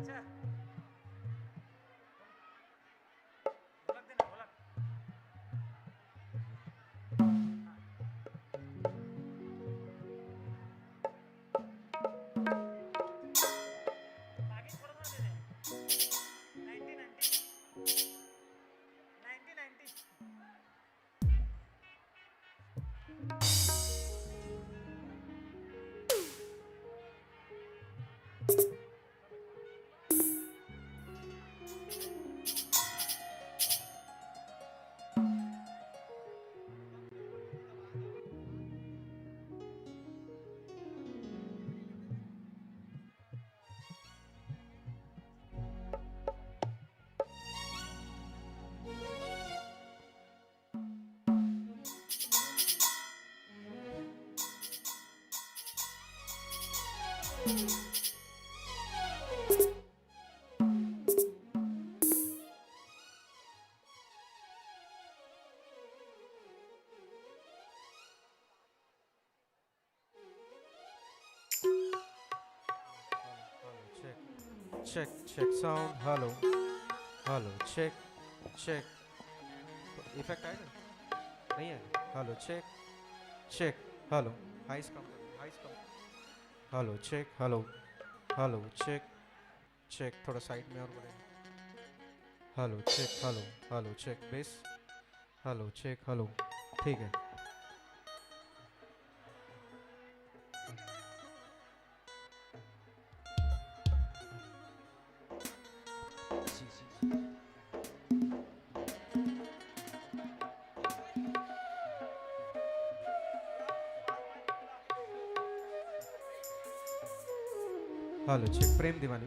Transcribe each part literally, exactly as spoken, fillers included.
अच्छा। ढोलक देना, ढोलक। Check, check sound. Hello, hello, check, check. Effect आएगा? नहीं आएगा? Hello, check, check. Hello, highs कम करो, highs कम करो. Hello, check, hello, hello, check, check. थोड़ा side में और बढ़े. Hello, check, hello, hello, check, bass. Hello, check, hello. ठीक है. Hello, check. प्रेम दीवानी.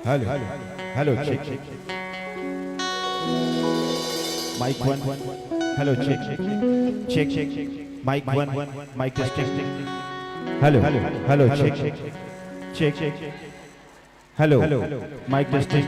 Hello, hello, check. Mic one. Hello, check. Check, check. Mic one. Mic testing. Hello, hello, check. Check, check. Hello, mic testing.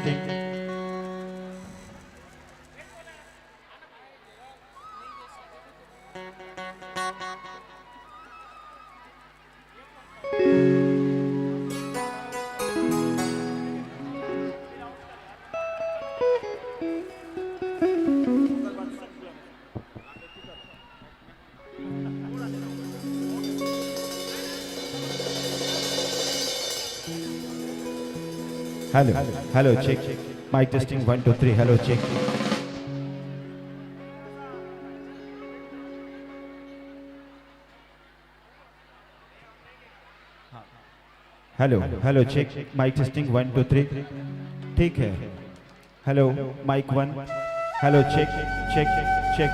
Hello, hello, check. Mic testing, one, two, three. Hello, check. Hello, hello, check. Mic testing, one, two, three. ठीक है. Hello, mic one. Hello, check, check, check.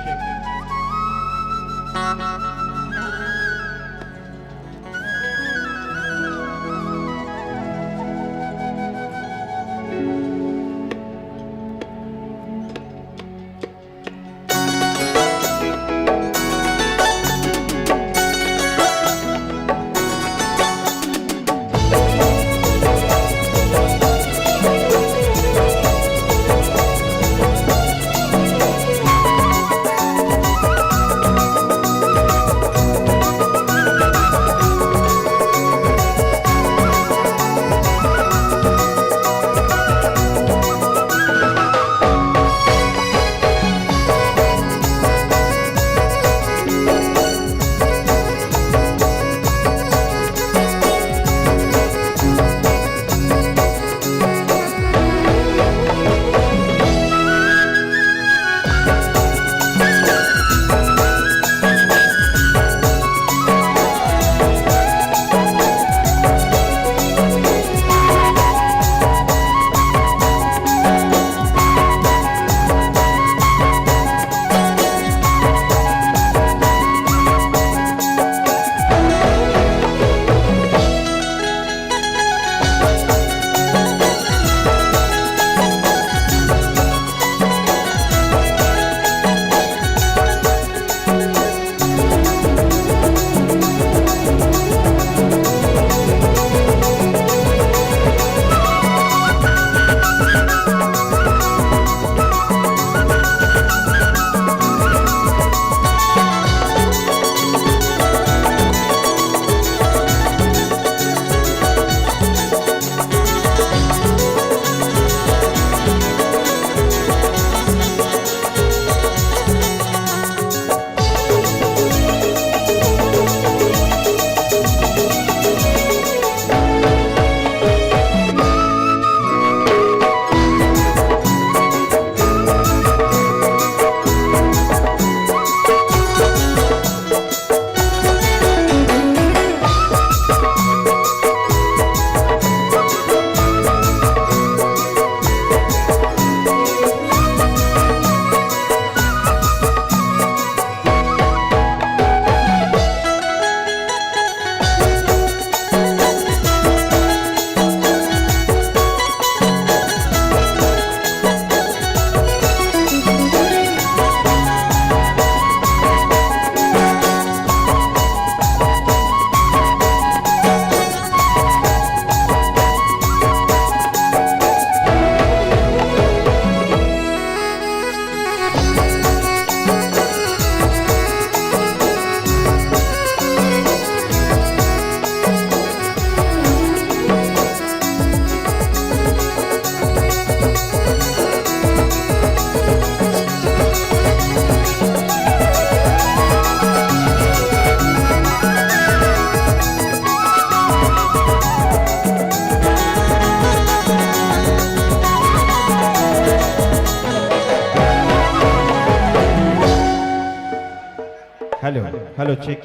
Hello, hello, check.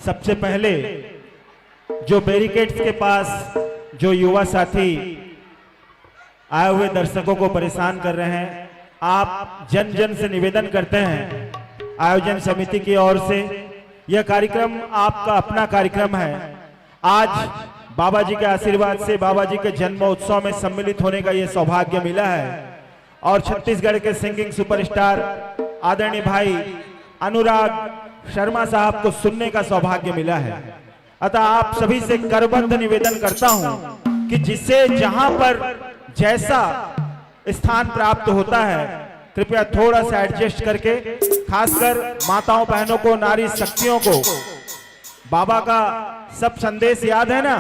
सबसे पहले जो barricades के पास जो युवा साथी आए हुए दर्शकों को परेशान कर रहे हैं, आप जन जन से निवेदन करते हैं, आयोजन समिति की ओर से यह कार्यक्रम आपका अपना कार्यक्रम है। आज बाबा जी के आशीर्वाद से बाबा जी के जन्म उत्सव में सम्मिलित होने का ये सौभाग्य मिला है और छत्तीसगढ़ के सिंगिंग सुपरस्टार आदरणीय भाई अनुराग शर्मा साहब को सुनने का सौभाग्य मिला है। अतः आप सभी से करबद्ध निवेदन करता हूं कि जिसे जहां पर जैसा स्थान प्राप्त होता है, कृपया थोड़ा सा एडजस्ट करके, खासकर माताओं बहनों को, नारी शक्तियों को, बाबा का सब संदेश याद है ना,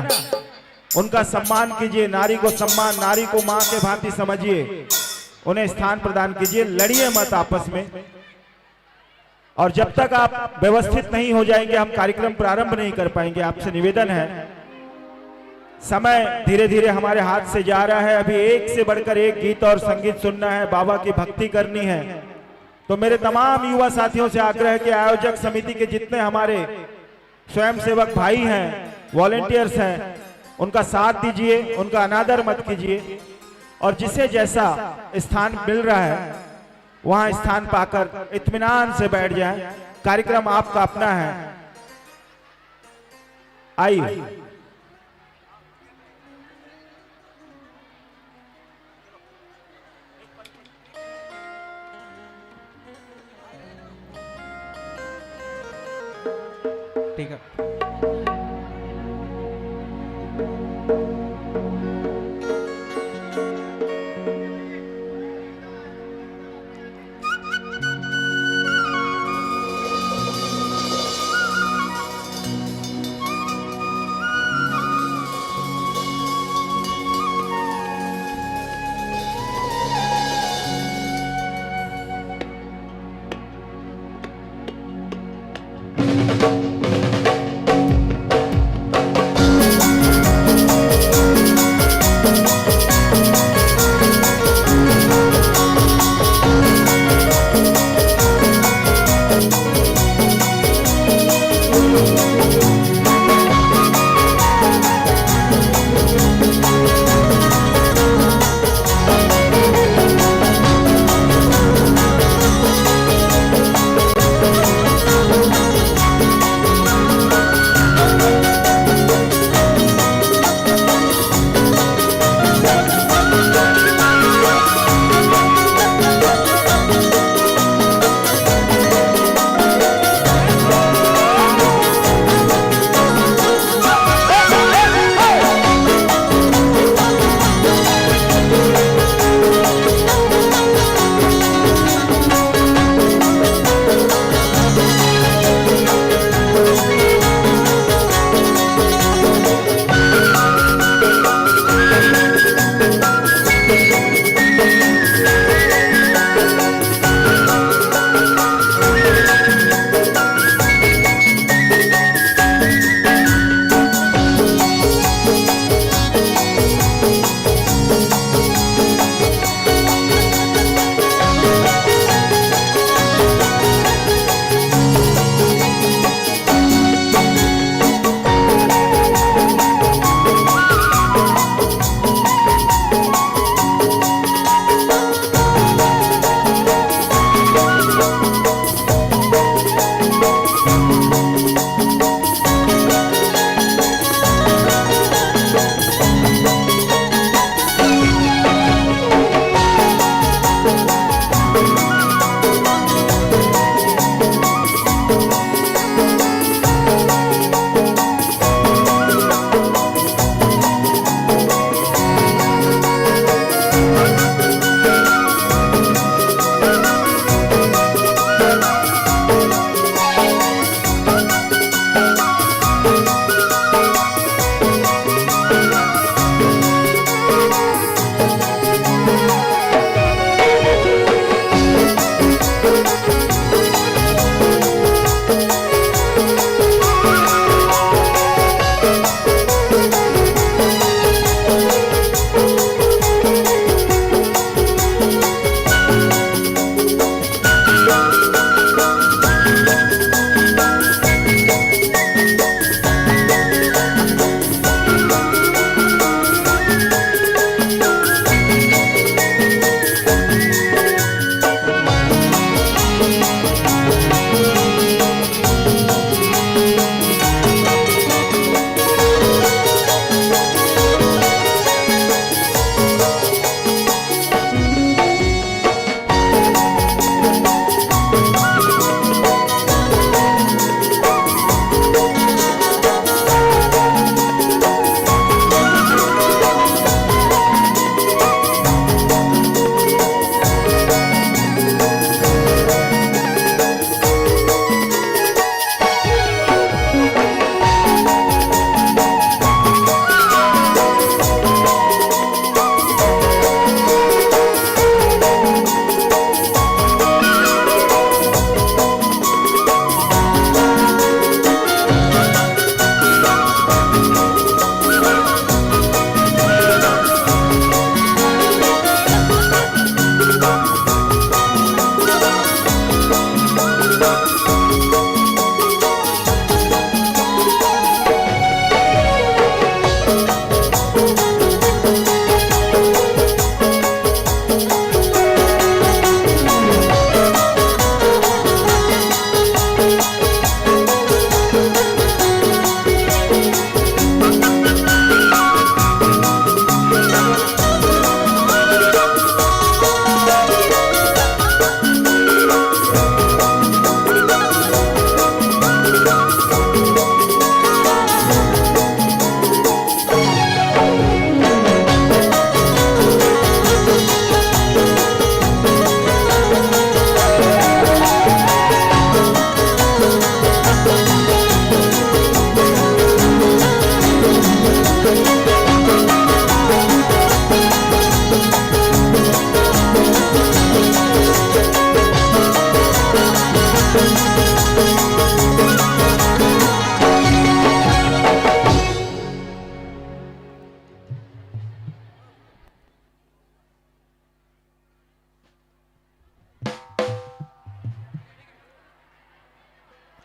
उनका सम्मान कीजिए। नारी को सम्मान, नारी को मां के भांति समझिए, उन्हें स्थान प्रदान कीजिए। लड़िए मत आपस में। और जब तक आप व्यवस्थित नहीं हो जाएंगे, हम कार्यक्रम प्रारंभ नहीं कर पाएंगे। आपसे निवेदन है, समय धीरे धीरे हमारे हाथ से जा रहा है। अभी एक से बढ़कर एक गीत और संगीत सुनना है, बाबा की भक्ति करनी है। तो मेरे तमाम युवा साथियों से आग्रह है कि आयोजक समिति के जितने हमारे स्वयंसेवक भाई हैं, वॉलंटियर्स हैं, उनका साथ दीजिए, उनका अनादर मत कीजिए। और जिसे जैसा स्थान मिल रहा है, वहां स्थान पाकर इत्मीनान से बैठ जाए। कार्यक्रम आपका अपना है, आइए। ठीक है।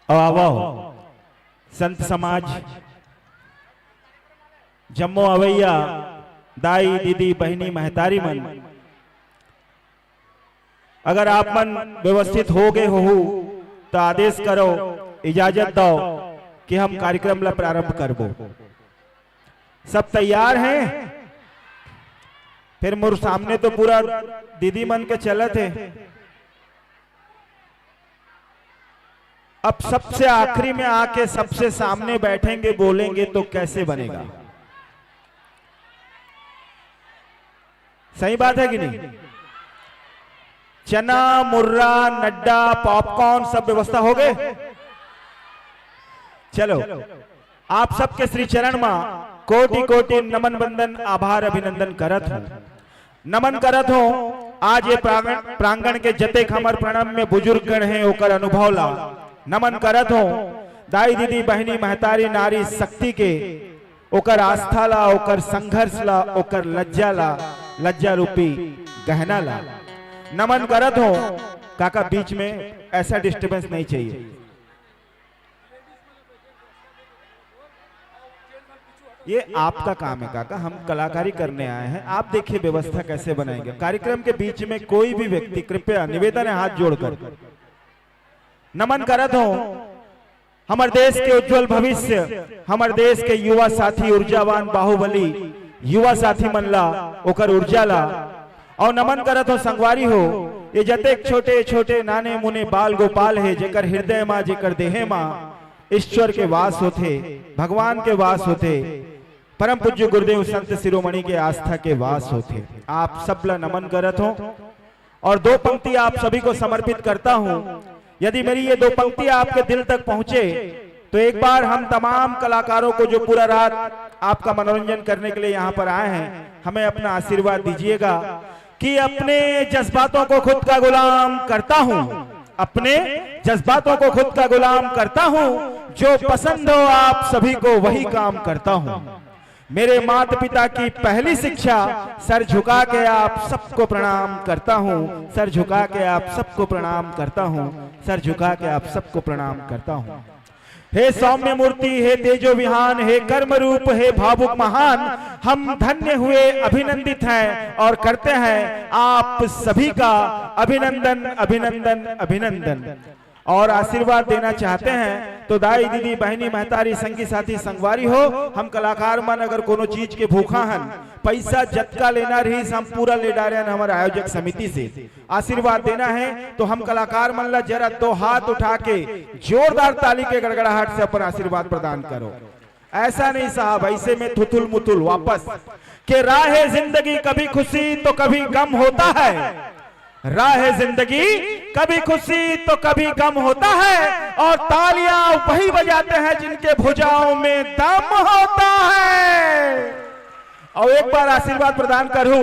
अउ आवव, संत समाज, जम्मो अवैया दाई, दीदी, बहिनी, महतारी मन, अगर आप मन व्यवस्थित हो गए होहू, तो आदेश करो, इजाजत दो कि हम कार्यक्रम ला प्रारंभ करबो। सब तैयार हैं? फिर मोर सामने तो पूरा दीदी मन के चलत हे। अब सबसे आखिरी में आके सबसे सामने बैठेंगे, बोलेंगे तो कैसे बनेगा? सही बात है कि नहीं? चना, मुर्रा, नड्डा, पॉपकॉर्न, सब व्यवस्था हो गए? चलो, आप सबके श्री चरण मा कोटि कोटि नमन वंदन, आभार, अभिनंदन करत हूँ। नमन करत हूँ आज ये प्रांगण, प्रांगण के जतेक हमर प्रणम्य बुजुर्ग गण हैं, ओकर अनुभव ला नमन करत हूँ। दाई, दीदी, बहिनी, महतारी, नारी शक्ति के ओकर आस्था ला, ओकर संघर्ष ला, ओकर लज्जा ला, लज्जा रूपी गहना ला नमन करत हूँ। काका, बीच में ऐसा डिस्टरबेंस नहीं चाहिए। ये आपका काम है काका, हम कलाकारी करने आए हैं। आप देखिए व्यवस्था कैसे बनाएंगे। कार्यक्रम के बीच में कोई भी व्यक्ति, कृपया निवेदन है हाथ जोड़कर, नमन करत हूँ हमर देश के उज्जवल भविष्य, हमर देश के युवा साथी, ऊर्जावान बाहुबली युवा साथी मन ला, ओकर ऊर्जा ला, अउ नमन करत हो संगवारी हो, ये जतेक छोटे छोटे नाने मुने बाल गोपाल हे, जेकर हृदय मा, जेकर देहे मा ईश्वर के वास होथे, भगवान के वास होथे, परम पूज्य गुरुदेव संत शिरोमणि के आस्था के वास होथे। आप सब ला नमन करत हो और दो पंक्ति आप सभी को समर्पित करता हूँ। यदि मेरी ये दो पंक्ति आपके दिल तक पहुँचे, तो एक बार हम तमाम कलाकारों को, जो पूरा रात आपका मनोरंजन करने के लिए यहाँ पर आए हैं, हमें अपना आशीर्वाद दीजिएगा कि अपने जज्बातों को खुद का गुलाम करता हूँ, अपने जज्बातों को खुद का गुलाम करता हूँ, जो पसंद हो आप सभी को वही काम करता हूँ। मेरे माता पिता की पहली शिक्षा, सर झुका के आप सबको प्रणाम करता हूँ, सर झुका के आप सबको प्रणाम करता हूँ, सर झुका के आप सबको प्रणाम करता हूँ। हे सौम्य मूर्ति, हे तेजो विहान, हे कर्म रूप, हे भावुक महान, हम धन्य हुए, अभिनंदित हैं और करते हैं आप सभी का अभिनंदन, अभिनंदन, अभिनंदन। और आशीर्वाद देना चाहते हैं तो दाई, दीदी, बहिनी, महतारी, संगी, साथी, संगवारी हो, हम कलाकार मन अगर कोनो चीज के भूखा हन, पैसा जतका लेना रहिस, हम पूरा ले डारे हन हमर आयोजक समिति से। आशीर्वाद देना है तो हम कलाकार मन ला जरा दो हाथ उठा के जोरदार ताली के गड़गड़ाहट से अपन आशीर्वाद प्रदान करो। ऐसा नहीं साहब, ऐसे में थुथुल मुथुल वापस। के राह जिंदगी कभी खुशी तो कभी गम होता है, राह जिंदगी कभी खुशी तो कभी गम होता है, और तालियां वही बजाते हैं जिनके भुजाओं में दम होता है। और एक बार आशीर्वाद प्रदान करूं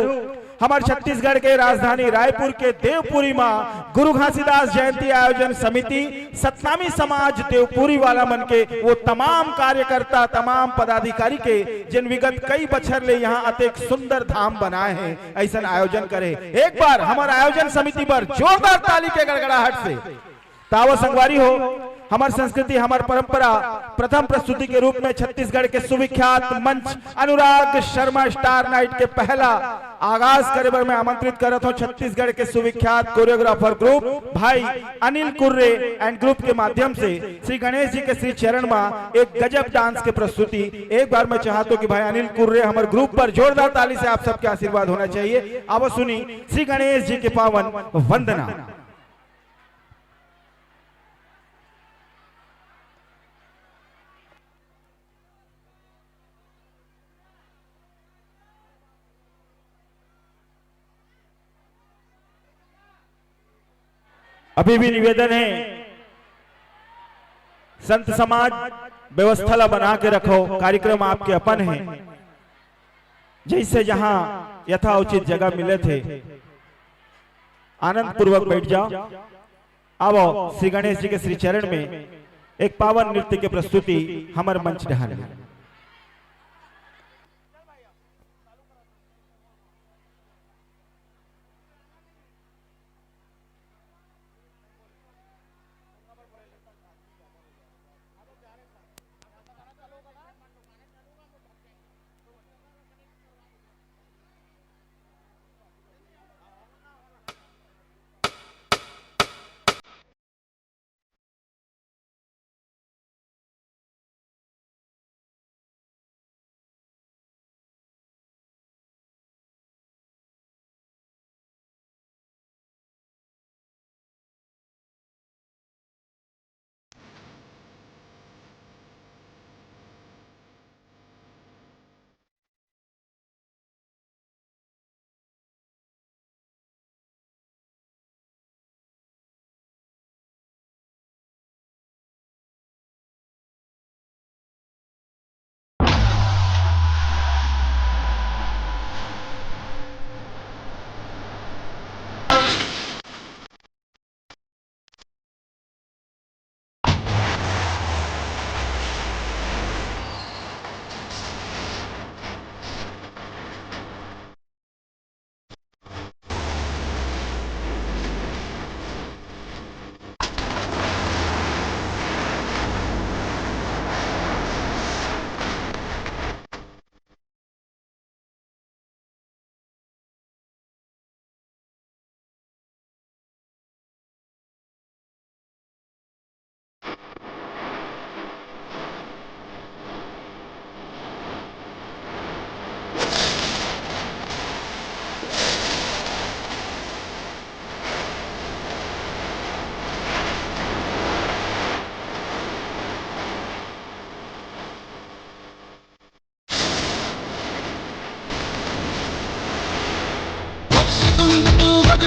हमर छत्तीसगढ़ के राजधानी रायपुर के देवपुरी मा गुरु घासीदास जयंती आयोजन समिति, सतनामी समाज देवपुरी वाला मन के, वो तमाम कार्यकर्ता, तमाम पदाधिकारी के, जिन विगत कई बछर ले यहाँ अतेक सुंदर धाम बनाए हैं, ऐसन आयोजन करे। एक बार हमर आयोजन समिति पर जोरदार ताली के गड़गड़ाहट से। तावा संगवारी हो, हमर संस्कृति, हमर परंपरा, प्रथम प्रस्तुति के रूप में छत्तीसगढ़ के सुविख्यात मंच अनुराग शर्मा स्टार नाइट के पहला आगाज करे बर मैं आमंत्रित करत हूं छत्तीसगढ़ के सुविख्यात कोरियोग्राफर ग्रुप भाई अनिल कुर्रे एंड ग्रुप के माध्यम से श्री गणेश जी के श्री चरण मा एक गजब डांस के प्रस्तुति। एक बार मैं चाहत हूं कि भाई अनिल कुर्रे हमर ग्रुप पर जोरदार ताली से आप सबके आशीर्वाद होना चाहिए। अब सुनी श्री गणेश जी के पावन वंदना। अभी भी निवेदन है, संत समाज, व्यवस्था ला बना के रखो, कार्यक्रम आपके अपन है, जैसे जहां यथाउचित जगह मिले थे, आनंद पूर्वक बैठ जाओ। आवो श्री गणेश जी के श्री चरण में एक पावन नृत्य के प्रस्तुति हमर मंच डहान में।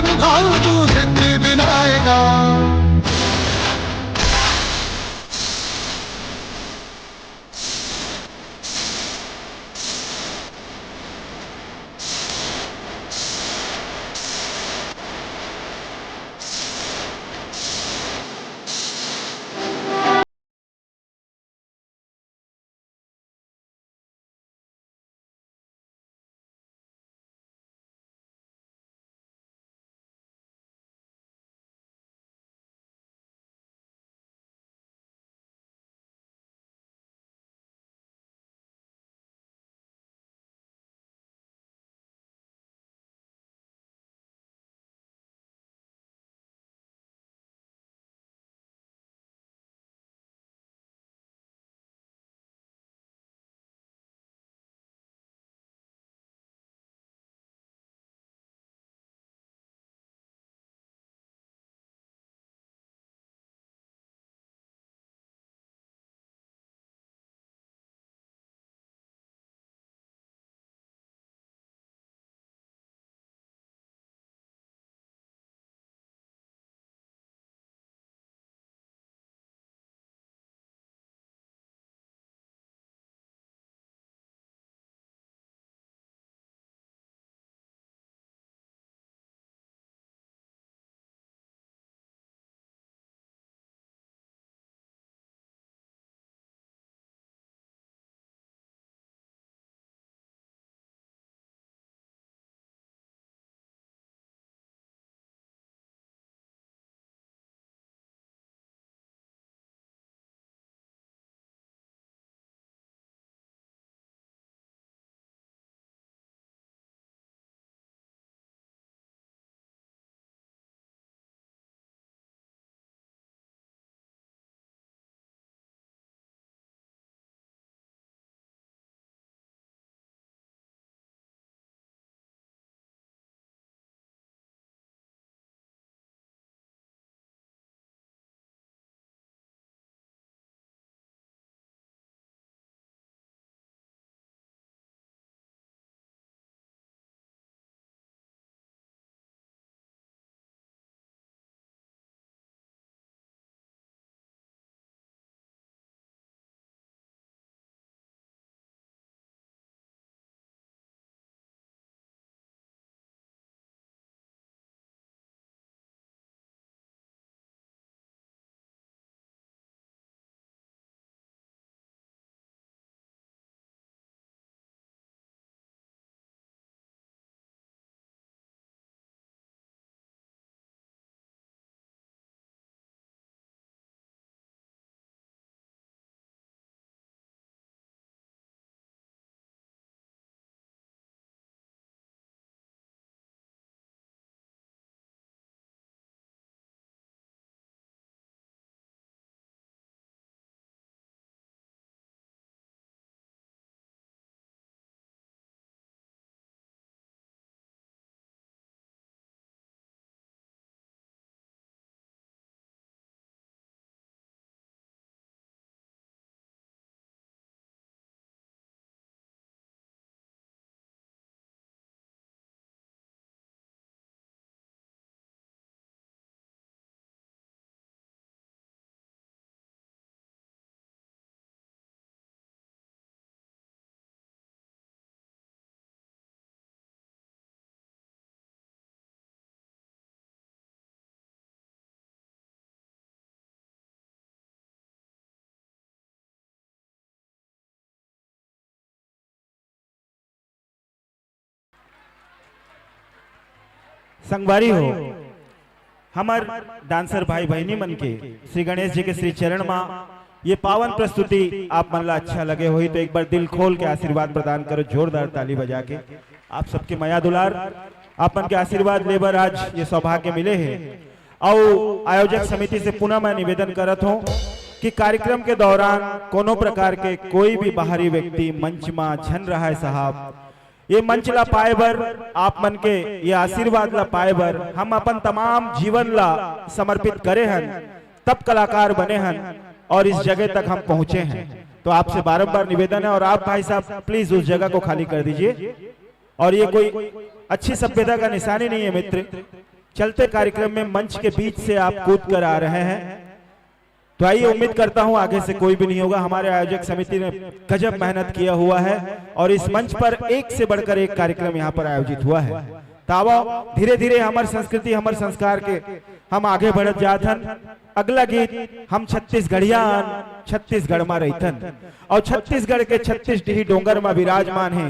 भाव तू सिद्धि विनायका। संगवारी हो, हमर डांसर भाई बहिनी मन के श्री गणेश जी के श्री चरण मा ये पावन प्रस्तुति आप मन ला अच्छा लगे होही तो एक बार दिल खोल के आशीर्वाद प्रदान करो, जोरदार ताली बजा के। आप सबके मया दुलार, आप मन के आशीर्वाद लेबर आज ये सौभाग्य मिले हे। अउ आयोजक समिति से पुनः मैं निवेदन करत हूँ कि कार्यक्रम के दौरान कोनो प्रकार के कोई भी बाहरी व्यक्ति मंच मा झन रहय साहब। ये मंच ला पाए बर, आप मन के ये आशीर्वाद ला पाए बर हम अपन तमाम जीवन ला समर्पित करे हन, तब कलाकार बने हन और इस जगह तक हम पहुंचे हैं। तो आपसे बारंबार निवेदन है, और आप भाई साहब प्लीज उस जगह को खाली कर दीजिए। और ये कोई अच्छी सभ्यता का निशानी नहीं है मित्र। चलते कार्यक्रम में मंच के बीच से आप कूद कर आ रहे हैं, तो आइए, उम्मीद करता हूं आगे से कोई भी नहीं होगा। हमारे आयोजक समिति ने गजब मेहनत किया हुआ है और इस मंच पर एक से बढ़कर एक कार्यक्रम यहां पर आयोजित हुआ है। तावा धीरे धीरे हमर संस्कृति, हमर संस्कार के हम आगे बढ़त जात हन। अगला गीत हम छत्तीसगढ़िया अन, छत्तीसगढ़ मा रहिथन और छत्तीसगढ़ के छत्तीस डीही डोंगर मा विराजमान हे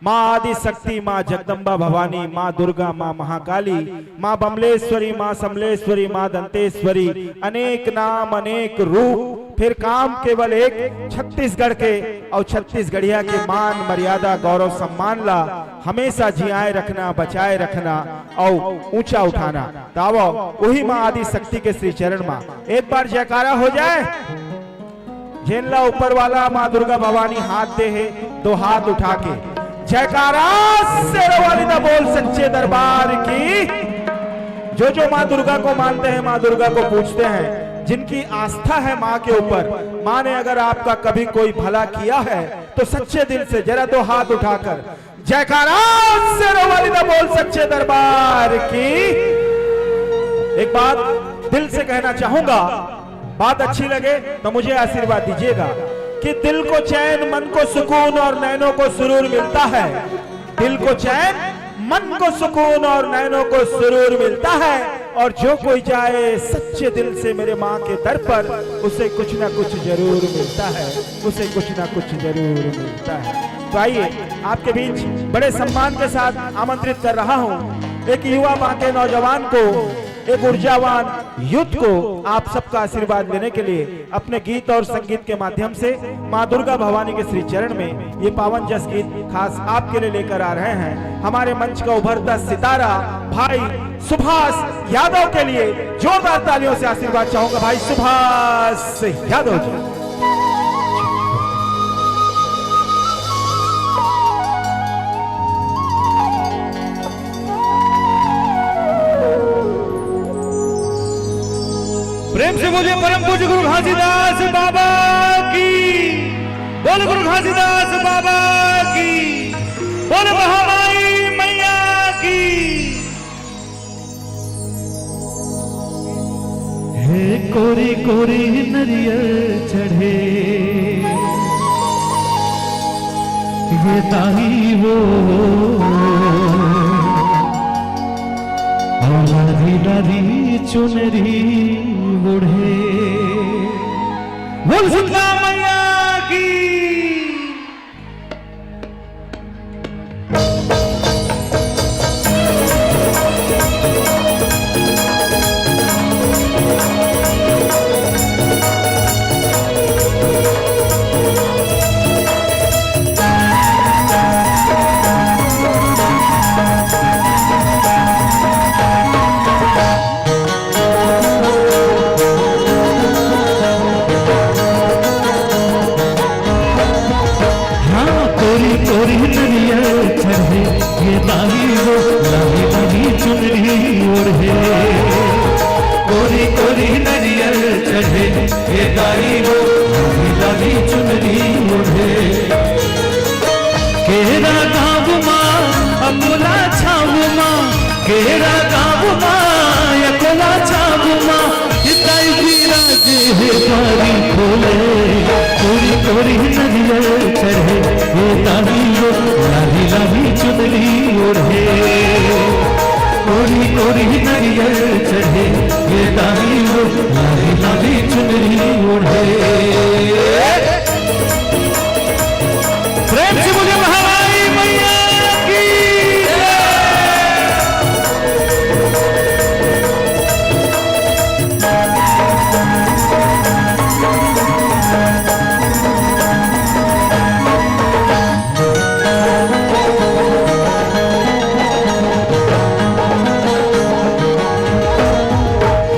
माँ आदि शक्ति, माँ जगदम्बा भवानी, माँ दुर्गा, माँ महाकाली, माँ बमलेश्वरी, माँ समलेश्वरी, माँ दंतेश्वरी, अनेक नाम, अनेक रूप, फिर काम केवल एक, छत्तीसगढ़ के और छत्तीसगढ़िया के मान, मर्यादा, गौरव, सम्मान ला हमेशा जियाए रखना, बचाए रखना और ऊंचा उठाना। तावो वही माँ आदि शक्ति के श्री चरण मा एक बार जयकारा हो जाए। जेन ला ऊपर वाला माँ दुर्गा भवानी हाथ दे हे, दो हाथ उठा के जयकारा शेरों वाली दा बोल सच्चे दरबार की। जो जो माँ दुर्गा को मानते हैं, माँ दुर्गा को पूजते हैं, जिनकी आस्था है माँ के ऊपर, माँ ने अगर आपका कभी कोई भला किया है तो सच्चे दिल से जरा दो हाथ उठाकर जयकारा शेरों वाली दा बोल सच्चे दरबार की। एक बात दिल से कहना चाहूंगा, बात अच्छी लगे तो मुझे आशीर्वाद दीजिएगा कि दिल को चैन, मन को सुकून और नैनों को सुरूर मिलता है। दिल को चैन, मन को सुकून और नैनों को सुरूर मिलता है। और जो कोई जाए सच्चे दिल से मेरे माँ के दर पर, उसे कुछ ना कुछ जरूर मिलता है, उसे कुछ ना कुछ जरूर मिलता है। तो आइए, आपके बीच बड़े सम्मान के साथ आमंत्रित कर रहा हूँ एक युवा माँ के नौजवान को, एक ऊर्जावान यूथ को आप सबका आशीर्वाद लेने के लिए अपने गीत और संगीत के माध्यम से माँ दुर्गा भवानी के श्री चरण में ये पावन जस गीत खास आपके लिए लेकर आ रहे हैं हमारे मंच का उभरता सितारा भाई सुभाष यादव के लिए जोरदार तालियों से आशीर्वाद चाहूंगा भाई सुभाष यादव जी। प्रेम से बोलिए परम पूज्य गुरु घासीदास बाबा की, बोल गुरु घासीदास बाबा की, बोल महामाई मैया की। हे कोरी कोरी नरियर चढ़े, ये ताई वो, और लाली लाली चुनरी ओढ़े। बोल शीतला मैया की। हाँ, कोरी कोरी नरियर चढ़े, ये दाई वो लाली लाली चुनरी ओढ़े। कोरी कोरी नरियर चढ़े, ये दाई वो लाली लाली चुनरी ओढ़े। केरा गाँव मा, अकोला छाव मा, केरा गाँव मा, अकोला छाव मा, हिताई विराजे हे द्वारी खोले। कोरी कोरी नरियर चढ़े, हे दाई वो लाली लाली चुनरी ओढ़े। कोरी कोरी नरियर चढ़े, हे दाई वो लाली लाली चुनरी ओढ़े। प्रेम से बोलिए महामाई मैया की जय।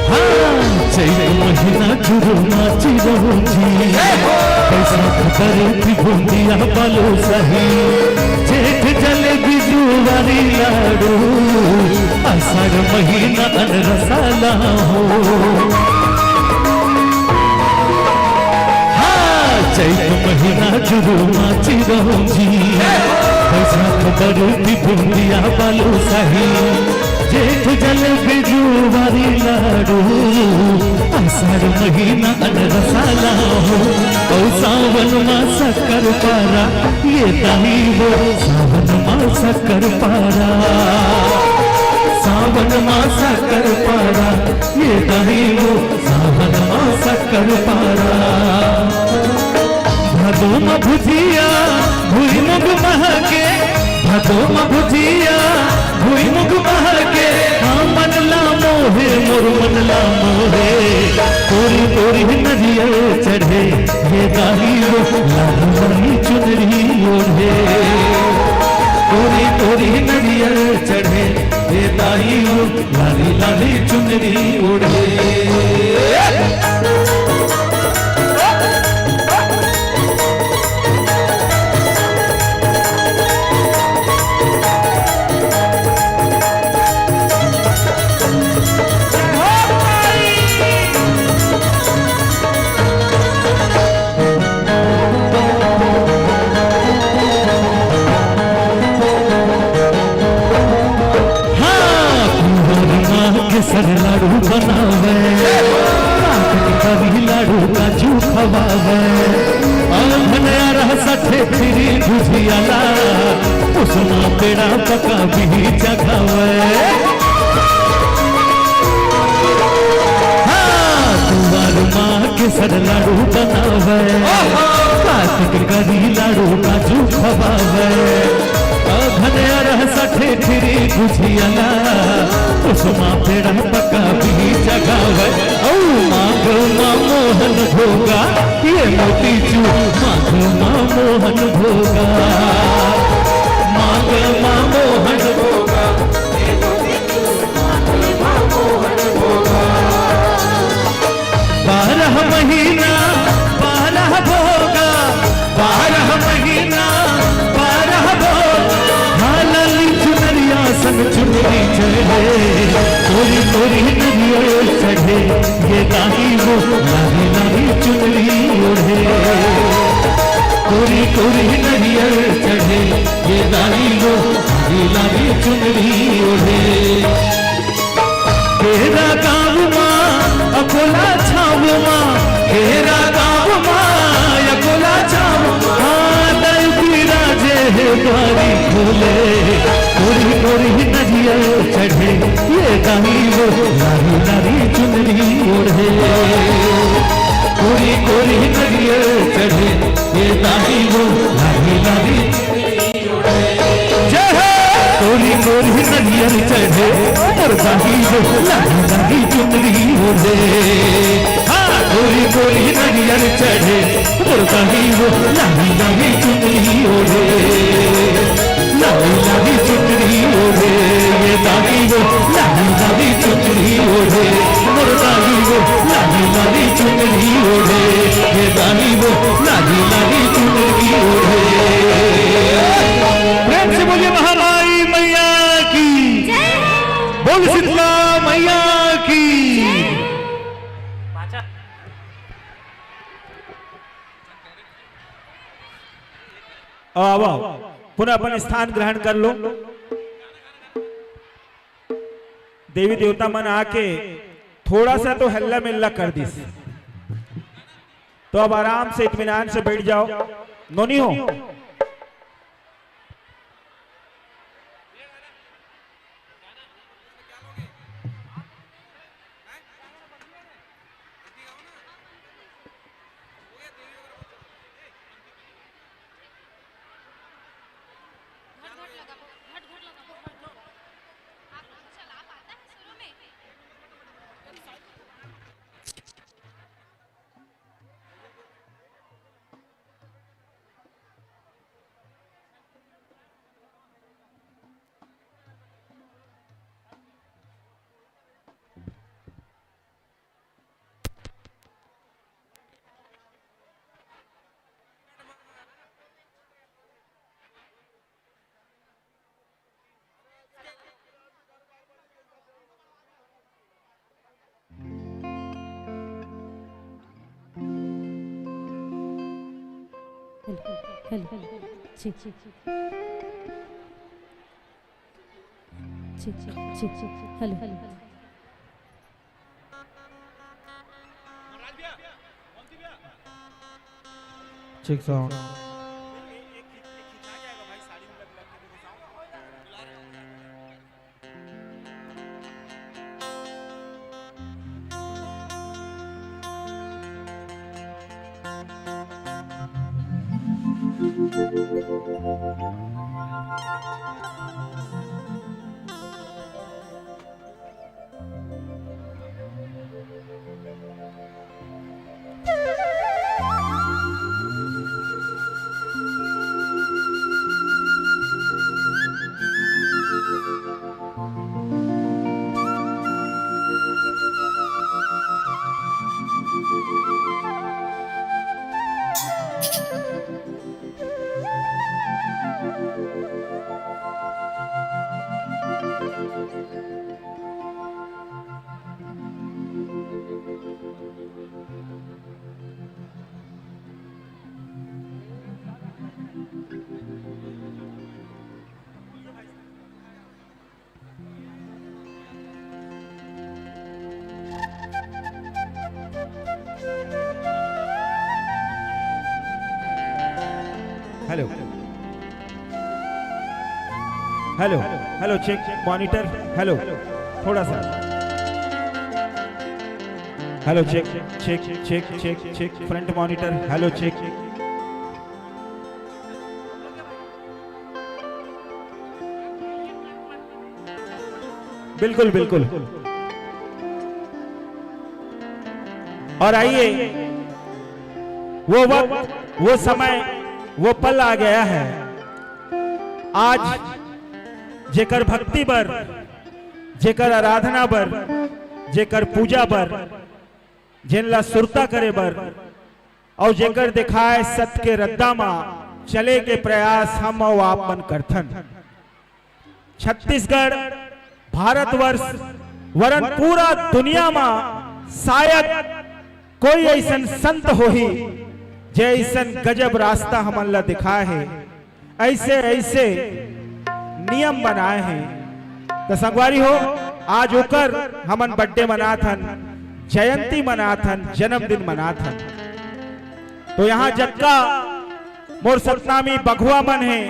हाँ, चैत महीना झुरुमा चिरौंजी, बैसाख बरती बूंदिया बालूशाही, जेठ जलेबी जुआरी लाडू, आषाढ़ महीना अनरसा लाहू। हाँ, चैत महीना झुरुमा चिरौंजी, बैसाख बरती बूंदिया बालूशाही, जेठ जलेबी जुवारी लाडू, आषाढ़ महीना अनरसा लाहू, अउ सावन मा शक्कर पारा, ये दाई वो सावन मा शक्कर पारा, सावन मा शक्कर पारा, ये दाई वो सावन मा शक्कर पारा। भादो मा भुजिया भुई मुंग महके, भादो मा भुजिया भुई मुंग महके, हाँ मन ला मोहे, मोर मन ला मोहे। तोरी तोरी नरियर चढ़े, ये दाई वो लाली लाली चुनरी ओढ़े। तोरी तोरी नरियर चढ़े, ये दाई वो लाली लाली चुनरी ओढ़े। हाँ, कुंवर माँ के सर लाडू बनावे, काट के करी लाडू काजू खवावे, अउ धनिया रह सठे फिरी भुजिया ला, उसना पेड़ा पका भी चघावे। हाँ, कुंवर माँ के सर लाडू बनावे, काट के करी लाडू काजू खवावे। अघन अरह सठे फिरी गुझियला, उसमा पेड़ा पका भी जगावे। औ माघ मा मोहन भोगा, ये मोतीचूर माघ मा मोहन भोगा। माघ मा मोहन भोगा, ये मोतीचूर माघ मा मोहन भोगा। बारह महीना, बारह भोगा, बारह महीना, बारह भोगा। हाँ, लाली चुनरिया संग चुनरी चढ़े, तोरी तोरी नरियर चढ़े, ये दाई वो लाली लाली चुनरी ओढ़े। तोरी तोरी नरियर चढ़े, ये दाई वो लाली लाली चुनरी ओढ़े। केरा गाँव मा, अकोला छाव मा, केरा गाँव मा, अकोला छाव मा, दाई बिराजे हे द्वारी खोले। तोरी तोरी नरियर चढ़े, ये दाई वो लाली लाली चुनरी ओढ़े। तोरी तोरी नरियर चढ़े, ये दाई वो लाली लाली जय हो। तोरी तोरी नरियर चढ़े, मोर दाई वो लाली लाली चुनरी ओढ़े। हाँ, तोरी तोरी नरियर चढ़े, मोर दाई वो लाली लाली चुनरी ओढ़े। लाली लाली चुनरी ओढ़े, ये दाई वो लाली लाली चुनरी ओढ़े। मोर दाई वो लाली लाली चुनरी ओढ़े, ये दाई वो लाली लाली चुनरी ओढ़े। प्रेम से बोलिए महामाई मैया की, बोल शीतला मैया की। आओ, आओ, आओ। पुनः अपन स्थान ग्रहण कर लो। देवी देवता मन आके थोड़ा सा तो हल्ला मिल्ला कर दिस, तो अब आराम से इत्मीनान से बैठ जाओ। नोनी हो, हेलो, हेलो, जी, जी, जी। ठीक, ठीक, ठीक, ठीक। हेलो। ठीक sound. Hello, hello, hello, check. Monitor, hello, थोड़ा सा। Hello, check, check, check, check, check. Front monitor, hello, check. बिल्कुल, बिल्कुल। और आइए, वो वक्त, वो समय, वो पल आ गया है। आज जेकर भक्ति बर, जेकर आराधना बर, जेकर पूजा बर, जेन ला सुरता करे बर, अउ जेकर देखाय सत के रद्दा म चले के प्रयास हम अउ आप मन करथन। छत्तीसगढ़, भारतवर्ष, वरन पूरा दुनिया म शायद कोई अइसन संत होही, जे अइसन गजब रास्ता हमन ला दिखाए हे, अइसे अइसे नियम बनाए हे। त संगवारी हो, आज ओकर हमन बर्थडे मनात हन, जयंती मनात हन, जन्मदिन मनात हन। तो यहाँ जतका मोर सतनामी बघवा मन हे,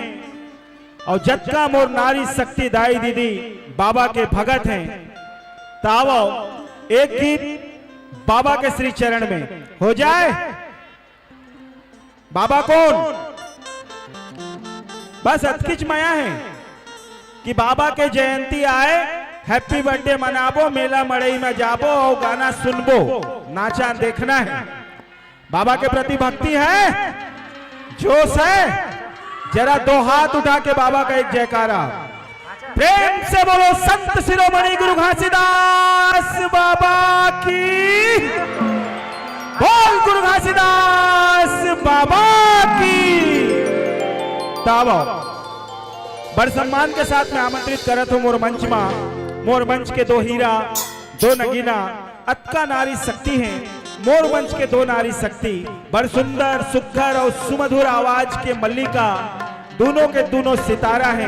अउ जतका मोर नारी शक्ति दाई दीदी बाबा के भगत हे, त आवव एक गीत बाबा के श्री चरण में हो जाए। बाबा कोन? बस अतकिच मया हे कि बाबा के जयंती आए, हैप्पी बर्थडे मनाबो, मेला मड़ई में जाबो अउ गाना सुनबो, नाचा देखना हे। बाबा के प्रति भक्ति हे, जोश हे, जरा दो हाथ उठा के बाबा का एक जयकारा। प्रेम से बोलो संत शिरोमणि गुरु घासीदास बाबा की। बोल गुरु घासीदास बाबा की। त आवव, बड़ सम्मान के साथ में आमंत्रित करत हों मोर मंच मा, मोर मंच के दो हीरा, दो नगीना, अतका नारी शक्ति हे मोर मंच के दो नारी शक्ति, बड़ सुंदर, सुघर अउ सुमधुर आवाज के मल्लिका, दूनों के दूनों सितारा हे,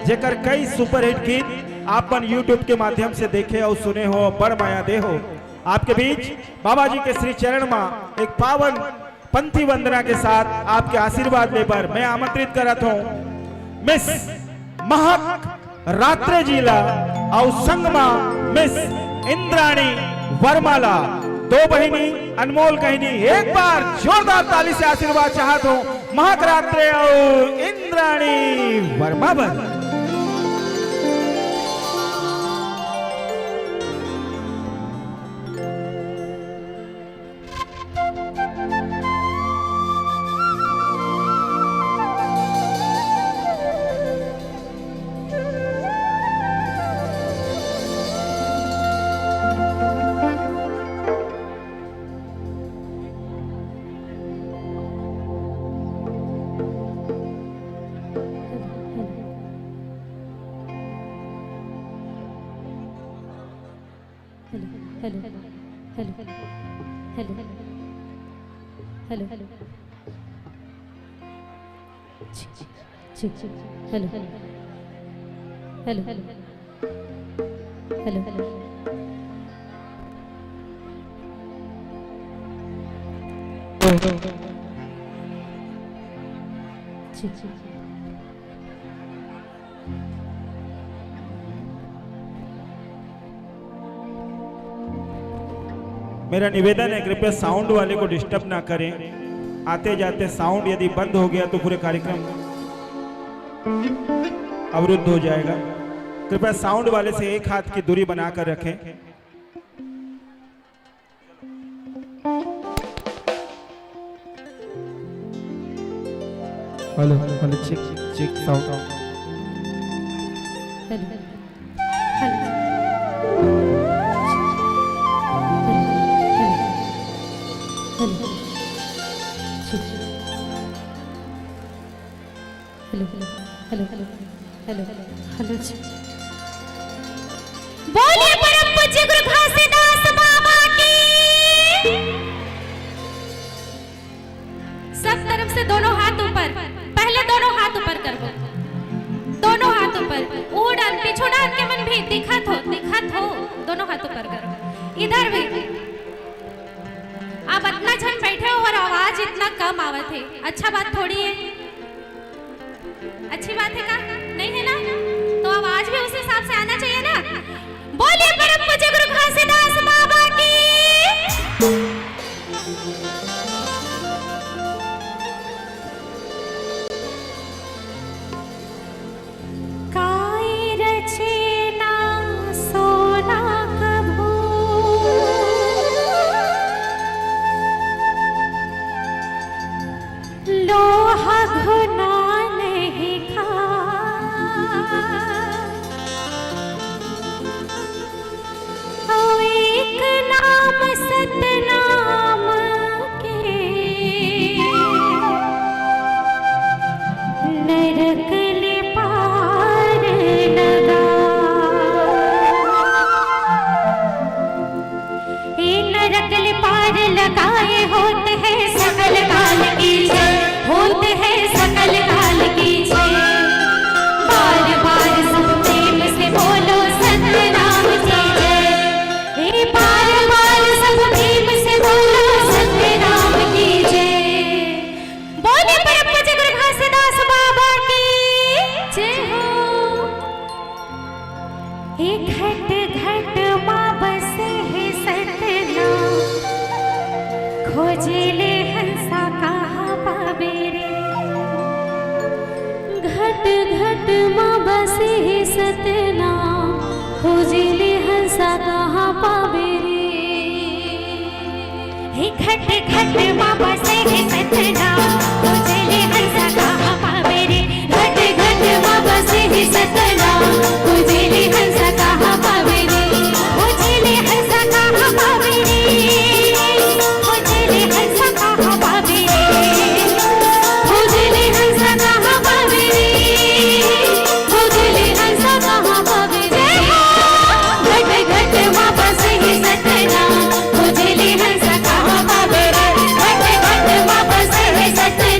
जेकर कई सुपरहिट गीत आप मन YouTube के माध्यम से देखे अउ सुने हो, बड़ मया दे हो। आपके बीच बाबा जी के श्री चरण मा एक पावन पंथी वंदना के साथ आपके आशीर्वाद ले बर मैं आमंत्रित करत हों मिस महक रात्रे जी ला अउ संग मा मिस इंद्राणी वर्मा ला, दो बहिनी अनमोल कहनी। एक बार जोरदार ताली से आशीर्वाद चाहत हों महक रात्रे अउ इंद्राणी वर्मा बर। Hello, hello, hello, hello, hello, hello. ठीक, ठीक, ठीक, ठीक। Hello, hello, hello. हेलो। मेरा निवेदन है, कृपया साउंड वाले को डिस्टर्ब ना करें। आते जाते साउंड यदि बंद हो गया तो पूरे कार्यक्रम अवरुद्ध हो जाएगा। कृपया साउंड वाले से एक हाथ की दूरी बनाकर रखें। Hello, hello, check, check, sound. Hello, hello. Hello, hello. Hello, hello, hello, hello, hello, hello जी। बोलिए परम पूज्य गुरु घासीदास बाबा की। सब तरफ से दोनों हाथ ऊपर, पहले दोनों हाथ ऊपर करो, दोनों हाथ ऊपर। ओ डान, पीछू डान के मन भी दिखत हो, दिखत हो, दोनों हाथ ऊपर करो। इधर भी। आप इतना झन बैठे हो और आवाज इतना कम आवत है, अच्छा बात थोड़ी है। अच्छी बात है का? नहीं है ना? तो आवाज भी उस हिसाब से आना चाहिए ना। बोलिए परम पूज्य गुरु घासीदास बाबा की। काई रचे ना सोना कभू, लोहा घुना नहीं खा। ओ एक नाम सतनाम के, नरक ले पार लगा। हे नरक ले पार लगाए, होत है सकल काल की जय, होत है सकल काल की जय। बार बार सब प्रेम से बोलो सतनाम की जय। हे बार बार सब प्रेम से बोलो सतनाम की जय। बोले परम पूज्य गुरु घासीदास बाबा की जय हो। हे घट घट मा बसे हे सतनाम, खोजे ले हंसा कहाँ पाबे रे। घट घट मा बसे हे सतनाम, खोजे ले हंसा कहाँ पाबे रे। हे घट घट मा बसे हे सतनाम, खोजे ले हंसा कहाँ पाबे रे। घट घट मा बसे हे सतनाम, खोजे ले हंसा कहाँ पाबे रे। खोजे ले हंसा कहाँ पाबे रे। खोजे ले हंसा कहाँ पाबे रे। खोजे ले हंसा कहाँ पाबे रे। खोजे ले हंसा कहाँ पाबे रे। घट घट मा बसे हे सतनाम, खोजे ले हंसा कहाँ पाबे रे। घट घट मा बसे हे सतनाम।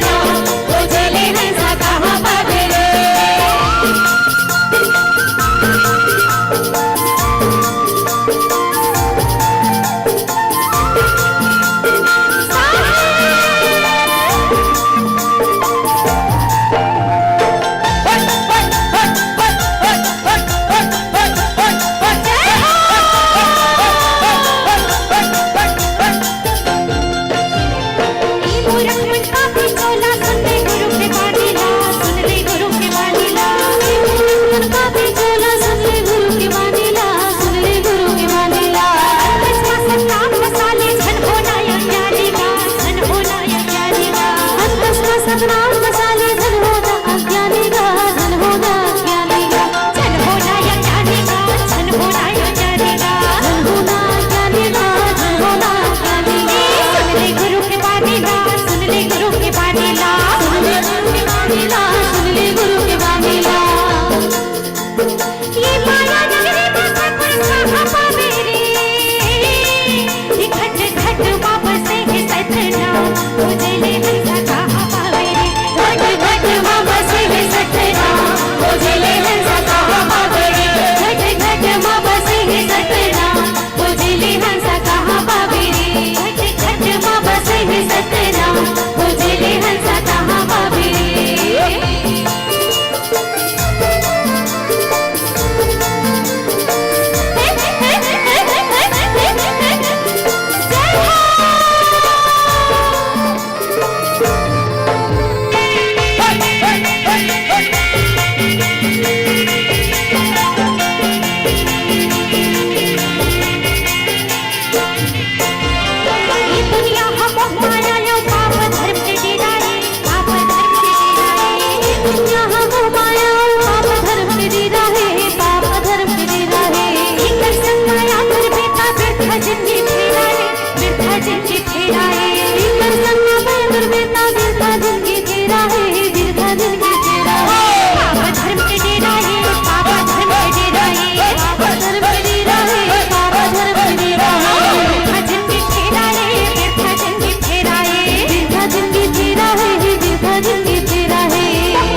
यहाँ मोह माया पाप धर्म के डेरा हे, पाप धर्म के डेरा हे। एकर संग माया फिर बेटा बिरथा जिनगी फेरा हे, बिरथा जिनगी फेरा हे। एकर संग माया फिर बेटा बिरथा जिनगी फेरा हे, बिरथा जिनगी फेरा हे। पाप धर्म के डेरा हे, पाप धर्म के डेरा हे, पाप धर्म के डेरा हे, पाप धर्म के डेरा हे। बिरथा जिनगी फेरा हे, बिरथा जिनगी फेरा हे, बिरथा जिनगी फेरा हे, बिरथा जिनगी फेरा हे।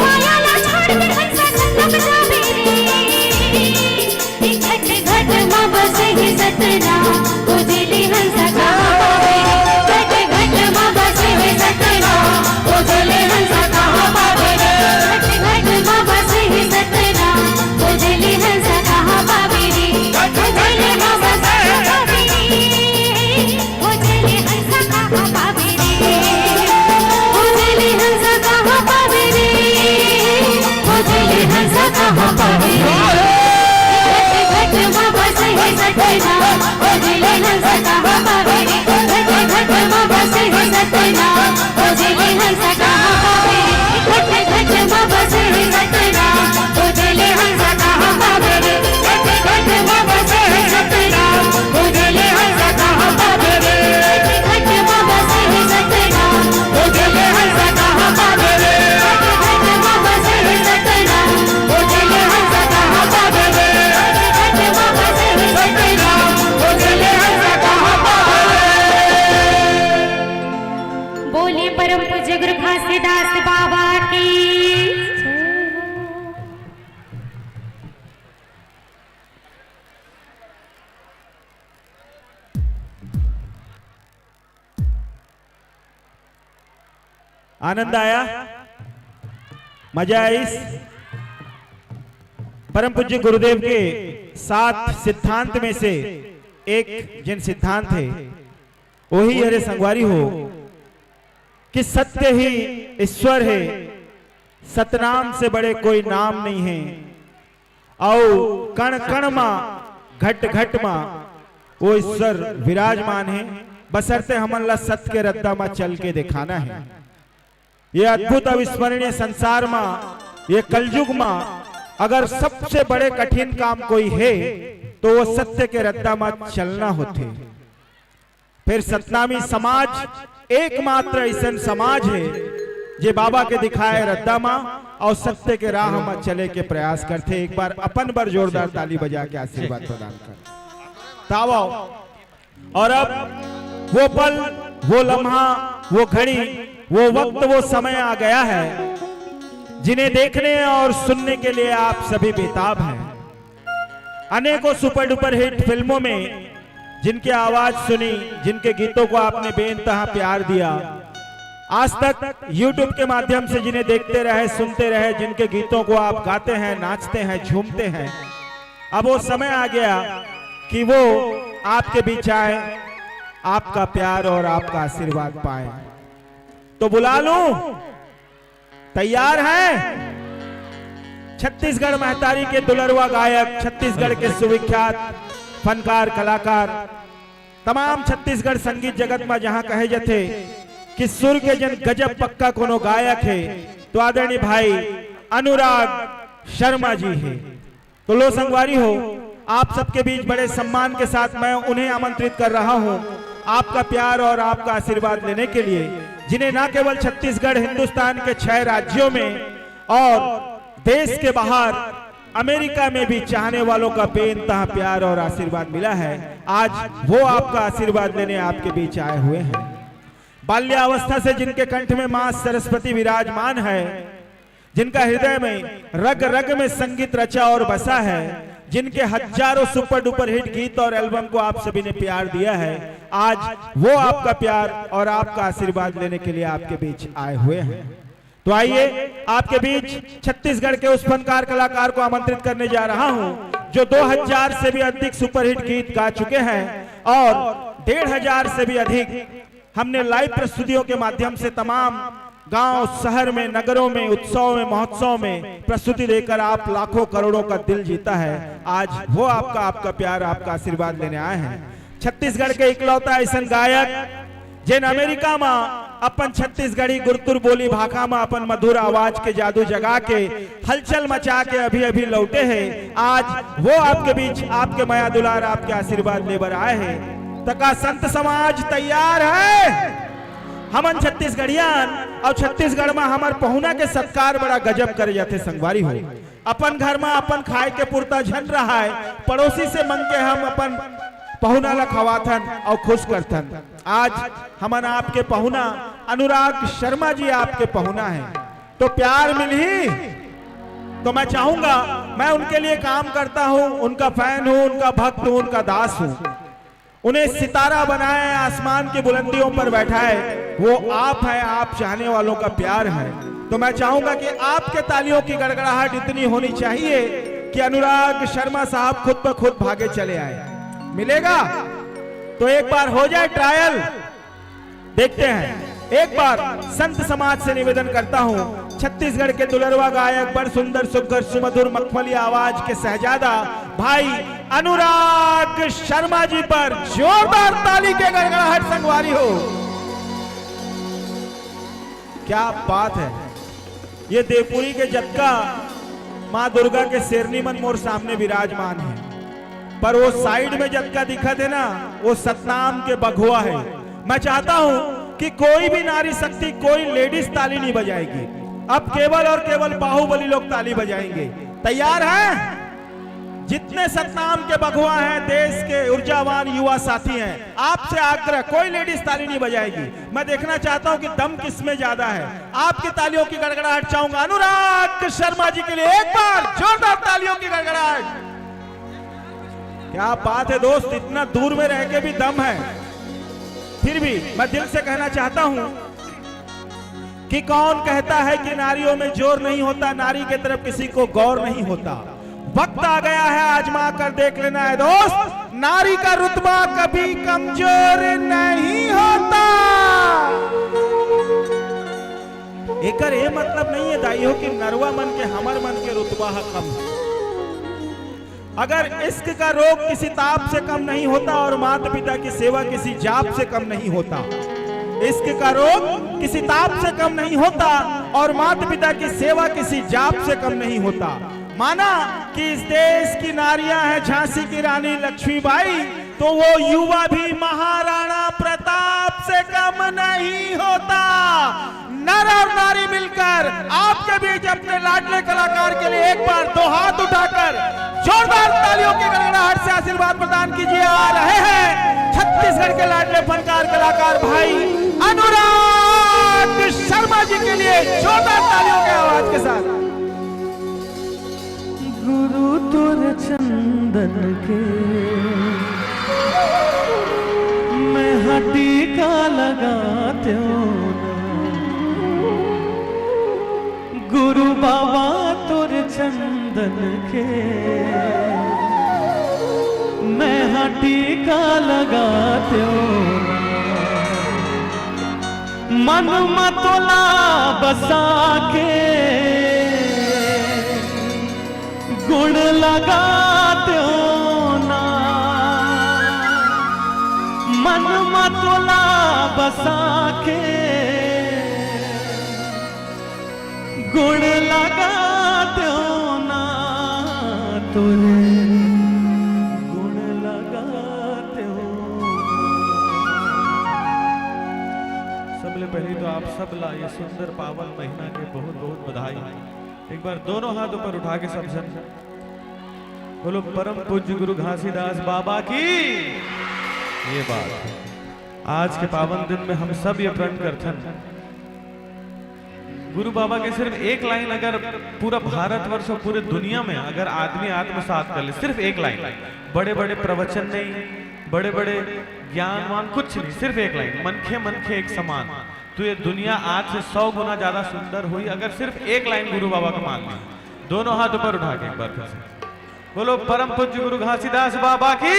माया ला छोड़ के हंसा संगम जावे रे। घट घट मा बसे हे सतना, ओ जेले हंसा कहाँ पावे रे। घट घट मा बसे हे सतना, ओ जेले हंसा कहाँ पावे रे। घट घट मा बसे हे सतना, ओ जेले हंसा कहाँ पावे रे। ओ जेले मा बसे हे सतना, ओ जेले हंसा कहाँ पावे रे। ओ जेले हंसा कहाँ पावे रे। ओ जेले हंसा कहाँ पावे रे। घट घट मा बसे हे सतना, ओ जेले हंसा कहाँ पावे रे। घट घट मा बसे हे सतना, ओ जेले हंसा कहाँ पावे रे। घट घट मा बसे हे सतना, ओ जेले हंसा कहाँ पावे रे। घट घट मा बसे हे सतना, ओ जेले हंसा कहाँ पावे रे। घट घट मा बसे हे सतना, ओ जेले हंसा कहाँ पावे रे। घट घट मा बसे हे सतना, ओ जेले हंसा कहाँ पावे रे। घट घट मा बसे हे सतना, ओ जेले हंसा कहाँ पावे रे। बोलिए परम पूज्य गुरु घासीदास बाबा की। आनंद आया, मजा आइस। परम पूज्य गुरुदेव के सात सिद्धांत में से एक जेन सिद्धांत हे, वही हरे संगवारी हो कि सत्य ही ईश्वर हे, सतनाम से बड़े कोई नाम नहीं हे। अउ कण कण मा, घट घट मा वो ईश्वर विराजमान हे। बशर्ते हमन ला सत्य के रद्दा मा चल के दिखाना हे। ये अद्भुत अविस्मरणीय संसार मा, ये कलयुग मा अगर सबसे बड़े कठिन काम कोई हे, तो वो सत्य के रद्दा मा चलना होथे। फिर सतनामी समाज एकमात्र अइसन समाज हे, जे बाबा के दिखाए रद्दा मा अउ सत्य के राह मा चले के प्रयास करथे। एक बार अपन बर जोरदार ताली बजा के आशीर्वाद प्रदान कर। ताव आओ। और अब वो पल, वो लम्हा, वो घड़ी, वो वक्त, वो समय आ गया है, जिन्हें देखने और सुनने के लिए आप सभी बेताब हैं। अनेकों सुपर डुपर हिट फिल्मों में जिनकी आवाज सुनी, जिनके गीतों को आपने बेइंतहा प्यार दिया, आज तक YouTube के माध्यम से जिन्हें देखते रहे, सुनते रहे, जिनके गीतों को आप गाते हैं, नाचते हैं, झूमते हैं, अब वो समय आ गया कि वो आपके बीच आए, आपका प्यार और आपका आशीर्वाद पाए। तो बुला लूं? तैयार हैं? छत्तीसगढ़ महतारी के दुलरवा गायक, छत्तीसगढ़ के सुविख्यात फनकार, कलाकार, तमाम छत्तीसगढ़ संगीत जगत मा जहां कहे जथे कि सुर के जन गजब पक्का कोनो गायक हे, तो आदरणीय भाई अनुराग शर्मा जी हे। तो लो संगवारी हो, आप सबके बीच बड़े सम्मान के साथ मैं उन्हें आमंत्रित कर रहा हूं, आपका प्यार और आपका आशीर्वाद लेने के लिए, जिन्हें ना केवल छत्तीसगढ़, हिंदुस्तान के छह राज्यों में और देश के बाहर अमेरिका में भी चाहने वालों का बेइंतहा प्यार और आशीर्वाद मिला है। आज वो आपका आशीर्वाद लेने आपके बीच आए हुए हैं। बाल्यावस्था से जिनके कंठ में मां सरस्वती विराजमान है, जिनका हृदय में रग रग में संगीत रचा और बसा है, जिनके हजारों सुपर डुपर हिट गीत और एल्बम को आप सभी ने प्यार दिया है, आज वो आपका प्यार और आपका आशीर्वाद लेने के लिए आपके बीच आए हुए हैं। तो आइए, आपके बीच छत्तीसगढ़ के उस फनकार कलाकार को आमंत्रित करने जा रहा हूं, जो दो हज़ार से भी अधिक सुपरहिट गीत गा चुके हैं और डेढ़ हज़ार से भी अधिक हमने लाइव प्रस्तुतियों के माध्यम से तमाम गांव, शहर में, नगरों में, उत्सव में, महोत्सव में प्रस्तुति देकर आप लाखों करोड़ों का दिल जीता है। आज वो आपका, आपका प्यार, आपका आशीर्वाद लेने आए हैं। छत्तीसगढ़ के इकलौता ऐसन गायक, जेन अमेरिका मा अपन छत्तीसगढ़ी गुरतुर बोली भाखा म अपन मधुर आवाज के जादू जगा के हलचल मचा के अभी-अभी लौटे हे। आज वो आपके बीच आपके मया दुलार, आपके आशीर्वाद ले बर आए हे। त का संत समाज तैयार हे? हमन छत्तीसगढ़ियान अउ छत्तीसगढ़ म हमर पहुना के सत्कार बड़ा गजब करे जाथे संगवारी हो। अपन घर म अपन खाए के पुरता झन रहाय, पड़ोसी से मंग के हम अपन पहुना ल खवाथन अउ खुश करथन। आज हमन आपके पहुना अनुराग शर्मा जी आपके पहुना हे, तो प्यार मिलही। तो मैं चाहूंगा, मैं उनके लिए काम करता हूं, उनका फैन हूं, उनका भक्त हूं, उनका दास हूं। उन्हें सितारा बनाए, आसमान की बुलंदियों पर बैठाए, वो आप हैं, आप चाहने वालों का प्यार है। तो मैं चाहूंगा कि आपके तालियों की गड़गड़ाहट इतनी होनी चाहिए कि अनुराग शर्मा साहब खुद ब खुद भागे चले आए। मिलेगा? तो एक बार हो जाए ट्रायल, देखते हैं। एक बार संत समाज से निवेदन करता हूं, छत्तीसगढ़ के दुलरवा गायक, बड़ सुंदर सुघर सुमधुर मखमली आवाज के शहजादा भाई अनुराग शर्मा जी पर जोरदार ताली के गड़गड़ाहट संगवारी हो। क्या बात है। ये देवपुरी के जतका माँ दुर्गा के शेरनी मन मोर सामने विराजमान हे, पर वो साइड में जतका दिखत हे ना, वो सतनाम के बघवा हे। मैं चाहता हूं कि कोई भी नारी शक्ति, कोई लेडीज ताली नहीं बजाएगी। अब केवल और केवल बाहुबली लोग ताली बजाएंगे। तैयार हैं? जितने सतनाम के बघवा हैं, देश के ऊर्जावान युवा साथी हैं, आपसे आग्रह, कोई लेडीज ताली नहीं बजाएगी। मैं देखना चाहता हूं कि दम किस में ज्यादा है। आपकी तालियों की गड़गड़ाहट चाहूंगा अनुराग शर्मा जी के लिए, एक बार जोरदार तालियों की गड़गड़ाहट। क्या बात है दोस्त, इतना दूर में रह के भी दम है। फिर भी मैं दिल से कहना चाहता हूं कि कौन कहता है कि नारियों में जोर नहीं होता, नारी की तरफ किसी को गौर नहीं होता। वक्त आ गया है, आजमा कर देख लेना है दोस्त, नारी का रुतबा कभी कमजोर नहीं होता। एकर ए मतलब नहीं है दाई हो कि नरवा मन के, हमर मन के रुतबा ह कम है। अगर इश्क का रोग किसी ताप से कम नहीं होता और माता पिता की सेवा किसी जाप से कम नहीं होता, इश्क का रोग किसी ताप से कम नहीं होता और माता पिता की सेवा किसी जाप से कम नहीं होता। माना कि इस देश की नारियां हैं झांसी की रानी लक्ष्मीबाई, तो वो युवा भी महाराणा प्रताप से कम नहीं होता। नर और नारी मिलकर आपके बीच अपने लाडले कलाकार के लिए एक बार दो हाथ उठाकर जोरदार तालियों की गड़गड़ाहट से आशीर्वाद प्रदान कीजिए। आ रहे हैं छत्तीसगढ़ के लाडले फनकार कलाकार भाई अनुराग शर्मा जी के लिए जोरदार तालियों के आवाज के साथ। गुरु तोर चंदन के मैं हा टीका लगातेंव ना। गुरु बाबा तोर चंदन के मैं हा टीका लगातेंव ना। मन म तोला बसा के गुण लगातेंव ना। मन म तोला बसा के गुण लगातेंव ना। तोरे गुण लगातेंव ना। सबले पहले तो आप सब ला ये सुंदर पावन महीना के बहुत बहुत बधाई। एक बार दोनों हाथ ऊपर उठा के सब जन बोलो, परम पूज्य गुरु घासीदास बाबा की। ये बात है। आज के पावन दिन में हम सब ये प्रण करथन, गुरु बाबा के सिर्फ एक लाइन अगर पूरा भारतवर्ष और पूरे दुनिया में अगर आदमी आत्मसात कर ले, सिर्फ एक लाइन, बड़े बड़े प्रवचन नहीं, बड़े बड़े ज्ञानवान कुछ नहीं, सिर्फ एक लाइन, मनखे मनखे एक समान। तो ये दुनिया आज से सौ गुना ज्यादा सुंदर होही अगर सिर्फ एक लाइन गुरु बाबा का मान ली। दोनों हाथ ऊपर उठा के एक बार फिर से बोलो, परम पूज्य गुरु घासीदास बाबा की।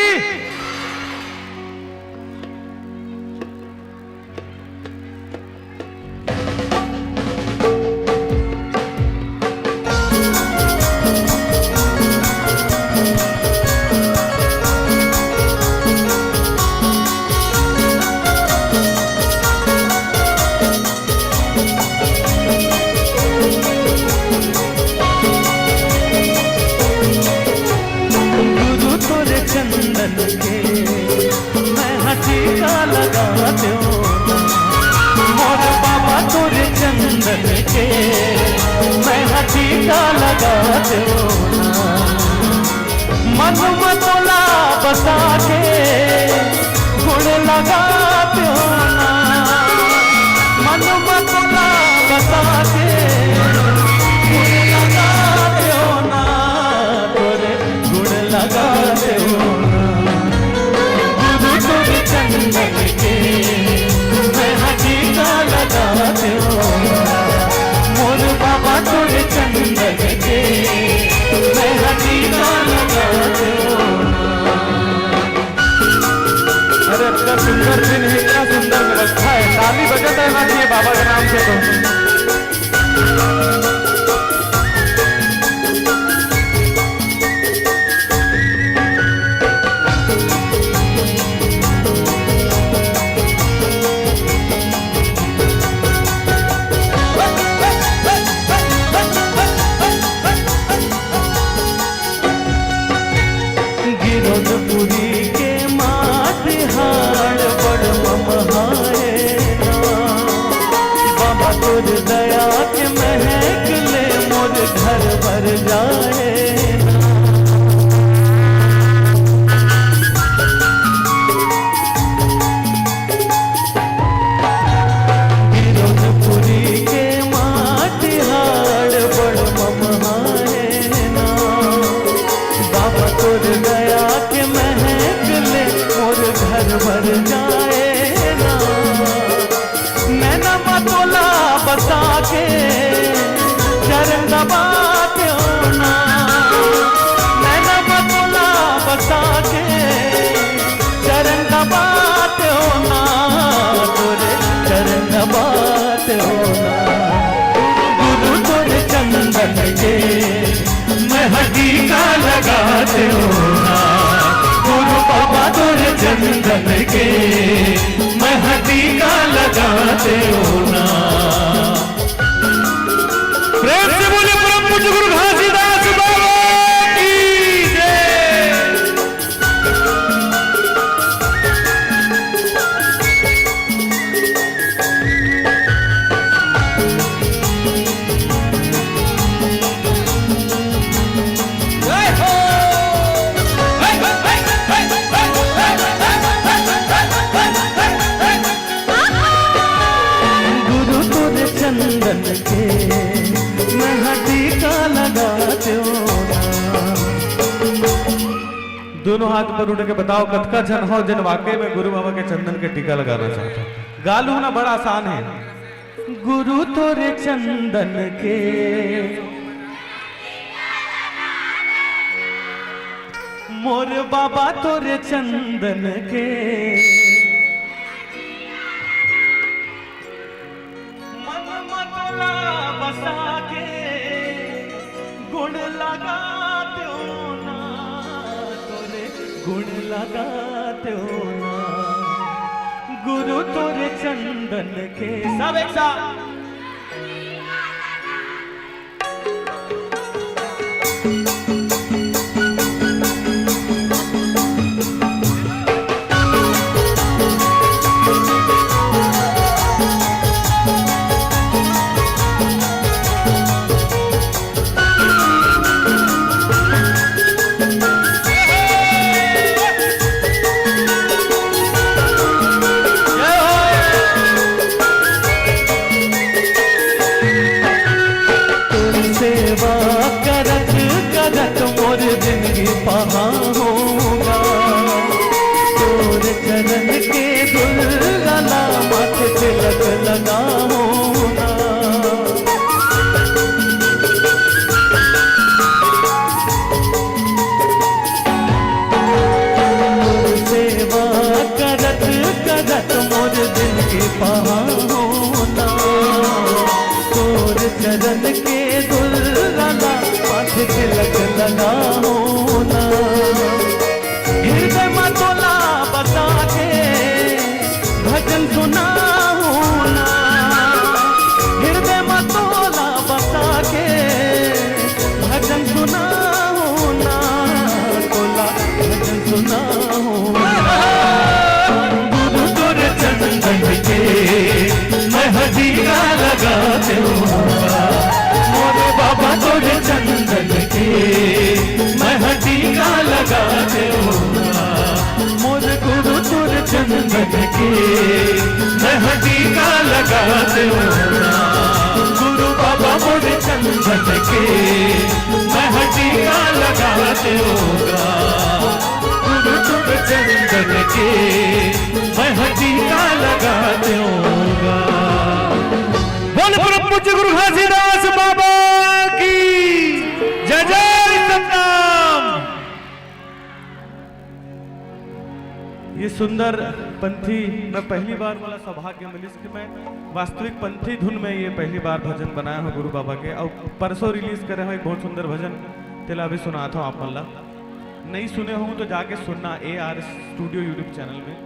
के मैं ह टीका लगा देवों ना। मन म तोला बसा के गुण लगा देवों ना। मन म तोला बसा के गुण लगा देवों ना। तोरे गुण लगा देवों ना। गुरु तोरे चंदन के मैं ह टीका लगा देवों ना। मोर बाबा तोरे चंदन के मैं ह टीका लगा देवों ना। अरे, इतना सुंदर दिन है, इतना सुंदर व्यवस्था है, ताली बजत रहना चाहिए बाबा के नाम से तो। गिरौदपुरी के माटी हाड़ बड़ ममहाए ना। बाबा तोर दया के महक ले मोर घर भर जाए ना। गिरौदपुरी के माटी हाड़ बड़ ममहाए ना। बाबा तोर दया के महक ले मोर घर भर जाए ना। नैना म तोला बसा के चरण दबा देवों ना। नैना म तोला बसा के चरण दबा देवों ना। तोरे चरण दबा देवों ना। गुरु तोरे चंदन के मैं ह टीका लगा देवों ना। गुरु बाबा तोरे चंदन के मैं ह टीका लगा देवों ना। प्रेम से बोले परम पूज्य गुरु घासीदास बाबा की जय। गुरु तोरे चंदन के मैं ह टीका लगा देवों ना। दोनों हाथ ऊपर उठा के बताओ, कतका झन हो जेन वाकई में गुरु बाबा के चंदन के टीका लगाना चाहत हो? गा लूं ना, बड़ा आसान है। गुरु तोरे चंदन के, मोर बाबा तोरे चंदन के, मन म तोला बसा के गुण लगा देवों ना। तोरे गुण लगा देवों ना। गुरु तोरे चंदन के, सब एक साथ। मैं ह टीका लगा देवँगा, गुरु बाबा मोर चंदन के, मैं ह टीका लगा देवँगा, गुरु तुम चंदन के, मैं ह टीका लगा देवँगा। बोल परम पूज्य गुरु घासीदास बाबा की जय जय सतनाम। ये सुंदर पंथी मैं पहली बार, मोला सौभाग्य मिलिस कि मैं वास्तविक पंथी धुन में ये पहली बार भजन बनाए हों गुरु बाबा के, अउ परसों release करे हों एक बहुत सुंदर भजन, तेला भी सुनात हों आप मन ला। नइ सुने होहू तो जाके सुनना A R studio YouTube channel में।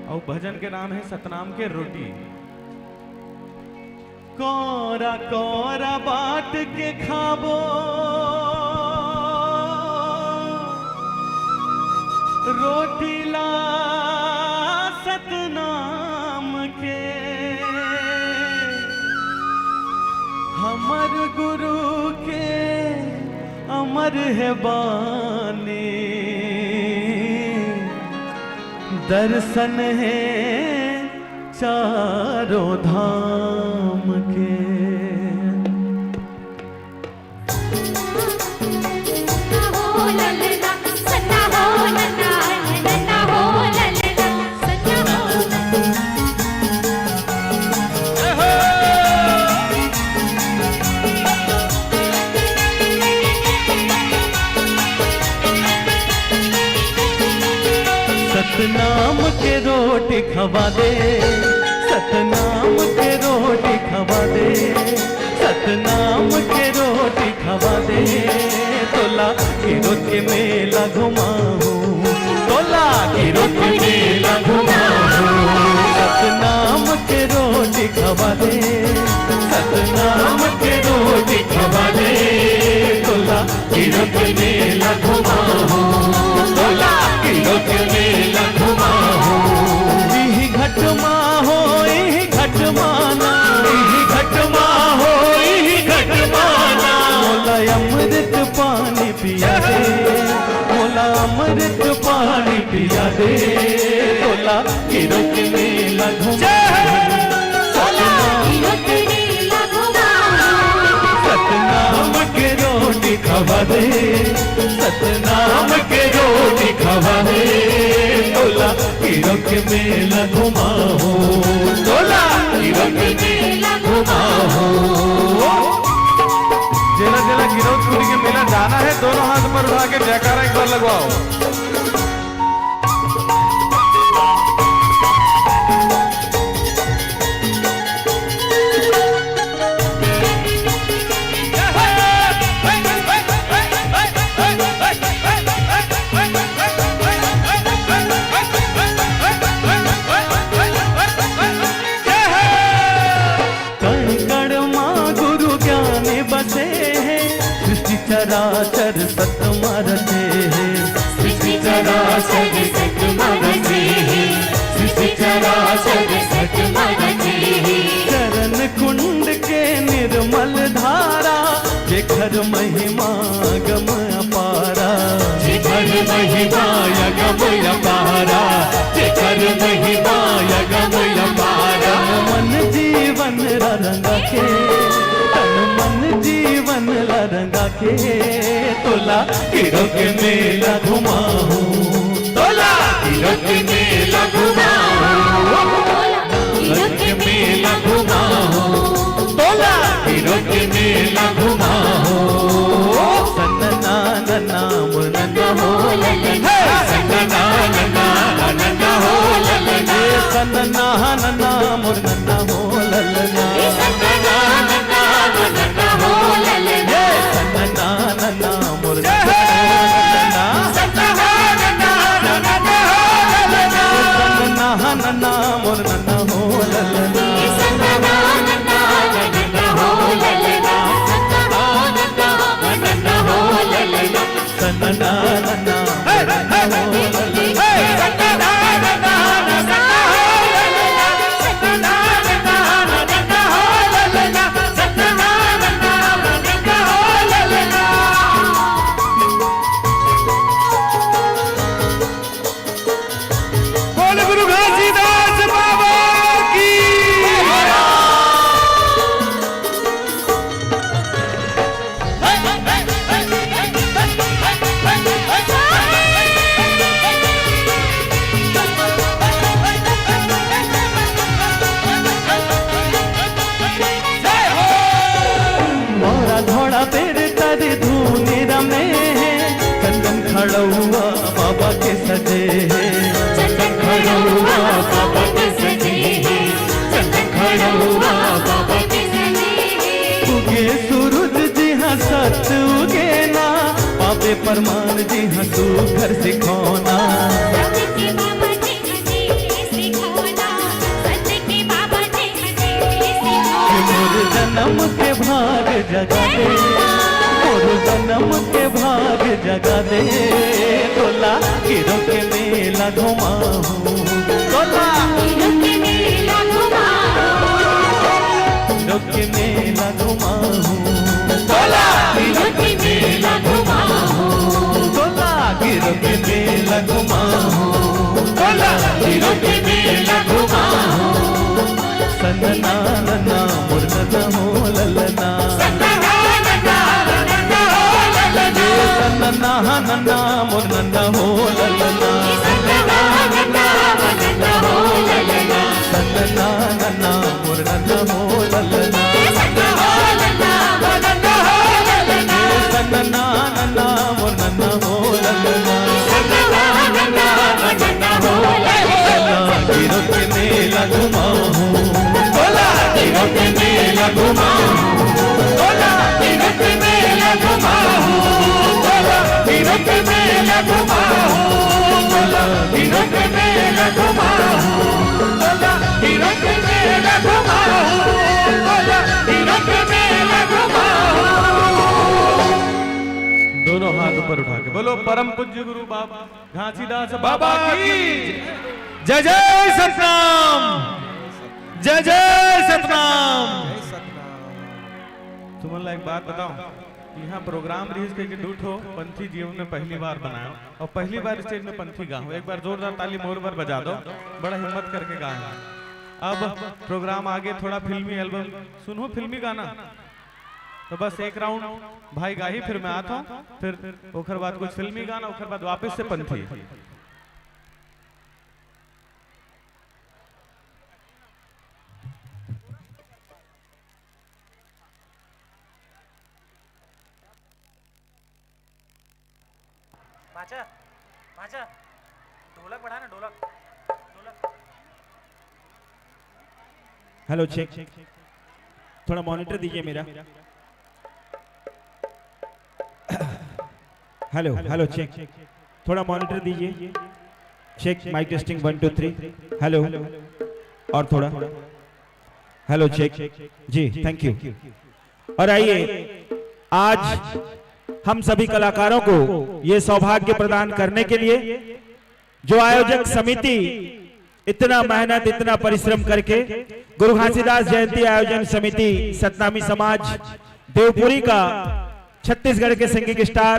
अउ भजन के नाम हे सतनाम के रोटी। कोरा कोरा बाट के खाबो रोटी ला सतनाम के, हमर गुरु के अमर हे बानी, दर्शन हे चारों धाम के। सतनाम के रोटी खवा दे, सतनाम के रोटी खवा दे, सतनाम के रोटी खवा दे। तोला गिरोध के मेला घुमाहूँ, तोला गिरोध के मेला घुमाहूँ। सतनाम के रोटी खवा दे, सतनाम के रोटी खवा दे, तोला गिरोध के मेला घुमाहूँ, तोला गिरोध के मेला घुमाहूँ। इही घट मा हो, इही घट मा ना, इही घट मा हो, इही घट मा ना। मोला अमृत पानी पिया दे, मोला अमृत पानी पिया दे, तोला गिरोध के मेला घुमा। सतनाम के रोटी खवा दे, सतनाम के रोटी खवा दे, तोला गिरोध के मेला घुमाहूँ, तोला गिरोध के मेला घुमाहूँ। जेला जेला गिरौदपुरी के मेला जाना हे, दोनों हाथ ऊपर उठा के जयकारा एक बार लगवाओ। कण कण मा गुरु ज्ञान बसे हे, सृष्टि चराचर सत मा रचे हे। सृष्टि चराचर सत मा रचे हे, सृष्टि चराचर सत मा रचे हे। चरण कुंड के निर्मल धारा, जेकर महिमा गम अपारा। जेकर महिमा अगम अपारा, जेकर महिमा अगम अपारा। मन जीवन ला रंगा के, तन मन जीवन ला रंगा के, तोला गिरोध के मेला घुमाहूँ, तोला गिरोध के मेला घुमाहूँ। गिरोध के मेला घुमाहूँ, तोला गिरोध के मेला घुमाहूँ। सन्ना ना ना मोर नन्ना हो ललना, सन्ना ना ना ना नन्ना हो ललना, सन्ना ना ना मोर नन्ना हो ललना, सन्ना ना ना ना नन्ना हो ललना, सन्ना ना ना मोर नन्ना हो ललना, सन्ना ना ना ना नन्ना हो ललना, सन्ना ना ना मोर नन्ना हो ललना। परमान जी हाँ सुघर सिखौना। सत्य के बाबा जी हाँ जी सिखौना। सत्य के बाबा जी हाँ जी सिखौना। मोर जन्म के भाग जगा दे, मोर जन्म के भाग जगा दे, तोला गिरो के मेला घुमाहूँ, तोला गिरो के मेला घुमाहूँ। गिरो के मेला घुमाहूँ, तोला गिरो के मेला घुमाहूँ, तोला गिरो के मेला घुमाहूँ, तोला गिरो के मेला घुमाहूँ। सन्ना नन्ना मोर नन्ना हो ललना। सन्ना नन्ना मोर नन्ना हो ललना। सन्ना नन्ना मोर नन्ना हो ललना। सन्ना नन्ना मोर नन्ना हो ललना। गिरो के मेला घुमाहूँ, तोला गिरो के मेला घुमाहूँ, तोला गिरो के मेला घुमाहूँ, तोला गिरो के मेला घुमाहूँ, तोला गिरो के मेला घुमाहूँ, तोला गिरो के मेला घुमाहूँ, तोला गिरो के मेला घुमाहूँ। दोनों हाथ ऊपर उठा के बोलो, परम पूज्य गुरु बाबा घासीदास बाबा की जय। जय सतनाम, जय जय सतनाम। तुमन ला एक बात बताओ, यहाँ प्रोग्राम रिहिस कहिके दू ठो पंथी जीवन में पहली बार बनायो और पहली बार स्टेज में पंथी गाहूँ। एक बार जोरदार ताली मोर बर बजा दो, बड़ा हिम्मत करके गाए। अब प्रोग्राम आगे थोड़ा फिल्मी एल्बम सुनहू, फिल्मी गाना। तो बस एक राउंड भाई गाही, फिर मैं आता हूँ, फिर ओखर बाद कुछ फिल्मी गाना, ओखर बाद वापस से पंथी। बाचा, बाचा, ढोलक बढ़ा ना, ढोलक, ढोलक। Hello, check. थोड़ा मॉनिटर दीजिए मेरा। Hello, hello, check. थोड़ा मॉनिटर दीजिए। Check, mike testing, one, two, three. Hello, और थोड़ा। Hello, check. जी, थैंक यू। और आइए, आज हम सभी कलाकारों को ये सौभाग्य प्रदान करने के लिए जो आयोजक समिति इतना मेहनत, इतना परिश्रम करके गुरु घासीदास जयंती आयोजन समिति सतनामी समाज देवपुरी का छत्तीसगढ़ के singing star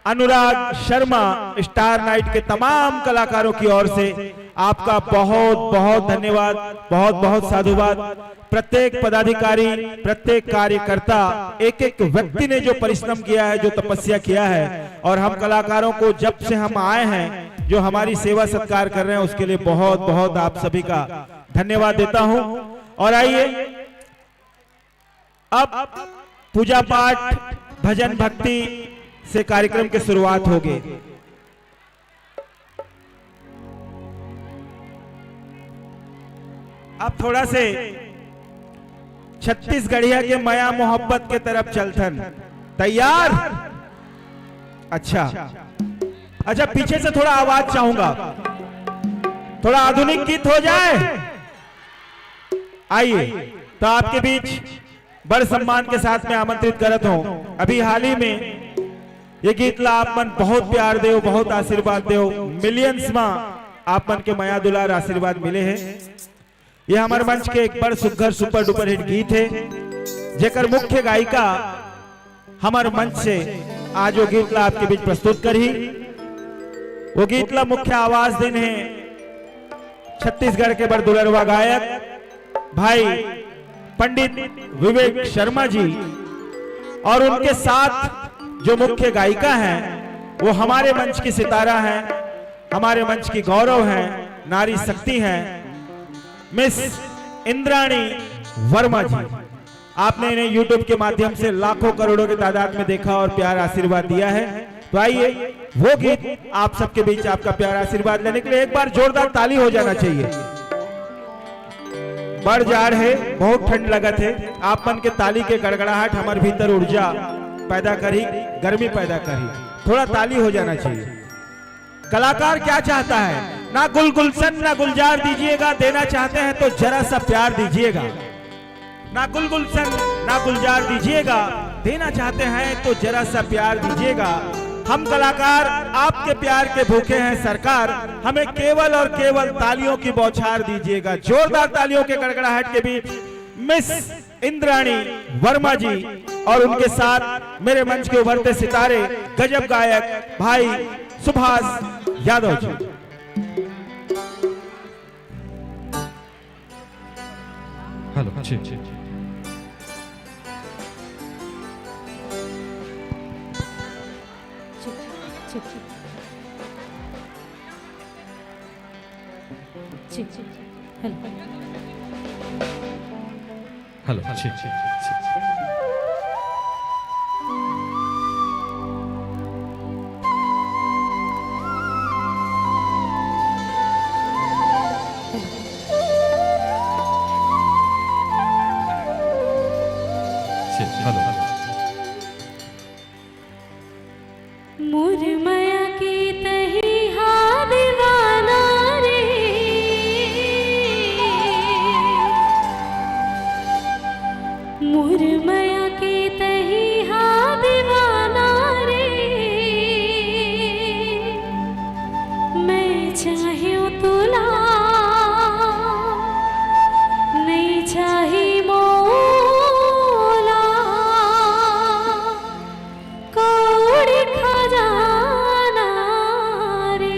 Anurag Sharma, star night के तमाम कलाकारों की ओर से आपका बहुत बहुत धन्यवाद, बहुत बहुत साधुवाद। प्रत्येक पदाधिकारी, प्रत्येक कार्यकर्ता, एक एक व्यक्ति ने जो परिश्रम किया है, जो तपस्या किया है, और हम कलाकारों को जब से हम आए हैं, जो हमारी सेवा सत्कार कर रहे हैं, उसके लिए बहुत बहुत आप सभी का धन्यवाद देता हूं। और आइए, अब पूजा पाठ, भजन भक्ति से कार्यक्रम की शुरुआत होगी। अब थोड़ा से छत्तीसगढ़िया के मया मोहब्बत के तरफ चलथन। तैयार? अच्छा, अच्छा, पीछे से थोड़ा आवाज चाहूंगा, थोड़ा आधुनिक गीत हो जाए। आइए, तो आपके बीच बड़ सम्मान के साथ में आमंत्रित करत हूं। अभी हाल ही में ये गीत ला आप मन बहुत प्यार देव, बहुत आशीर्वाद देव, मिलियंस मा आप मन के मया दुलार आशीर्वाद मिले हे। ये हमर मंच के एक बड़ सुघर सुपर डुपर हिट गीत हे, जेकर मुख्य गायिका हमर मंच से आज वो गीत ला आपके बीच प्रस्तुत करही। वो गीत ला मुख्य आवाज दिन हे छत्तीसगढ़ के बड़ दुलरवा गायक भाई पंडित विवेक शर्मा जी, और उनके साथ जो मुख्य गायिका हैं, वो हमारे मंच की सितारा हैं, हमारे मंच की गौरव हैं, नारी शक्ति हैं, मिस इंद्राणी वर्मा जी। आपने इन्हें YouTube के माध्यम से लाखों करोड़ों की तादाद में देखा और प्यार आशीर्वाद दिया है। तो आइए, वो गीत आप सबके बीच आपका प्यार आशीर्वाद लेने के लिए एक बार जोरदार ताली हो जाना चाहिए। बड़ जाड़ हे, बहुत ठंड लगत हे। आप मन के ताली के गड़गड़ाहट हमर भीतर ऊर्जा पैदा करही, गर्मी पैदा करही। थोड़ा ताली हो जाना चाहिए। कलाकार क्या चाहता है? ना गुल गुलशन, ना गुलजार दीजिएगा, देना चाहते हैं तो जरा सा प्यार दीजिएगा। ना गुल गुलशन, ना गुलजार दीजिएगा, देना चाहते हैं तो जरा सा प्यार दीजिएगा। हम कलाकार आपके प्यार के भूखे हैं सरकार, हमें केवल और केवल तालियों की बौछार दीजिएगा। जोरदार तालियों के गड़गड़ाहट के बीच मिस इंद्राणी वर्मा जी और उनके साथ मेरे मंच के उभरते सितारे, गजब गायक भाई सुभाष यादव जी। हेलो, ठीक, ठीक। हेलो। हेलो, ठीक, ठीक, ठीक। ठीक, हेलो। मोर मया के तही हा दीवाना रे, मोर मया के तही हा दीवाना रे, मैं चाहियो तोला, नहीं चाही मोला। कौड़ी खजाना रे।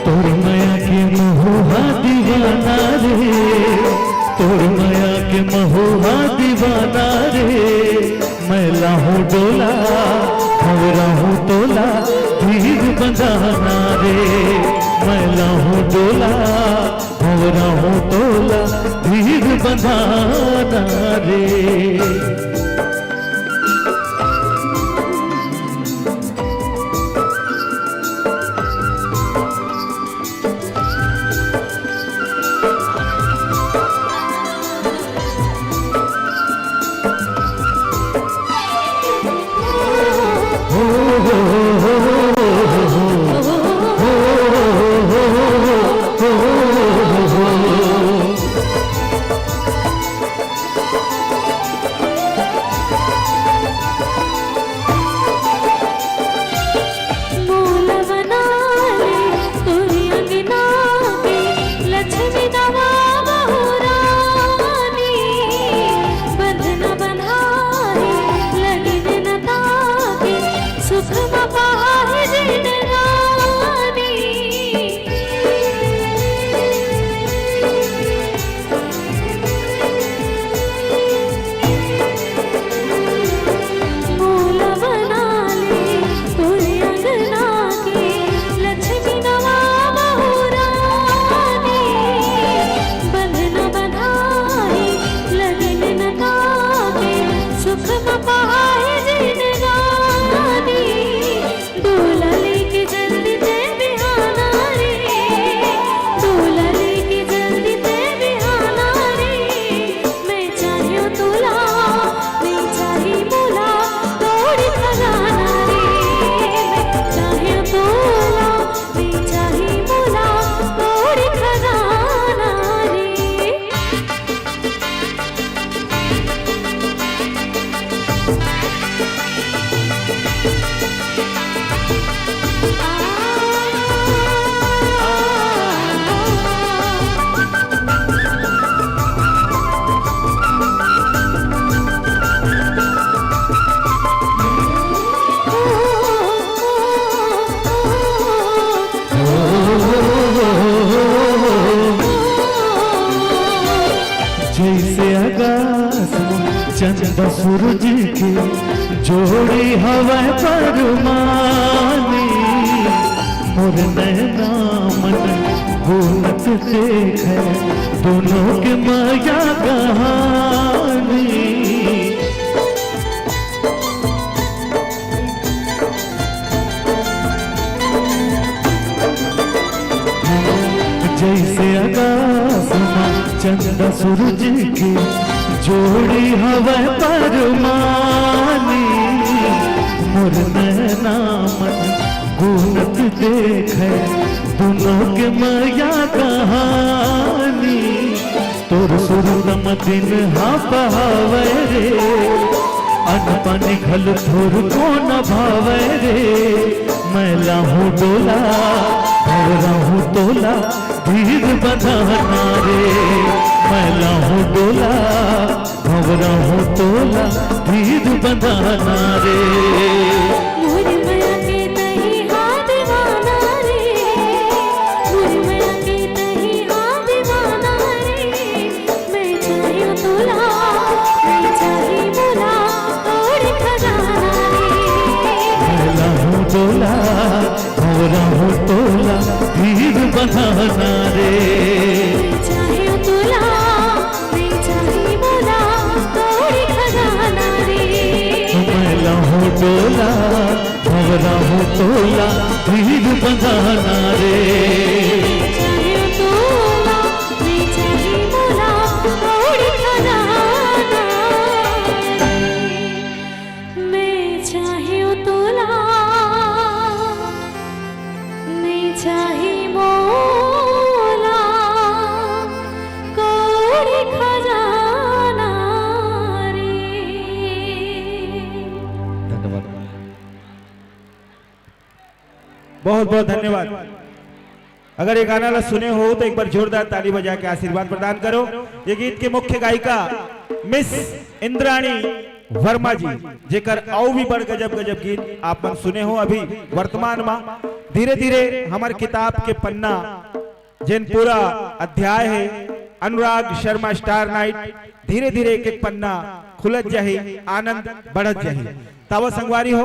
तोर मया के महू हा दीवाना रे, तोर मया के महू हा दीवाना रे, मैं लाहूं डोला, भंवराहूं तोला, धीर बंधाना रे, मैं लाहूं डोला, भंवराहूं तोला, धीर बंधाना रे। सूरज के जोड़ी हवय परमानी, मोर नैना मन गुनत देखे, दोनों के मया कहानी। जैसे आकाश मा चंदा सूरज के जोड़ी हवय परमानी, मोर नैना मन गुनत देखे, दोनों के मया कहानी। तोर सुरतम दिन हा पहावय रे, अन्न पानी घल थोर को न भावय रे। मैं लाहूं डोला, भंवरा हूं तोला, धीर बंधाना रे। मैं लाहूं डोला, भंवरा हूं तोला, धीर बंधाना रे। मोर मया के तही हा दीवाना रे, मोर मया के तही हा दीवाना रे। मैं चाहियो तोला, मैं चाही मोला, तोर खजाना रे। मैं लाहूं डोला, भंवरा हूं तोला, धीर बंधाना रे। मैं चाहियो तोला, मैं चाही मोला, तोर खजाना रे। मैं लाहूं डोला, भंवरा हूं तोला, धीर बंधाना रे। चाहियो तोला, मैं चाही मोला, तोर खजाना रे। मैं चाहियो तोला, मैं चाही मोला, कोड़ी खजाना रे। धन्यवाद। बहुत बहुत धन्यवाद। अगर ये गाना ला सुने हो तो एक बार जोरदार ताली बजा के आशीर्वाद प्रदान करो। ये गीत के मुख्य गायिका मिस इंद्राणी वर्मा जी, जेकर अउ भी बड़ गजब गजब गीत आप मन सुने हो अभी वर्तमान मा। धीरे धीरे हमर किताब के पन्ना, जेन पूरा अध्याय है अनुराग शर्मा स्टार नाइट, धीरे धीरे एक एक पन्ना खुलत जाही, आनंद बढ़त जाही। तावा संगवारी हो,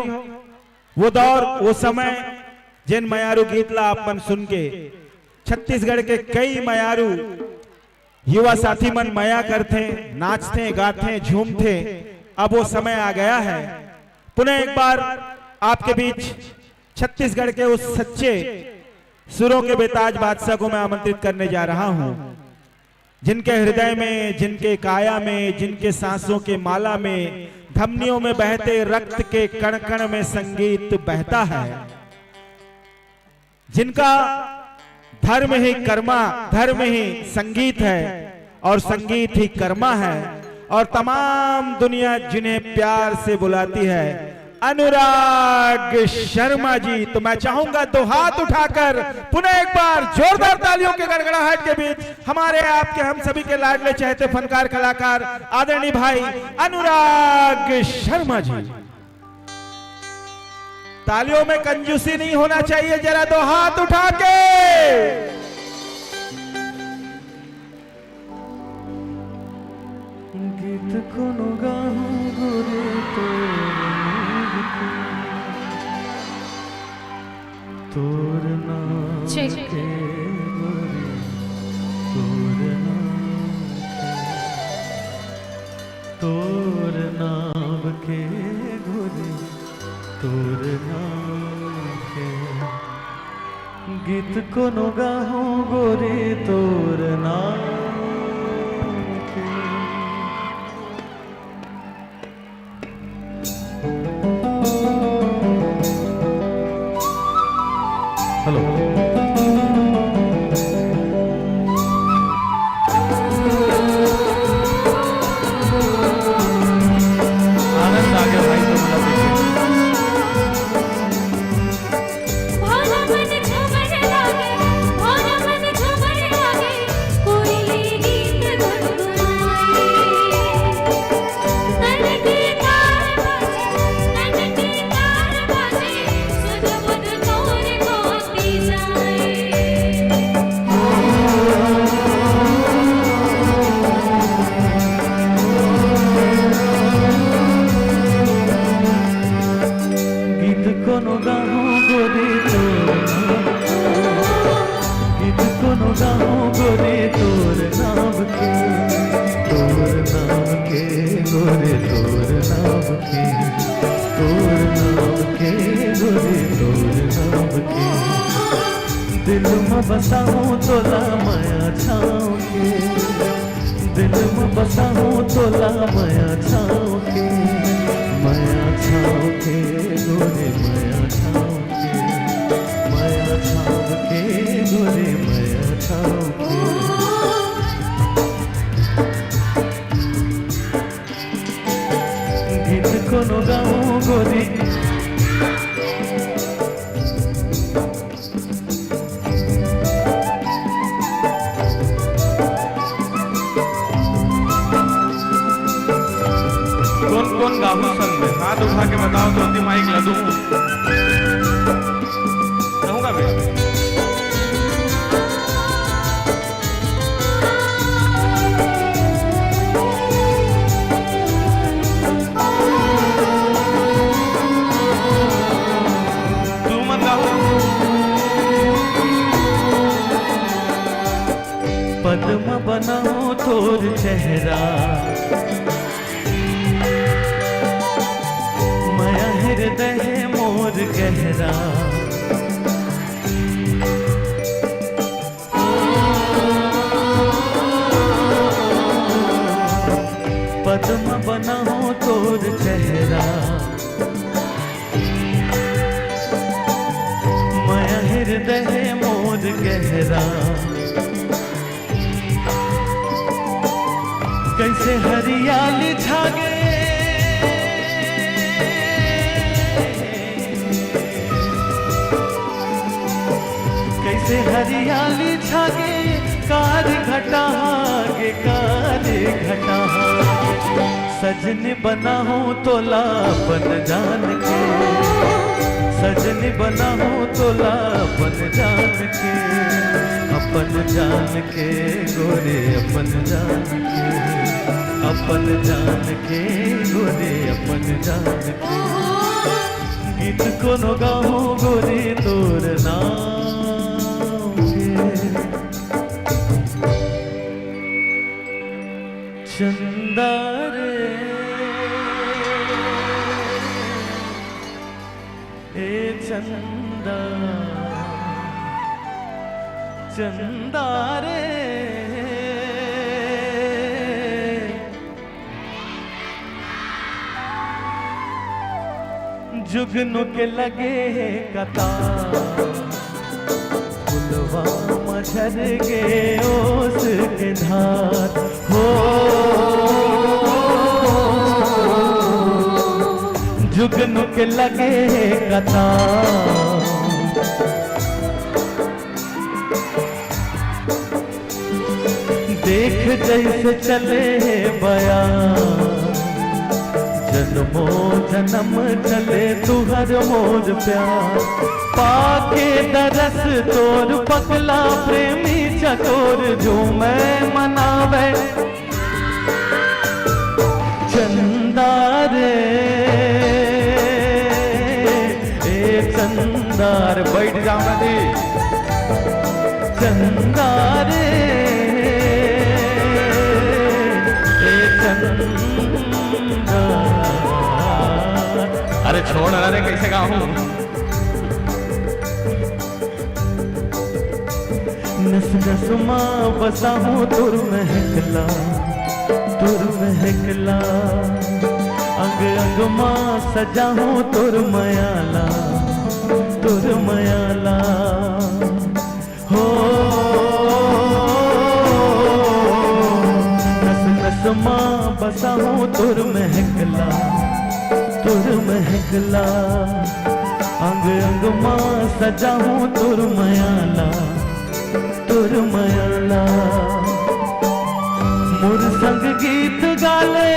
वो दौर, वो समय, जेन मयारू गीत ला आप मन सुन के छत्तीसगढ़ के कई मयारू युवा साथी मन मया करथे, नाचथे, गाथे, झूमथे। अब वो समय आ गया है, पुनः एक बार आपके बीच छत्तीसगढ़ के उस सच्चे सुरों के बेताज बादशाह को मैं आमंत्रित करने जा रहा हूं, जिनके हृदय में, जिनके काया में, जिनके सांसों के माला में, धमनियों में बहते रक्त के कण कण में संगीत बहता है, जिनका धर्म ही कर्मा, धर्म ही संगीत है और संगीत ही कर्मा है, और तमाम दुनिया जिन्हें प्यार से बुलाती है, अनुराग शर्मा जी। तो मैं चाहूंगा दो हाथ उठाकर पुनः एक बार जोरदार तालियों के गड़गड़ाहट के बीच हमारे, आपके, हम सभी के लाडले चहेते फनकार कलाकार आदरणीय भाई अनुराग शर्मा जी। तालियों में कंजूसी नहीं होना चाहिए, जरा दो हाथ उठा के। गीत कोनो गाहूं गोरे तोर नाम के, तोर नाम चेक। के गोरे, तोर नाम के, तोर नाम के गोरे, तोर नाम के। गीत कोनो गाहूं गोरे तोर नाम के। हेलो। आनंद आ गया भाई, तो मतलब देखिए। भोला मन झूमर लागे, भोला मन झूमर लागे, कोयली कोनो गाहूँ गोरी तोर नाम के, गीत कोनो गाहूँ गोरी तोर नाम के, तोर नाम के गोरी तोर नाम के, तोर नाम के गोरी तोर नाम के। दिल म बसाहूँ तोला मया छाँव के, दिल म बसाहूँ तोला मया छाँव के, मया छाँव के गोरी मया छाँव के, मया छाँव के गोरी मया छाँव के। गीत कोनो गाहूँ गोरी। कोन कोन गाहू संग में? हाथ उठा के बताओ, ज्योति माइक ला दूं। कहूंगा भी। तुमन गाहू। पद्म बनाओ तोर चेहरा, मया हृदय मोर गहरा। पद्म बनाओ तोर चेहरा, मया हृदय मोर गहरा। कैसे हरियाली छागे, कैसे हरियाली छागे, कार घटा गे, कार घटा। सजनी बनाहूँ तोला अपन जान के, सजनी बनाहूँ तोला अपन जान के, अपन जान के गोरे अपन जान के, अपन जान के गोरे अपन जान के। गीत कोनो गाहूँ गोरी तोर नाम के। चंदा रे, ए चंदा, चंदा रे। जुगनू के लगे हे कतार, फुलवा म झर गे ओस के धार हो। जुगनू के लगे हे कतार, देख जैसे चले हे बयार, जन्मों जन्म चले तुहर मोर प्यार। पाके दरस तोर पगला प्रेमी चकोर, झूमे मनावे चंदा रे, ए चंदा रे, बैठ जाओ ना जी। चंदा रे, ए चंदा। अरे छोड़ ना रे, कैसे गाऊं? नस नस मा बसा हूँ तोर महकला, तोर महकला। अंग अंग मा सजा हूँ तोर मयाला, तोर मयाला। हो, नस नस मा बसा हूँ तोर महकला, तोर महकला। अंग अंग मा सजा हूँ तोर मयाला, तोर मयाला। मोर संग गीत गाले,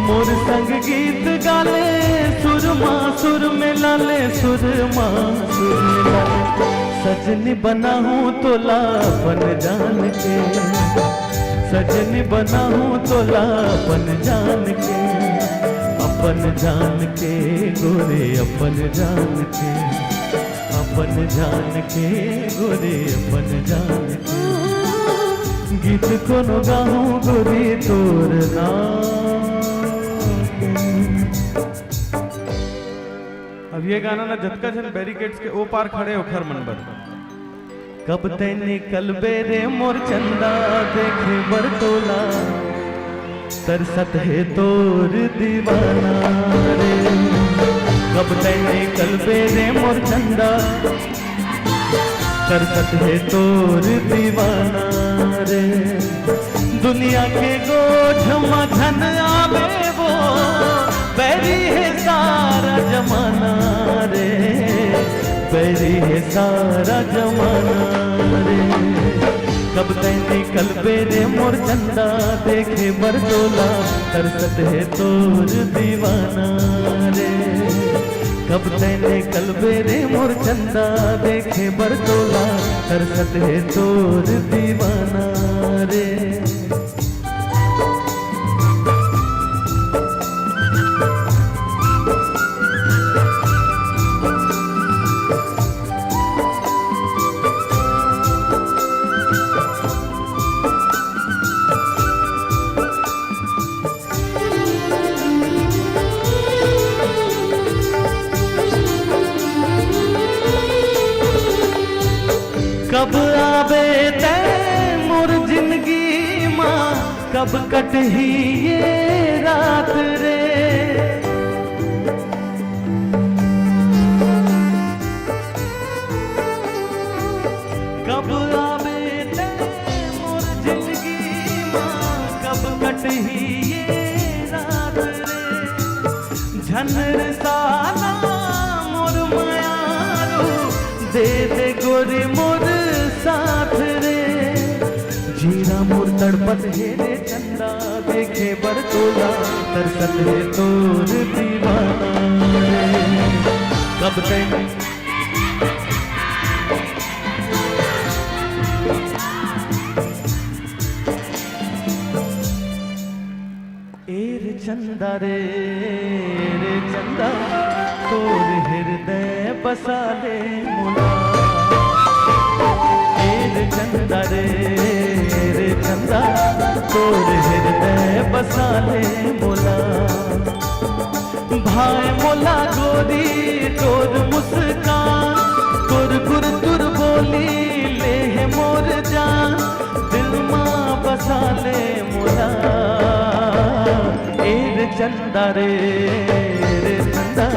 मोर संग गीत गाले, सुर मा सुर मिला ले, सुर मा सुर मिला ले। सजनी बना हूँ तोला अपन जान के, सजनी बनाहूँ तोला अपन जान के, अपन जान के गोरी, अपन जान के, अपन जान के गोरी, अपन जान के। गीत कोनो गाहूँ गोरी तोर नाम के। अब ये गाना ना जतका झन बैरिकेड्स के ओ पार खड़े ओखर मन बर। कब तैं निकलबे रे मोर चंदा, देखे बर तोला तरसत हे तोर दीवाना रे। कब तैं निकलबे रे मोर चंदा, तरसत हे तोर दीवाना रे। दुनिया के गोठ म झन आवे वो, बैरी हे सारा जमाना रे, बैरी हे सारा जमाना रे। कब तैं निकलबे रे मोर चंदा, देखे बर तोला तरसत हे तोर दीवाना रे। कब तैं निकलबे रे मोर चंदा, देखे बर तोला तरसत हे तोर दीवाना रे। कब आबे तैं मोर जिंदगी मा, कब कटही ये रात रे। कब आबे तैं मोर जिंदगी मा, कब कटही ये रात रे। झन रिसाना मोर मयारू, दे दे गोरी मोर साथ रे। जीरा मोर तड़पत हे रे चंदा, देखे बर तोला तरसत हे तोर दीवाना रे। कब तैं ए रे चंदा रे, रे चंदा, तोर हृदय बसा ले मोला। ए रे चंदा रे, रे चंदा, तोर हृदय बसा ले मोला। भाए मोला गोरी तोर मुस्कान, तोर गुरतुर बोली ले हे मोर जान, दिल मा बसा ले मोला। ए रे चंदा रे, रे चंदा,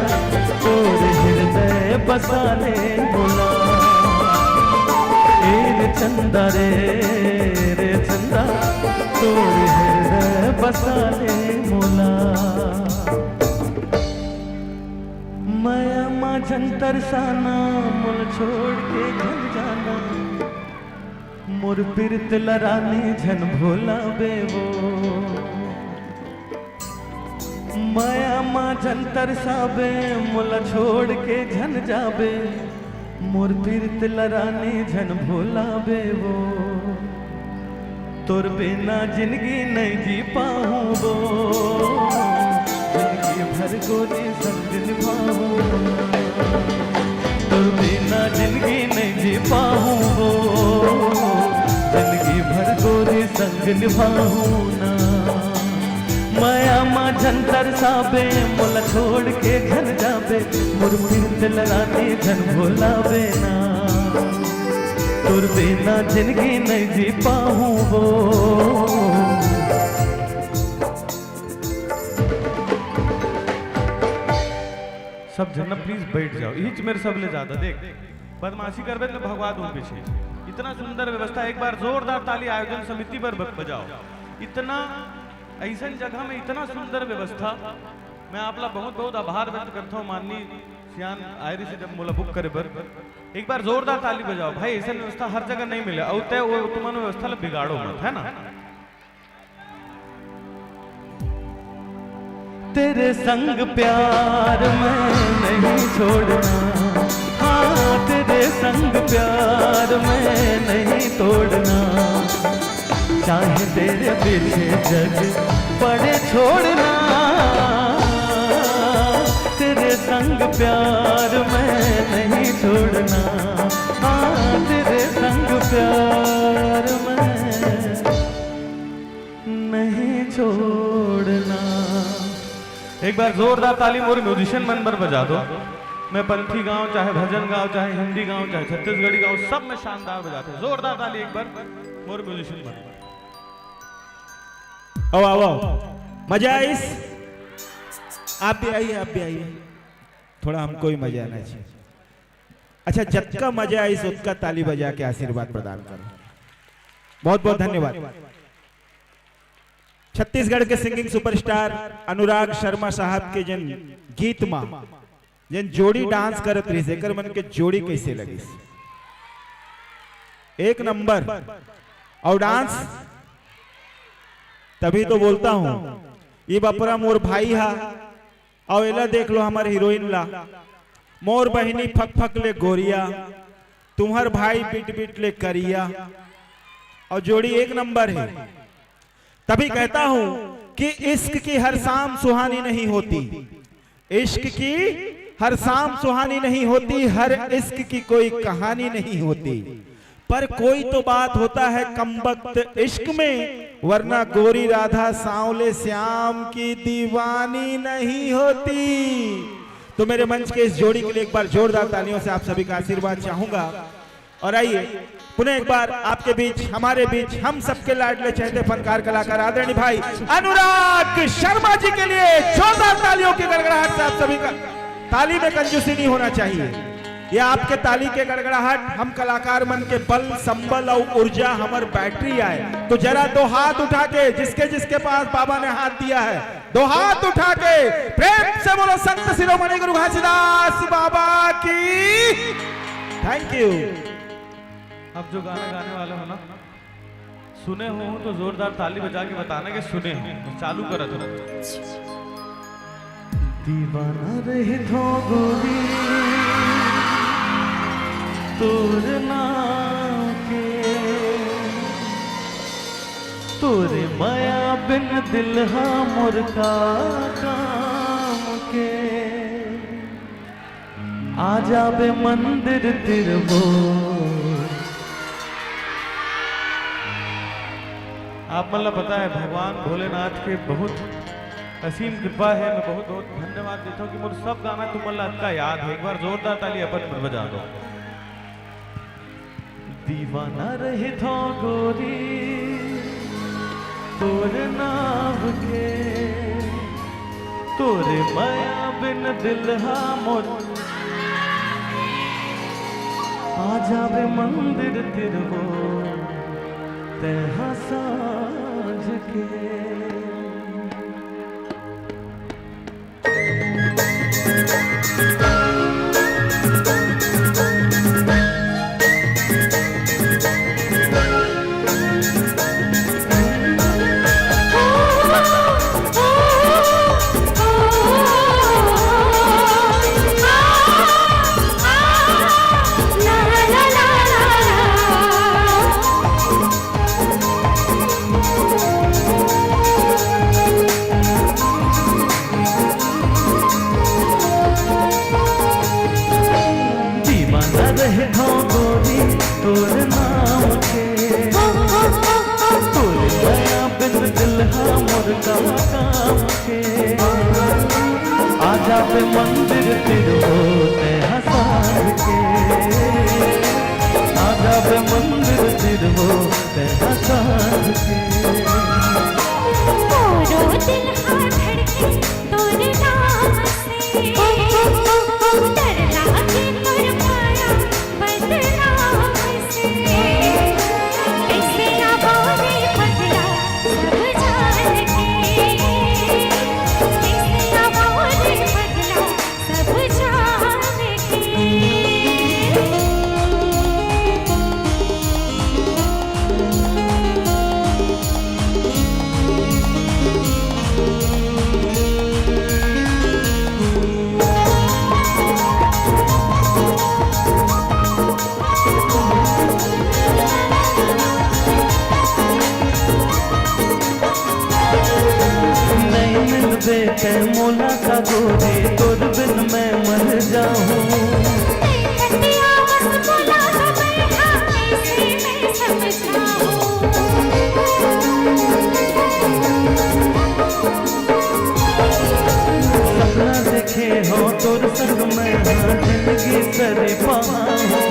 तोर हृदय बसा ले मोला। ए रे चंदा रे, रे चंदा, तोर हृदय बसा ले मोला। मया मा झन तरसाना, मोला छोड़ के झन जाना। मोर पीरत ल रानी झन भोलाबे वो। मया मा झन तरसाबे, मोला छोड़ के झन जाबे। मोर पीरत ल रानी झन भोलाबे वो। तोर बिना जिंदगी नहीं जी पाहूँ वो, जिंदगी भर गोरी संग निभाहूँ। तोर बिना जिंदगी नहीं जी पाहूँ वो, जिंदगी भर गोरी संग निभाहूँ ना। मया मा झन तरसाबे, मोला छोड़ के झन जाबे, मोर पीरत ल रानी झन भोलाबे ना। तोर बिना जिंदगी नहीं जी पाहूँ वो। सब झन ना प्लीज बैठ जाओ, इच मेर सबले ज्यादा देख, बदमाशी करबे तो भगवा दूं पीछे। इतना सुंदर व्यवस्था, एक बार जोरदार ताली आयोजन समिति बर ब-, बजाओ। इतना ऐसन जगह में इतना सुंदर व्यवस्था, मैं आप ला बहुत बहुत आभार व्यक्त करता हूँ। माननीय सियान आयरी से जब मोला बुक करे बर, एक बार जोरदार ताली बजाओ भाई, ऐसन व्यवस्था हर जगह नहीं मिले। और तय वो तुमन व्यवस्था ला बिगाड़ो मत, है ना? तेरे संग प्यार मैं नहीं छोड़ना, हाँ, तेरे संग प्यार मैं नहीं तोड़ना। चाहे तेरे पीछे जग पड़े छोड़ना, तेरे संग प्यार मैं नहीं छोड़ना, हाँ, तेरे संग प्यार मैं नहीं छोड़ना। एक बार जोरदार ताली मोर म्यूजिशियन मन बर बजा दो। मैं पंथी गाऊं, चाहे भजन गाऊं, चाहे हिंदी गाऊं, चाहे छत्तीसगढ़ी गाऊं, सब में शानदार बजाते हैं। जोरदार ताली एक बार मोर म्यूजिशियन मन बर। आओ, आओ, आओ। मजा आइस? आप भी आइए, आप भी आइए। थोड़ा हमको भी मजा आना चाहिए। अच्छा, जतका मजा आइस, ओतका ताली बजा के आशीर्वाद प्रदान करो। बहुत बहुत धन्यवाद। छत्तीसगढ़ के सिंगिंग सुपरस्टार अनुराग शर्मा साहब के जन गीत मा जन जोड़ी डांस करत रहिस, एकर मन के जोड़ी कैसे लगिस? एक नंबर। और डांस, तभी तो बोलता हूँ, ये बपरा मोर भाई हा, और एला देख लो हमर हीरोइन ला, मोर बहिनी फक फक ले गोरिया, तुम्हर भाई बिट बिट ले करिया, और जोड़ी एक नंबर है। तभी कहता हूँ कि इश्क की हर शाम सुहानी नहीं होती, इश्क की हर शाम सुहानी नहीं होती, हर इश्क की कोई कहानी नहीं होती, पर कोई तो बात होता है कमबख्त इश्क में, वरना गोरी राधा सांवले श्याम की दीवानी नहीं होती। तो मेरे मंच के इस जोड़ी के लिए एक बार जोरदार तालियों से आप सभी का आशीर्वाद चाहूंगा। और आइए, पुनः एक बार आपके बीच, हमारे बीच, हम सबके लाडले चहेते फनकार कलाकार आदरणीय भाई अनुराग शर्मा जी के लिए जोरदार तालियों की गड़गड़ाहट से आप सभी का। ताली में कंजूसी नहीं होना चाहिए। ये आपके ताली के गड़गड़ाहट हम कलाकार मन के बल, संबल और ऊर्जा, हमर बैटरी आए। तो जरा दो हाथ उठा के, जिसके जिसके पास बाबा ने हाथ दिया है, दो हाथ उठा के प्रेम से बोलो संत शिरोमणि गुरु घासीदास बाबा की। Thank you. अब जो गाना गाने वाले हो ना, सुने हो तो जोरदार ताली बजा के बताना कि सुने हो। तो चालू करत हो। दीवाना रहिथों गोरी तोर नाम के, तोरे मया बिन दिल हा मोर का काम के। आ जाबे मंदिर तिर वो। आप मन ला पता है, भगवान भोलेनाथ के बहुत असीम कृपा है। मैं बहुत बहुत धन्यवाद देता हूँ कि मोर सब गाना तुमन ला अतका याद है। एक बार जोरदार ताली अपन बर बजा दो। दीवाना रहिथों गोरी तोर नाम के, तोरे मया बिन दिल हा मोर। आ जाबे मंदिर तिर वो तैं हा सांझ के। दीवाना रहिथों गोरी तोर नाम के, तोर दया बिन दिल हा मोर का काम के। आ जाबे मंदिर तिर वो तैं हा सांझ के, आ जाबे मंदिर तिर वो तैं हा सांझ के। मोरो दिल हा धड़के तोर नाम से, डर लागे मोर माया बदनाम से। कैसे आबो रे पगला सब जान के, कैसे आबो रे पगला सब जान के। से तै मोला का गोरी, तोर बिन मैं मर जाहूँ। कटिया बस बोला तो मैं हाँ, कैसे मैं समझाऊँ। सपना देखे हो तोर संग मैं, हाँ, जिंदगी सरी पाहूँ।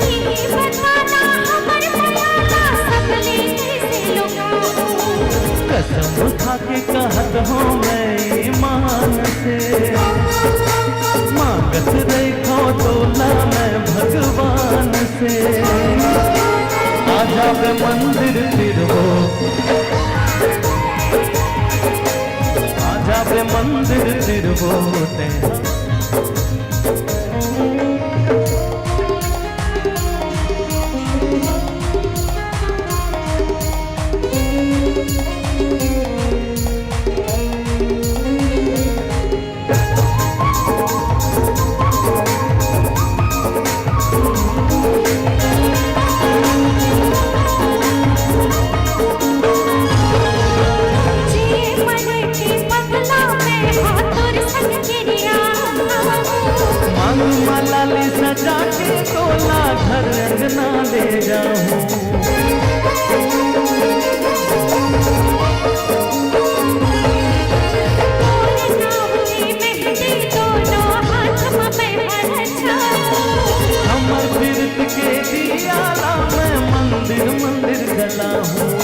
ये बताना हमर मयाला सबले कैसे लुकाहूँ। कसम खा के कहत हो मैं ईमान से, मांगत रहिथों तोला मैं भगवान से। आ जाबे मंदिर तिर वो, आ जाबे मंदिर तिर वो तेहा। मांग माला ले सजा के तोला घर अंगना ले जाहूँ। हमर प्रीत के दियाला मैं मंदिर मंदिर जलाहूँ।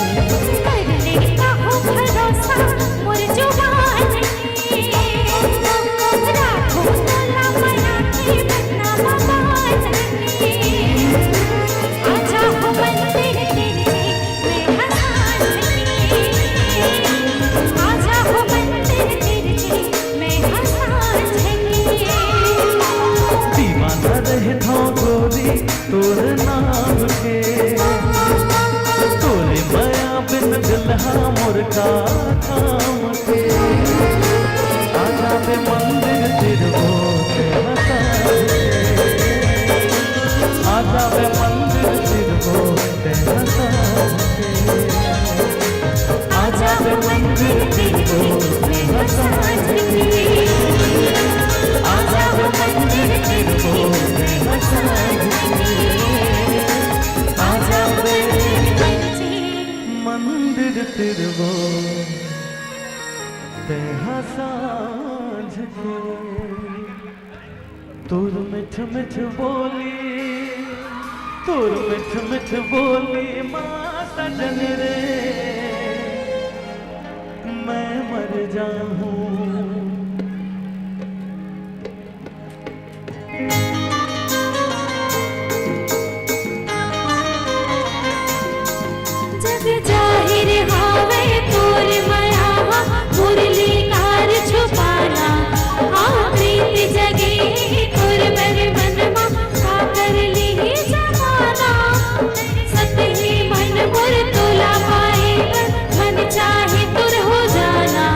दीवाना रहिथों गोरी तोर नाम के, तोरे मया बिन दुल्हा मोर का काम के। आ जाबे मंदिर तिर वो तेहा साँझ के, आ जाबे मंदिर तिर वो तेहा साँझ के। आ जाबे मंदिर तिर वो तेहा साँझ के। आ जाबे मंदिर तिर वो तेहा साँझ के। आ जाबे मंदिर तिर वो तेहा साँझ के। तोर मिठ मिठ बोली, तोर मिठ मिठ बोली माँ सजन रे, मैं मर जाहूँ। जग जाहिर हावै तोर मया, मुरली कार छुपाना। हाँ, प्रीत जगे तोर बर मन मा, का कर लिही जमाना। सत ही मन मोर तोला पाए बर, मन चाहे तोर हो जाना।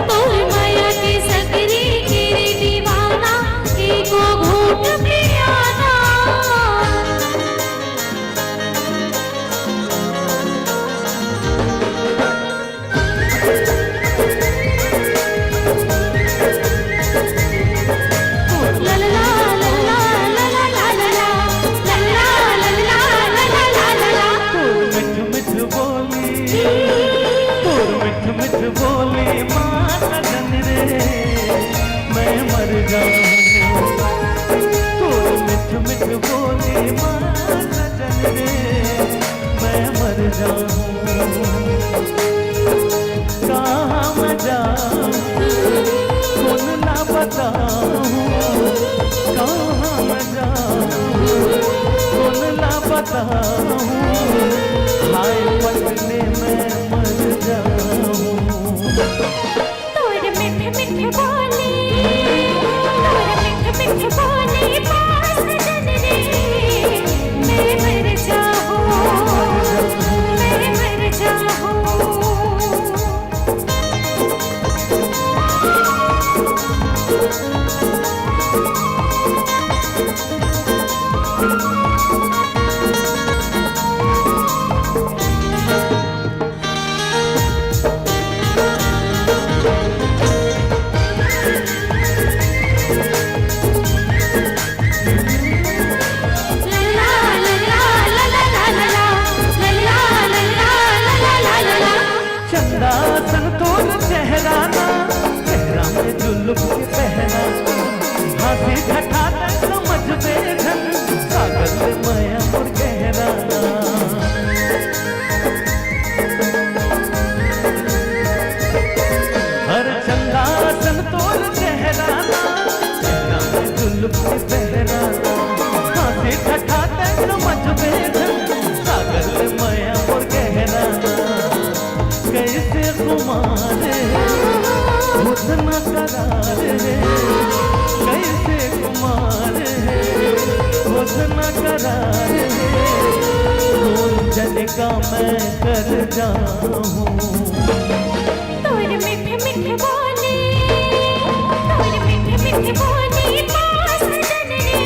तोर मया के सकरी के रे दीवाना, एको घूँट पियाना। तोर मिठ मिठ बोली, तोर मिठ मिठ बोली माँ सजन रे, मैं मर जाऊँ। तोर मिठ मिठ बोली माँ सजन रे, मैं मर जाऊँ। कहाँ मैं जाऊँ, कोन ला बताऊँ, कहाँ मैं जाऊँ, कोन ला बताऊँ, हाय पटने मैं मर जाऊँ। तोर मिठ मिठ बोली, तोर मिठ मिठ बोली माँ सजन रे, मैं मर जाहूँ, मैं मर जाहूँ। मैं कर जाऊं। तोर मीठे मीठे बोली, तोर मीठे मीठे बोली, पास जननी,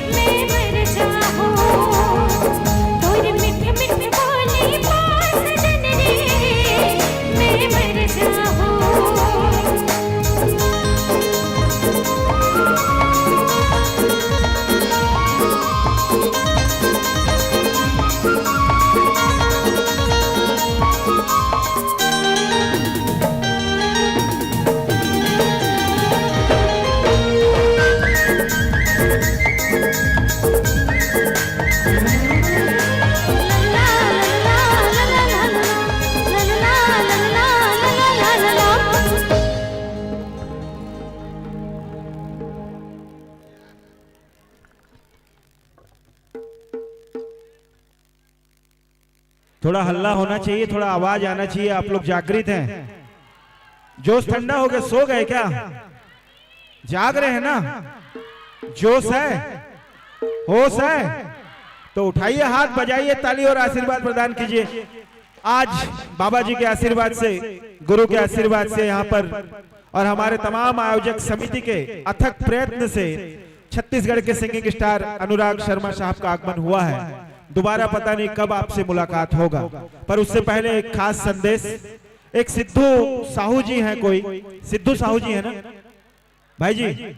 मैं मर जाऊं। तोर मीठे मीठे बोली, पास जननी, मैं मर जाऊं। थोड़ा हल्ला होना चाहिए, थोड़ा आवाज आना चाहिए। आप लोग जागृत हैं? जोश ठंडा हो गया, सो गए क्या? जाग रहे हैं ना? जोश है, होश है, तो उठाइए हाथ, बजाइए ताली और आशीर्वाद प्रदान कीजिए। आज बाबा जी के आशीर्वाद से, गुरु के आशीर्वाद से यहाँ पर और हमारे तमाम आयोजक समिति के अथक प्रयत्न से छत्तीसगढ़ के सिंगिंग स्टार अनुराग शर्मा साहब का आगमन हुआ है। दोबारा पता नहीं कब आपसे मुलाकात होगा, पर उससे पहले एक खास संदेश। एक सिद्धू साहू जी हैं, कोई सिद्धू साहू जी है ना भाई जी?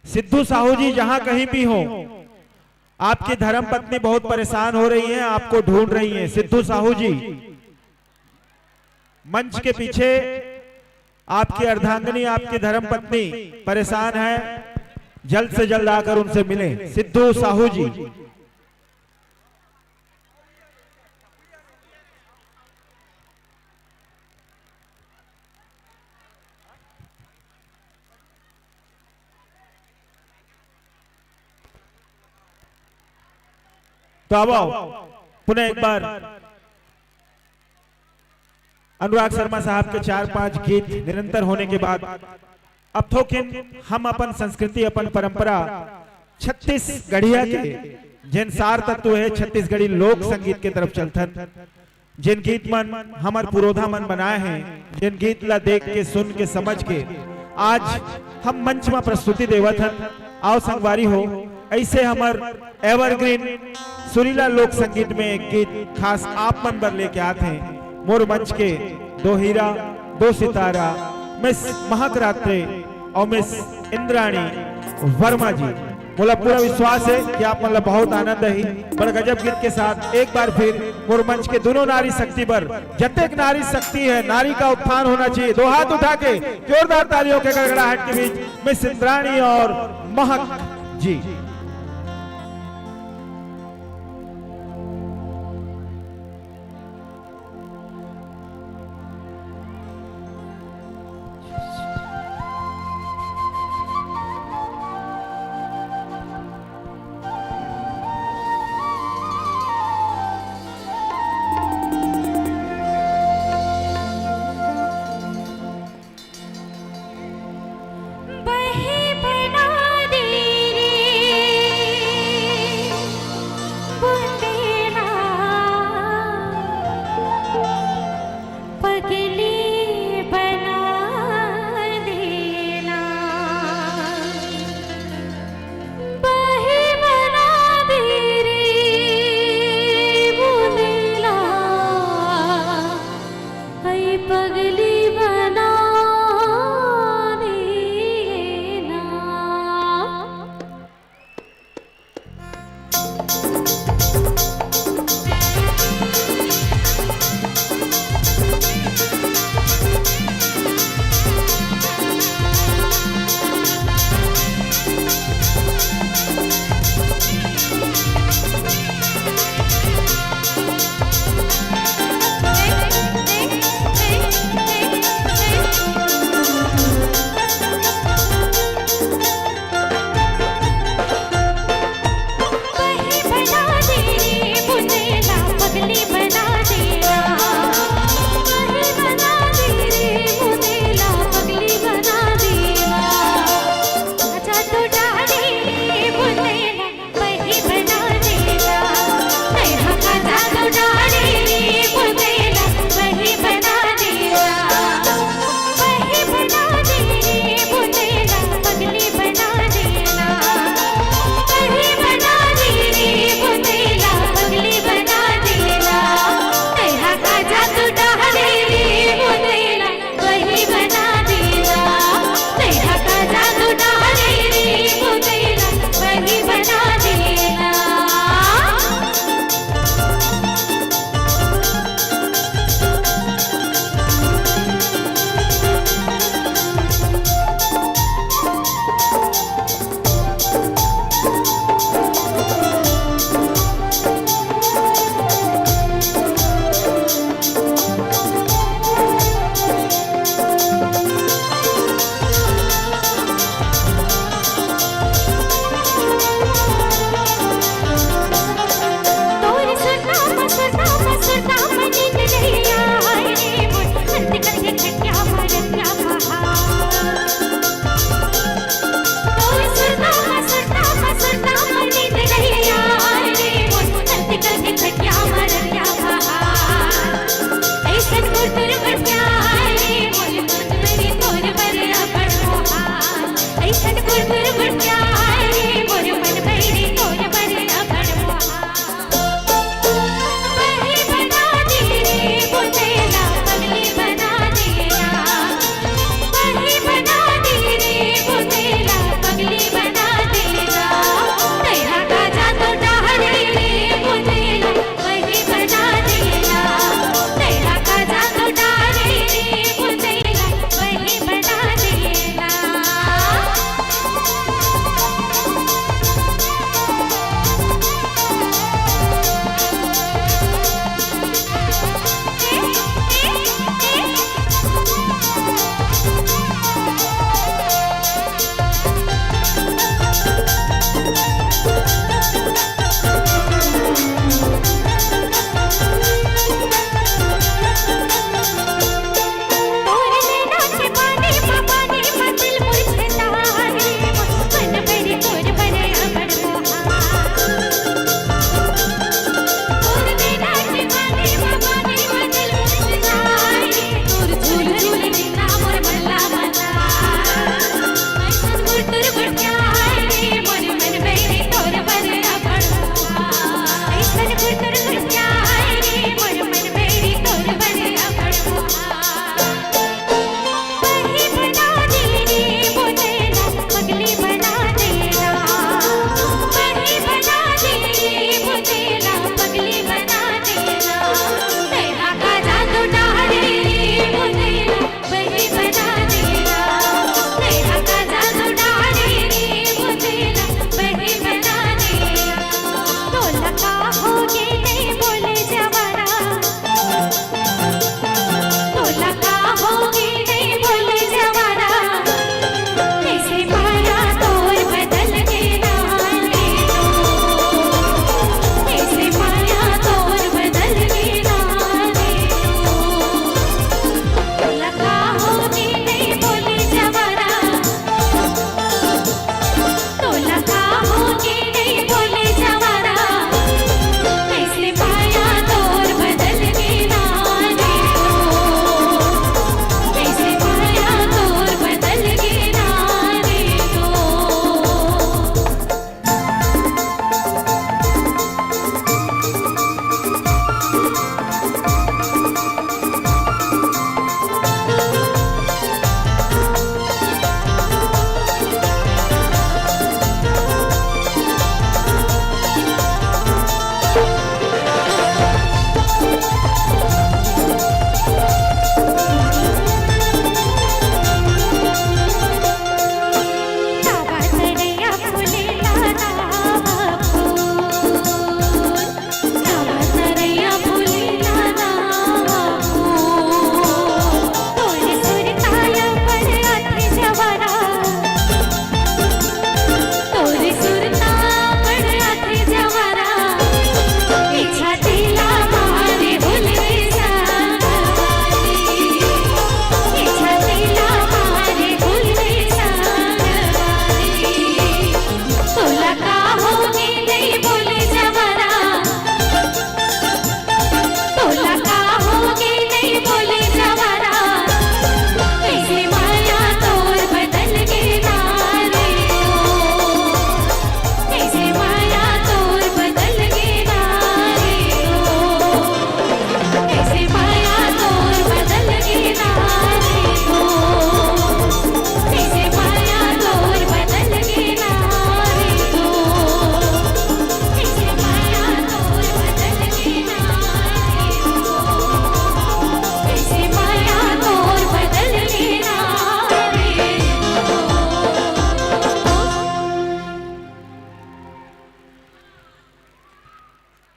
सिद्धू साहू जी जहां कहीं भी हो, आपकी धर्म पत्नी बहुत परेशान हो रही है, आपको ढूंढ रही है। सिद्धू साहू जी, मंच के पीछे आपकी अर्धांगिनी, आपकी धर्म पत्नी परेशान है, जल्द से जल्द आकर उनसे मिलें। सिद्धू साहू जी। तो अब आओ, पुनः एक बार अनुराग शर्मा साहब के चार पांच गीत निरंतर होने के बाद अब थोकिन हम अपन संस्कृति, अपन परंपरा, छत्तीसगढ़िया के जेन सार तत्व है छत्तीसगढ़ी लोक संगीत के तरफ चलथन। जेन गीत मन हमर पुरोधा मन बनाए हैं, जेन गीत ला देख के, सुन के, समझ के आज हम मंच में प्रस्तुति देवत हन। आओ संगवारी हो, ऐसे हमर एवरग्रीन सुरीला लोक संगीत में एक गीत खास आप मन बर लेके आत हैं। मोर मंच के दो हीरा, दो सितारा, मिस महक रात्रे और मिस इंद्राणी वर्मा जी। मोला पूरा विश्वास है कि आप मन ला बहुत आनंद आही। बड़ गजब गीत के साथ एक बार फिर मोर मंच के दोनों नारी शक्ति बर, जतेक नारी शक्ति है, नारी का उत्थान होना चाहिए। दो हाथ उठा के जोरदार तालियों के गड़गड़ाहट के बीच मिस इंद्राणी और महक जी। बहे बना दे रे बुंदेला, पगली बना देला। बहे बना दे रे बुंदेला, हई पगली बना देना।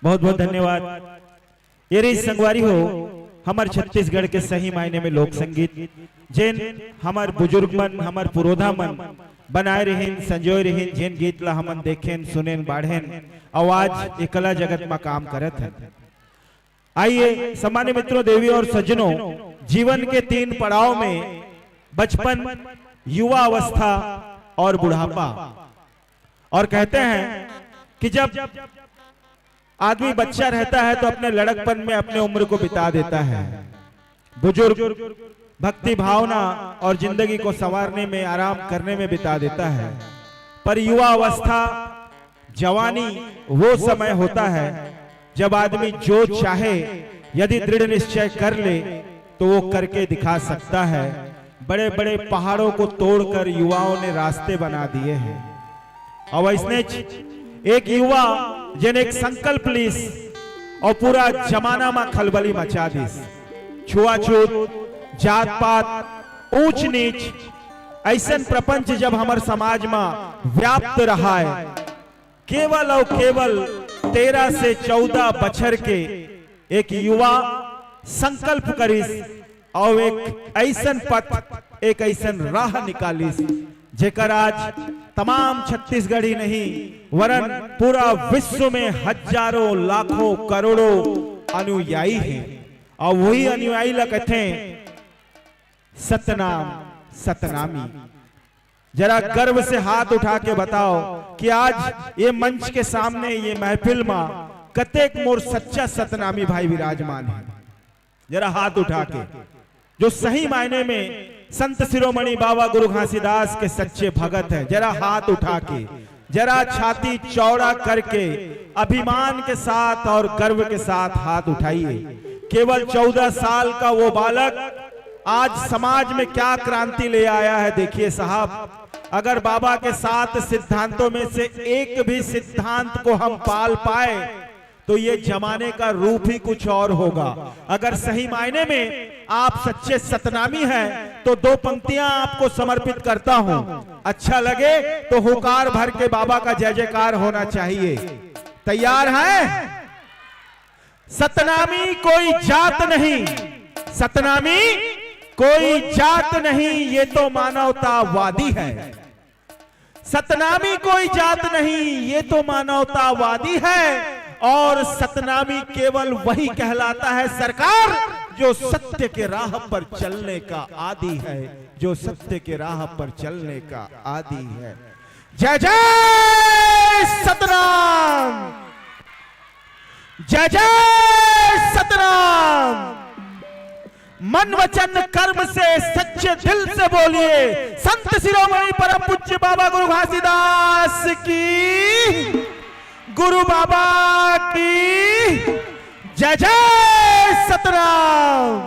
बहुत बहुत धन्यवाद। ये रही संगवारी हो, हमर छत्तीसगढ़ के सही मायने में लोक संगीत, जेन हमर बुजुर्ग मन, हमर पुरोधा मन बनाए रहिन, संजोए रहिन, जेन गीत ला हमन देखेन, सुनेन, बाढ़ेन, अउ आज ये कला जगत म काम करत हन। आइए, सम्मानित मित्रों, देवी और सज्जनों, जीवन के तीन पड़ाव में बचपन, युवा अवस्था और बुढ़ापा। और कहते हैं कि जब आदमी बच्चा रहता है तो अपने लड़कपन में अपने उम्र को बिता देता है, बुजुर्ग भक्ति भावना और जिंदगी को संवारने में, आराम करने में बिता देता है। पर युवा अवस्था, जवानी वो समय होता है जब आदमी जो चाहे, यदि दृढ़ निश्चय कर ले तो वो करके दिखा सकता है। बड़े बड़े पहाड़ों को तोड़कर युवाओं ने रास्ते बना दिए हैं। अउ अइसनेच एक युवा जेन एक संकल्प लीस अउ पूरा जमाना म खलबली मचा दिस। छुआछूत, जात पात, ऊंच नीच, अइसन प्रपंच जब हमर समाज म व्याप्त रहाय, केवल अउ केवल तेरह से चौदह बछर के एक युवा संकल्प करिस अउ एक अइसन पथ, एक अइसन राह निकालिस, जेकर आज तमाम छत्तीसगढ़ ही नहीं, वरन पूरा विश्व में हजारों, लाखों, करोड़ों अनुयायी हैं। अउ वही अनुयायी ला कहते हैं सतनाम, सतनामी। जरा गर्व से हाथ उठा के बताओ कि आज ये मंच के सामने, ये महफिल मा कतेक मोर सच्चा सतनामी भाई विराजमान है। जरा हाथ उठा के, जो सही मायने में संत शिरोमणि बाबा गुरु घासीदास के सच्चे भगत हैं, जरा हाथ उठा के, जरा छाती चौड़ा करके, अभिमान के साथ और गर्व के साथ हाथ उठाइए। केवल चौदह साल का वो बालक आज समाज में क्या क्रांति ले आया है। देखिए साहब, अगर बाबा के सात सिद्धांतों में से एक भी सिद्धांत को हम पाल पाए तो ये जमाने का रूप ही कुछ और होगा। अगर सही मायने में आप सच्चे सतनामी हैं तो दो पंक्तियां आपको समर्पित करता हूं। अच्छा लगे तो हुंकार भर के बाबा का जय जयकार होना चाहिए। तैयार हैं? सतनामी कोई जात नहीं, सतनामी कोई जात नहीं, ये तो मानवतावादी है। सतनामी कोई जात नहीं, ये तो मानवतावादी है। और सतनामी केवल वही कहलाता है सरकार, जो सत्य के राह पर चलने का आदी है, जो सत्य के राह पर चलने का आदी है। जय जय सतनाम, जय जय सतनाम। मन वचन कर्म से सच्चे दिल से बोलिए, संत शिरोमणि परम पूज्य बाबा गुरु घासीदास की, गुरु बाबा की जय जय सतनाम।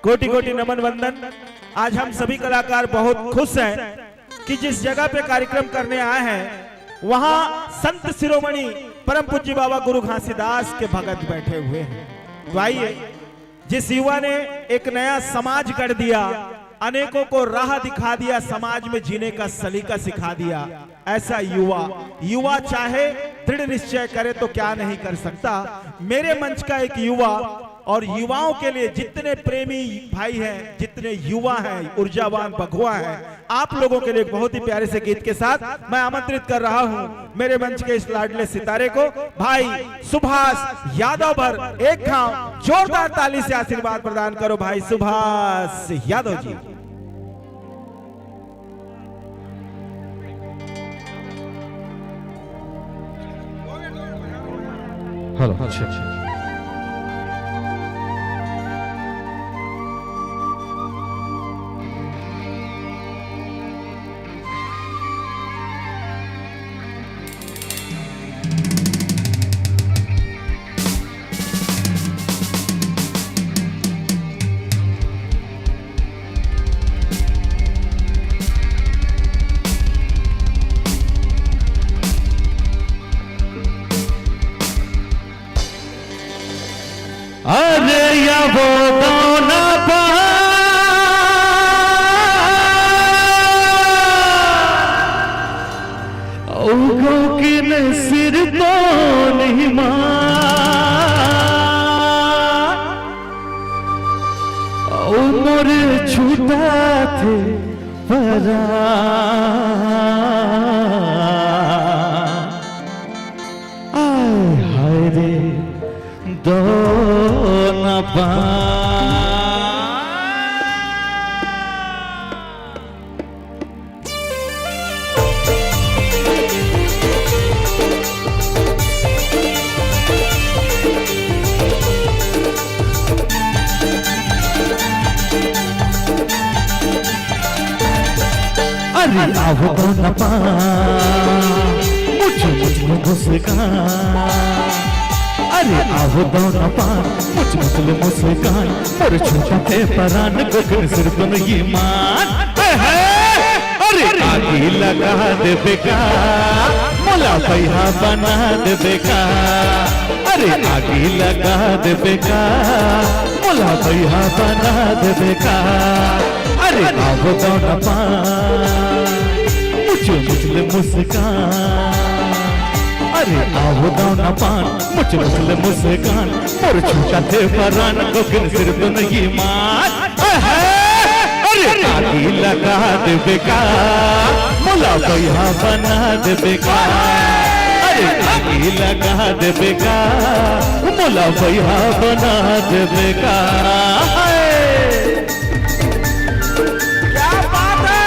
कोटि कोटि नमन वंदन। आज हम सभी कलाकार बहुत खुश हैं कि जिस जगह पे कार्यक्रम करने आए हैं, वहां संत शिरोमणि परम पूज्य बाबा गुरु घासीदास के भगत बैठे हुए हैं। तो आइए, जिस युवा ने एक नया समाज गढ़ दिया, अनेकों को राह दिखा दिया, समाज में जीने का सलीका सिखा दिया, ऐसा युवा, युवा चाहे दृढ़ निश्चय करे तो क्या नहीं कर सकता। मेरे मंच का एक युवा और युवाओं के लिए जितने प्रेमी भाई हैं, जितने युवा हैं, ऊर्जावान बघुआ हैं, आप लोगों के लिए एक बहुत ही प्यारे से गीत के साथ मैं आमंत्रित कर रहा हूं मेरे मंच के इस लाडले सितारे को, भाई सुभाष यादव। भर एक घाव जोरदार ताली से आशीर्वाद प्रदान करो भाई सुभाष यादव जी। हेलो, अच्छा। अरे या वो गाना पा, औगो किन सिर तो ओ मोर छूटथे परान, आय हाय रे, दो न पान। अरे आव दो न पान, मुछ मुछ में मुस्कान। अरे आव दो न पान, मुछ मुछ में मुस्कान। मोर छूटथे परान, गगन सिर दुनो ईमान। हे, हे। अरे आगी लगा देबे का, मोला बइहा बना देबे का। अरे आगी लगा देबे का, मोला बइहा बना देबे का। अरे आव दो न पान, मुछ मुछ में मुस्कान। अरे आव दो न पान, मुछ मुछ में मुस्कान। मोर छूटथे परान, गगन सिर दुनो ईमान। अरे आगी लगा देबे का, मोला बइहा बना देबे का। अरे आगी लगा देबे का, मोला बइहा बना देबे का। क्या बात है?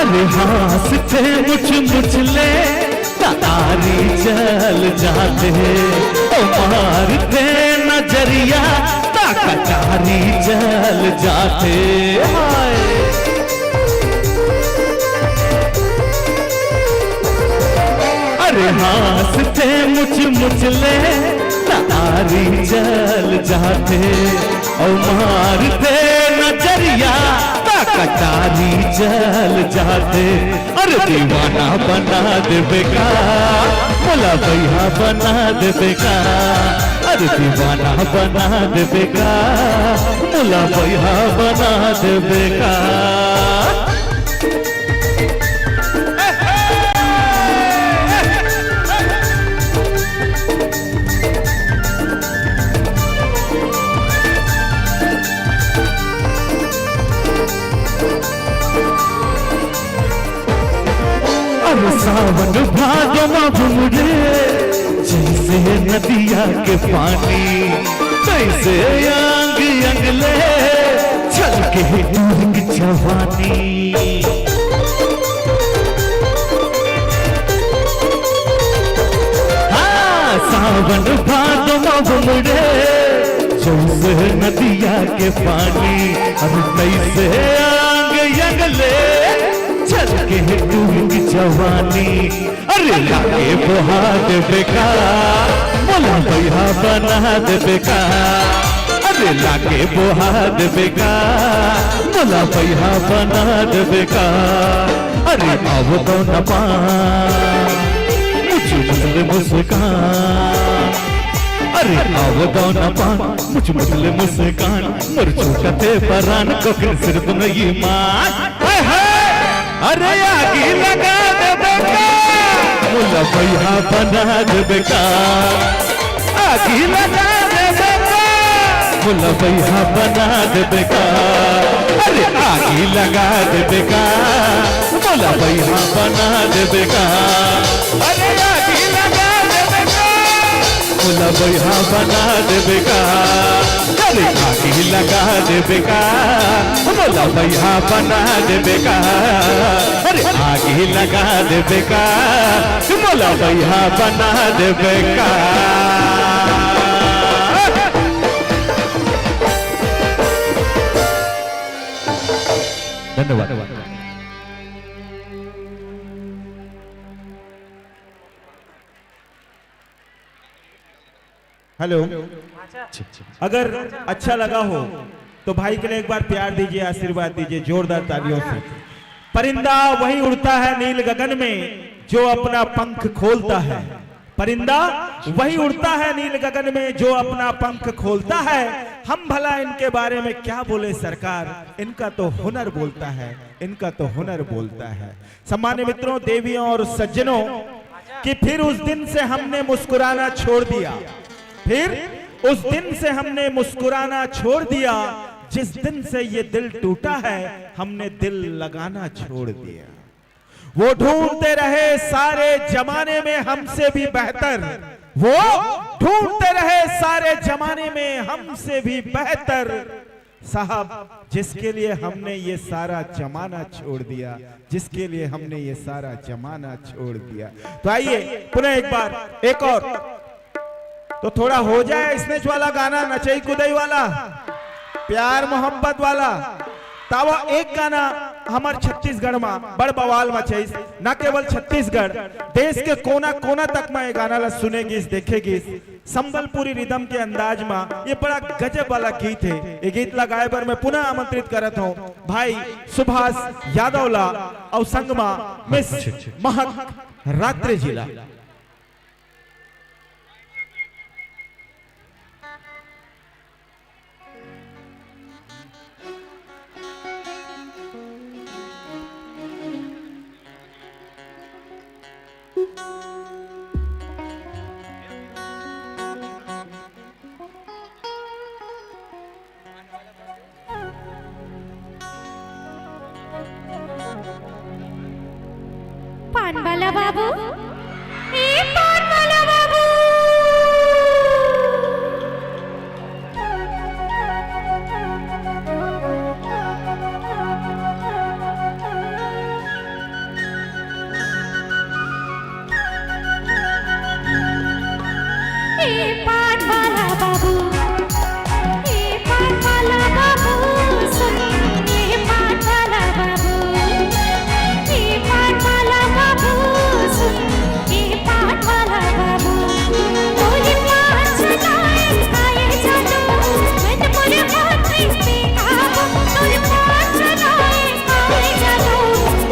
अरे हाँसथे मुछ मुछ ले, त आरी चल जाथे। ओ मारथे नजरिया, त कटारी चल जाथे। हाय। अरे हाँसथे मुछ मुछ ले, त आरी चल जाथे। ओ मारथे नजरिया, त कटारी चल जाथे। अरे दीवाना बना देबे का, मोला बइहा बना देबे का। अरे दीवाना बना देबे का, मोला बइहा बना देबे का। अरे सावन भादो म भुमरे, जइसे नदिया के पानी, तइसे अंग अंग ले छलके तोर जवानी। हाँ, सावन भादो म भुमरे, जइसे नदिया के पानी, अरे तइसे अंग अंग ले छलके तोर जवानी। अरे लाके बोहा देबे का, मोला बइहा बना देबे का। अरे लाके बोहा देबे का, मोला बइहा बना देबे का। अरे आव दो न पान, मुछ मुछ में मुस्कान। अरे आव दो न पान, मुछ मुछ में मुस्कान। मोर छूटथे परान, गगन सिर दुनो ईमान। हाय, हाय। अरे आगी लगा देबे का, मोला बइहा बना देबे का। आगी लगा देबे का, मोला बइहा बना देबे का। अरे आगी लगा देबे का, मोला बइहा बना देबे का। अरे आगी लगा देबे का, मोला बइहा बना देबे का। अरे आगी लगा देबे का, मोला बइहा बना देबे का। अरे आगी लगा देबे का, मोला बइहा बना देबे का। धन्यवाद। हेलो। अगर अच्छा लगा हो तो भाई के लिए एक बार प्यार दीजिए, आशीर्वाद दीजिए जोरदार तालियों से। परिंदा वही उड़ता है नील गगन में जो अपना पंख खोलता है। परिंदा वही उड़ता है नील गगन में जो अपना पंख खोलता है। हम भला इनके बारे में क्या बोले सरकार, इनका तो हुनर बोलता है, इनका तो हुनर बोलता है। सम्मानित मित्रों, देवियों और सज्जनों, कि फिर उस दिन से हमने मुस्कुराना छोड़ दिया, फिर उस दिन से हमने मुस्कुराना छोड़ दिया, जिस दिन से ये दिल टूटा है, हमने दिल लगाना छोड़ दिया। वो ढूंढते रहे सारे जमाने में हमसे भी बेहतर, वो ढूंढते रहे सारे जमाने में हमसे भी बेहतर, साहब, जिसके लिए हमने ये सारा जमाना छोड़ दिया, जिसके लिए हमने ये सारा जमाना छोड़ दिया। तो आइए, पुनः एक बार, एक और, तो थोड़ा हो जाए इसने वाला गाना, नचई कुदई वाला, प्यार मोहब्बत वाला। तावा एक गाना हमर छत्तीसगढ़ मा बड़ बवाल मचाइस, न केवल छत्तीसगढ़, देश के कोना कोना तक मा ये गाना ला सुने गिस, देखे गिस। संबलपुरी रिदम के अंदाज मा ये बड़ा गजब वाला गीत हे। ये गीत ला गाए बर मैं पुनः आमंत्रित करत हूँ भाई सुभाष यादव ला, अउ संग मा मिस महक रात्रे जी ला। पान वाला बाबू, ए पान वाला बाबू। ए पान वाला बाबू, ए पान वाला बाबू, सुन, ए पान वाला बाबू, ए पान वाला बाबू, सुन, ए पान वाला बाबू। तोरे पान चलाए आए जादू, मन मोरे हाथ पे काबू। तोरे पान चलाए आए जादू,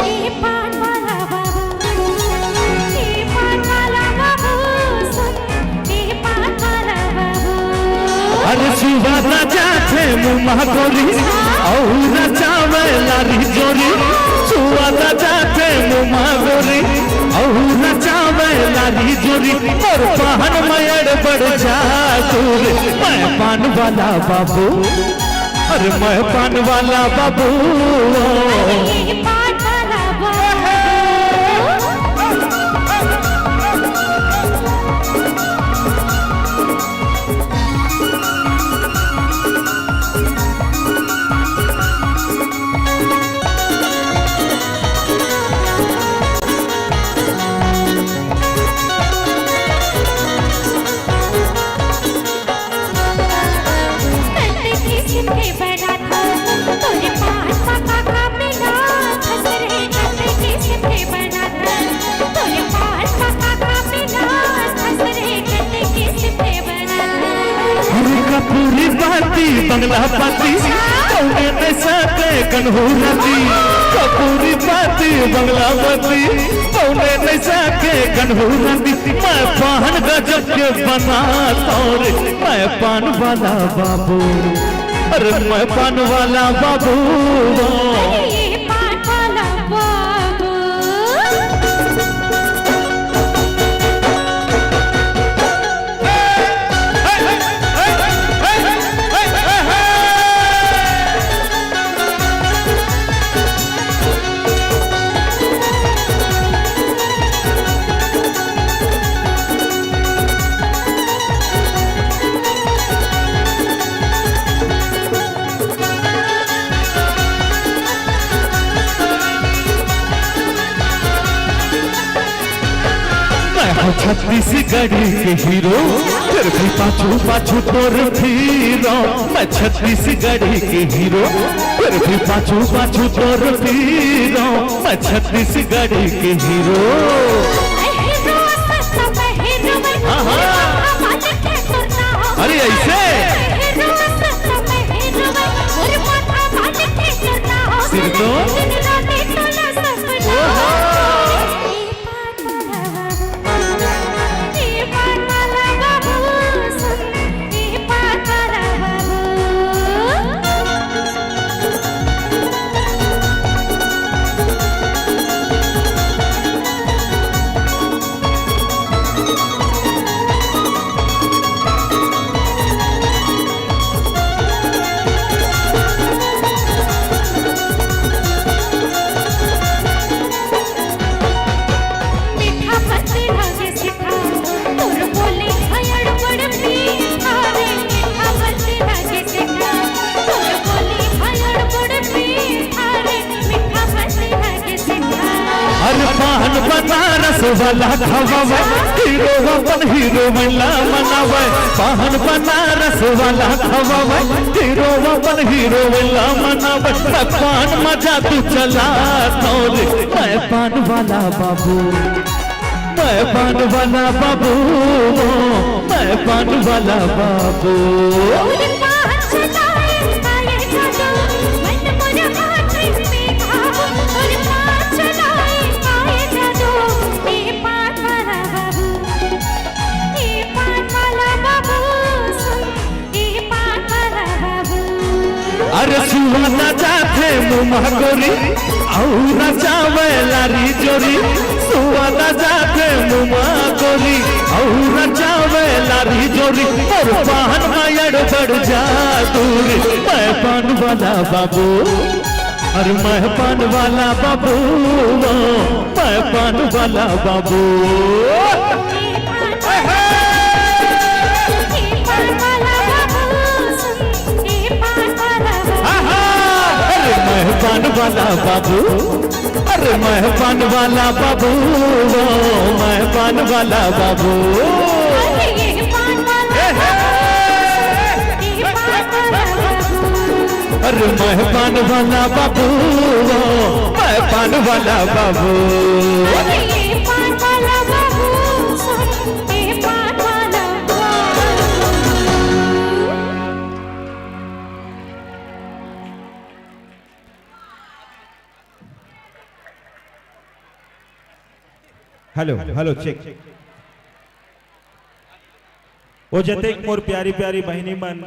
ए पान वाला बाबू, ए पान वाला बाबू, सुन, ए पान वाला बाबू। अरे सुवादा जाथे मुमा गोरी, अउ नचावे लारी जोरी। सुवादा जाथे मुमा गोरी, अउ नचावे लारी जोरी। मोर पान मयड़ बड़ जादू रे, मैं पान वाला बाबू। अरे मैं पान वाला बाबू। अरे पान वाला बाबू। अरे कपूरी बाती बंगला बाती, कौने नैसा के कन्हू राती। कपूरी बाती बंगला बाती, कौने नैसा के कन्हू राती। मैं पान गजब के बनाता रे, मैं पान वाला बाबू। अरे मैं पान वाला बाबू। अरे पान वाला बाबू। मैं हूँ छत्तीसगढ़ी के हीरो, फिर भी पाछू पाछू तोर फिरो। मैं छत्तीसगढ़ी के हीरो, फिर भी पाछू पाछू तोर फिरो। मैं छत्तीसगढ़ी के हीरो। हाँ, हाँ। अरे ऐसे? सिरनो? ओहो। वाला खवावे, हीरो अपन हीरोइन ला मनावे। पान बनारस वाला खवावे, हीरो अपन हीरोइन ला मनावे। मैं पान मजा तू चला तोरे, मैं पान वाला बाबू, मैं पान वाला बाबू, मैं पान वाला बाबू। अरे सुवादा जाथे मुमा गोरी, अउ रचावे लारी जोरी। सुवादा जाथे मुमा गोरी, अउ रचावे लारी जोरी। अउ पान मा अड़बड़ जादू रे, मैं पान वाला बाबू। अरे मैं पान वाला बाबू, मैं पान वाला बाबू। अरे मैं पान वाला बाबू, अरे मैं पान वाला बाबू, मैं पान वाला बाबू। अरे मैं पान वाला बाबू, मैं पान वाला बाबू। Hello, hello, check. ओ जतेक मोर प्यारी प्यारी बहिनी मन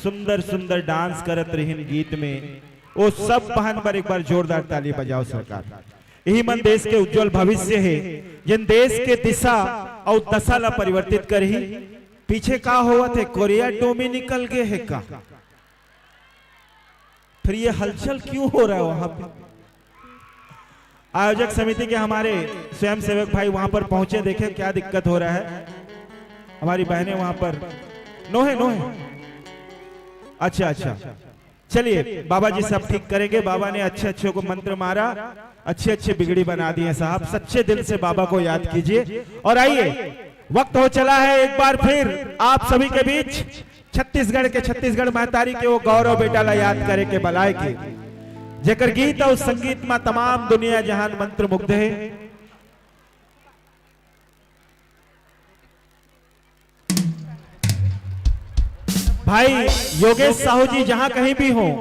सुंदर सुंदर डांस करत रहिन गीत में, ओ सब बहन बर एक बार जोरदार ताली बजाओ सरकार। यही मन देश के उज्जवल भविष्य हे, जिन देश के दिशा अउ दशा ला परिवर्तित करही। पीछे का होवत हे? कोरिया टोमी निकल गे हे का? फिर ये हलचल क्यों हो रहा है वहां पे? आयोजक समिति के हमारे स्वयंसेवक भाई वहां पर पहुंचे, देखें क्या दिक्कत हो रहा है। हमारी बहनें वहां पर, नोहे नोहे। अच्छा अच्छा, चलिए बाबा जी सब ठीक करेंगे। बाबा ने अच्छे अच्छे को मंत्र मारा, अच्छे अच्छे बिगड़ी बना दिए साहब। सच्चे दिल से बाबा को याद कीजिए और आइए, वक्त हो चला है एक बार फिर आप सभी के बीच छत्तीसगढ़ के, छत्तीसगढ़ महतारी के वो गौरव बेटा ला याद करे के बलाय के, जेकर गीत अउ संगीत मा तमाम दुनिया जहान मंत्रमुग्ध हे। भाई योगेश साहू जी जहां कहीं भी हों,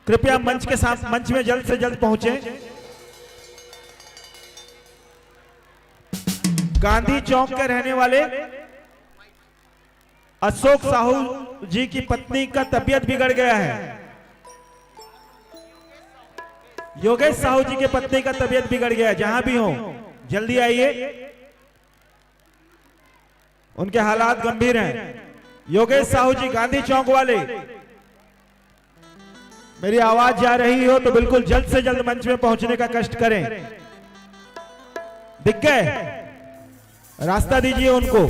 कृपया मंच के साथ, मंच में जल्द से जल्द पहुंचे। गांधी चौक के रहने वाले अशोक साहू जी की पत्नी का तबीयत बिगड़ गया है। योगेश साहू जी की पत्नी का तबीयत बिगड़ गया है, जहां भी हों जल्दी आइए, उनके हालात गंभीर हैं। योगेश साहू जी, गांधी चौक वाले, मेरी आवाज जा रही हो तो बिल्कुल जल्द से जल्द मंच में पहुंचने का कष्ट करें। दिख गए? रास्ता दीजिए उनको।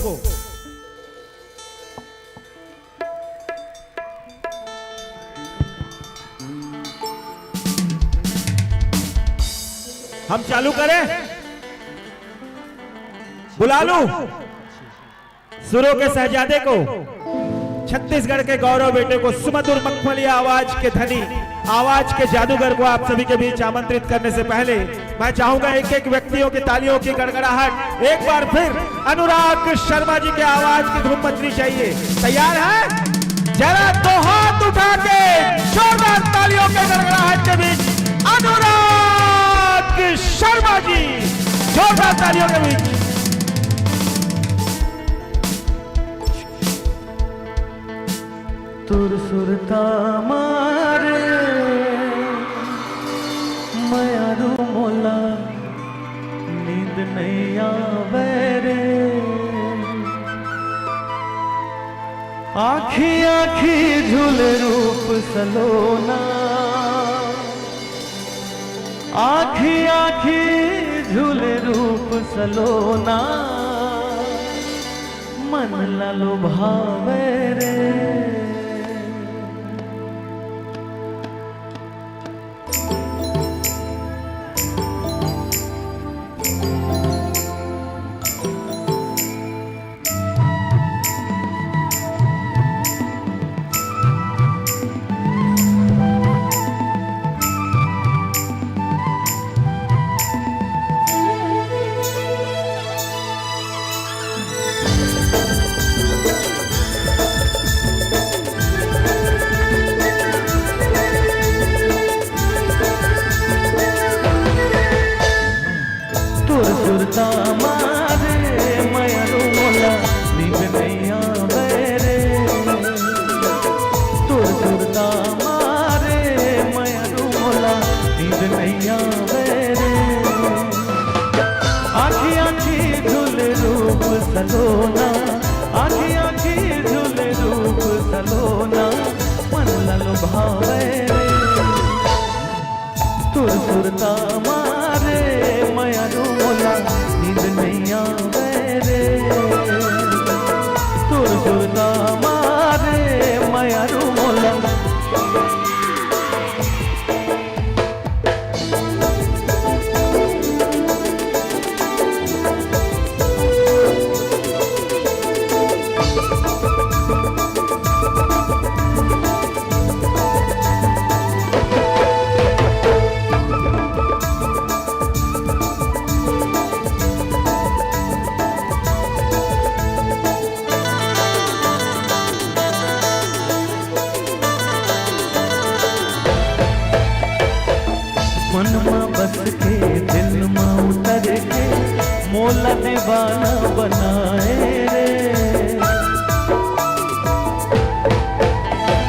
हम चालू करें, बुला लूं सुरों के शहजादे को, छत्तीसगढ़ के गौरव बेटे को, सुमधुर मखमली आवाज के धनी, आवाज के जादूगर को आप सभी के बीच आमंत्रित करने से पहले मैं चाहूंगा एक एक व्यक्तियों की तालियों की गड़गड़ाहट, एक बार फिर अनुराग शर्मा जी के आवाज की धूम मचनी चाहिए। तैयार है? जरा दो हाथ उठा के जोरदार तालियों के गड़गड़ाहट के बीच अनुराग शर्मा जी, जोरदार तालियों के बीच। तुर सुरता मारे मयारू मोला नींद नइ आवे रे। आँखी आँखी झूले रूप सलोना, आँखी आँखी झूले रूप सलोना, मन ला लुभावे रे। नींद नइ आवय रे। आँखी आँखी झूले रूप सलोना, आँखी आँखी झूले रूप सलोना, मन ला लुभावय रे। तोर सुरता मारे मयारू मोला, नींद नइ आवय रे। तोर सुरता मारे मयारू मोला। मन मा बस के, दिल मा उतर के, मोला दीवाना बनाए रे।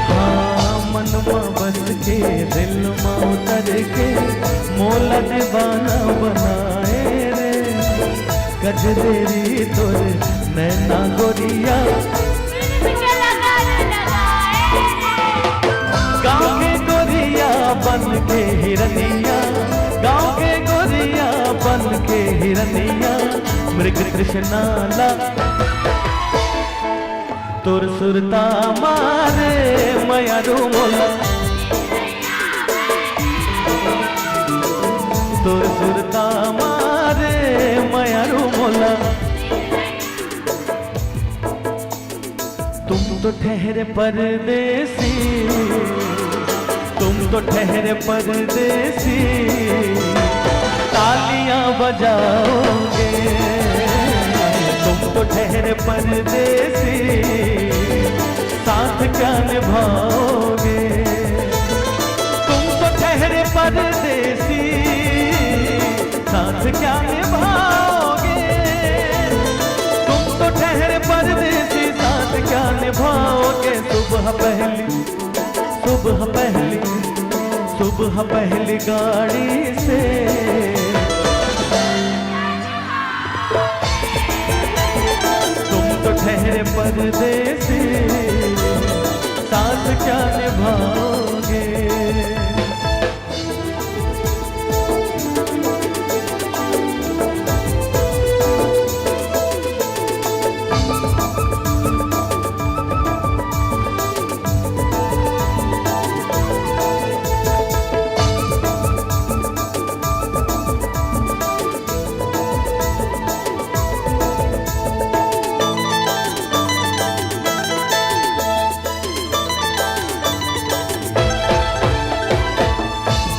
हाँ, मन मा बस के, दिल मा उतर के, मोला दीवाना बनाए रे। गजरेरी तोर नैना गोरिया, गाँव के गोरिया बन के हिरनिया, गाँव के गोरिया बन के हिरनिया, मृग तृष्णा ला। तोर सुरता मारे मयारू मोला, तोर सुरता मारे मयारू मोला। तुम तो ठहरे परदेसी, तुम तो ठहरे परदेसी, तालियां बजाओगे। तुम तो ठहरे परदेसी, साथ क्या निभाओगे? तुम तो ठहरे परदेसी, साथ क्या निभाओगे? तुम तो ठहरे परदेसी, साथ क्या निभाओगे? सुबह पहली, सुबह पहली, सुबह पहली गाड़ी से। तुम तो ठहरे परदेसी, साथ क्या निभाओगे?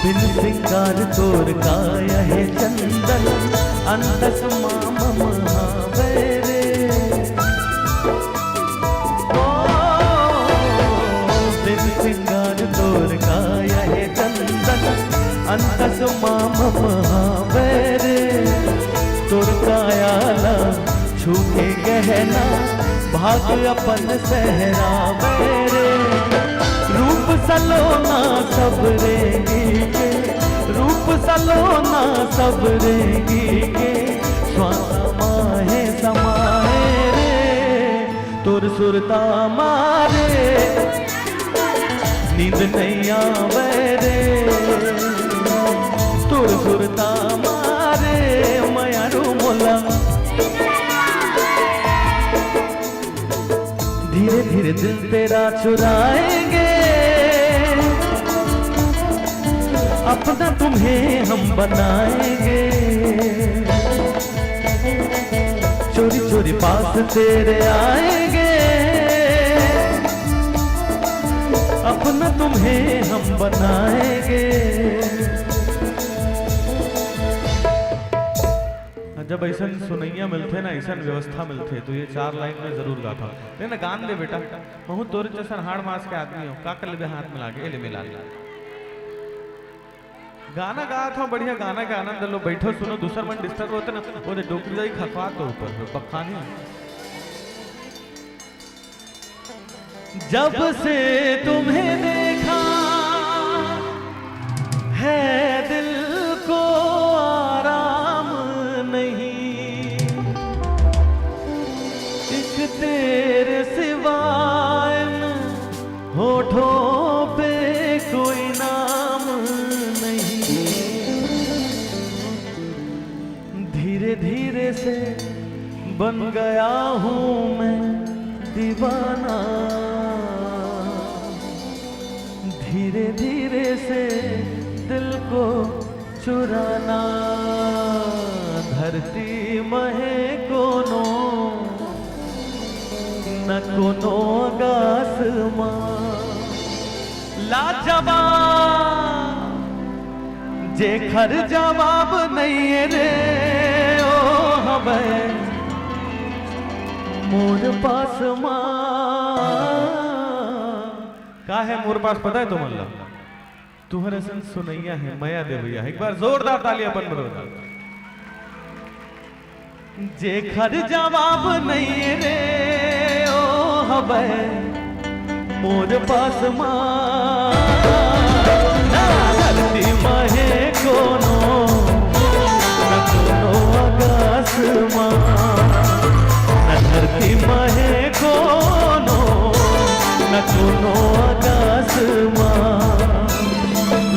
बिन सिंगार तोर काया हे चंदन, अंतस मा मम हावय रे। ओ, बिन सिंगार तोर काया हे चंदन, अंतस मा मम हावय रे। तोर काया ला छू के गहना भाग अपन सहरावे रे। रूप सलोना सब रेंगी के, रूप सलोना सब रेंगी के, श्वास माहे समाए रे। तोर सुरता मारे नींद नइ आवय रे। तोर सुरता मारे मयारू मोला। धीरे धीरे दिल तेरा चुराएंगे, अपना तुम्हें हम बनाएंगे। चोरी चोरी पास तेरे आएंगे, अपना तुम्हें हम बनाएंगे। जब ऐसन सुनैया मिलथे ना, ऐसन व्यवस्था मिलथे, तो ये चार लाइन में जरूर गाता। लेकिन गान दे बेटा, महूँ तोरे जैसन हाड़ मास के आदमी हो, का कर लेबे हाथ मिला के, ए ले मिला ले। गाना गात हो, बढ़िया गाना के आनंद लो, बैठो सुनो, दूसर मन डिस्टर्ब होते ना, वो दे डोकरी जाई खखवा तो ऊपर, बखानी। जब से तुम्हें देखा है बन गया हूँ मैं दीवाना, धीरे धीरे से दिल को चुराना। धरती महे कोनो, न कोनो आसमां। लाजवाब, जेखर जवाब नइये रे, ओ हवय मोर पास माँ। का हे मोर पास, पता हे तुमन ला? तुंहर असन सुनइया हे, मया देवइया हे। एक बार जोरदार ताली अपन बरोबर। जेखर जवाब नइये रे, ओ हवय मोर पास माँ। ना धरती महे कोनो, ना कोनो आकाश माँ। ना धरती महे कोनो, ना कोनो आकाश माँ।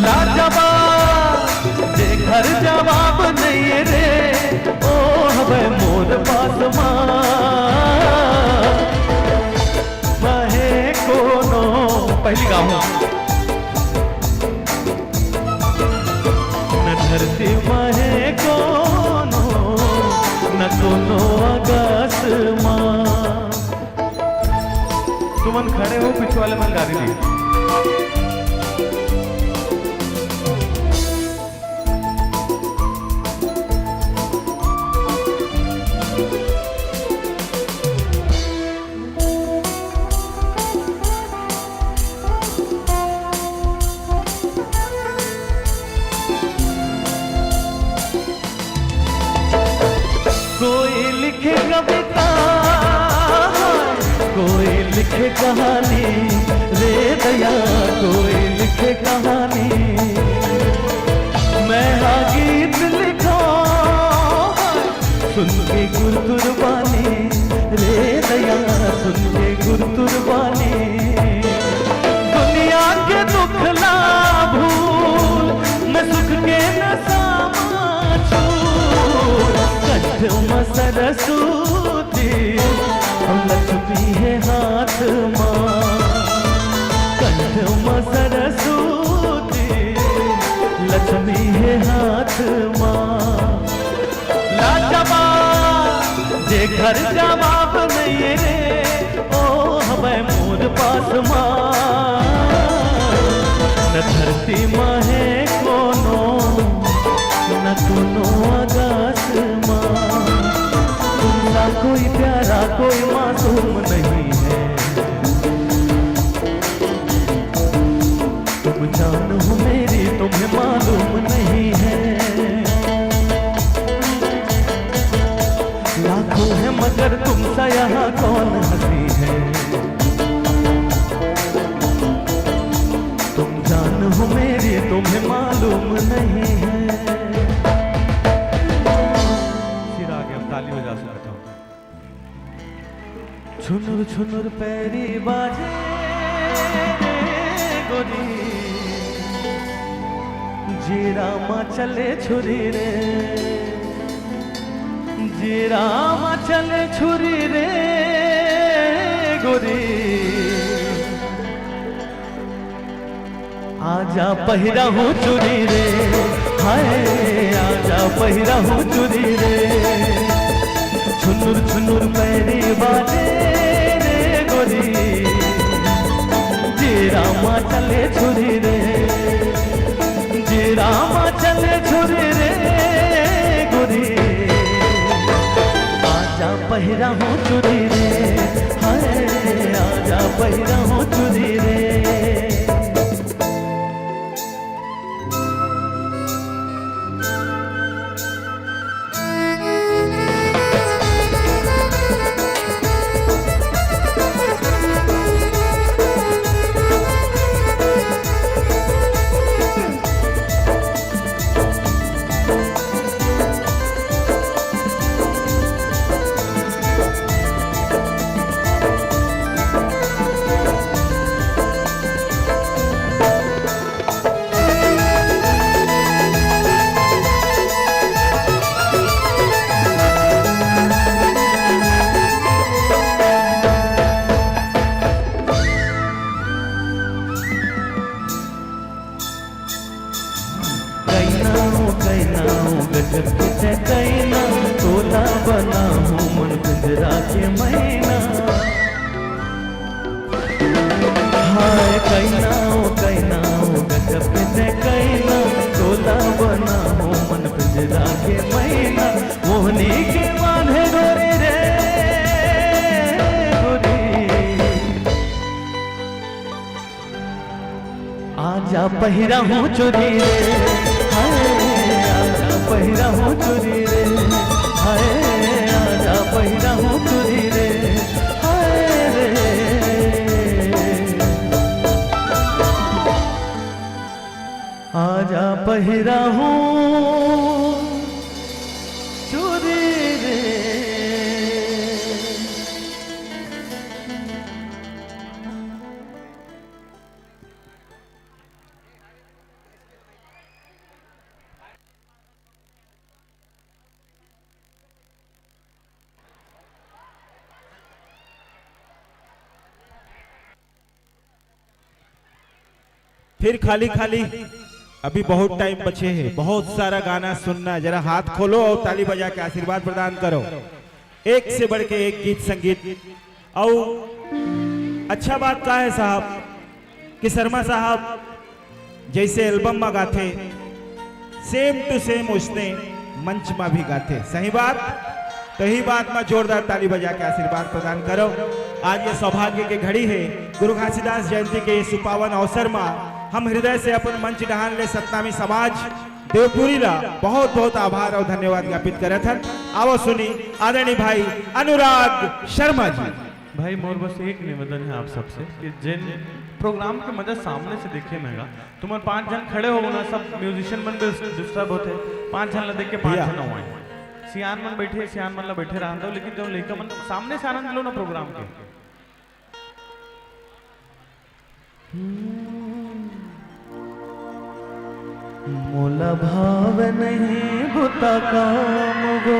लाजवाब, जेखर जवाब नइये रे, ओ हवय मोर पास माँ। महे कोनो, पहली गाऊं। न धरती महे कोनो, न कोनो आकाश माँ। तुमन खड़े हो, पीछे वाले मन गारी दी। कोई लिखे कविता, कोई लिखे कहानी, रे दया, कोई लिखे कहानी। मैं हा गीत लिखो, सुन के गुरतुर बानी, रे दया, सुन के गुरतुर बानी। दुनिया के दुख ला भूल, मैं सुख के नशा मा छूट। कंठ म सरस्वती, लक्ष्मी हे हाथ मा। कंठ म सरस्वती, लक्ष्मी हे हाथ मा। लाजवाब, जेखर जवाब नइये रे, ओ हवय मोर पास माँ। न धरती मा हे कोनो, न कोनो आकाश माँ। तुमसा कोई प्यारा, कोई मासूम नहीं है। तुम जान हो मेरी, तुम्हें मालूम नहीं है। लाखों हैं मगर तुमसा यहाँ कौन हंसी है। तुम जान हो मेरी, तुम्हें मालूम नहीं है। फिर आगे हम ताली बजा सकते हो। छुनुर छुनुर पैरी बाजे रे गोरी, जीरा मा चले छुरी रे, जीरा मा चले छुरी रे गोरी। आजा पहिरा हूँ चुरी रे, हाय, आजा पहिरा हूँ चुरी रे। छुनुर छुनुर पैरी बाजे रे गोरी, जीरा मा चले छुरी रे, जीरा मा चले छुरी रे गोरी। आजा पहिरा हूँ चुरी रे, हाय, आजा पहिरा हूँ चुरी रे। कइना ओ गजब के तैं कइना, तोला बनाहूँ मन पिंजरा के मैना। हाय कइना ओ कइना ओ गजब के तैं कइना, तोला बनाहूँ मन पिंजरा के मैना। मोहनी के बांधे डोरी रे डोरी। आजा पहिरा हूँ चुरी रे, हाय, आजा पहिरा हूँ चुरी रे, हाय, आजा पहिरा हूँ चुरी रे, हाय रे। आजा पहिरा हूँ चुरी रे। फिर खाली खाली, अभी बहुत टाइम बचे है, बहुत सारा गाना सुनना। जरा हाथ खोलो और ताली बजा के आशीर्वाद प्रदान करो। एक से बढ़ के एक गीत संगीत। और अच्छा बात का है साहब कि शर्मा साहब जैसे एल्बम में गाथे, सेम टू सेम उसने मंच में भी गाथे। सही बात। तो यही बात में जोरदार ताली बजा के आशीर्वाद प्रदान करो। आज ये सौभाग्य के घड़ी है, गुरु घासीदास जयंती के ये सुपावन अवसर में हम हृदय से अपन मंच डहान ले सतनामी समाज देवपुरी ला बहुत बहुत आभार और धन्यवाद ज्ञापित करत हन। आवो सुनी आदरणीय भाई अनुराग शर्मा जी। भाई मोर बस एक निवेदन है आप सबसे कि जेन प्रोग्राम के मजा सामने से देखे में गा, तुमन पांच झन खड़े हो ना, सब म्यूजिशियन मन भी डिस्टर्ब होते, पांच झन ला देख के पांच झन हो आए। सियान मन बैठे, सियान मन ला बैठे रहन दो, लेकिन जो लइका मन सामने से आनंद लो ना प्रोग्राम के। मोला भाव नहीं बुता काम वो,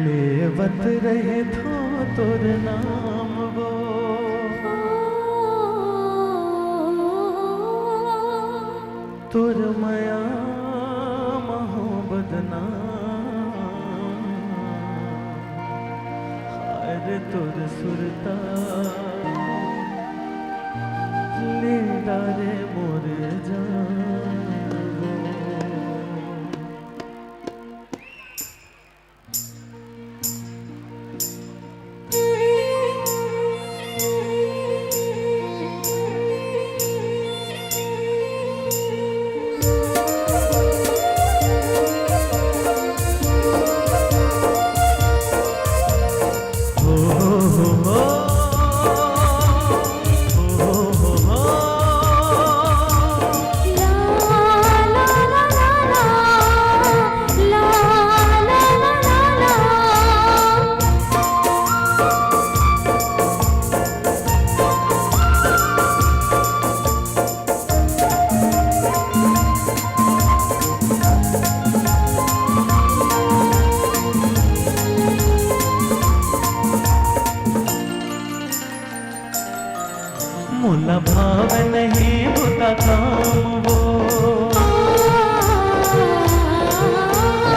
लेवत रहे थो तोर नाम वो। तोर मया महूँ बदनाम, हाय रे तोर सुरता ले डारे मोर जान। मोला भाव नहीं बुता काम वो,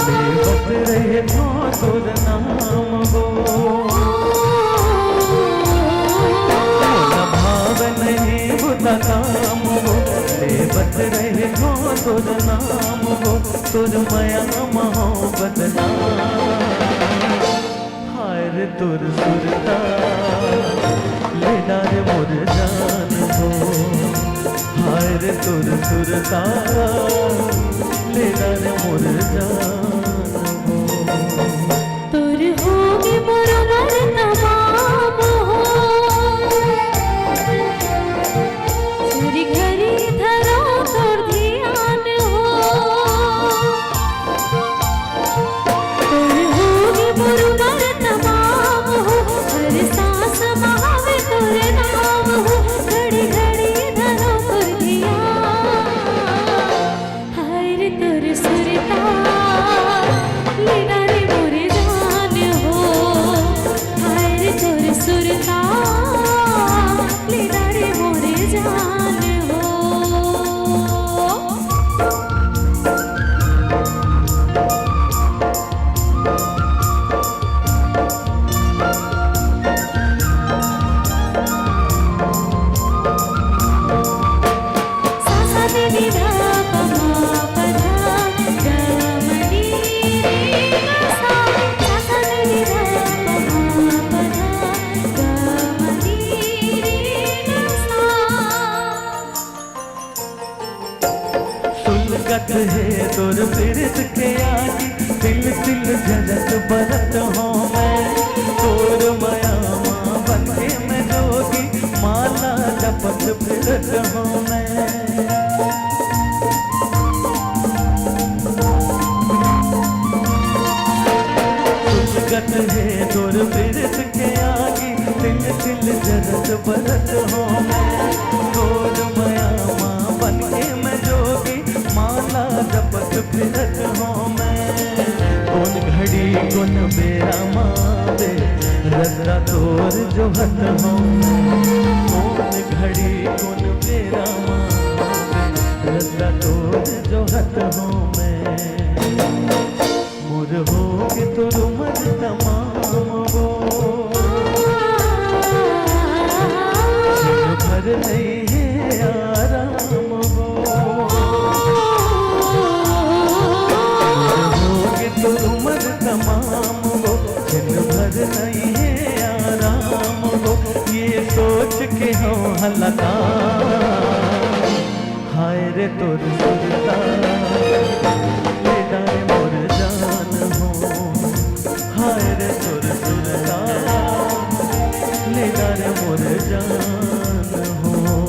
लेवत रहे थो तोर नाम वो। मोला भाव नहीं बुता काम वो, लेवत रहे थो तोर नाम वो। तोर मया महूँ बदनाम, हाय रे तोर सुरता ले डारे मोर जान वो। हाय रे तोर सुरता ले डारे मोर जान वो। तोर होगे मोर उमर तमाम हो, घरी घरी धरो तोर धियान हो। तोर होगे मोर उमर तमाम हो, हर सांस म हवे तोर नाम हो, घड़ी घड़ी धरो तोर धियान। हाय रे तोर सुरता ले डारे मोर जान हो, हाय रे तोर सुरता ले डारे मोर जान। हे तोर पीरत के आगी, तिल तिल जरत बरत हों मैं। तोर मया मा बन के मैं जोगी, माला जपत फिरत हों मैं। सुलगत हे तोर पीरत के आगी, तिल तिल जरत बरत हों मैं। तोर मया मा बन के मैं जोगी, माला जपत फिरत हों मैं। कोन घड़ी कोन बेरा मा आवे, रद्दा तोर जोहत हों मैं। कोन घड़ी कोन बेरा मा आवे, रद्दा तोर जोहत हों मैं। मोर होगे तोर उमर तमाम वो, क्षण भर नइ हे आराम वो। मोर होगे तोर उमर तमाम वो, क्षण भर नइ हे आराम वो। ये सोच के हों हलाकान, हाय रे तोर सुरता, ले डारे मोर जान हों। हाय रे तोर सुरता, ले डारे मोर जान हों।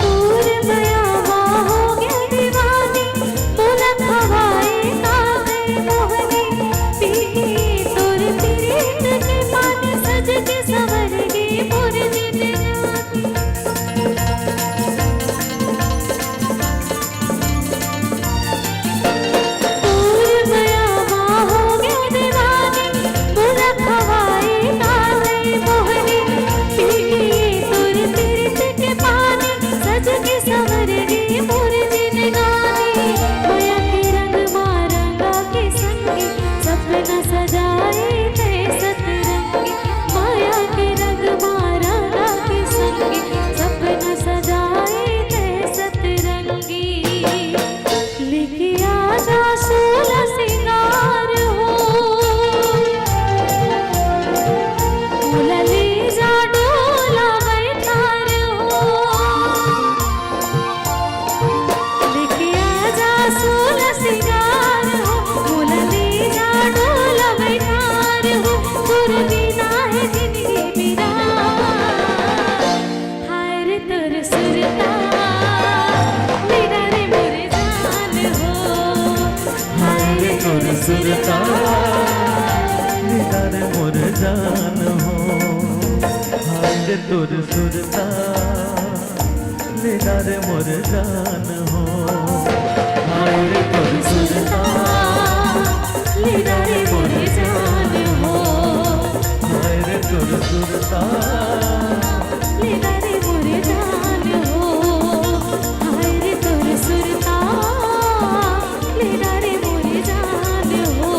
तोर मया मा होगे दीवानी, मोला खवाए काहे मोहनी, पी के तोर पीरत के पानी, सज के संवर गे मोर जिंदगानी। तोर मया मा होगे दीवानी, मोला खवाए काहे मोहनी, पी के तोर पीरत के पानी, सज के संवर गे मोर जिंदगानी। मया के रंग मा रंगा के संगी, सपना सजाए तैं सतरंगी। मया के रंग मा रंगा के संगी, सपना सजाए तैं सतरंगी। लेके आजा सोला सिंगार हो, मोला ले जा डोला बैठार हो। लेके आजा सोला सिंगार हो, मोला ले जा डोला बैठार हो। तोर बिना हे जिंदगी बिरान, हाय रे तोर सुरता, ले डारे मोर जान हो। हाय रे तोर सुरता, ले डारे मोर जान हो। हाय रे तोर सुरता, ले डारे मोर जान हो। हाय रे तोर सुरता, ले डारे मोर जान हो। हाय रे तोर सुरता, ले डारे मोर जान हो। हाय रे तोर सुरता, ले डारे मोर जान हो।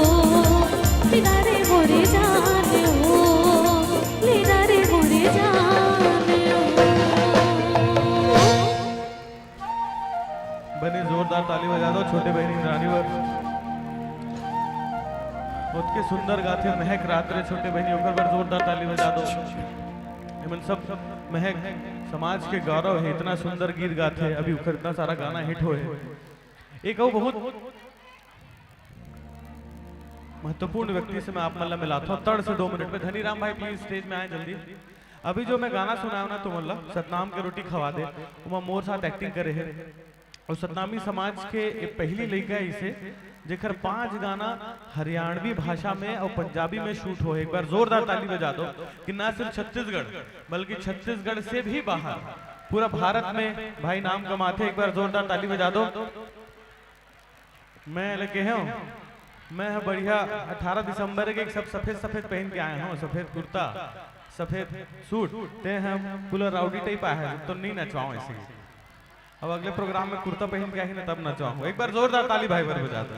ले डारे मोर जान हो। ले डारे मोर जान हो। बने जोरदार ताली बजा दो छोटे बहिनी इंद्राणी बर। ओतके सुंदर गाथे महक रात रे छोटे बहिनी, ओकर बर जोरदार ताली बजा दो। एमन सब महक समाज के गौरव हे, इतना सुंदर गीत गाथे, अभी ओकर इतना सारा गाना हिट होए। एक अउ बहुत महत्वपूर्ण व्यक्ति से मैं आप मन ला मिलाथों, तड़ से दो मिनट में। धनीराम भाई, प्लीज स्टेज में आए जल्दी। अभी जो मैं गाना सुनाया ना तुमन ला, सतनाम के रोटी खवा दे, ओमा मोर साथ एक्टिंग करे हे। अउ सतनामी समाज के ये पहली लइका हे इसे, जेकर पांच गाना हरियाणवी भाषा में अउ पंजाबी में शूट होए। एक बार जोरदार ताली बजा दो कि ना सिर्फ छत्तीसगढ़, बल्कि छत्तीसगढ़ से भी बाहर पूरा भारत में भाई नाम कमाथे। एक बार जोरदार ताली बजा दो। मैं लगे हूँ, मैं ह बढ़िया अठारह दिसंबर के एक सब सफेद सफेद पहन के आए हूँ, सफेद कुर्ता, सफेद सूट। ते हम पूरा राउडी टाइप आए हैं, तो नहीं नचवाओ ऐसे ही। अब अगले प्रोग्राम में कुर्ता पहन के आही ना, तब नचवाहूँ। एक बार जोरदार ताली भाई बर बजा दो।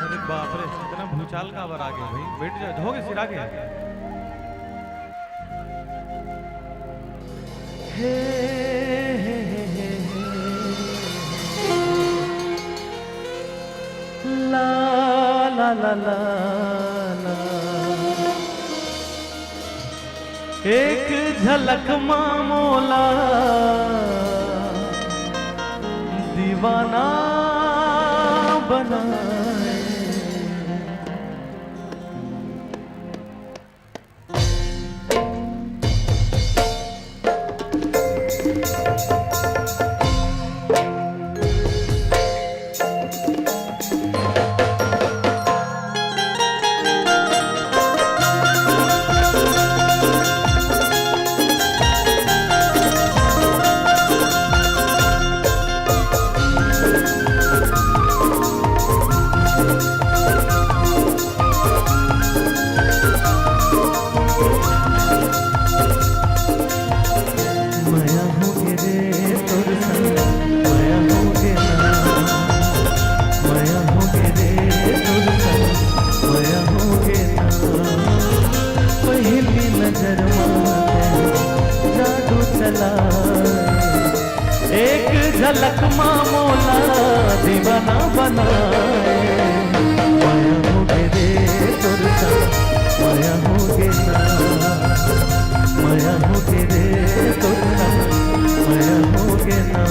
अरे बाप रे, इतना भूचाल काबर आ गे भाई? बैठ जा, हो गे, सिरा गे। हे, हे, हे, हे, हे। ला, ला, ला, ला, ला। एक झलक मा मोला दीवाना बनाए। मया होगे रे तोर संग, मया होगे ना। मया होगे रे तोर संग, मया होगे ना। पहिली नजर मा तैं जादू चलाए। एक झलक मा मोला दीवाना बनाए। मया होगे रे तोर संग, मया होगे ना। मया होगे रे तोर संग, मया होगे ना।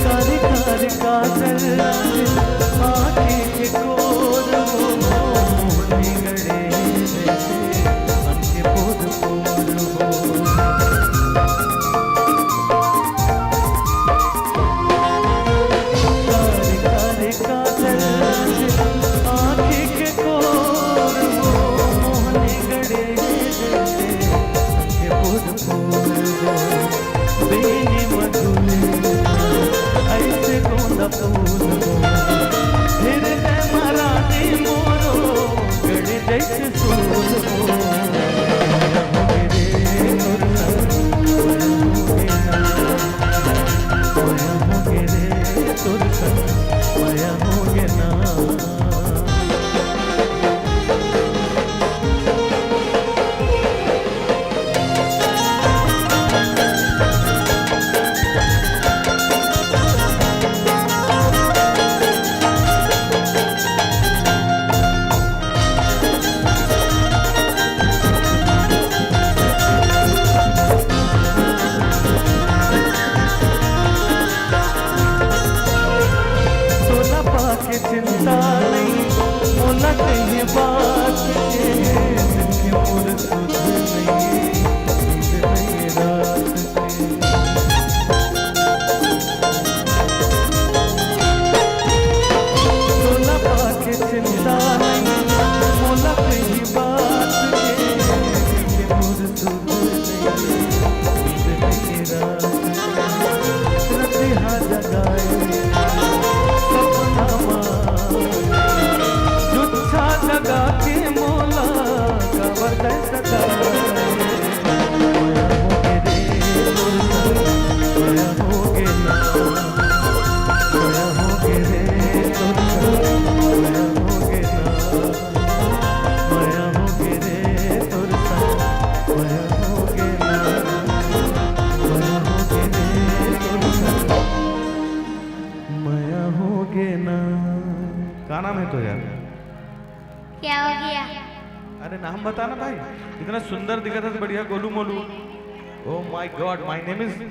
कारी कारी काजल आँखें के कोर हो, मोहनी गड़े जैसे मन के पोर पोर हो। कारी कारी काजल आँखें के कोर हो, मोहनी गड़े जैसे मन के पोर पोर हो। बेनी मधुलिका ऐसे गोंदा फूल हो, हे नाम है तो यार? क्या हो गया? अरे नाम बताना भाई, इतना सुंदर दिखत है, बढ़िया Golu Molu. Oh my God, my name is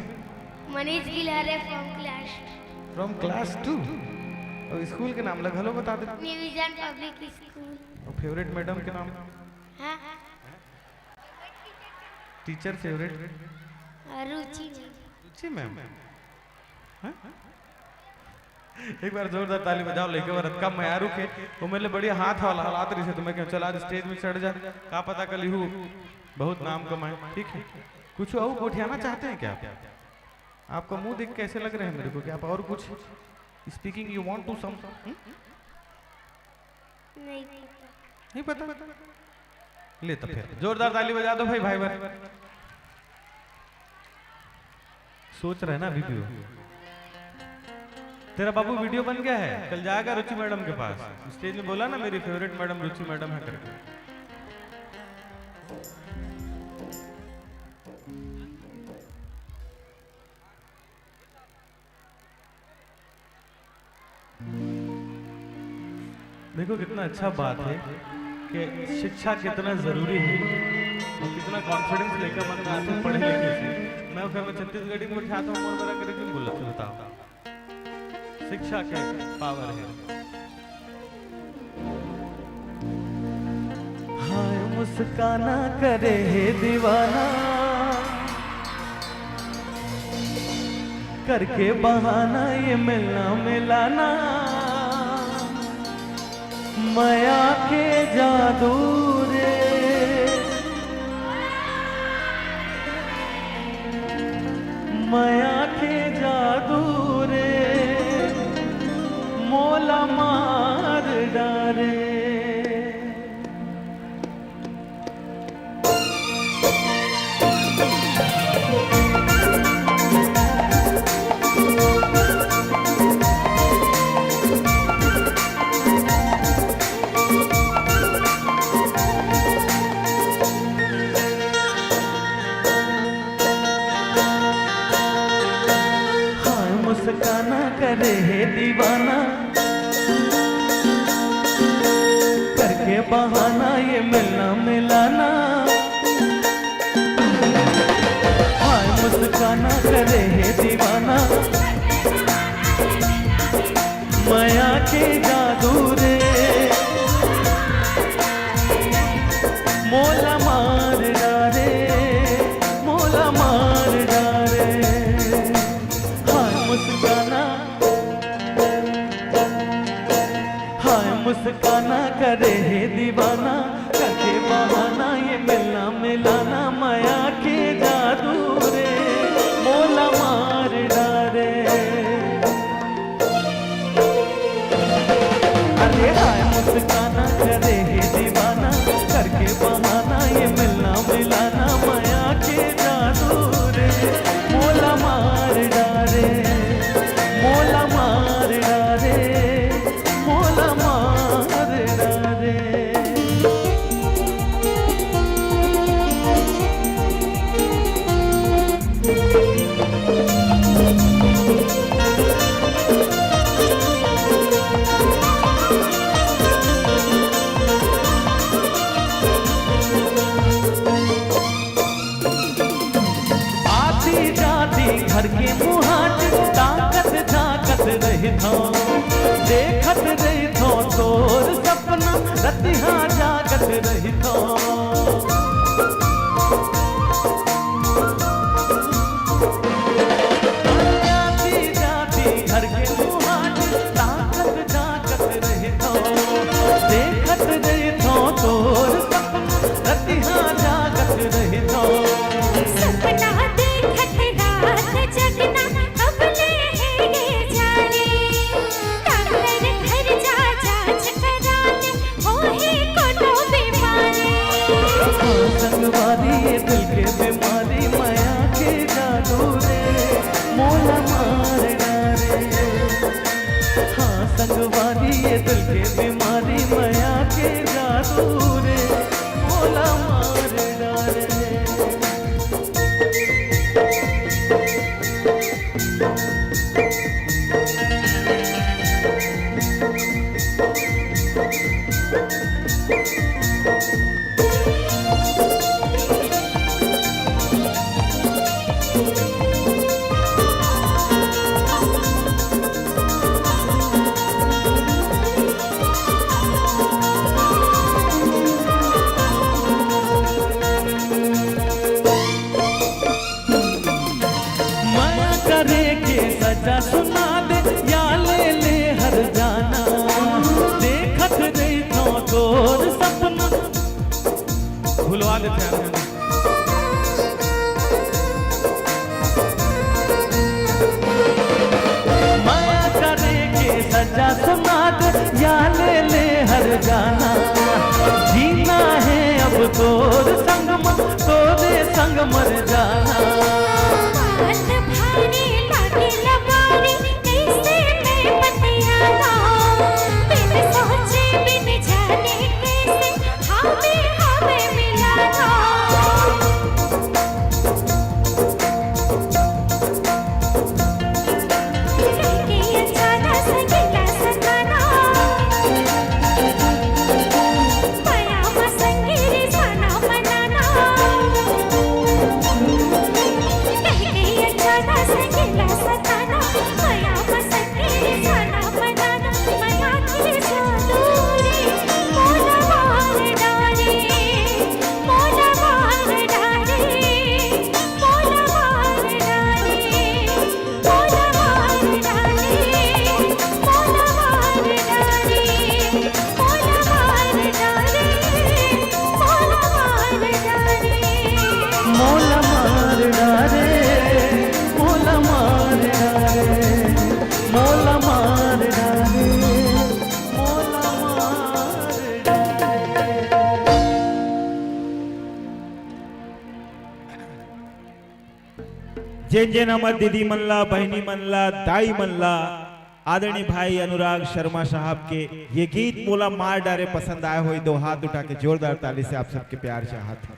Manish Gilhare from class from class two। और स्कूल के नाम ला घलो बता दे। New Vision Public School। और फेवरेट मैडम के नाम? हाँ। Teacher favourite? Ruchi ma'am. Ruchi ma'am. हाँ? एक बार जोरदार ताली बजाओ, लइका बर अतका मयारू के, वो मेरे बढ़िया हाथ वाला हालात रही से, तो मैं कहूँ, "चल आज स्टेज में चढ़ जा, का पता कल यहू बहुत नाम कमाए।" ठीक है, कुछ और गोठियाना चाहते हैं क्या आप? आपका मुंह देख कैसे लग रहे हैं मेरे को कि आप और कुछ speaking you want to some? नहीं पता। नहीं पता? ले तो फिर जोरदार ताली बजा दो भाई, भाई बर। सोच रहे ना अभी भी वो। तेरा बाबू वीडियो बन गया है, कल जाएगा रुचि मैडम के पास। स्टेज में बोला ना, "मेरी फेवरेट मैडम रुचि मैडम है" करके। देखो कितना अच्छा बात है कि शिक्षा कितना ज़रूरी है और कितना कॉन्फिडेंस लेकर बंदा आते पढ़े लिखे से। मैं फिर मैं छत्तीसगढ़ी में उठाता हूँ, मोर बरा करे क्यों बोलत हो, बताओ। शिक्षा के पावर है। हाय मुस्काना करे हे दीवाना, करके बहाना ये मिलना मिलाना, मया के जादू रे, मया के जादू रे, मोला मार डारे। हाय मुस्काना करे हे दीवाना, करके बहाना ये मिलना मिलाना। हाय मुस्काना करे हे दीवाना, मया के जादू रे, मोला मार डारे, मोला मार डारे। हाय मुस्काना, हाय मुस्काना करे हे दीवाना, करके बहाना ये मिलना मिलाना, मया के जादू रे, मोला मार डारे। अरे हाय मुस्काना करे हे दीवाना, करके बहाना ये मिलना मिलाना, मया के जादू रे, मोला मार डारे, मोला मार डारे, मोला मार डारे। आती जाती घर के मुहाट ताकत झाकत रहिथौं, देखत रहिथौं तोर सपना, रतिहा जागत रहिथौं। आती जाती घर के मुहाट ताकत झाकत रहिथौं, देखत रहिथौं तोर सपना, रतिहा जागत रहिथौं। सपना देखत रात जगना, कब ले हे ये जाने। सजा सुना दे या ले ले हर जाना, देखत रहिथों तोर सपना। भुलवा देथे यार। मया करे के सजा सुना दे या ले ले हर जाना, जीना हे अब तोर संग म, तोरे संग मर जाना। बात भारी लागे लबारी, कैसे मैं बतियाना, बिन सोचे बिन जाने कैसे हमें हमें मिलाना। मोला मार डारे, मोला मार डारे, मोला मार डारे, मोला मार डारे, मोला मार डारे। जेन जेन हमर दीदी मन ला, बहिनी मन ला, दाई मन ला, आदरणीय भाई अनुराग शर्मा साहब के ये गीत मोला मार डारे पसंद आए होही तो हाथ उठा के जोरदार ताली से आप सबके प्यार चाहत हूँ।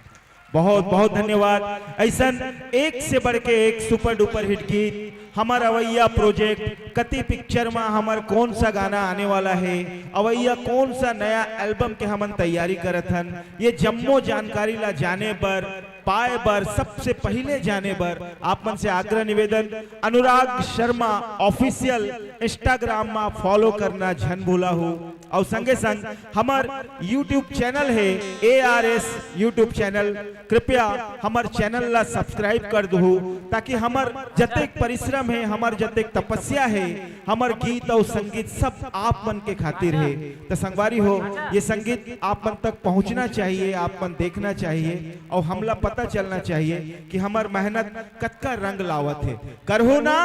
बहुत बहुत धन्यवाद। ऐसन एक से बढ़ के एक सुपर डुपर हिट गीत हमर अवैया प्रोजेक्ट कति पिक्चर मा हमर कौन सा गाना आने वाला है, अवैया कौन सा नया एल्बम के हमन तैयारी करत हन, ये जम्मो जानकारी ला जाने बर, पाए बर, सबसे पहिले जाने बर आप मन से आग्रह निवेदन, अनुराग शर्मा ऑफिशियल इंस्टाग्राम मा फॉलो करना झन भूला हो। और संगे संग हमर YouTube चैनल है, A R S YouTube channel, कृपया हमर चैनल ला सब्सक्राइब कर दहू, ताकि हमर जतेक परिश्रम है, हमर जतेक तपस्या है, हमर गीत और संगीत सब आप मन के खातिर है। तो संगवारी हो, ये संगीत आप मन तक पहुँचना चाहिए, आप मन देखना चाहिए और हमला पता चलना चाहिए कि हमर मेहनत कतका रंग लावत है। करहू ना?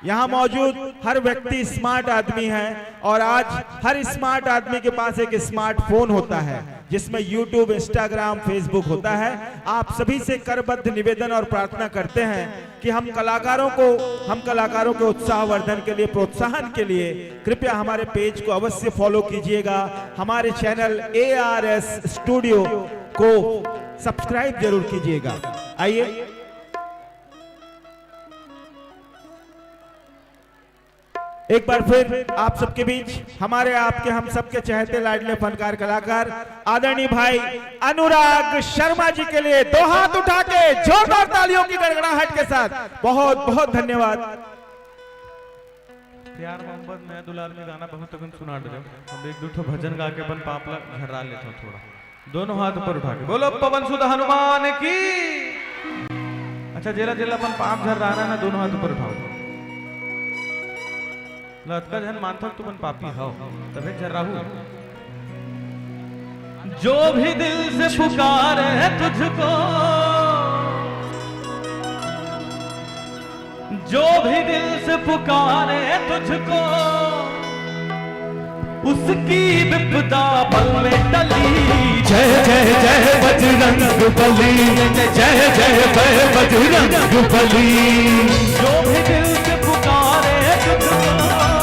यहाँ मौजूद हर व्यक्ति स्मार्ट आदमी है और आज हर स्मार्ट आदमी के पास एक स्मार्टफोन होता है, जिसमें YouTube, Instagram, Facebook होता है। आप सभी से करबद्ध निवेदन और प्रार्थना करते हैं कि हम कलाकारों को, हम कलाकारों के उत्साहवर्धन के लिए, प्रोत्साहन के लिए कृपया हमारे पेज को अवश्य फॉलो कीजिएगा, हमारे channel A R S studio को सब्सक्राइब जरूर कीजिएगा। आइए, एक बार फिर आप सबके बीच हमारे, आपके, हम सबके चहेते लाडले फनकार कलाकार आदरणीय भाई अनुराग शर्मा जी के लिए दो हाथ उठा के जोरदार तालियों की गड़गड़ाहट के साथ बहुत बहुत धन्यवाद। प्यार मोहब्बत नया दुलार के गाना बहुत अकन सुना डरे। अब एक दू ठो भजन गा के अपन पाप ला झर्रा लेथों थोड़ा। दोनों हाथ ऊपर उठा के बोलो पवन सुत हनुमान की। अच्छा, जेला जेला अपन पाप झर्राना ना, दोनों हाथ ऊपर उठाओ। लतका झन मानथव तुमन पापी हव, तभे झर्राहू। जो भी दिल से पुकारे तुझको, जो भी दिल से पुकारे तुझको, उसकी विपदा पल में टली। जय जय जय बजरंग बली, जय जय जय बजरंग बली। जो भी दिल से पुकारे तुझको,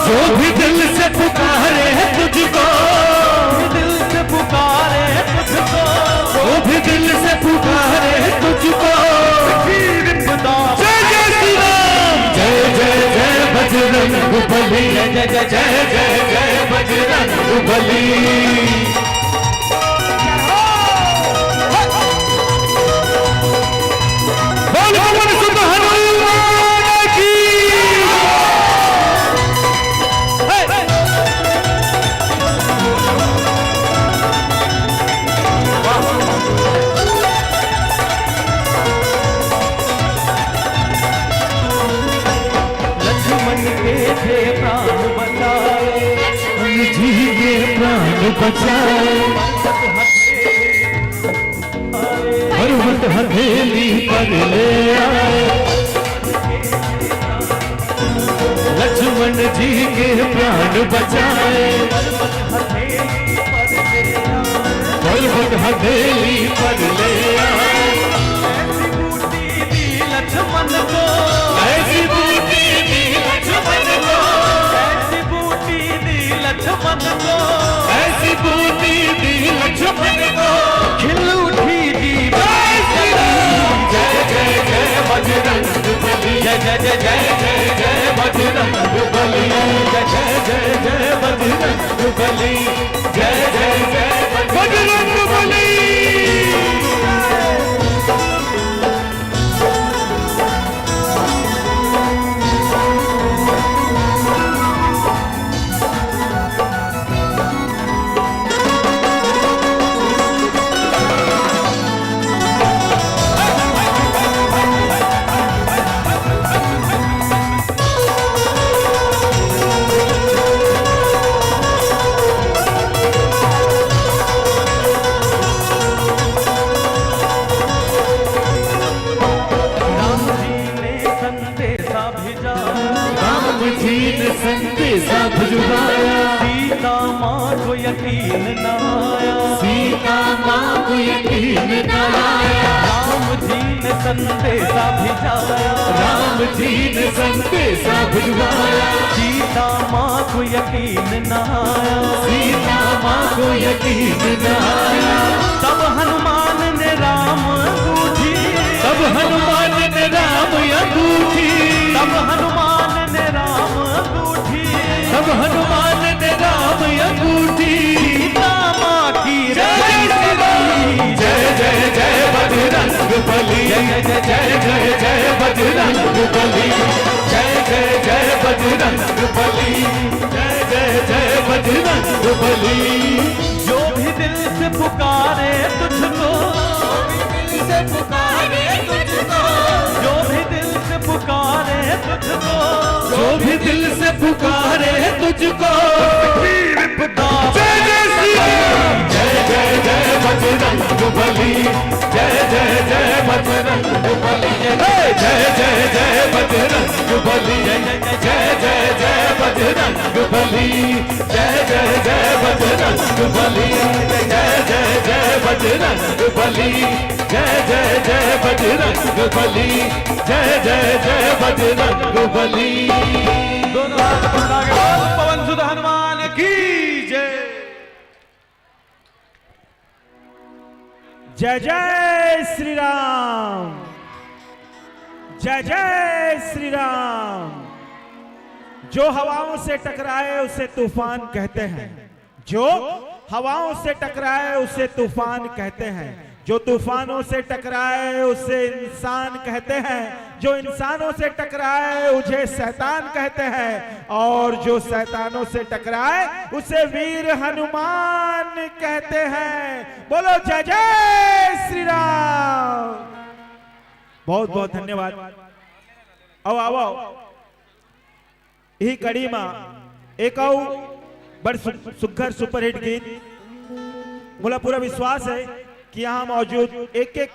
जो भी दिल से पुकारे तुझको, जो भी दिल से पुकारे तुझको, जो भी दिल से पुकारे तुझको, उसकी विपदा। जय जय श्री राम, जय जय जय बजरंग बली, जय जय जय जय जय बजरंग बली। बोल पवन सुत हनुमान की। के प्राण बचाए, लक्ष्मण जी के प्राण बचाए। पर्वत हथेली पर ले आए, लक्ष्मण जी के प्राण बचाए। पर्वत हथेली पर ले आए। ऐसी बूटी दी लक्ष्मण को, ऐसी बूटी दी लक्ष्मण को, ऐसी बूटी दी लक्ष्मण को, ऐसी बूटी दी लक्ष्मण को। खिल उठी दी। जय जय जय बजरंग बली, जय जय जय जय जय जय बजरंग बली, जय जय जय जय बजरंग बली, जय जय जय बजरंग बली। राम जी ने संदेशा भेजा, राम जी ने संदेशा भिजवाया। सीता माँ को यकीन न आया, सीता माँ को यकीन न आया। राम जी ने संदेशा भिजवाया, राम जी ने संदेशा भिजवाया। सीता माँ को यकीन न आया, सीता माँ को यकीन न आया। तब हनुमान ने राम अंगूठी, तब हनुमान ने राम अंगूठी, तब हनुमान ने राम अंगूठी, तब हनुमान ने राम अंगूठी। सीता माँ की जय श्री राम। जय जय जय बजरंग बली, जय जय जय जय बजरंग बली, जय जय जय बजरंग बली, जय जय जय बजरंग बली। जो भी दिल से पुकारे तुझको, जो भी दिल से पुकारे तुझको, जो भी दिल से पुकारे तुझको, जो भी दिल से पुकारे तुझको। जय जय श्री राम। जय जय जय बजरंग बली, जय जय जय बजरंग बली, जय जय जय बजरंग बली, जय जय जय बजरंग बली, जय जय जय बजरंग बली, जय जय जय बजरंग बली, जय जय जय बजरंग बली, जय जय जय बजरंग बली। दोनों हाथ उठा के बोल, पवन सुत हनुमान की जय। जय जय श्री राम, जय जय श्री राम। जो हवाओं से टकराए उसे तूफान कहते हैं, जो हवाओं से टकराए उसे तूफान कहते हैं, जो तूफानों से टकराए उसे इंसान कहते हैं, जो इंसानों से टकराए उसे शैतान कहते हैं, और जो शैतानों से टकराए उसे वीर हनुमान कहते हैं। बोलो जय जय श्री राम। बहुत बहुत धन्यवाद। आओ आओ आओ। यही कड़ी मा एक अउ बड़ सु-, सुघर सुपरहिट गीत। मोला पूरा विश्वास है कि यहाँ मौजूद एक एक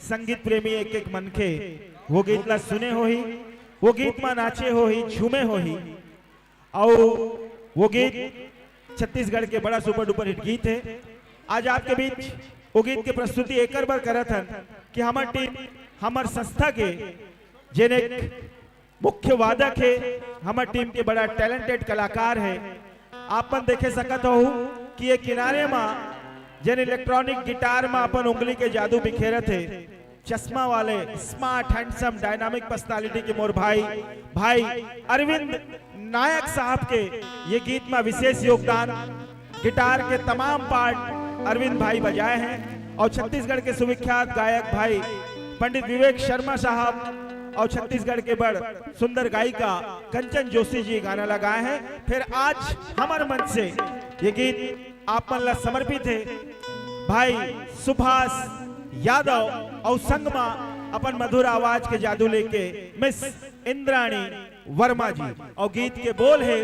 संगीत प्रेमी, एक एक मनखे वो गीत ला सुने होही, वो गीत मा नाचे होही, झूमे होही। अउ वो गीत छत्तीसगढ़ के बड़ा सुपर डुपर हिट गीत है। आज आपके बीच वो गीत के प्रस्तुति एकर बर करत हन कि हमर टीम, हमर संस्था के जेन एक मुख्य वादक हे, हमर टीम के बड़ा टैलेंटेड कलाकार हे। आप मन देखे सकत हो कि ये किनारे मा जेन इलेक्ट्रॉनिक गिटार मा अपन उंगली के जादू बिखेरत हे, चश्मा वाले स्मार्ट हैंडसम डायनामिक पर्सनालिटी के मोर भाई, भाई अरविंद नायक साहब के ये गीत मा विशेष योगदान। गिटार के तमाम पार्ट अरविंद भाई बजाए हैं और छत्तीसगढ़ के सुविख्यात गायक भाई पंडित विवेक शर्मा साहब और छत्तीसगढ़ के बड़ सुंदर गायिका कंचन जोशी जी गाना लगाए हैं। फिर आज हमर मंच से ये गीत आप मन ला समर्पित है भाई सुभाष यादव और संग मा अपन मधुर आवाज के जादू लेके मिस इंद्राणी वर्मा जी। और गीत के बोल हे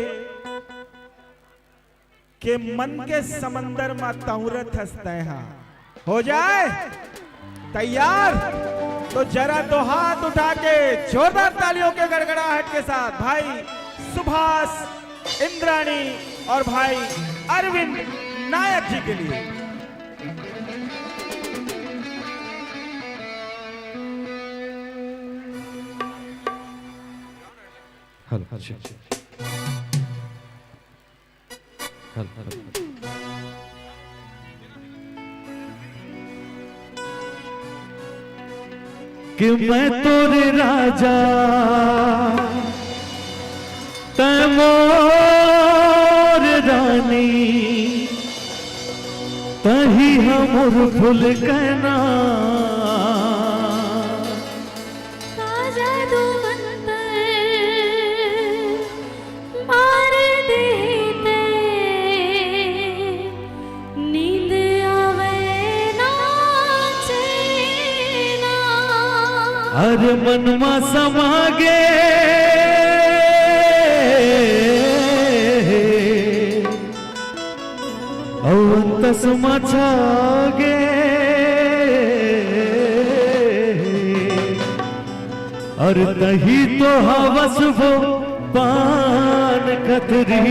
के मन के समंदर मा तौरत हस तैं हा। हो जाए तैयार तो जरा दो हाथ उठा के जोरदार तालियों के गड़गड़ाहट के साथ भाई सुभाष, इंद्राणी और भाई अरविंद नायक जी के लिए। Hello, hello. कि मैं तोर राजा, तैं मोर रानी, तहीं हा मोर फुलकना। का जादू मंतर मार देते, नींद आवे ना चैना। अरे मन मा समा गे, अउ अंतस मा छा गे। अरे तहीं तो हवस वो पान कतरी।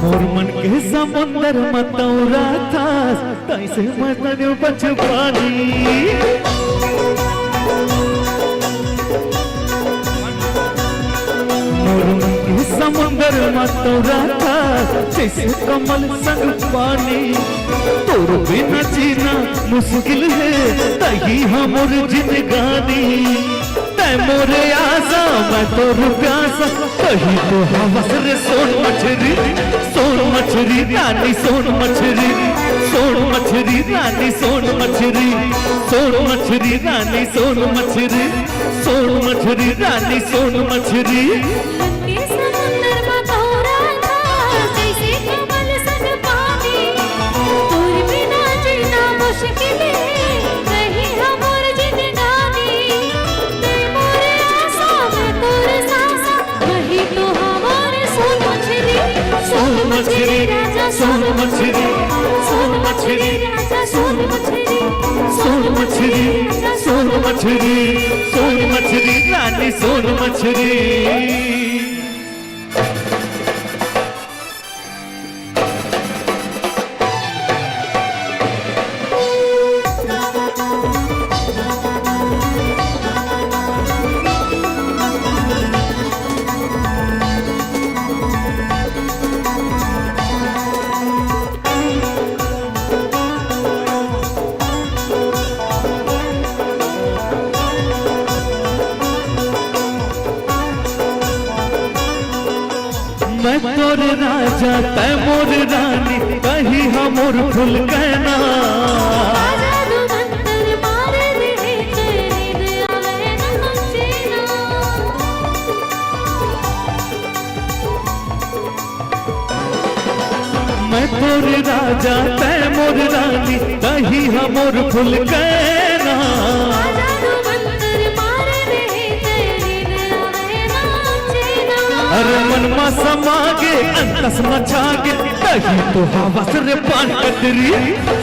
मोर मन के समुंदर म तौरा थास, तइसे मैं तने बच पानी। मोर मन के समुंदर म तौरा थास, जइसे कमल संग पानी। तोर बिना जीना मुश्किल हे, तहीं हा मोर जिंदगानी। तैं मोर आसा, मैं तोर प्यासा, तहीं तो हवस रे सोन मछरी, सोन मछरी रानी सोन मछरी, सोन मछरी रानी सोन मछरी, सोन मछरी रानी सोन मछरी, सोन मछरी रानी सोन मछरी। मन के समुंदर म तौरा थास, जइसे कमल संग पानी। तोर बिना जीना मुश्किल हे, तहीं हा मोर जिंदगानी। तैं मोर आसा, मैं तोर सासा, तहीं तो हा मोर सोन मछरी, सोन मछरी राजा सोन मछरी, सोन मछरी राजा सोन मछरी, सोन मछरी राजा सोन मछरी, सोन मछरी रानी सोन मछरी। मैं तोर राजा, तैं मोर रानी, तहीं हा मोर फुलकना। मैं तोर राजा, तैं मोर रानी, तहीं हा मोर फुलकना। अरे मन मा समा गे, अंतस मा छा गे, तहीं तो हवस रे पान कतरी।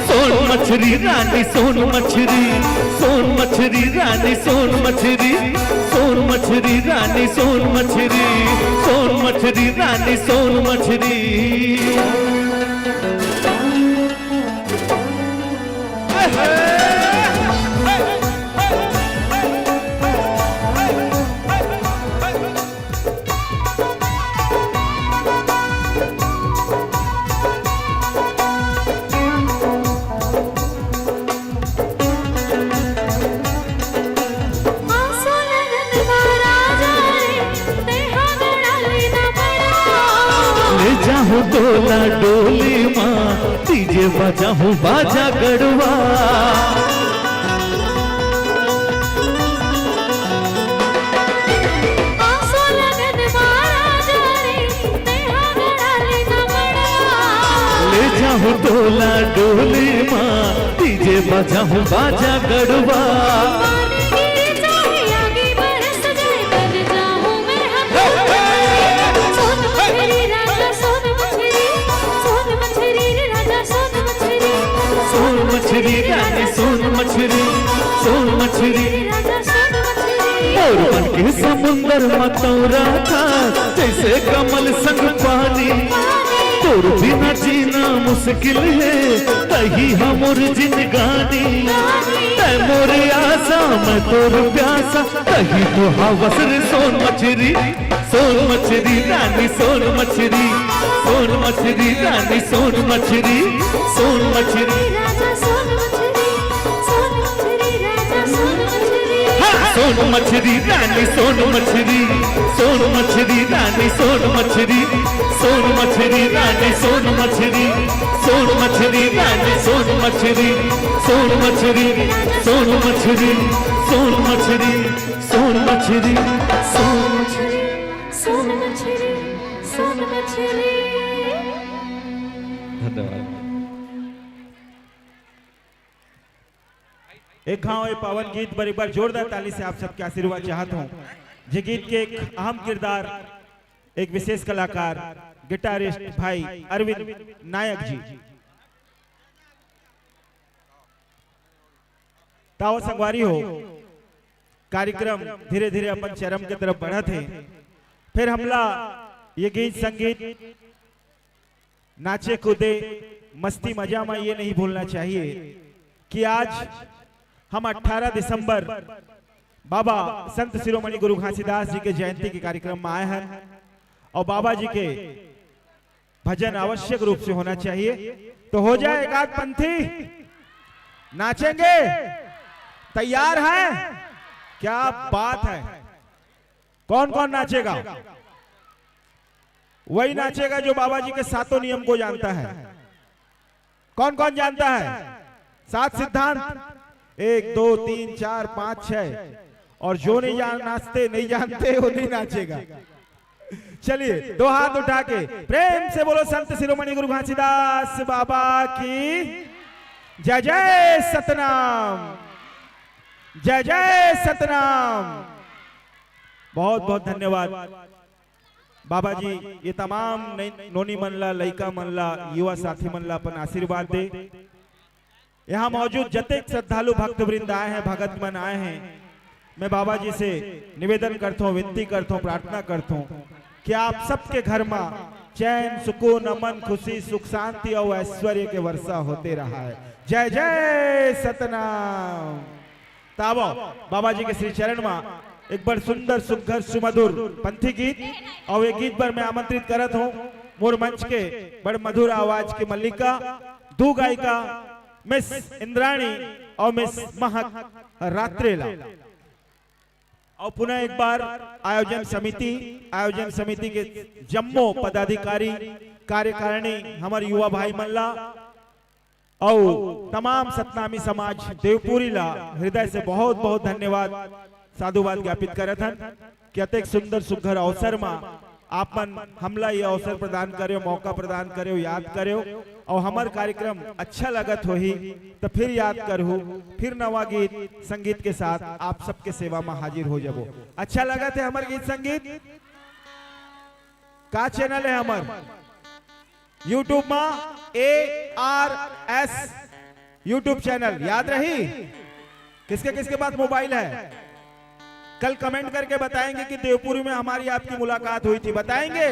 सोन मछरी रानी सोन मछरी, सोन मछरी रानी सोन मछरी, सोन मछरी रानी सोन मछरी, सोन मछरी रानी सोन मछरी। तोला डोली मा, डीजे बजाहूँ बाजा गड़वा। आंसू लगन मारा जा रे, तेहा गड़ा ले न मड़वा। ले जाहूँ तोला डोली मा, डीजे बजाहूँ बाजा गड़वा। पानी गिर जाए, आगे बरस जाए, बन जाऊं मैं हथौड़ी। सोन मछरी राजा, सोन मछरी, सोन मछरी रे राजा, सोन मछरी। सोन मछरी रानी, सोन मछरी, सोन मछरी। राजा, सोन मछरी। मोर मन के समुंदर म तौरा था, जैसे कमल संग पानी। तोर बिना जीना मुश्किल हे, तही हमर जिंदगानी। तै मोर आसा, मैं तोर प्यासा, तही तो हवस रे सोन मछरी, सोन मछरी रानी, सोन मछरी, सोन मछरी रानी, सोन मछरी, सोन मछरी। राजा सोन मछरी, सोन मछरी राजा, सोन मछरी। हाँ, सोन मछरी रानी, सोन मछरी, सोन मछरी रानी, सोन मछरी, सोन मछरी रानी, सोन मछरी, सोन मछरी रानी, सोन मछरी, सोन मछरी, सोन मछरी, सोन मछरी, सोन मछरी, सोन मछरी, सोन मछरी, सोन मछरी। धन्यवाद। एक घाव ए पावन गीत बर एक बार जोरदार ताली से आप सबके आशीर्वाद चाहत हूँ। जे गीत के एक अहम किरदार, एक विशेष कलाकार, गिटारिस्ट भाई अरविंद नायक जी। ताओ संगवारी हो, कार्यक्रम धीरे-धीरे अपन चरम के तरफ बढ़त हे। फिर हमला ये गीत संगीत, नाचे कूदे, मस्ती मजा में ये नहीं भूलना चाहिए कि आज हम अठारह दिसंबर बाबा संत शिरोमणि गुरु घासीदास जी के जयंती के कार्यक्रम में आए हैं और बाबा जी के भजन आवश्यक रूप से होना चाहिए। तो हो जाए एक आध पंथी, नाचेंगे, तैयार हैं? क्या बात है। कौन कौन नाचेगा? वही नाचेगा जो बाबा जी के सातों नियम को जानता है। कौन कौन जानता है सात सिद्धांत? एक, दो, तीन, चार, पांच, छह। और जो नहीं जान, नाचते नहीं जानते, वो नहीं नाचेगा। चलिए, दो हाथ उठा के प्रेम से बोलो, संत शिरोमणि गुरु घासीदास बाबा की जय। जय सतनाम, जय जय सतनाम। बहुत बहुत धन्यवाद बाबा जी, ये तमाम नई-, नोनी मन ला, लइका मन ला, युवा साथी मन ला अपन आशीर्वाद दे। यहाँ मौजूद जतेक श्रद्धालु भक्तवृंद आए हैं, भगत मन आए हैं, मैं बाबा जी से निवेदन करता हूँ, विनती करता हूँ, प्रार्थना करता हूँ कि आप सबके घर में चैन, सुकून, अमन, खुशी, सुख, शांति और ऐश्वर्य के वर्षा होते रहा है। जय जय सतनाम। तावो बाबा जी के श्री चरण में एक बड़ सुंदर, सुघर, सुमधुर पंथी गीत और एक गीत पर मैं आमंत्रित करत हूँ मोर मंच के बड़ मधुर आवाज के मल्लिका, दू गायिका मिस इंद्राणी और मिस महक रात्रेला। और पुनः एक बार आयोजन समिति, आयोजन समिति के जम्मो पदाधिकारी, कार्यकारिणी, हमर युवा भाई मन ला और तमाम सतनामी समाज देवपुरी ला हृदय से बहुत बहुत धन्यवाद, साधुवाद ज्ञापित करत हन कि अतेक सुंदर सुघर अवसर मा आप मन हमला ये अवसर प्रदान करेव, मौका प्रदान करेव, याद करेव और हमर कार्यक्रम अच्छा लगत होही तो फिर याद करहू, फिर नवा गीत संगीत के साथ आप सबके सेवा मा हाजिर हो जाबो। अच्छा लगत हे हमर गीत संगीत? का चैनल हे हमर? YouTube मा A R S YouTube channel याद रही? किसके किसके पास मोबाइल है? कल कमेंट करके बताएंगे कि देवपुरी में हमारी आपकी मुलाकात हुई थी, बताएंगे।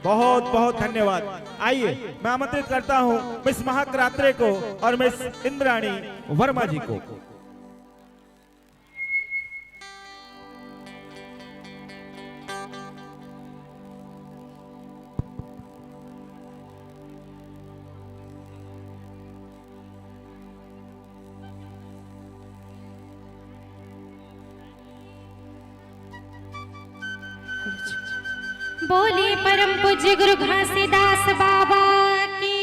बहुत बहुत धन्यवाद। आइए, मैं आमंत्रित करता हूं मिस महक रात्रे को और मिस इंद्राणी वर्मा जी को। बोले परम पूज्य गुरु घासीदास बाबा की।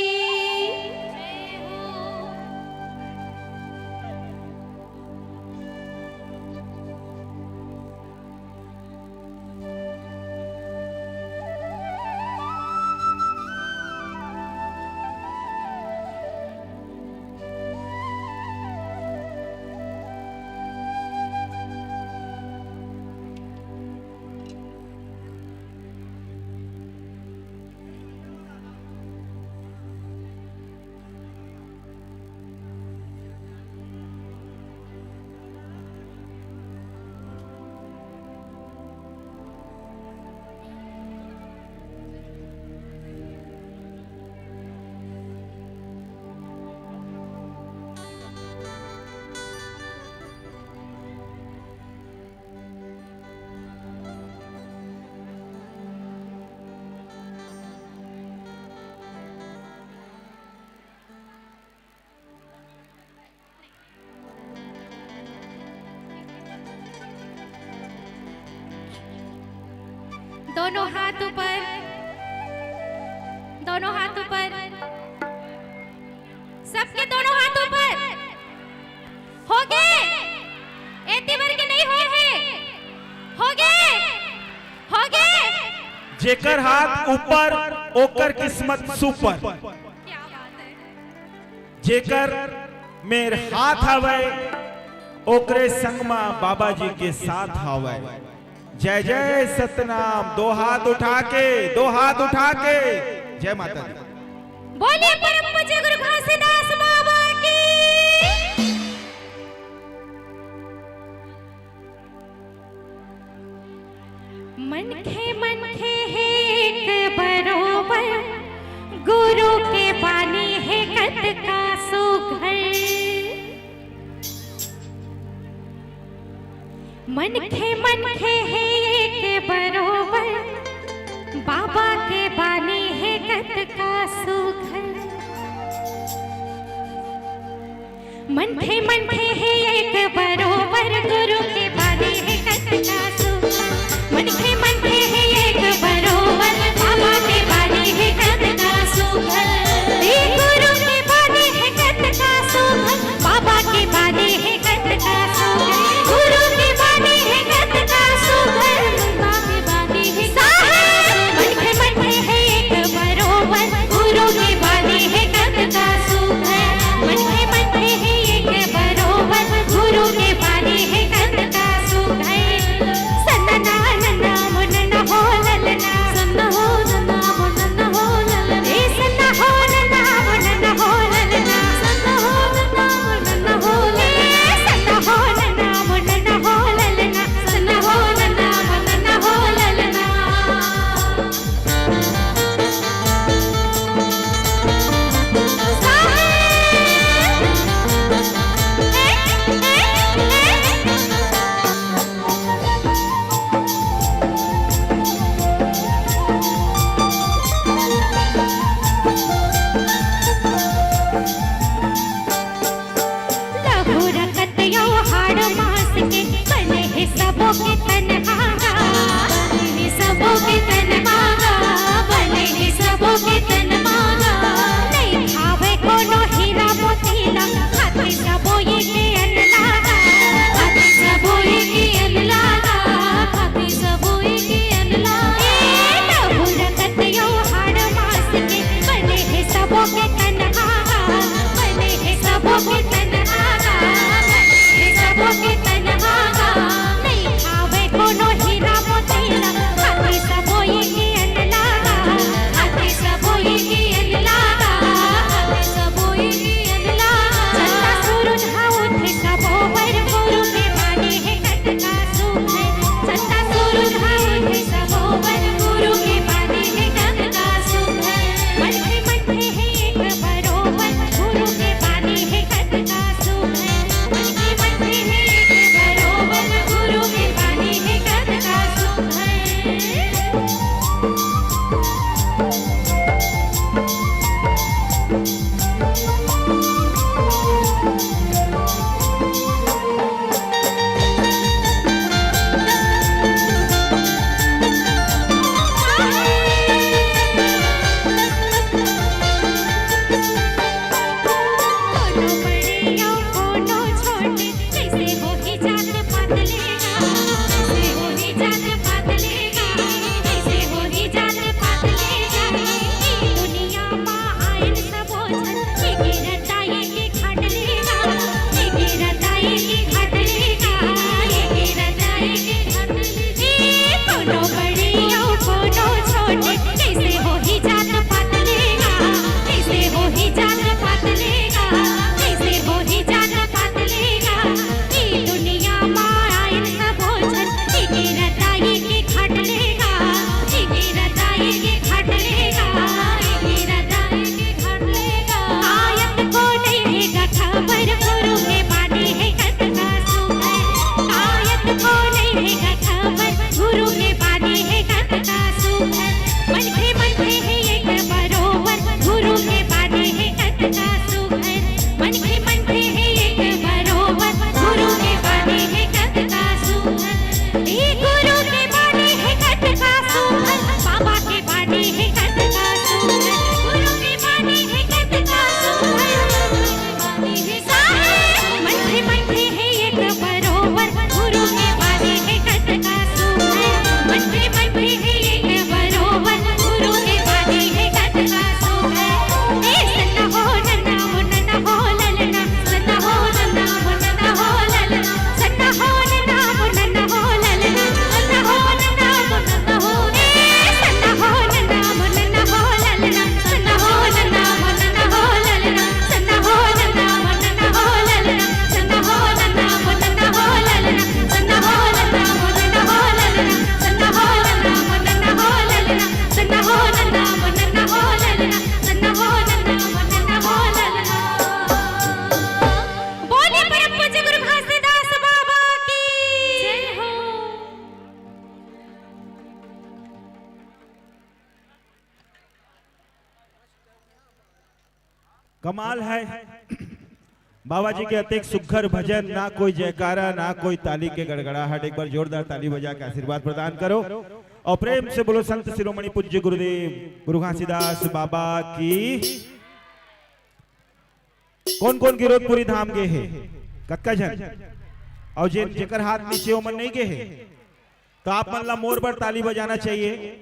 दोनों हाथ ऊपर, दोनों हाथ ऊपर, सबके दोनों हाथ ऊपर। हो गे? एती बर के नहीं होय हे? हो गे? हो गे? जेकर हाथ ऊपर, ओकर किस्मत सुपर। क्या बात है। जेकर मेर हाथ हावय, ओकरे संग म बाबा जी के साथ हावय। जय जय सतनाम। दो हाथ उठा के, दो हाथ उठा के जय माता दी। बोलिए परम पूज्य गुरु घासीदास बाबा की। मनखे मनखे हे एक बरोबर, गुरु के बानी हे कतका सुघर। मनखे मनखे हे एक बरोबर, बाबा के बानी हे कतका सुघर। मनखे मनखे हे एक बरोबर, गुरु के बानी हे कतका सुघर। मनखे मनखे हे एक बरोबर, बाबा के बानी हे कतका सुघर। ए गुरु के बानी हे कतका सुघर, बाबा के बानी हे कतका सुघर। गुरु के बानी हे कतका सुघर, बाबा के बानी हे कतका सुघर। मनखे मनखे हे एक बरोबर, गुरु के बानी हे कतका सुघर। मनखे मनखे हे एक बरोबर, कमाल है। बाबा जी के अतेक सुघर भजन, ना कोई जयकारा, ना कोई ताली के गड़गड़ाहट। एक बार जोरदार ताली बजा के आशीर्वाद प्रदान करो और प्रेम से बोलो संत शिरोमणि पूज्य गुरुदेव गुरु घासीदास बाबा की। कोन कोन गिरौदपुरी धाम गे हे? कतका झन? और जेन, जेकर हाथ नीचे, ओमन नहीं गे हे, तो आप मन ला मोर बर ताली बजाना चाहिए।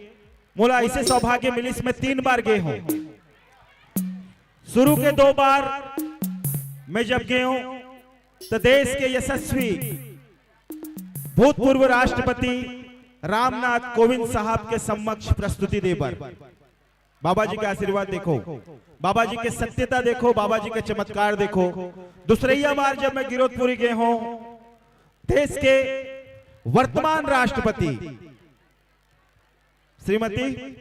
मोला ऐसे सौभाग्य मिलिस, मैं तीन बार गे हूँ। शुरू के दो बार मैं जब गे हूँ, तो देश के यशस्वी भूतपूर्व राष्ट्रपति रामनाथ कोविंद साहब के समक्ष प्रस्तुति दे बर। बाबा जी के आशीर्वाद देखो, बाबा जी के सत्यता देखो, बाबा जी के चमत्कार देखो। दूसरैया बार जब मैं गिरौदपुरी गे हूँ, देश के वर्तमान राष्ट्रपति श्रीमती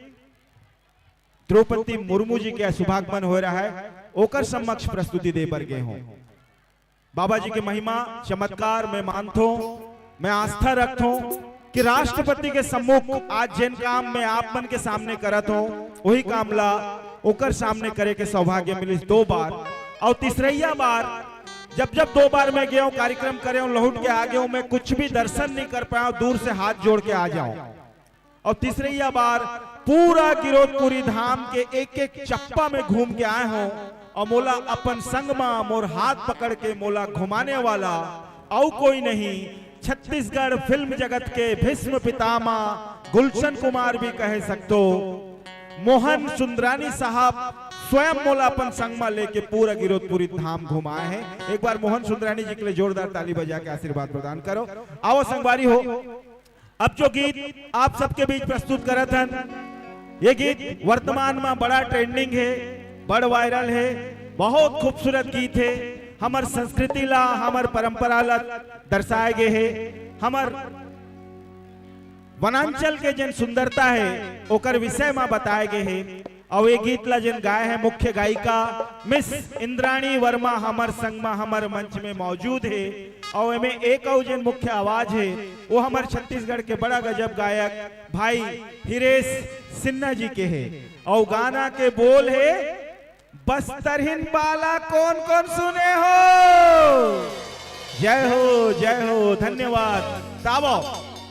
द्रौपदी मुर्मू जी के शुभागमन हो रहा है, ओकर समक्ष प्रस्तुति दे बर गे हूँ। बाबा जी के महिमा, चमत्कार मैं मानथों, मैं आस्था रखथों कि राष्ट्रपति के सम्मुख आज जेन काम मैं आप मन के सामने करत हूँ, वही काम ला ओकर सामने करे के सौभाग्य मिलिस दो बार। और तीसरैया बार, जब जब दो बार मैं गया हूँ, कार्यक्रम करे हूँ, लौट के आ गया हूँ, मैं कुछ भी दर्शन नहीं कर पाया हूँ, दूर से हाथ जोड़ के आ जाऊँ। और तीसरैया बार पूरा गिरौदपुरी धाम के एक एक चप्पा में घूम के आए हूँ और मोला अपन संग मा मोर हाथ पकड़ के मोला घुमाने वाला अउ कोई नहीं, छत्तीसगढ़ फिल्म जगत के भीष्म पितामह गुलशन कुमार भी कह सकतो, मोहन सुंदरानी साहब स्वयं मोला अपन संग मा लेके पूरा गिरौदपुरी धाम घुमाए हैं। एक बार मोहन सुंदरानी जी के लिए जोरदार ताली बजा के आशीर्वाद प्रदान करो। आओ संगवारी हो, अब जो गीत आप सबके बीच प्रस्तुत करत हन, ये गीत वर्तमान में बड़ा ट्रेंडिंग है, बड़ वायरल है, बहुत खूबसूरत गीत है। हमर संस्कृति ला, हमर परंपरा ला दर्शाए गे हे, हमर वनांचल के जन सुंदरता है, ओकर विषय में बताए गे हे। अउ ये गीत ला जेन गाए हे मुख्य गायिका मिस इंद्राणी वर्मा हमर संग मा हमर मंच में मौजूद हे। अउ एमे एक अउ जेन मुख्य आवाज हे, वो हमर छत्तीसगढ़ के बड़ा गजब गायक भाई हिरेश सिन्हा जी के हे। अउ गाना के बोल हे, बस्तरहीन बाला कोन कोन सुने हो? जय हो, जय हो, धन्यवाद। तावो,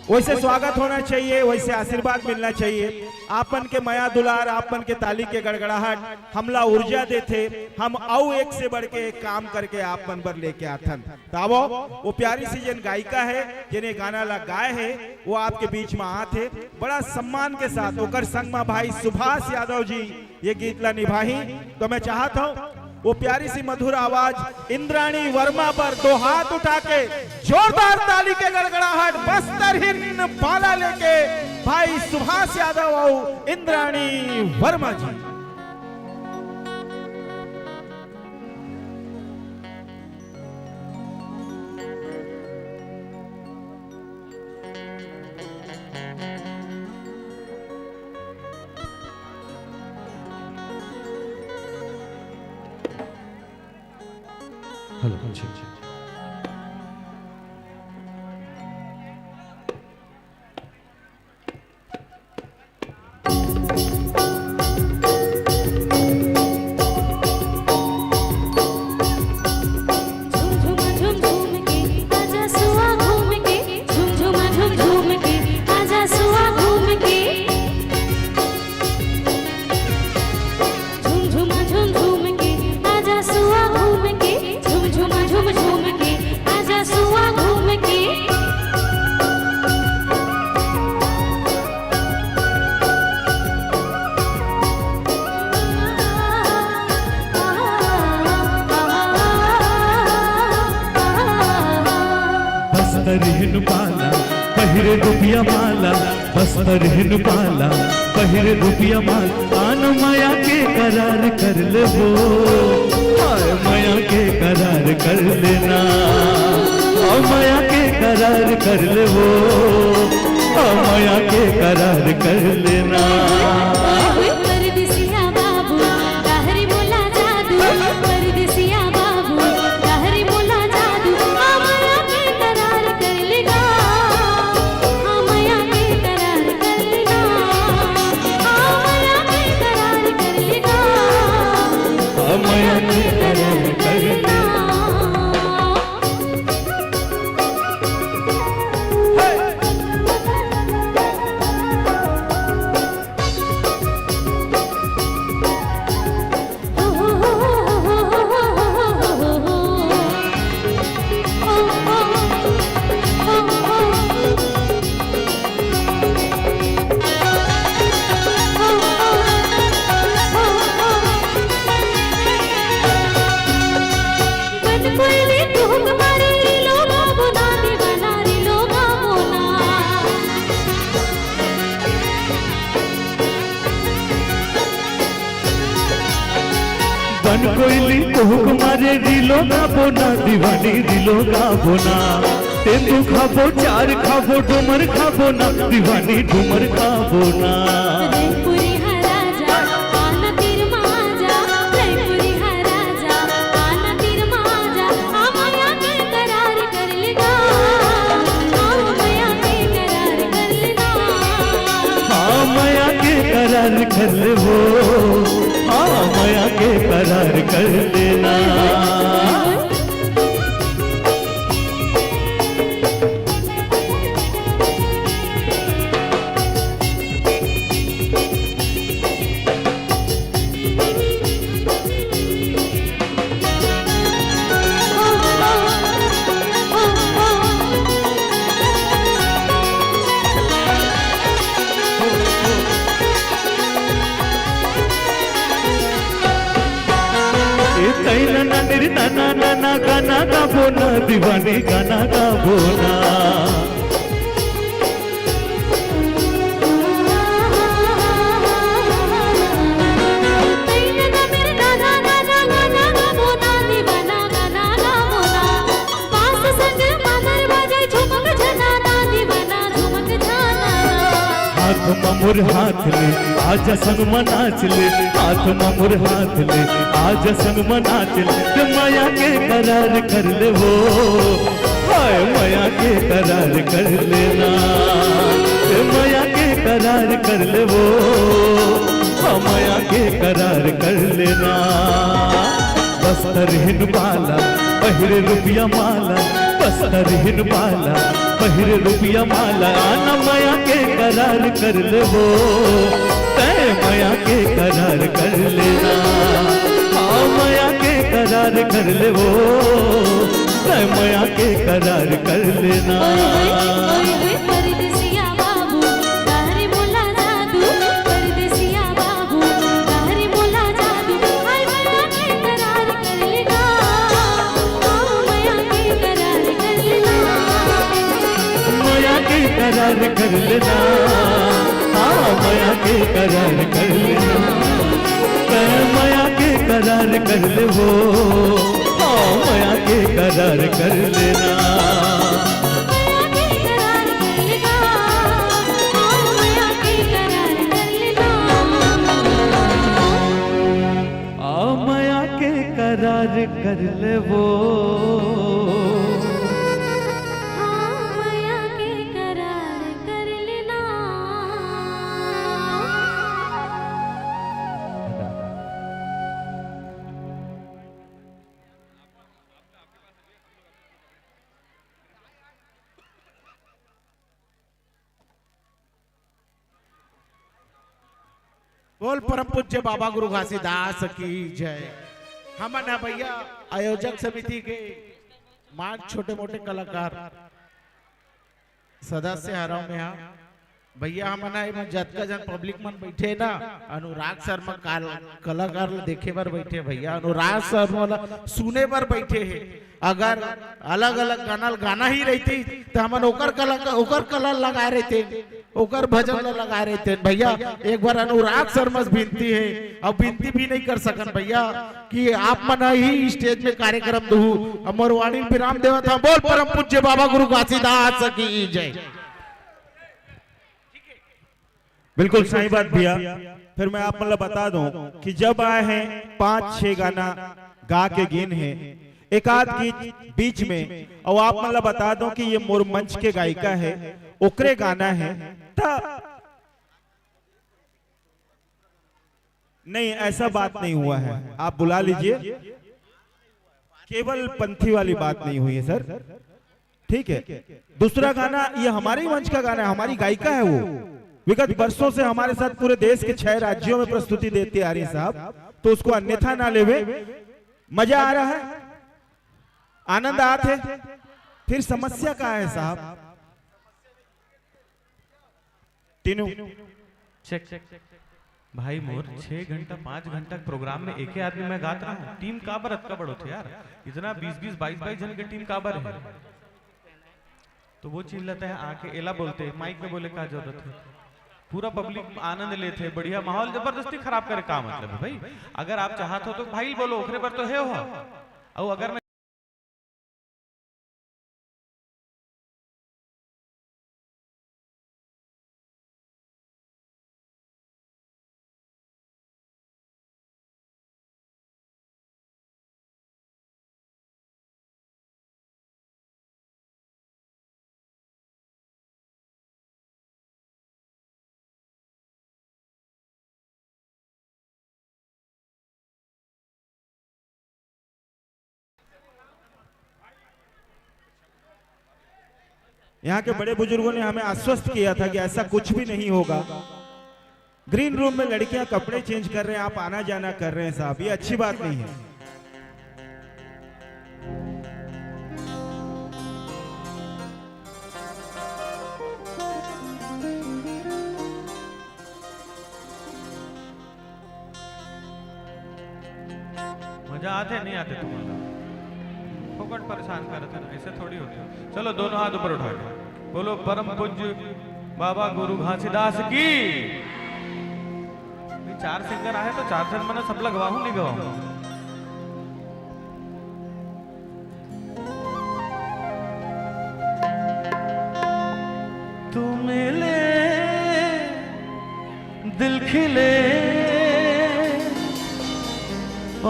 वैसे स्वागत होना चाहिए, वैसे आशीर्वाद मिलना चाहिए। आप मन के मया दुलार, आप मन के ताली के गड़गड़ाहट हमला ऊर्जा देथे, हम अउ एक से बढ़ के एक काम करके आप मन बर लेके आथन। तावो, वो प्यारी सी जेन गायिका है, जेने गाना ला गाए है, वो आपके बीच में आत है। बड़ा सम्मान के साथ ओकर संग मा भाई सुभाष यादव जी ये गीत ला निभाही। तो मैं चाहत हूँ वो प्यारी सी मधुर आवाज इंद्राणी वर्मा पर दो हाथ उठा के जोरदार ताली के गड़गड़ाहट बस्तरहीन बाला लेके भाई सुभाष यादव अउ इंद्राणी वर्मा जी। हेलो, अच्छा, अच्छा। बस्तर हिन पाला, पहिरे रुपिया माला, बस्तर हिन पाला, पहिरे रुपिया माला, आन मया के करार कर लेबो, हाय मया के करार कर लेना, ओ मया के करार कर लेबो, ओ मया के करार कर लेना। कोयली कुहुक मारे, रीलो गाबो ना, दीवानी रीलो गाबो ना। तेंदू खाबो, चार खाबो, डूमर खाबो ना, दीवानी डूमर खाबो ना। रंगपुरी हा राजा, आना तीर मा आजा। रंगपुरी हा राजा, आना तीर मा आजा। आ मया के करार कर लेना, आ मया के करार कर लेना। हाँ, मया के करार कर ले वो, हाँ, मया के करार कर लेना। ए तैना ना निर तना ना ना, गाना गाबो ना, दीवानी गाना गाबो ना। हाथ मा मोर हाथ ले, आजा संग मा नाच ले। हाथ मा मोर हाथ ले, आजा संग मा नाच ले। ते मया के करार कर ले वो, हाय मया के करार कर लेना। ते मया के करार कर ले वो, हाँ, मया के करार कर लेना। बस्तर हिन बाला, पहिरे रुपिया माला, बस्तर हिन बाला, पहिरे रुपिया माला। आना मया के करार कर ले वो, तय मया के करार कर लेना। हाँ, मया के करार कर ले वो, तय मया के करार कर लेना। ओए होए, ओए होए, परदेसिया बाबू, काहरे मोला जादू, परदेसिया बाबू, काहरे मोला जादू। हाय मया के करार कर लेना, ओ मया के करार कर लेना। मया के करार कर लेना, हाँ, मया के करार कर लेना। तय मया के करार कर ले वो, हाँ, मया के करार कर लेना। मया के करार कर लेना, हाँ, मया के करार कर लेना। आ मया के करार कर ले वो। हाँ, मया के करार कर लेना। बोल परम पूज्य बाबा गुरु घासीदास की जय। हमन ह भैया आयोजक समिति के मान छोटे मोटे कलाकार सदस्य हरव में हा। भैया हमन ह एमा जतका जन पब्लिक मन बैठे ना, अनुराग शर्मा काल-, कलाकार ल देखे बर बैठे भैया, अनुराग शर्मा ल सुने बर बैठे हे। अगर अलग-अलग गाना ल गाना ही रहितिस त हमन ओकर कला, ओकर कला ल लगाए रहितेन, ओकर भजन ल लगाए रहितेन। भैया एक बार अनुराग शर्मा से विनती हे, अउ विनती भी नहीं कर सकन भैया कि आप मन ही स्टेज में कार्यक्रम दुहू। अब मोर वाणी ल विराम देवत हंव, बोल परम पूज्य बाबा गुरु घासीदास की जय। बिल्कुल सही बात भैया। फिर मैं आप मन ल बता दूं कि जब आए हैं पांच छह गाना गा के गिन है, एक आध गीत बीच में, अउ आप मन ल बता दूं कि ये मोर मंच के गायिका है, ओकरे गाना है। त नहीं, ऐसा बात नहीं हुआ है, आप बुला लीजिए। केवल पंथी वाली बात नहीं हुई है सर। ठीक है, दूसरा गाना, ये हमारे ही मंच का गाना है, हमारी गायिका है वो। विगत वर्षों से हमारे साथ पूरे देश के छह राज्यों में प्रस्तुति देती आ रही है साहब, तो उसको अन्यथा ना लेवे। मजा आ रहा है, आनंद आत है, फिर समस्या का है साहब? टीनू। चेक। भाई मोर, छह घंटा, पांच घंटा के प्रोग्राम में एके आदमी मैं गात रहा हूँ। टीम काबर अतका बड़ होथे यार? इतना बीस बीस, बाईस बाईस जन के टीम काबर है? तो वो चिल्लाता है आके, एला बोलते हैं, माइक में बोले का जरूरत है? पूरा पब्लिक आनंद लेथे, बढ़िया माहौल, जबरदस्ती खराब करे का मतलब है भाई? अगर आप चाहत हो तो भाई बोलो, ओकरे बर तो हे हो। अउ अगर मैं यहाँ के बड़े बुजुर्गों ने हमें आश्वस्त किया था कि ऐसा कुछ भी नहीं होगा। ग्रीन रूम में लड़कियां कपड़े चेंज कर रहे हैं, आप आना जाना कर रहे हैं साहब, ये अच्छी बात नहीं है। मजा आथे, नहीं आथे तुम्हारा? फोकट परेशान करत है, ऐसे थोड़ी होते। चलो, दोनों हाथ ऊपर उठा के बोलो, परम पूज्य बाबा गुरु घासीदास की। ये चार सिंगर आए तो चार जन मन सब लगवाहूं, नहीं गवाहूं? तू मिले दिल खिले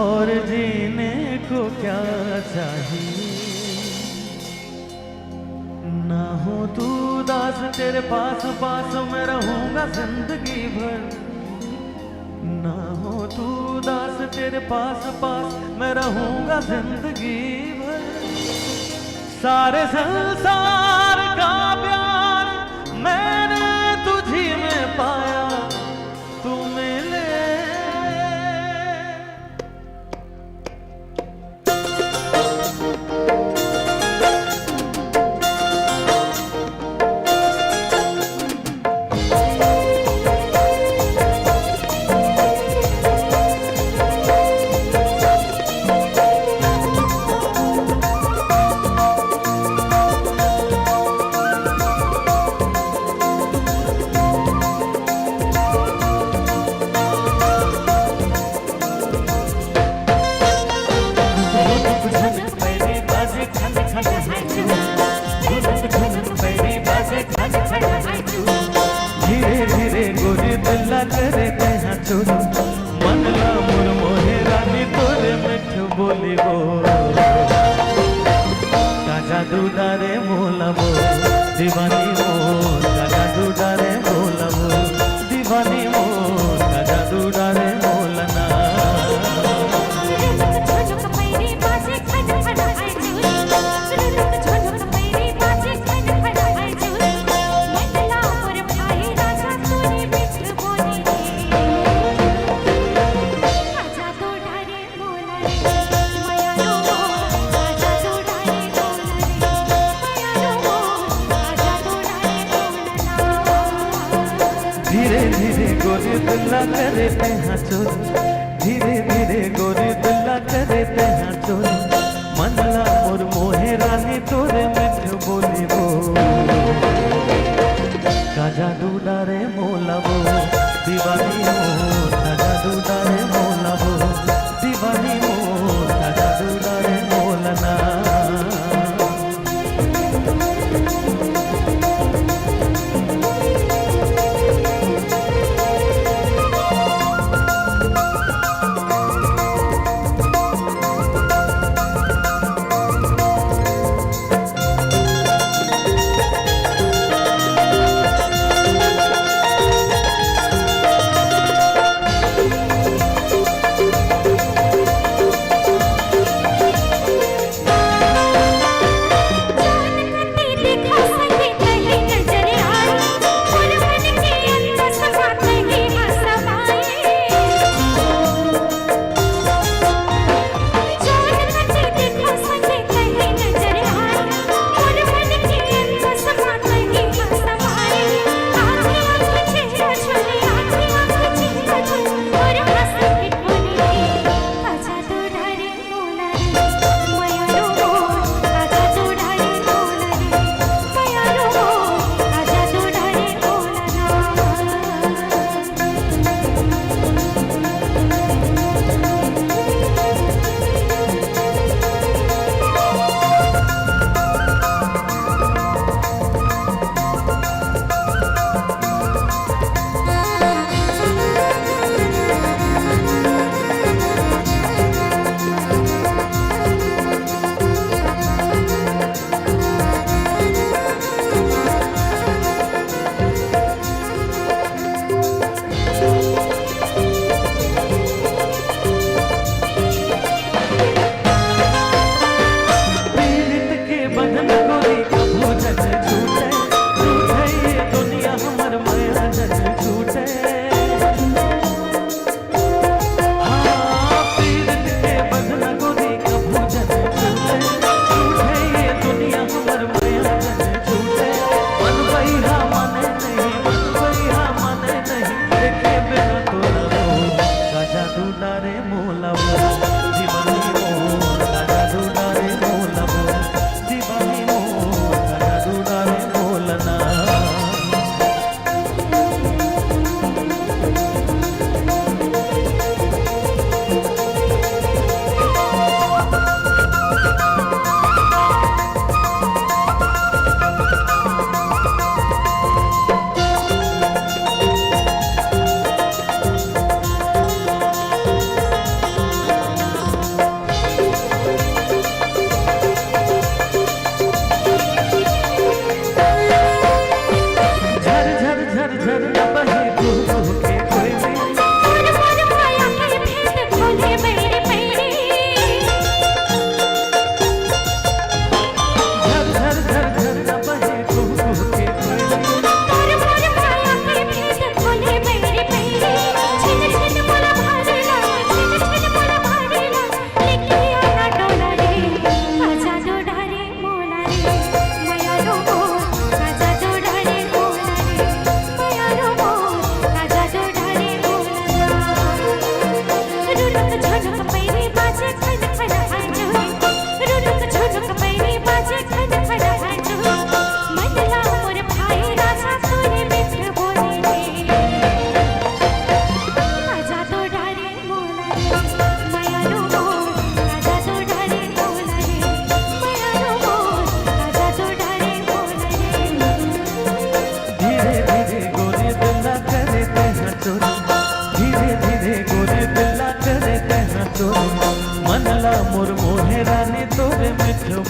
और जीने को क्या चाहिए। ना हो तू उदास, तेरे पास पास मैं रहूंगा जिंदगी भर। ना हो तू उदास, तेरे पास पास मैं रहूंगा जिंदगी भर। सारे संसार का प्यार मैंने तुझी में पाया, तू मिले। धीरे धीरे गोरी दिल ला करे तेहा चोरी, मन ला मोर मोहे रानी तोरे मिठ बोली वो। का जादू डारे मोला वो, दीवानी वो, का जादू डारे मोला वो, दीवानी वो, का जादू डारे मोला ना। धीरे धीरे गोरी दिल ला करे तेहा चोरी, धीरे धीरे गोरी दिल ला करे तेहा चोरी, मन ला मोर मोहे रानी तोरे मिठ बोली वो। का जादू डारे मोला वो, दीवानी वो, का जादू डारे मोला वो, दीवानी वो, का जादू डारे मोला ना।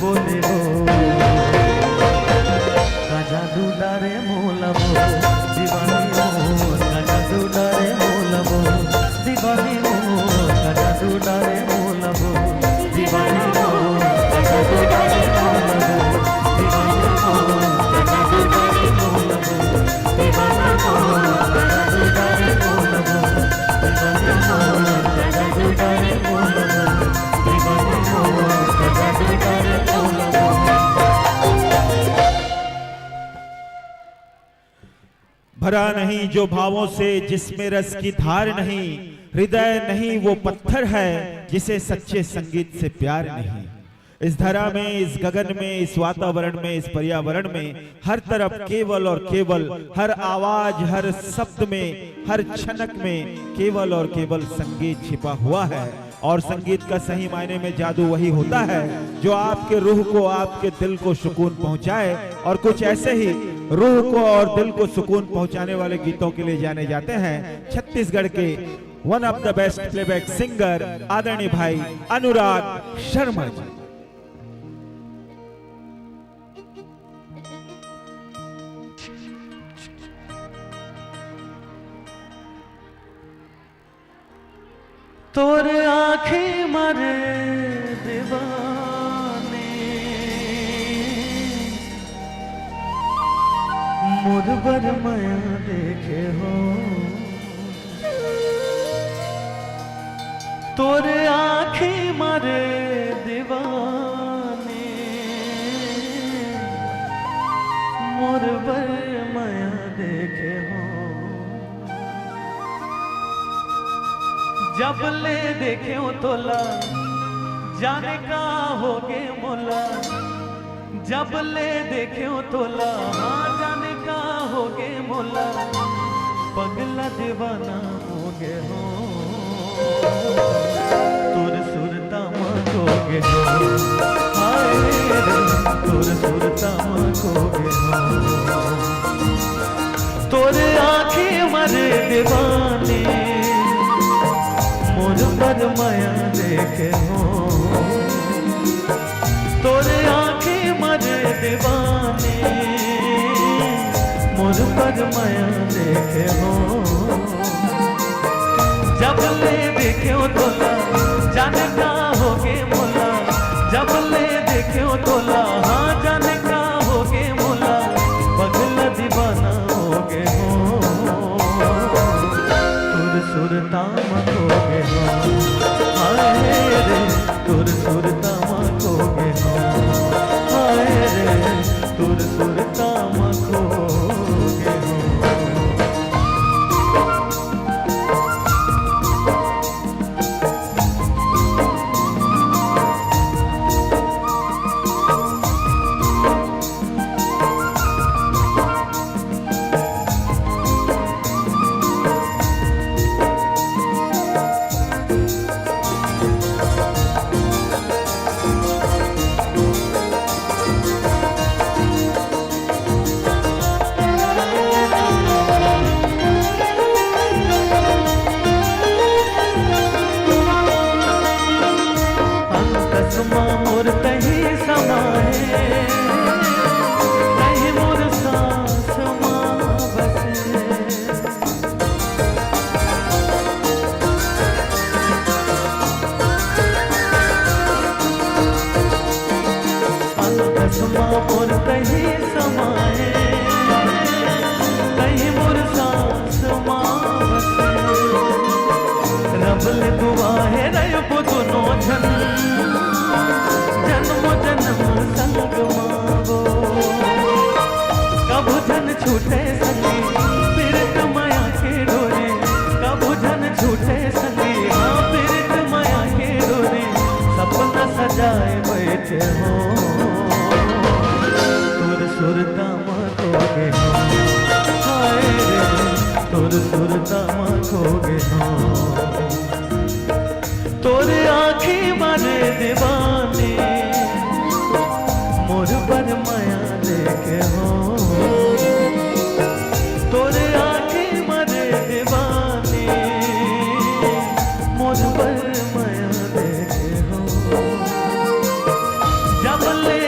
बोले हो, का जादू डारे मोला वो, दीवानी मोर, का जादू डारे मोला वो, दीवानी मोर, का जादू डारे मोला वो, दीवानी मोर, का जादू डारे मोला वो, दीवानी मोर, का जादू डारे मोला वो, दीवानी मोर, का जादू डारे मोला वो, दीवानी मोर, का जादू डारे मोला वो। भरा नहीं जो भावों से, जिसमें रस की धार नहीं, हृदय नहीं वो पत्थर है, जिसे सच्चे संगीत से प्यार नहीं। इस धरा में, इस गगन में, इस वातावरण में, इस पर्यावरण में हर तरफ केवल और केवल, हर आवाज, हर शब्द में, हर छनक में केवल और केवल संगीत छिपा हुआ है। और संगीत का सही मायने में जादू वही होता है जो आपके रूह को, आपके दिल को सुकून पहुंचाए। और कुछ ऐसे ही रूह को और दिल को सुकून पहुंचाने वाले गीतों के लिए जाने जाते हैं छत्तीसगढ़ के one of the best playback singer आदरणीय भाई अनुराग शर्मा जी। तोर आँखी मरे दीवानी, मोर बर मया देखे हो। तोर आँखी मरे दीवानी, मोर बर मया देखे हो। जब ले देखे हो तोला, जाने का होगे मोला। जब ले देखे हो तोला, हाँ, जाने का होगे मोला। पगला दीवाना होगे हो। तोर सुरता मा खोगे हो। हाय रे, तोर सुरता मा खोगे हो। तोर आँखी मरे दीवानी, मोर बर मया देखे हो। तोर आँखी मरे दीवानी, मोर बर मया देखे हो। जब ले देखे हो तोला, जाने का होगे मोला। जब ले देखे हो तोला, हाँ, जाने का होगे मोला। पगला दीवाना होगे हो। तोर सुरता मा खोगे हो। हाय रे, तोर सुरता मा खोगे हो। हाय रे, तोर सुरता मा खोगे हो। अंतस मा मोर तही समाए, तही मोर सांस मा बसे। अंतस मा मोर तही समाए, तही मोर सांस मा बसे। रब ले दुआ हे रहिबो दुनो झन, जन्मो जन्म संग मा वो। कभू झन छूटे संगी, पीरत मया के डोरी। कभू झन छूटे संगी, हाँ, पीरत मया के डोरी। सपना सजाए बैठे हो, तोर सुरता मा खोगे हो। हाय रे, तोर सुरता मा खोगे हो। तोर आँखी मरे दीवानी, मोर बर मया देखे हो। तोर आँखी मरे दीवानी, मोर बर मया देखे हो। जब ले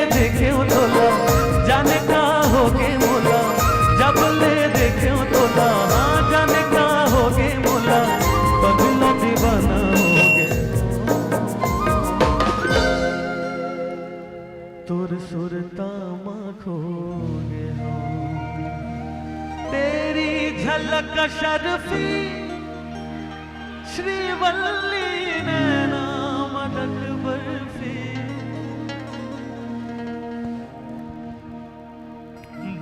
शर्फी श्रीवल्ली नैना मदक बर्फी।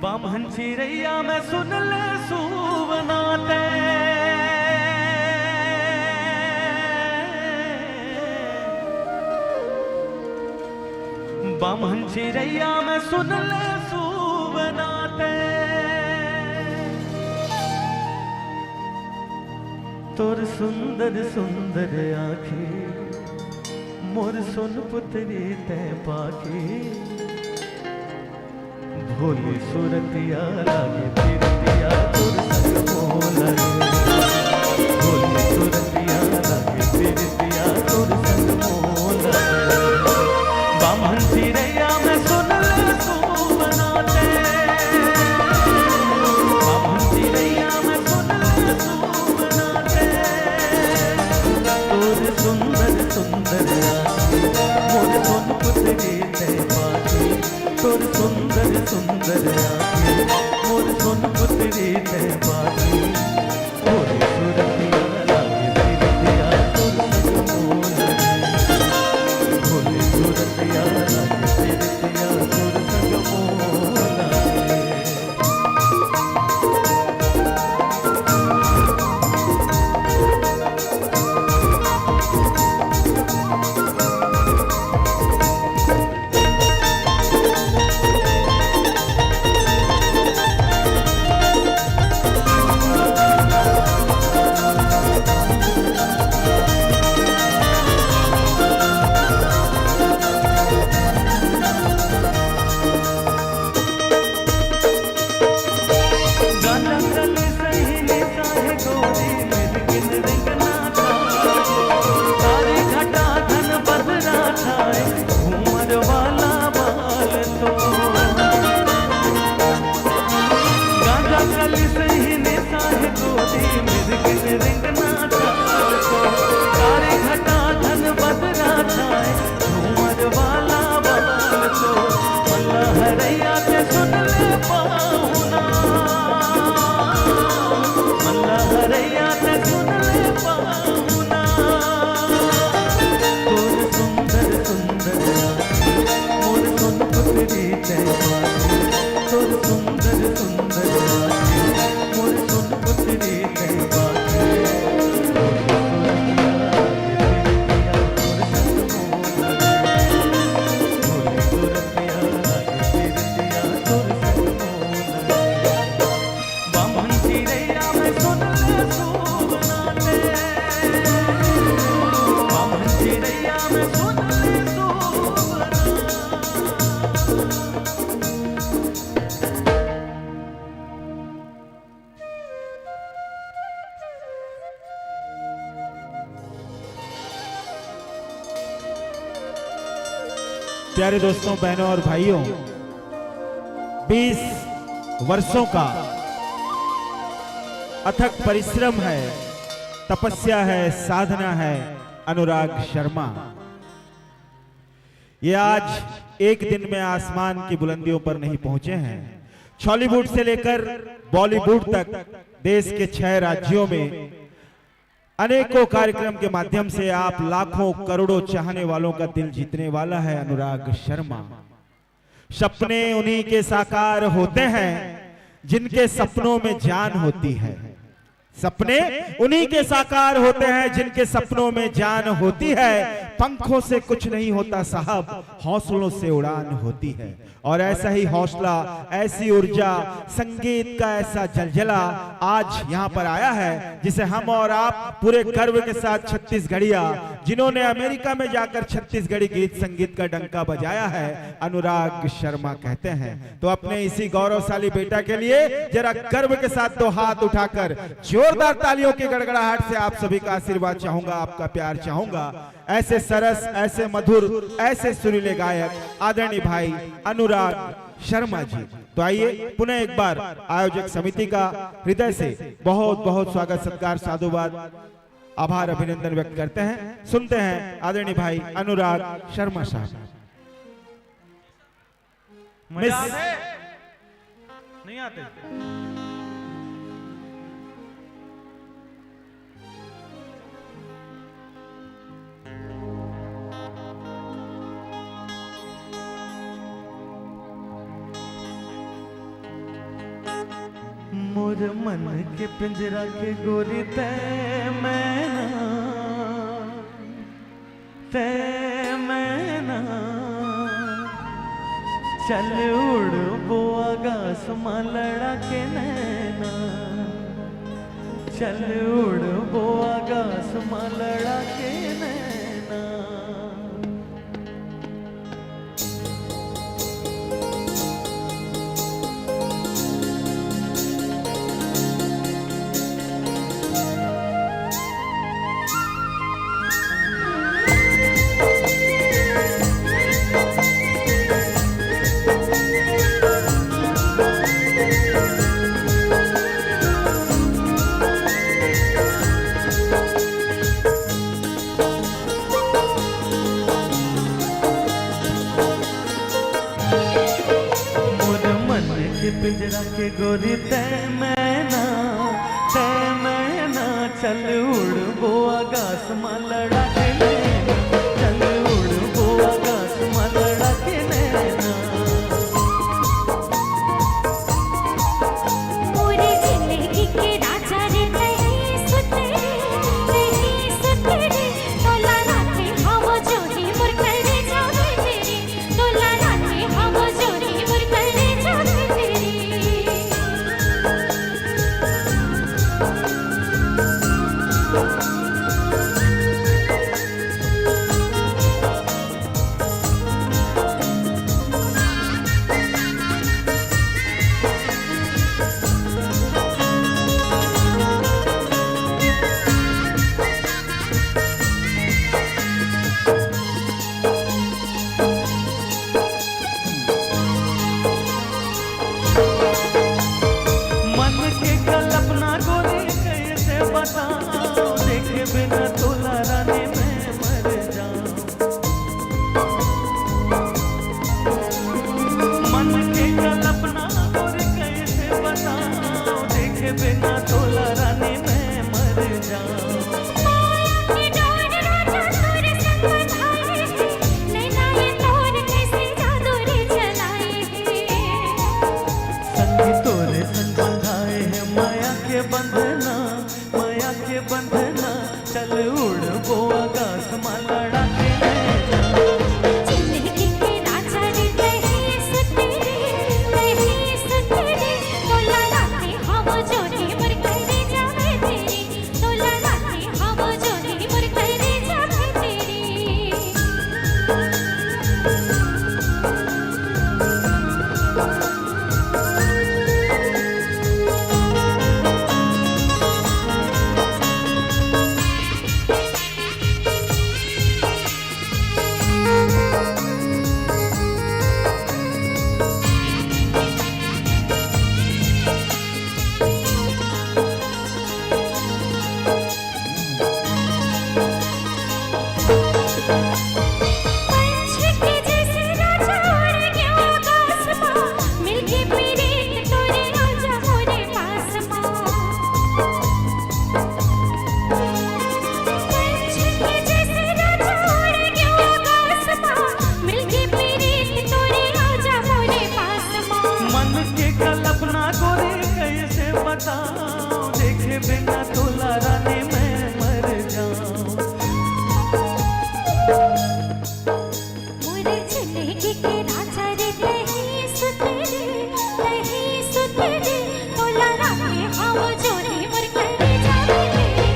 बाम्हन चिरैया में सुन ले सुवना ते। बाम्हन चिरैया में सुन ले सुवना ते। तोर सुंदर सुंदर आँखी मोर सोन पुतरी तै पाखी। भोली सूरतिया लागे पिरतिया तोर संग मोला रे। भोली सूरतिया लागे पिरतिया तोर संग मोला रे। बाम्हन चिरैया में सुन ले सुवना ते। बाम्हन चिरैया में सुन ले सुवना ते। तोर सुंदर सुंदर आँखी मोर सोन पुतरी तै पाखी। तोर सुंदर सुंदर आँखी मोर सोन पुतरी तै पाखी। भोली सूरतिया लागे पिरतिया तोर संग मोला रे। भोली सूरतिया लागे पिरतिया तोर संग मोला रे। प्यारे दोस्तों, बहनों और भाइयों, बीस वर्षों का अथक परिश्रम है, तपस्या है, साधना है अनुराग शर्मा। ये आज एक दिन में आसमान की बुलंदियों पर नहीं पहुंचे हैं। छॉलीवुड से लेकर बॉलीवुड तक देश के छह राज्यों में अनेकों कार्यक्रम के माध्यम से आप लाखों करोड़ों चाहने वालों का दिल जीतने वाला है अनुराग शर्मा। सपने उन्हीं के साकार होते हैं जिनके सपनों में जान होती है। सपने उन्हीं के साकार होते हैं जिनके सपनों में जान होती है। पंखों से कुछ नहीं होता साहब, हौसलों से उड़ान होती है। और ऐसा ही हौसला, ऐसी ऊर्जा, संगीत का ऐसा जलजला आज यहाँ पर आया है, जिसे हम और आप पूरे गर्व के साथ छत्तीसगढ़िया, जिन्होंने अमेरिका में जाकर छत्तीसगढ़ी गीत संगीत का डंका बजाया है, अनुराग शर्मा कहते हैं। तो अपने इसी गौरवशाली बेटा के लिए जरा गर्व के साथ दो हाथ उठाकर जोरदार तालियों की गड़गड़ाहट से आप सभी का आशीर्वाद चाहूंगा, आपका प्यार चाहूंगा। ऐसे सरस, ऐसे मधुर, ऐसे सुरीले गायक आदरणीय भाई अनुराग शर्मा जी। तो आइए पुनः एक बार आयोजक समिति का हृदय से बहुत बहुत स्वागत, सत्कार, साधुवाद, आभार, अभिनंदन व्यक्त करते हैं। सुनते हैं आदरणीय भाई अनुराग शर्मा साहब। मजा मिस आते? नहीं आते? मन के पिंजरा के गोरी तै मैना, तै मैना, चल उड़बो आगास मा लड़ा के नैना, चल उड़बो आगास मा लड़ा के नैना। मोर मन के पिंजरा के गोरी तै मैना, तै मैना, चल उड़बो आगास मा लड़ा के नैना, चल उड़बो आगास मा लड़ा के नैना। मोरे जिंदगी के राजा रे, तही सुत रे, तही सुत रे, तोला राते हवा जोरी मोर करे जावे तेरी, तोला राते हवा जोरी मोर करे जावे तेरी। मन के कल्पना गोरी कैसे बताओ, देखे बिना तोला रानी मैं मर जाऊं। मन के कल्पना गोरी कैसे बताओ, देखे बिना तोला रानी मैं मर जाऊं। माया के डोर राजा तोरे संग बंधाए हे, नैना ये तोर कैसे जादू रे चलाए हे। संगी तोरे संग बंधाए हे माया के बंधना, माया के बंधना, चल उड़बो आकाश मा लड़ा के नैना। जिंदगी के राजा रे, तही सुत रे, तही सुत रे, तोला राते हवा जोरी मोर करे जावे तेरी, तोला राते हवा जोरी मोर करे जावे तेरी। पंछी के जैसे राजा उड़ गया आकाश मा, मिलके पीरीत तोरे राजा मोरे पास मा। पंछी के जैसे राजा उड़ गया आकाश मा, मिलके पीरीत तोरे राजा मोरे पास मा। मन के कल्पना गोरी कैसे बताओ, देखे बिना तोला रानी मैं मर जाऊं। मोर जिंदगी के राजा रे, तही सुत रे, तही सुत रे, तोला राते हवा जोरी मोर करे जावे तेरी,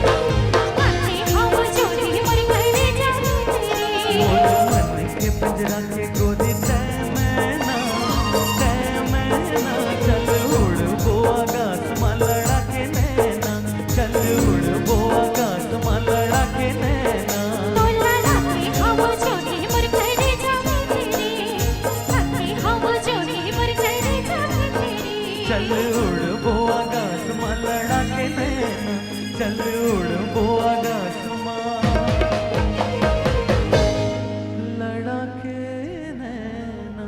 राते हवा जोरी मोर करे जावे तेरी। मोर मन के पिंजरा के गोरी तै मैना, तै मैना, चल उड़बो आकाश मा लड़ा के नैना, चल उड़बो आकाश मा लड़ा के नैना। तोला राते हवा जोरी मोर करे जावे तेरी, राते हवा जोरी मोर करे जावे तेरी। चल उड़बो आकाश मा लड़ा के नैना, चल उड़बो आकाश मा लड़ा के नैना।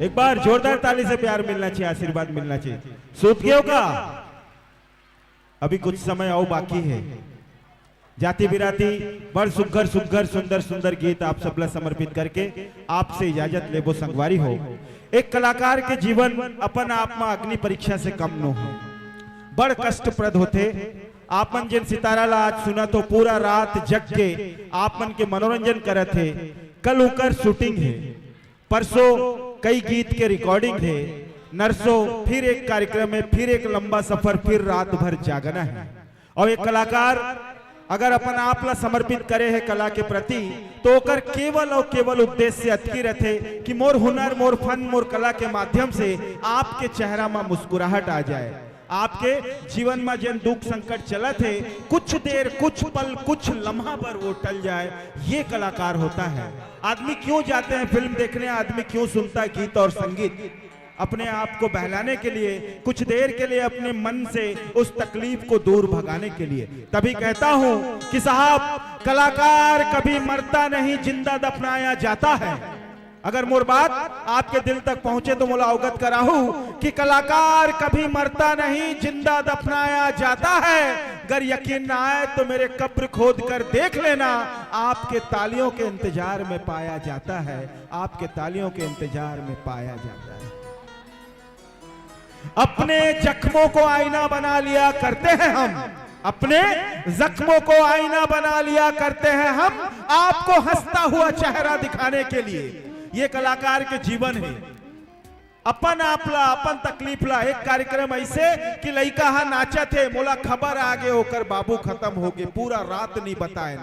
एक बार जोरदार ताली से प्यार मिलना चाहिए, आशीर्वाद मिलना चाहिए। सूत गए हो का? अभी कुछ समय और बाकी है। जाति बिराती, बड़ सुग्घर सुग्घर, सुंदर सुंदर गीत आप सबला समर्पित करके आपसे इजाजत लेबो संगवारी हो। एक कलाकार के जीवन अपन आप म अग्नि परीक्षा से कम नो हो, बड़ कष्टप्रद होथे। आप मन जेन सितारा ला आज सुनत हो, पूरा रात जग के आप मन के मनोरंजन करत हे। कल ओकर शूटिंग हे, परसों कई गीत के रिकॉर्डिंग हे, नरसों फिर एक कार्यक्रम हे, फिर एक लंबा सफर, फिर रात भर जागना हे। अउ एक कलाकार अगर अपन आप ला समर्पित करे हे कला के प्रति, तो ओकर केवल अउ केवल उद्देश्य अतकी रथे कि मोर हुनर, मोर फन, मोर कला के माध्यम से आपके चेहरा म मुस्कुराहट आ जाए, आपके जीवन म जेन दुख संकट चलत हे, कुछ देर, कुछ पल, कुछ लम्हा बर वो टल जाए, ये कलाकार होता है। आदमी क्यों जाते हैं फिल्म देखने, आदमी क्यों सुनता है गीत और संगीत? अपने आप को बहलाने के लिए, कुछ देर के लिए अपने मन से उस तकलीफ को दूर भगाने के लिए। तभी कहता हूँ कि साहब, कलाकार कभी मरता नहीं, जिंदा दफनाया जाता है। अगर मोर बात आपके दिल तक पहुंचे तो मोला अवगत कराहू कि कलाकार कभी मरता नहीं, जिंदा दफनाया जाता है। अगर यकीन ना आए तो मेरे कब्र खोद कर देख लेना, आपके तालियों के इंतजार में पाया जाता है, आपके तालियों के इंतजार में पाया जाता है। अपने जख्मों को आईना बना लिया करते हैं हम, अपने जख्मों को आईना बना लिया करते हैं हम, आपको हंसता हुआ चेहरा दिखाने के लिए। ये कलाकार के जीवन हे। अपन आप ला, अपन तकलीफ ला, एक कार्यक्रम ऐसे कि लइका हा नाचत हे, मोला खबर आ गे, ओकर बाबू खत्म हो गे, पूरा रात नहीं बताए।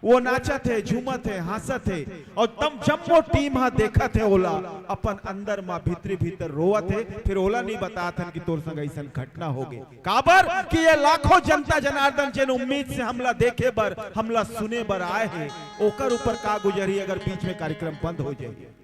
वो नाचत हे, झूमत हे, हंसत हे, अउ तब जब वो टीम हा देखत हे, ओला अपन अंदर मा भीतरी भीतर रोवत हे, फिर ओला नहीं बतात हन कि तोर संग ऐसन घटना हो गे। काबर कि ये लाखों जनता जनार्दन जेन उम्मीद से हमला देखे बर, हमला सुने बर आए हे, ओकर ऊपर का गुजरही अगर बीच में कार्यक्रम बंद हो जाए।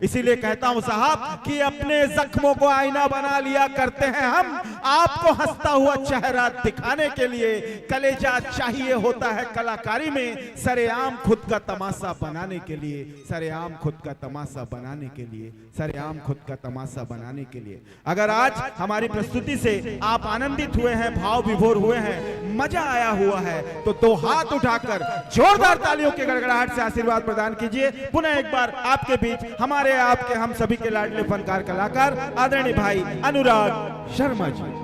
इसीलिए कहता हूं साहब कि अपने जख्मों को आईना बना लिया करते हैं हम, आपको हंसता हुआ चेहरा दिखाने के लिए। कलेजा चाहिए होता है कलाकारी में, सरेआम खुद का तमाशा बनाने के लिए, सरेआम खुद का तमाशा बनाने के लिए, सरेआम खुद का तमाशा बनाने के लिए। अगर आज हमारी प्रस्तुति से आप आनंदित हुए हैं, भाव विभोर हुए हैं, मजा आया हुआ है, तो दो हाथ उठाकर जोरदार तालियों के गड़गड़ाहट से आशीर्वाद प्रदान कीजिए। पुनः एक बार आपके बीच हमारे, आपके, हम सभी के लाडले फनकार कलाकार आदरणीय भाई अनुराग शर्मा जी।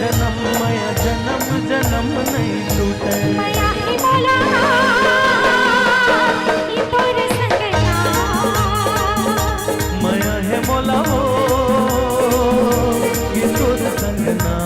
जनम मया जनम जनम नहीं छूटे। मया हे मोला, ये तोर संग ना। मया हे मोला वो, ये तोर संग ना।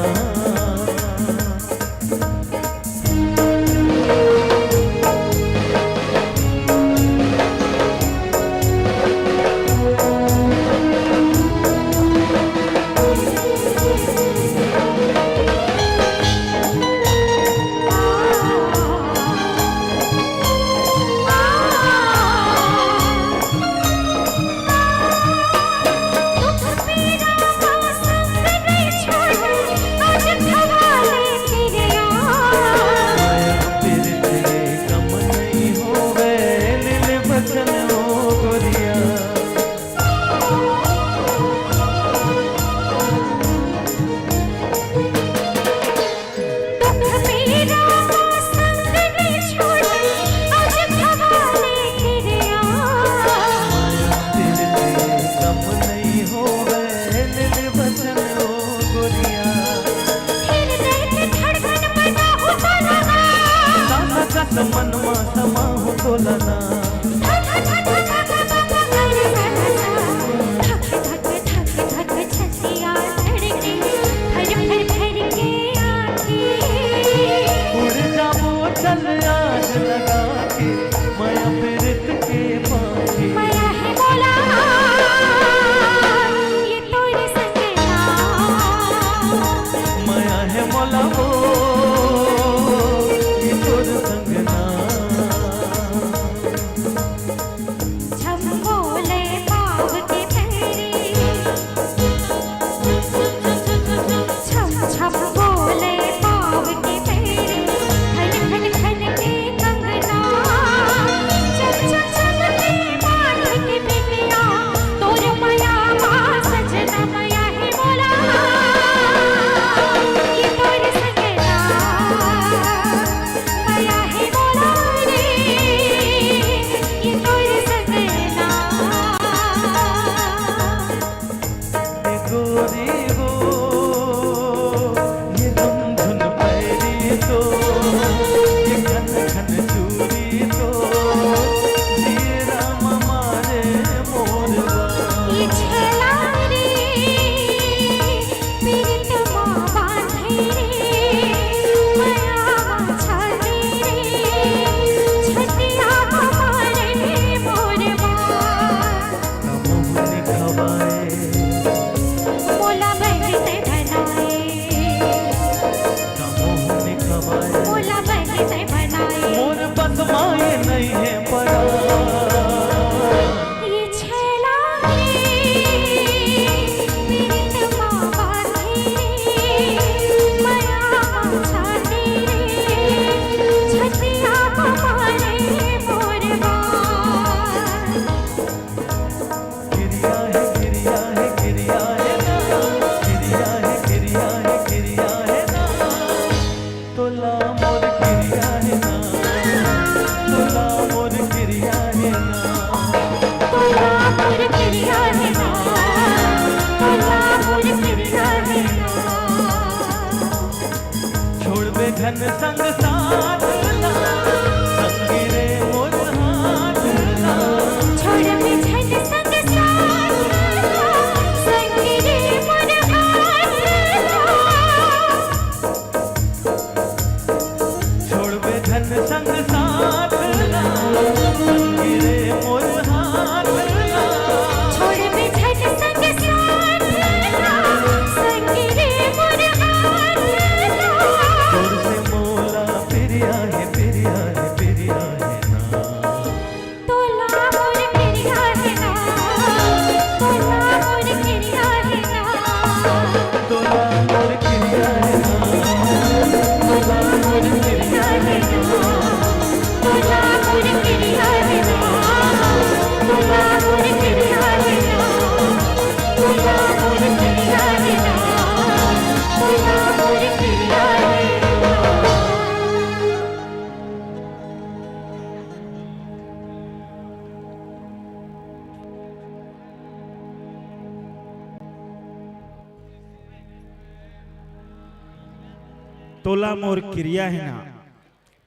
ओला मोर किरिया हे ना,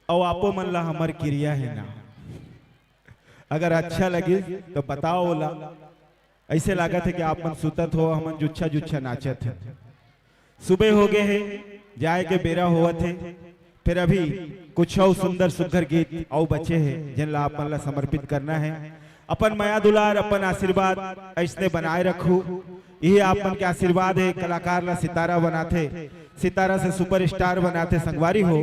अउ आपो मन ला हमर किरिया हे ना। अगर अच्छा लगिस तो बताओ ओला। ऐसे लागत हे कि आप मन सुतत हो, हमन जुच्छा जुच्छा नाचत हे। सुबह हो गए हे, जाए के बेरा होवत हे। फिर अभी कुछ अउ सुंदर सुघर गीत अउ बचे हे, जेन ला आप मन ला समर्पित करना हे। अपन मया दुलार, अपन आशीर्वाद ऐसने बनाए रखू। यही आप मन के आशीर्वाद हे, कलाकार ला सितारा बनाथे, सितारा से सुपरस्टार बनाथे। संगवारी हो,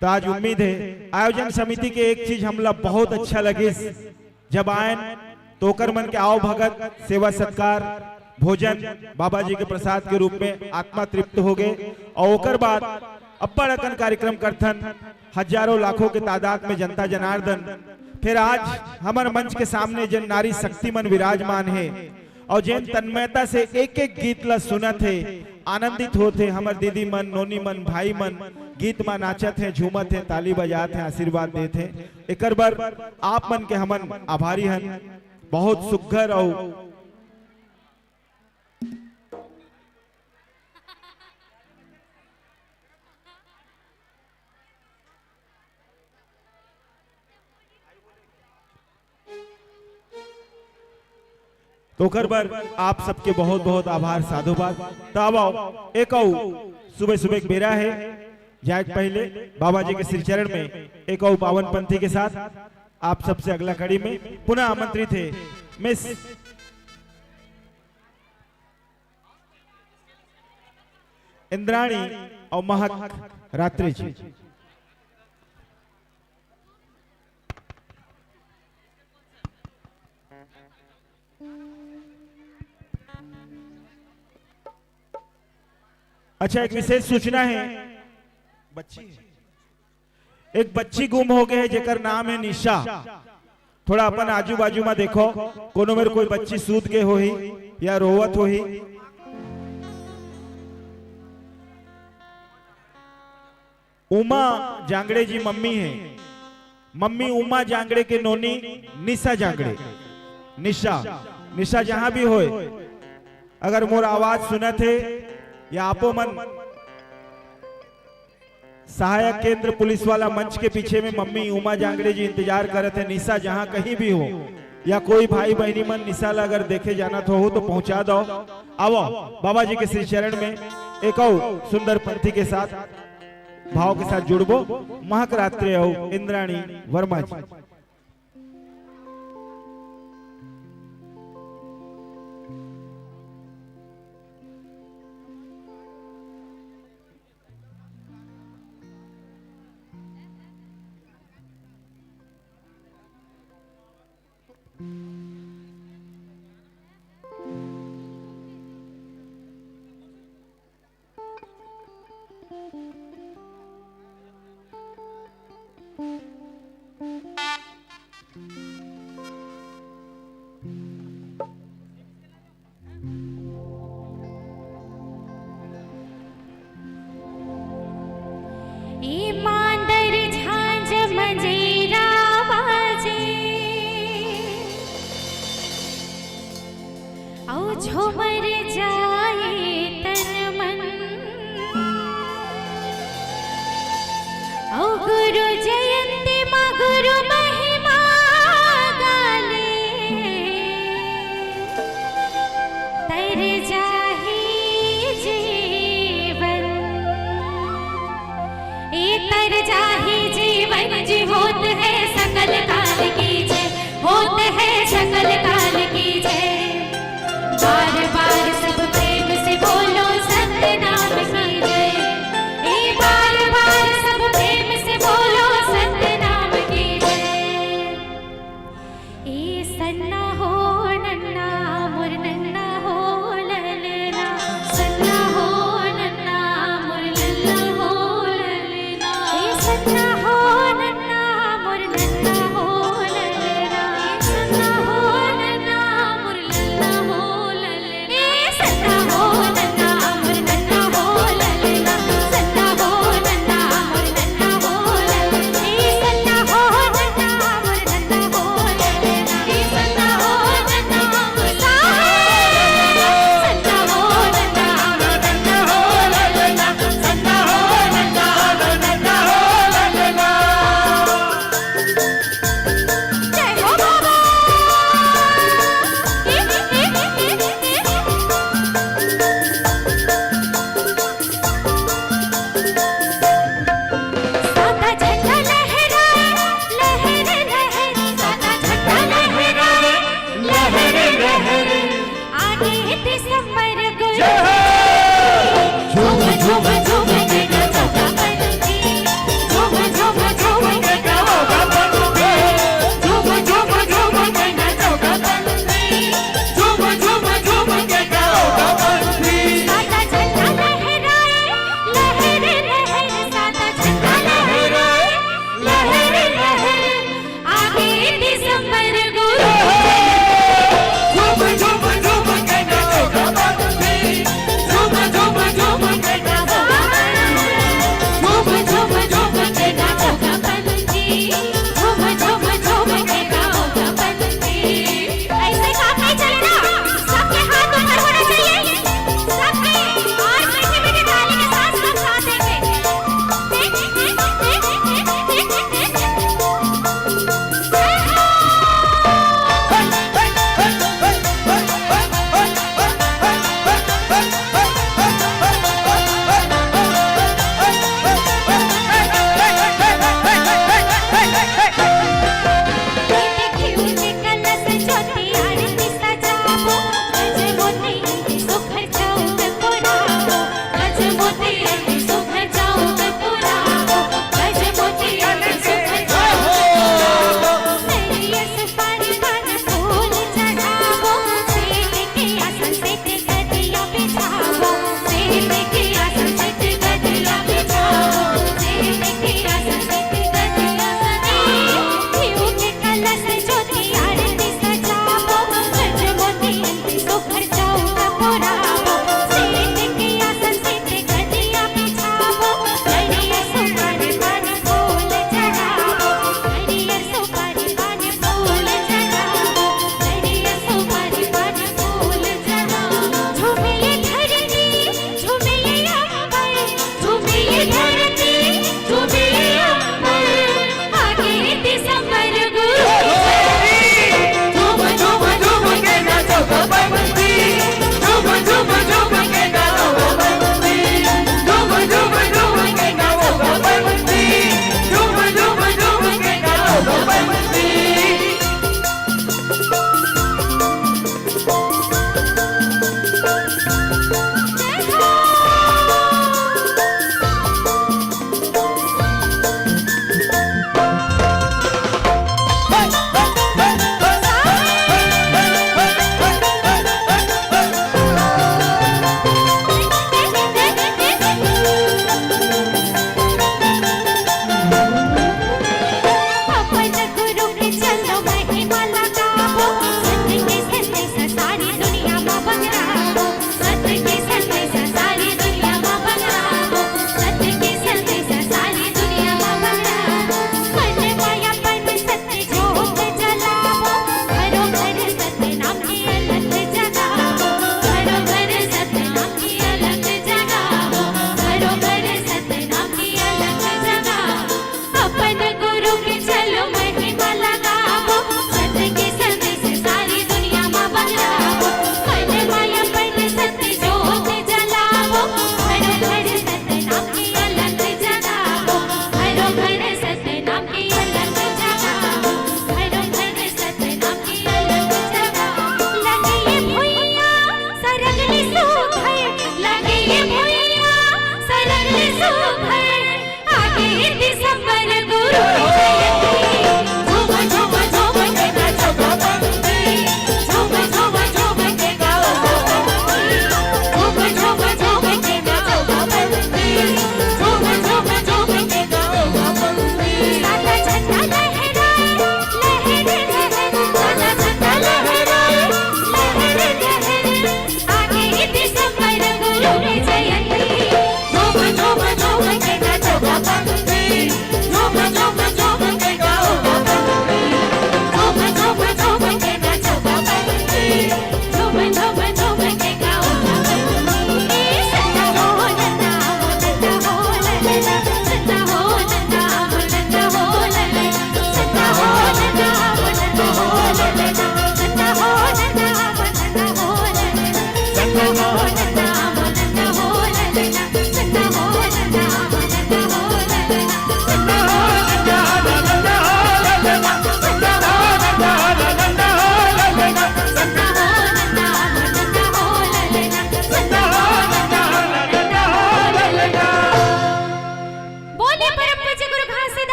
तो आज उम्मीद हे, आयोजन समिति के एक चीज हमला बहुत अच्छा लगिस, जब आयन तो ओकर मन के आवभगत, सेवा सत्कार, भोजन, बाबा जी के प्रसाद के रूप में आत्मा तृप्त हो गए। और ओकर बाद अब्बड़ अकन कार्यक्रम करथन, हजारों लाखों के तादाद में जनता जनार्दन। फिर आज हमर मंच के सामने जेन नारी शक्ति मन विराजमान हे, और जेन तन्मयता से एक एक गीत ला सुनत हे, आनंदित होत हे, हमर दीदी मन, नोनी मन, भाई मन गीत मा नाचत हे, झूमत हे, ताली बजात हे, आशीर्वाद देत हे। एकर बर आप मन के हमन आभारी हन। बहुत सुघर अउ तो ओकर बर आप सबके बहुत बहुत आभार, साधुवाद। तो अब आओ, एक अउ सुबह सुबह के बेरा हे, जाए के पहले बाबा जी के श्री चरण में एक अउ पावन पंथी के साथ आप सबसे अगला कड़ी में पुनः आमंत्रित हे मिस इंद्राणी और महक रात्रि जी। अच्छा, एक विशेष सूचना हे, बच्ची, एक बच्ची गुम हो गए हे, जेकर नाम हे निशा। थोड़ा अपन आजू बाजू में देखो, कोनो मेर कोई बच्ची सूत गए होही या रोवत होही। उमा जांगड़े जी मम्मी हे, मम्मी उमा जांगड़े के नोनी निशा जांगड़े। निशा, निशा जहां भी होए, अगर मोर आवाज सुनत हे या आपो मन सहायक केंद्र पुलिस वाला मंच के पीछे में मम्मी उमा जांगड़े जी इंतजार करत हे, निशा जहां कहीं भी हो या कोई भाई बहनी मन निशा ला अगर देखे जाना तो हो तो पहुंचा दो। आवो बाबा जी के श्री चरण में एक अउ सुंदर पंथी के साथ भाव के साथ जुड़बो। महक रात्रे अउ इंद्राणी वर्मा जी। ए मांदर झांझ मंजीरा बाजे, अउ झूमर जाए तन मन। अउ गुरु जयंती मा गुरु महिमा गाले, तर जाही जीवन। ए तर जाही जीवन जी, होत हे सकल काल की जय, होत हे सकल काल की जय। बार बार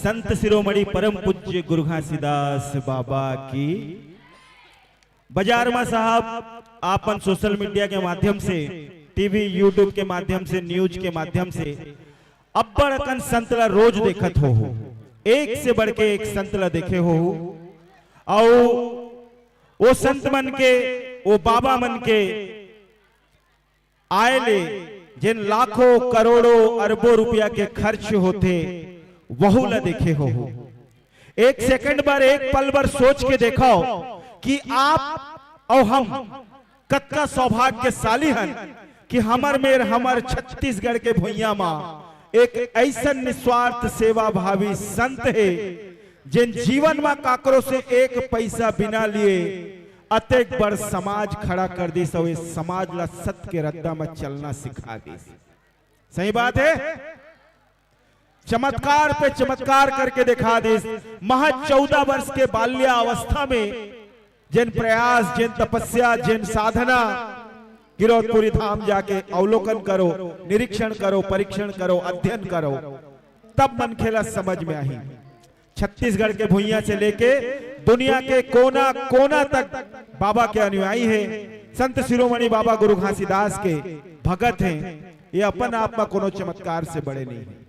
संत शिरोमणि परम पूज्य गुरु घासीदास बाबा की। बाजार मा साहब, आपन सोशल मीडिया के माध्यम से, टीवी, यूट्यूब के माध्यम से, न्यूज के माध्यम से अब्बड़ अकन संत ला रोज देखत होहू, एक से बढ़ के एक संत ला देखे होहू। अउ वो संत मन के, वो बाबा मन के आय ले जेन लाखों, करोड़ों, अरबों रुपया के खर्च होथे, वहू ला देखे होहू। एक सेकंड बर, एक पल बर सोच के देखव कि आप अउ हम कतका सौभाग्यशाली हन कि हमर मेर, हमर छत्तीसगढ़ के भुइयां मा एक अइसन निस्वार्थ सेवाभावी संत हे, जेन जीवन मा काकरो से एक पैसा बिना लिए अतेक बड़ समाज खड़ा कर दिस अउ ए समाज ला सत्य के रद्दा मा चलना सिखा दिस। सही बात हे, चमत्कार पे चमत्कार करके दिखा दिस। महज चौदह वर्ष के बाल्यावस्था में जेन प्रयास, जेन तपस्या, जेन साधना, गिरौदपुरी धाम जाके अवलोकन करो, निरीक्षण करो, परीक्षण करो, अध्ययन करो, तब मनखे ला समझ में आही। छत्तीसगढ़ के भुइयां से लेके दुनिया के कोना कोना तक बाबा के अनुयायी हे, संत शिरोमणि बाबा गुरु घासीदास के भगत हे। ये अपन आप मा कोनो चमत्कार से बड़े नहीं हे।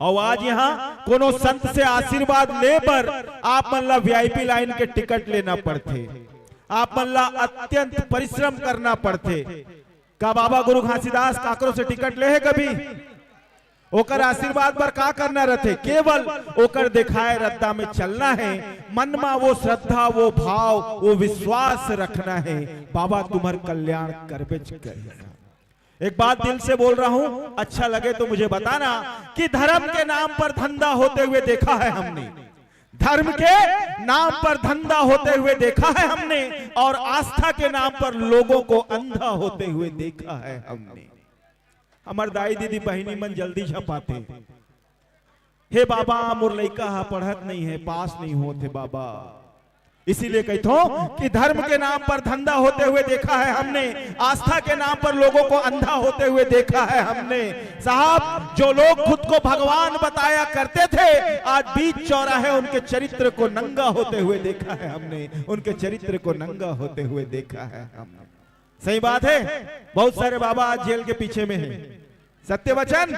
अउ आज यहाँ कोनो संत से आशीर्वाद ले बर आप मन ला वीआईपी लाइन के टिकट लेना पड़थे, आप मन ला अत्यंत परिश्रम करना पड़थे। का बाबा गुरु घासीदास काकरो से टिकट ले हे कभी? ओकर आशीर्वाद बर का करना रथे? केवल ओकर देखाए रद्दा में चलना हे। मन मा वो श्रद्धा, वो भाव, वो विश्वास रखना हे, बाबा तुम्हर कल्याण करबेच करही। एक बात दिल से बोल रहा हूं, अच्छा लगे तो मुझे बताना कि धर्म के नाम पर धंधा होते हुए देखा है हमने, धर्म के नाम पर धंधा होते हुए देखा है हमने, और आस्था के नाम पर लोगों को अंधा होते हुए देखा है हमने। हमर दाई दीदी बहिनी मन जल्दी झपाथे, "हे बाबा, मोर लइका ह पढ़त नहीं है, पास नहीं होत हे बाबा।" इसीलिए कहथो कि धर्म के नाम पर धंधा होते हुए देखा है हमने, आस्था के नाम पर लोगों को अंधा होते हुए देखा है हमने। साहब, जो लोग खुद को भगवान बताया करते थे, आज बीच चौराहे उनके चरित्र को नंगा होते हुए देखा है हमने, उनके चरित्र को नंगा होते हुए देखा है हमने। सही बात है, बहुत सारे बाबा आज जेल के पीछे में हैं। सत्य वचन।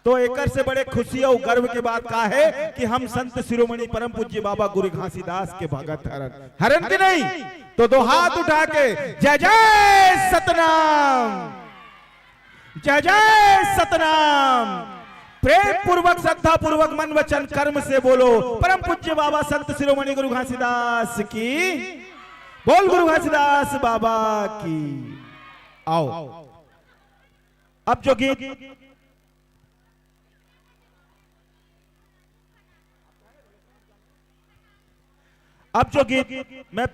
तो एकर से बड़े खुशी अउ गर्व के बात का है कि हम संत शिरोमणि परम पूज्य बाबा गुरु घासीदास के भगत हरन, हरन कि नहीं? तो दो हाथ उठा के जय जय सतनाम, जय जय सतनाम। प्रेम पूर्वक, श्रद्धा पूर्वक, मन वचन कर्म से बोलो, परम पूज्य बाबा संत शिरोमणि गुरु घासीदास की। बोल गुरु घासीदास बाबा की। आओ, अब जो गीत, अब जो गीत, मैं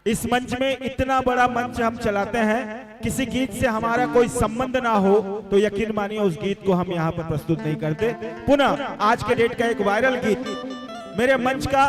इस मंच में, इतना बड़ा मंच हम चलाते हैं, किसी गीत से हमारा कोई संबंध ना हो तो यकीन मानिए उस गीत को हम यहाँ पर प्रस्तुत नहीं करते। पुनः आज के डेट का एक वायरल गीत, मेरे मंच का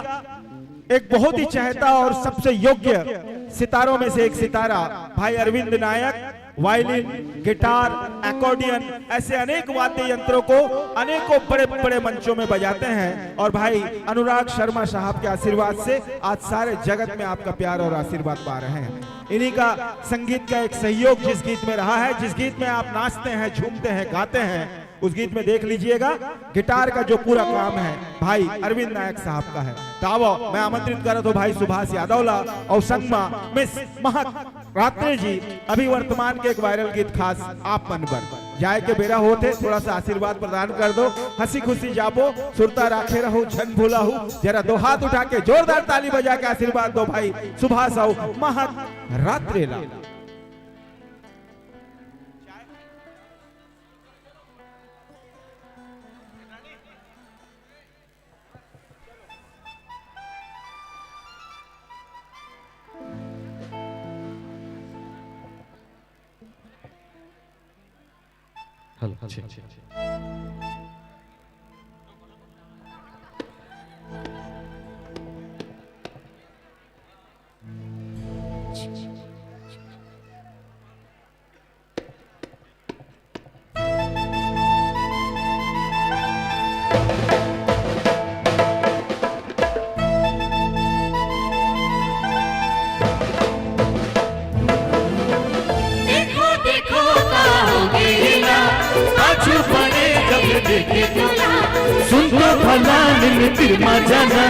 एक बहुत ही चहेता और सबसे योग्य सितारों में से एक सितारा भाई अरविंद नायक, वायलिन, गिटार, एक्कॉर्डियन, ऐसे अनेक वाद्य यंत्रों को अनेकों बड़े बड़े मंचों में बजाते हैं। और भाई अनुराग शर्मा साहब के आशीर्वाद से आज सारे जगत में आपका प्यार और आशीर्वाद पा रहे हैं। इन्हीं का संगीत का एक सहयोग जिस गीत में रहा है, जिस गीत में आप नाचते हैं, झूमते हैं, गाते हैं, उस गीत में देख लीजिएगा, गिटार का जो पूरा काम है, भाई अरविंद नायक साहब का है। तो आवो, मैं आमंत्रित करत हूँ भाई सुभाष यादव ला और संग मा मिस महक रात्रे जी, अभी वर्तमान के एक वायरल गीत खास आप मन बर। जाए के बेरा होत हे, थोड़ा सा आशीर्वाद प्रदान कर दो, हंसी खुशी जाबो, सुरता राखे रहो, झन भूलाहू। जरा दो हाथ उठा के जोरदार ताली बजा के आशीर्वाद दो भाई सुभाष अउ महक रात्रे ला। हेलो, ठीक। सुन तो फलानिन तिरमा जाना,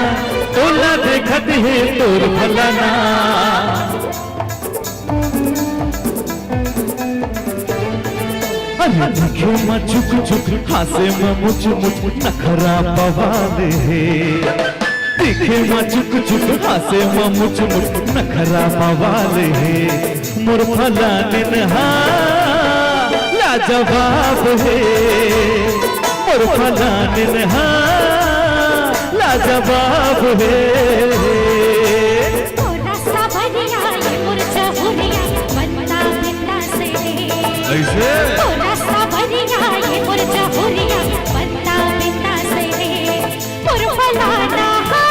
तोला देखत हे तोर फलाना। अरे दिखे म चुक चुक, हासे म मुच मुच, नखरा बवाल हे। दिखे म चुक चुक, हासे म मुच मुच, नखरा बवाल हे। मोर फलानिन हा लाजवाब हे, मोर फलानिन हा लाजवाब हे। मोर सावरिया ये मोर चहुरिया, बनता बिंदास हे। ऐसे? मोर सावरिया ये मोर चहुरिया, बनता बिंदास हे। मोर फलाना हा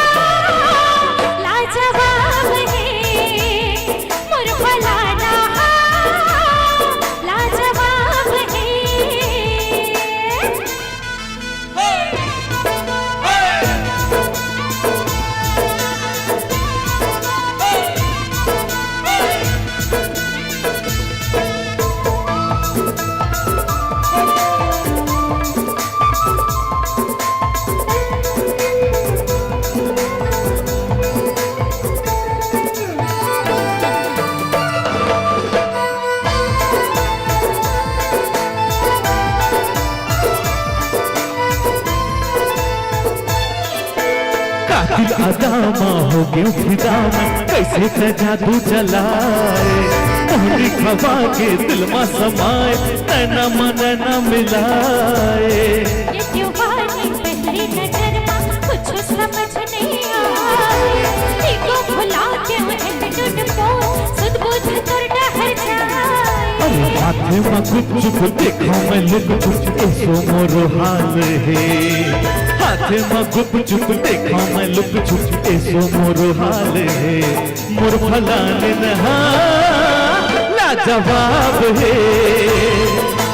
लाजवाब हे, मोर फलाना हा लाजवाब हे। कातिल अदा मा हो गेंव फिदा मैं, कइसे ते जादू चलाए। मोहनी खवा के दिल मा समाए, नैना मा नैना मिलाए। ये दीवानी पहली नजर मा कुछ समझ नहीं आए। ईगो भुला के मैं एटीट्यूड को, सुध बुध तोर डहर जाए। अरे हाथे मा गुपचुप, देखंव मैं लुक चुप, एसो मोर हाल हे। हाथे मा गुपचुप, देखंव मैं लुक चुप, एसो मोर हाल हे। मोर फलानिन हा लाजवाब हे,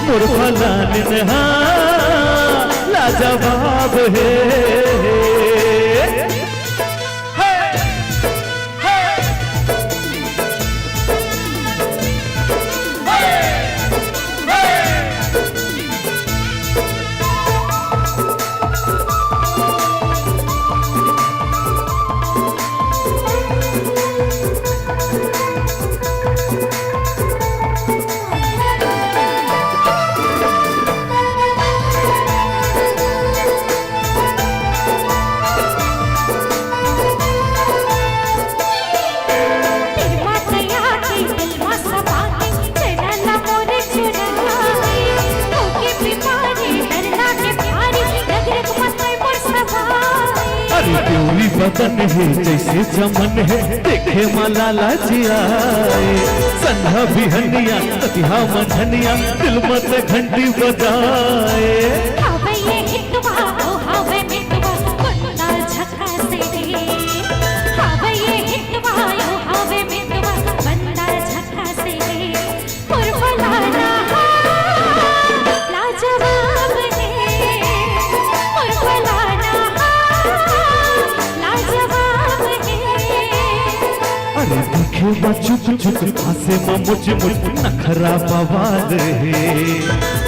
मोर फलानिन हा लाजवाब हे। अरे देवरी बदन हे जइसे चमन हे, देखे मा लाला जी आए। संधा बिहनिया, कतिहा मंझनिया, दिल मा ते घंटी बजाए। हवे ये हितवा, ओ हवे मितवा, बंदा झकास हे। हवे ये हितवा, ओ हवे मितवा, बंदा झकास हे। मोर फलाना हा लाजवाब हे, मोर फलाना हा लाजवाब हे। अरे दिखे मा चुक चुक, हासे मा मुच मुच, नखरा बवाल हे।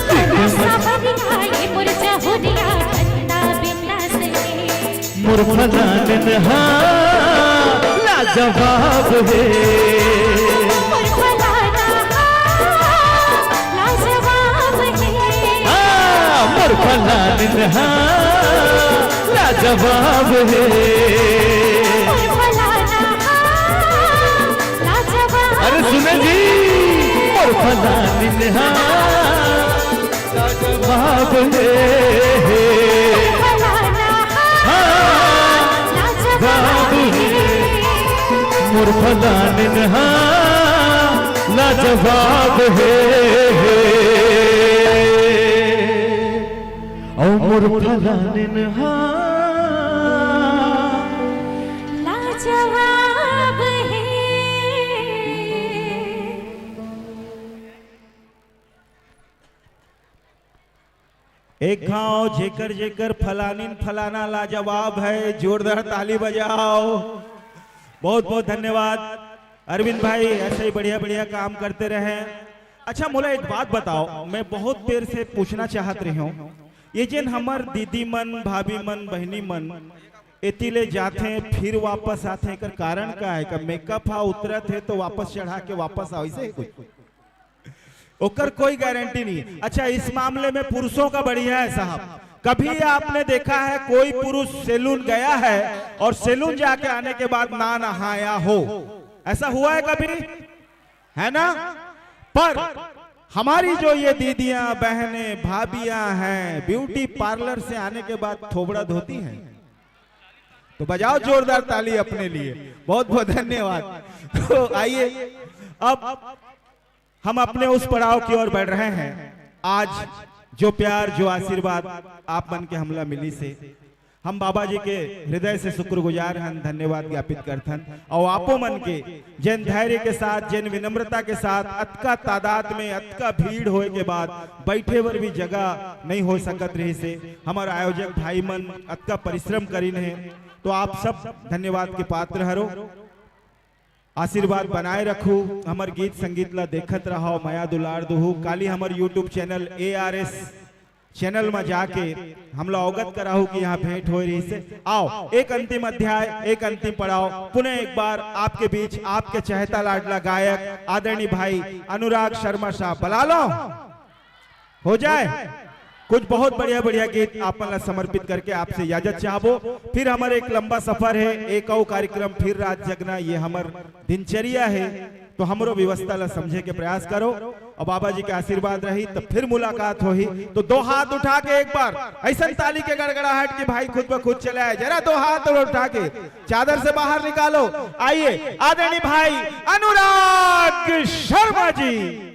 दिखे मा सावरिया ये मोर चहुरिया, बंदा बिंदास हे। मोर फलानिन हा लाजवाब हे। मोर फलाना हा लाजवाब हे। हाँ, मोर फलानिन हा लाजवाब हे। मोर फलाना हा लाजवाब अरे सुने जी, मोर फलानिन हा लाजवाब हे। हाँ, लाजवाब हे। मोर फलानिन हा लाजवाब हे। ओ मोर फलानिन हा लाजवाब हे। एक घाव जेकर जेकर फलानिन फलाना लाजवाब हे, जोरदार ताली बजाओ। बहुत बहुत धन्यवाद अरविंद भाई, ऐसे ही बढ़िया बढ़िया काम करते रहें। अच्छा, मोला एक बात बताओ, मैं बहुत देर से पूछना चाहत रहे हूँ, ये जेन हमर दीदी मन, भाभी मन, बहिनी मन एती ले जाथे, फिर वापस आथे, एकर कारण का है? का मेकअप हा उतरत हे तो वापस चढ़ा के वापस आवे, ऐसे है कुछ? ओकर कोई गारंटी नहीं। अच्छा, इस मामले में पुरुषों का बढ़िया है साहब। कभी आपने देखा है कोई पुरुष सैलून गया है और सैलून जाके आने के बाद ना नहाया हो? ऐसा हुआ है कभी? है ना? पर हमारी जो ये दीदियां, बहनें, भाभियां हैं, ब्यूटी पार्लर से आने के बाद थोबड़ा धोती हैं, तो बजाओ जोरदार ताली अपने लिए। बहुत बहुत धन्यवाद। तो आइए, अब हम अपने उस पड़ाव की ओर बढ़ रहे हैं। आज जो प्यार, जो आशीर्वाद आप मन के हमला मिलिस हे, हम बाबा जी के हृदय से शुक्रगुजार हन, धन्यवाद ज्ञापित करथन। और आपो मन के जेन धैर्य के साथ, जेन विनम्रता के साथ, अतका तादाद में, अतका भीड़ होए के बाद बैठे बर भी जगह नहीं हो सकत रहिस हे, हमर आयोजक भाई मन अतका परिश्रम करिन हे, तो आप सब धन्यवाद के पात्र हरो। आशीर्वाद बनाए रखू, हमर गीत संगीत ला देखत रहो, मया दुलार दुहू। काली हमर YouTube चैनल ARS चैनल में जाके हमला अवगत कराहू कि यहाँ भेंट होए रहिस हे। आओ, एक अंतिम अध्याय, एक अंतिम पड़ाव, पुनः एक बार आपके बीच आपके चहेता लाडला गायक आदरणीय भाई अनुराग शर्मा साहब, बला लो, हो जाए। कुछ बहुत बढ़िया बढ़िया गीत आप मन ला समर्पित करके आपसे इजाजत चाहबो। फिर हमर एक लंबा सफर है, एक अउ कार्यक्रम, फिर रात जगना, ये हमर दिनचर्या है, तो हमरो व्यवस्था ला समझे के प्रयास करो। और बाबा जी के आशीर्वाद रही तो फिर मुलाकात होही। तो दो हाथ उठा के एक बार ऐसन ताली के गड़गड़ाहट कि भाई खुद ब खुद चले आए, जरा दो हाथ और उठा के चादर से बाहर निकालो। आइए आदरणीय भाई अनुराग शर्मा जी।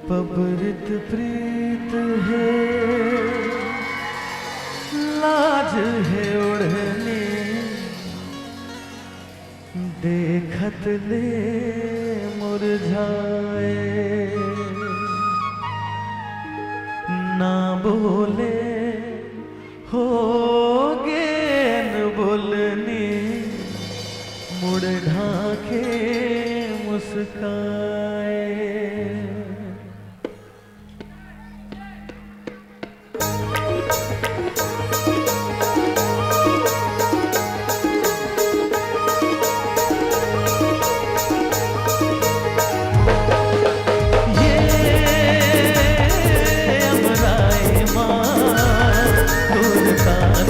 पबरित प्रीत है, लाज है ओढ़नी, देखत ले मुरझाए। ना बोले हो गेन बोलनी, मुड़ ढाके मुस्काए।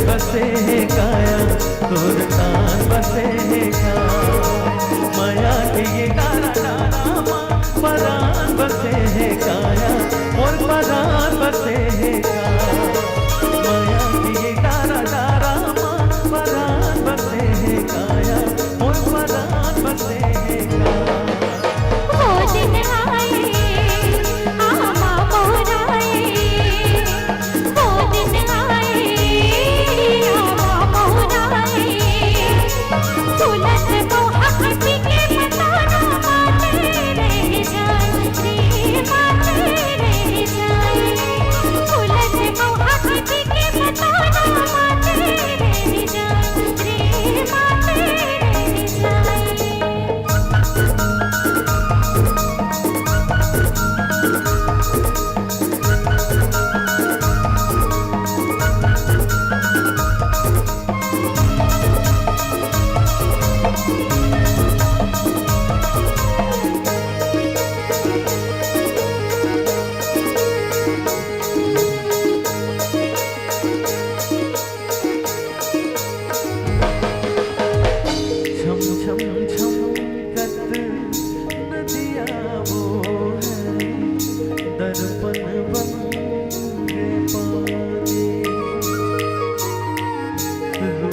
बसे हे काया, तोर तान बसे हे का। मया के ये डारा डारा मा, परान बसे हे काया, मोर परान बसे हे का। मया के ये डारा डारा मा, परान बसे हे काया, मोर परान बसे हे का। वो दिन आए, आमा मोराए, वो दिन आए, आमा मोराए, फूलत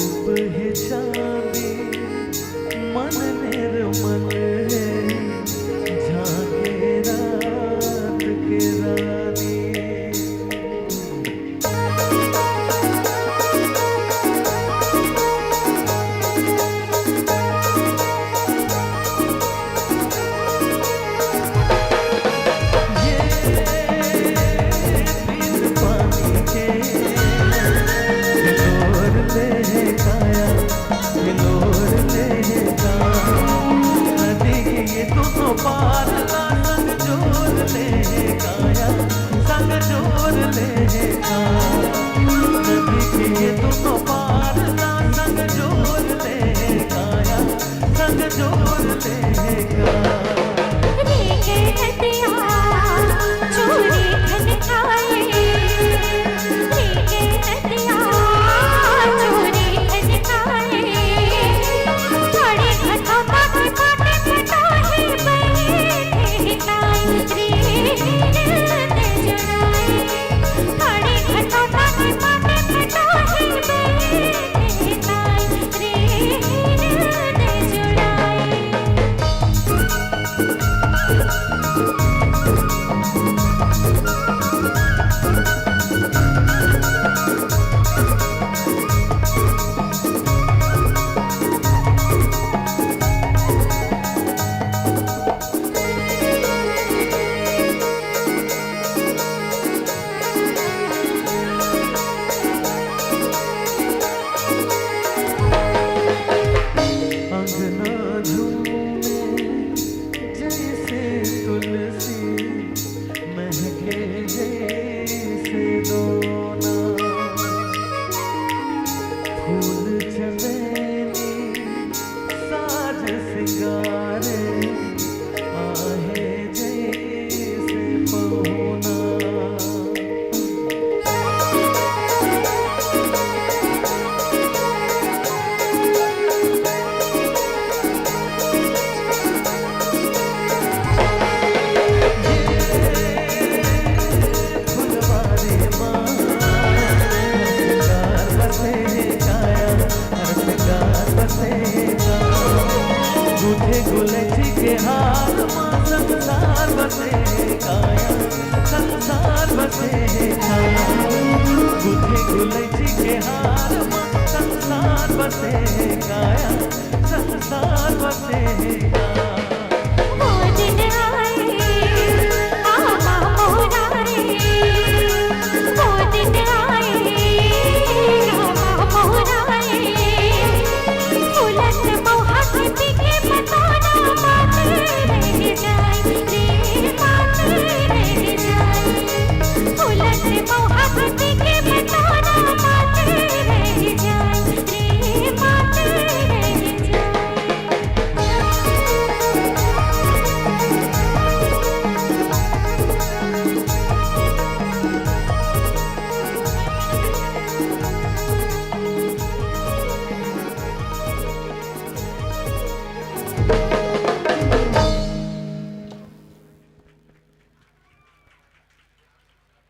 रूप हे चांदी, मन निर्मल हे, झांके रात के रानी।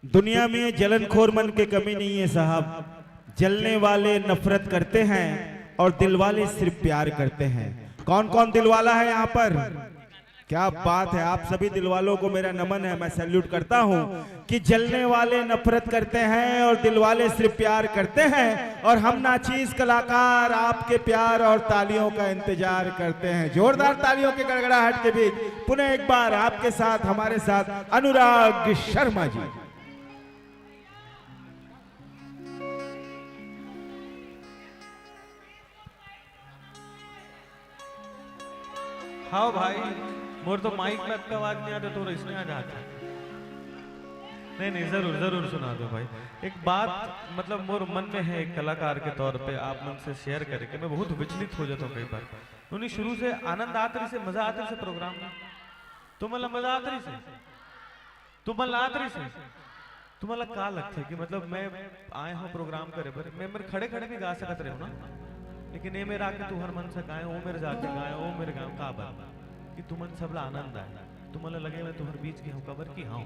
दुनिया में जलनखोर मन के कमी नहीं है साहब। जलने वाले नफरत करते हैं और दिल वाले सिर्फ प्यार करते हैं। कौन कौन दिल वाला है यहाँ पर? क्या बात है, आप सभी दिल वालों को मेरा नमन है, मैं सैल्यूट करता हूँ कि जलने वाले नफरत करते हैं और दिल वाले सिर्फ प्यार करते हैं। और हम नाचीज कलाकार आपके प्यार और तालियों का इंतजार करते हैं। जोरदार तालियों के गड़गड़ाहट के बीच पुनः एक बार आपके साथ, हमारे साथ अनुराग शर्मा जी। हाँ भाई, मोर तो माइक में अतका आवाज नहीं आता, तो इसमें आ जाता। नहीं नहीं, जरूर जरूर सुना दो भाई। एक बात, मतलब, मोर मन में है, एक कलाकार के तौर पे आप मन से शेयर करके मैं बहुत विचलित हो जाता हूँ कई बार। उन्हीं शुरू से आनंद आत रहिसे, मजा आत रहिसे प्रोग्राम में, तो मतलब मजा आत रहिसे, तो मन ला आत रहिसे। तुमन ला का लगथे कि मतलब मैं आए हूँ प्रोग्राम करे बर, मैं मेर खड़े खड़े भी गा सकत रहे ना, लेकिन ये मेरा आके तुहर मन से गाए, ओ मेर जाके गाए, ओ मेर गाए, का बात कि तुमन सबला आनंद आए, तुमन ला लगे मैं तुहर बीच के हूँ, काबर कि हाँ,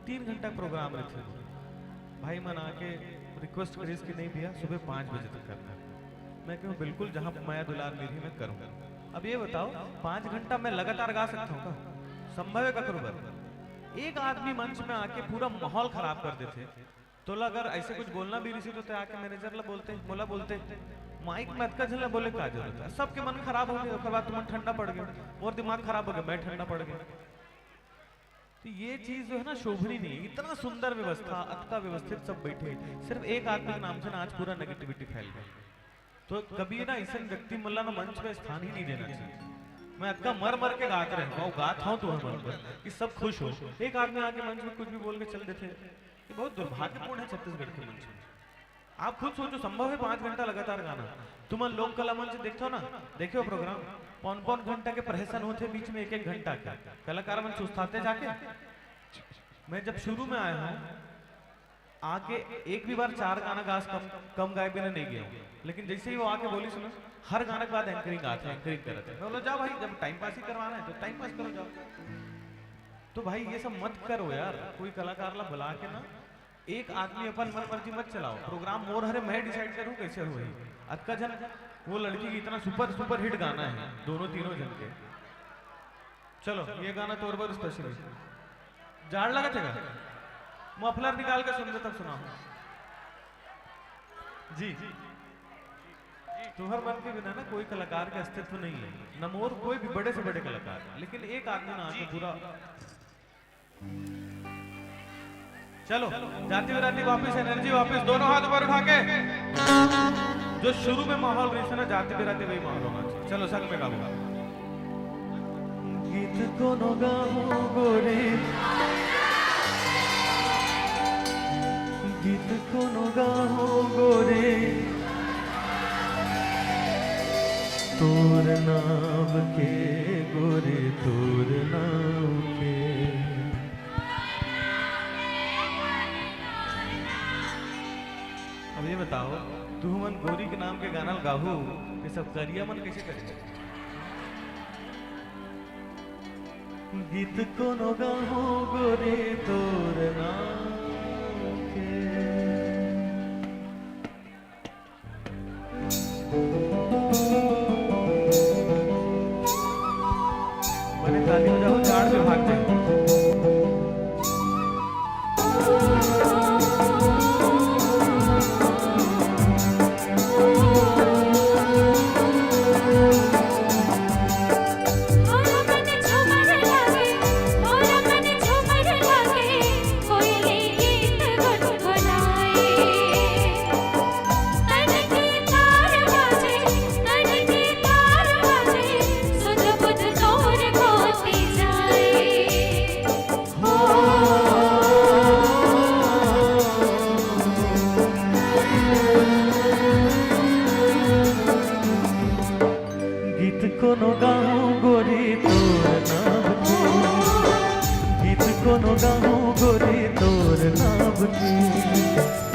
तीन घंटा प्रोग्राम रहिथे, भाई मन आके रिक्वेस्ट करिस कि नहीं भैया, सुबह पाँच बजे तक करना है। मैं कहूँ, "बिल्कुल, जहाँ मया दुलार मिलही, मैं करूँगा।" अब ये बताओ, पाँच घंटा मैं लगातार गा सकता हूँ का? संभव है ककरो बर? एक आदमी मंच में आके पूरा माहौल खराब कर देथे। तोला अगर ऐसे कुछ बोलना भी रहिसे तो तैं आके मैनेजर ला बोलते, मोला बोलते, माइक में अतका झन ला बोले का जरूरत है? सबके मन खराब हो गए, ओकर बाद तुमन ठंडा पड़ गए, मोर दिमाग खराब हो गया, मैं ठंडा पड़ गया। तो ये चीज जो है ना, शोभनीय नहीं है। इतना सुंदर व्यवस्था, अतका व्यवस्थित सब बैठे, सिर्फ एक आदमी के नाम से ना आज पूरा नेगेटिविटी फैल गया। तो कभी ना ऐसे व्यक्ति मन ला ना मंच में स्थान ही नहीं देना चाहिए। मैं अतका मर मर के गात रहे हूँ, गात हूँ तो मन पर कि सब खुश हो, एक आदमी आके मंच में कुछ भी बोल के चल देते हैं। ये बहुत दुर्भाग्यपूर्ण है छत्तीसगढ़ के मंच में। आप खुद सोचो, संभव है पाँच घंटा लगातार गाना? तुमन लोक कला मंच देखो ना, देखो प्रोग्राम, पौन पौन घंटा के प्रहसन होते बीच में, एक एक घंटा के कलाकार मन सुस्ताते जाके। मैं जब शुरू में आया हूँ, आके एक भी बार चार गाना गास कम, कम गाए बिना नहीं गया हूँ। लेकिन जैसे ही वो आके बोली, सुनो, हर गाना के बाद एंकरिंग आते, एंकरिंग करते। मैं बोला, "जाओ भाई, जब टाइम पास ही करवाना है तो टाइम पास करो, जाओ।" तो भाई, ये सब मत करो यार, कोई कलाकार ला बुला के ना एक आदमी अपन मन मर्जी मत चलाओ। प्रोग्राम मोर हरे, मैं डिसाइड करूँ कैसे होही। अतका झन, वो लड़की की इतना सुपर सुपर हिट गाना है दोनों तीनों झन के। चलो, ये गाना तोर बर स्पेशल है। जाड़ लगत है का? मफलर निकाल के सुन ले, तब सुनाओ जी। तुम्हार मन के बिना ना कोई कलाकार के अस्तित्व नहीं है, न मोर कोई भी बड़े से बड़े कलाकार। लेकिन एक आदमी ना आके पूरा चलो, जाति बिराती वापस, एनर्जी वापस, दोनों हाथ ऊपर उठा के। जो शुरू में माहौल रहिसे ना, जाति बिराती वही माहौल होना चाहिए। चलो, संग में गाओ। गीत कोनो गाहूँ गोरी, गीत कोनो गाहूँ गोरी, तोर नाम के गोरी, तोर नाम के। अब ये बताओ, तुमन गोरी के नाम के गाना ल गाहू, ये सब करिया मन कैसे करे? गीत कोनो गाहूँ गोरी तोर नाम के। बने ताली बजाओ, झाड़ में भाग जाए। गीत कोनो गाहूँ गोरी तोर नाम के, गीत कोनो गाहूँ गोरी तोर नाम के,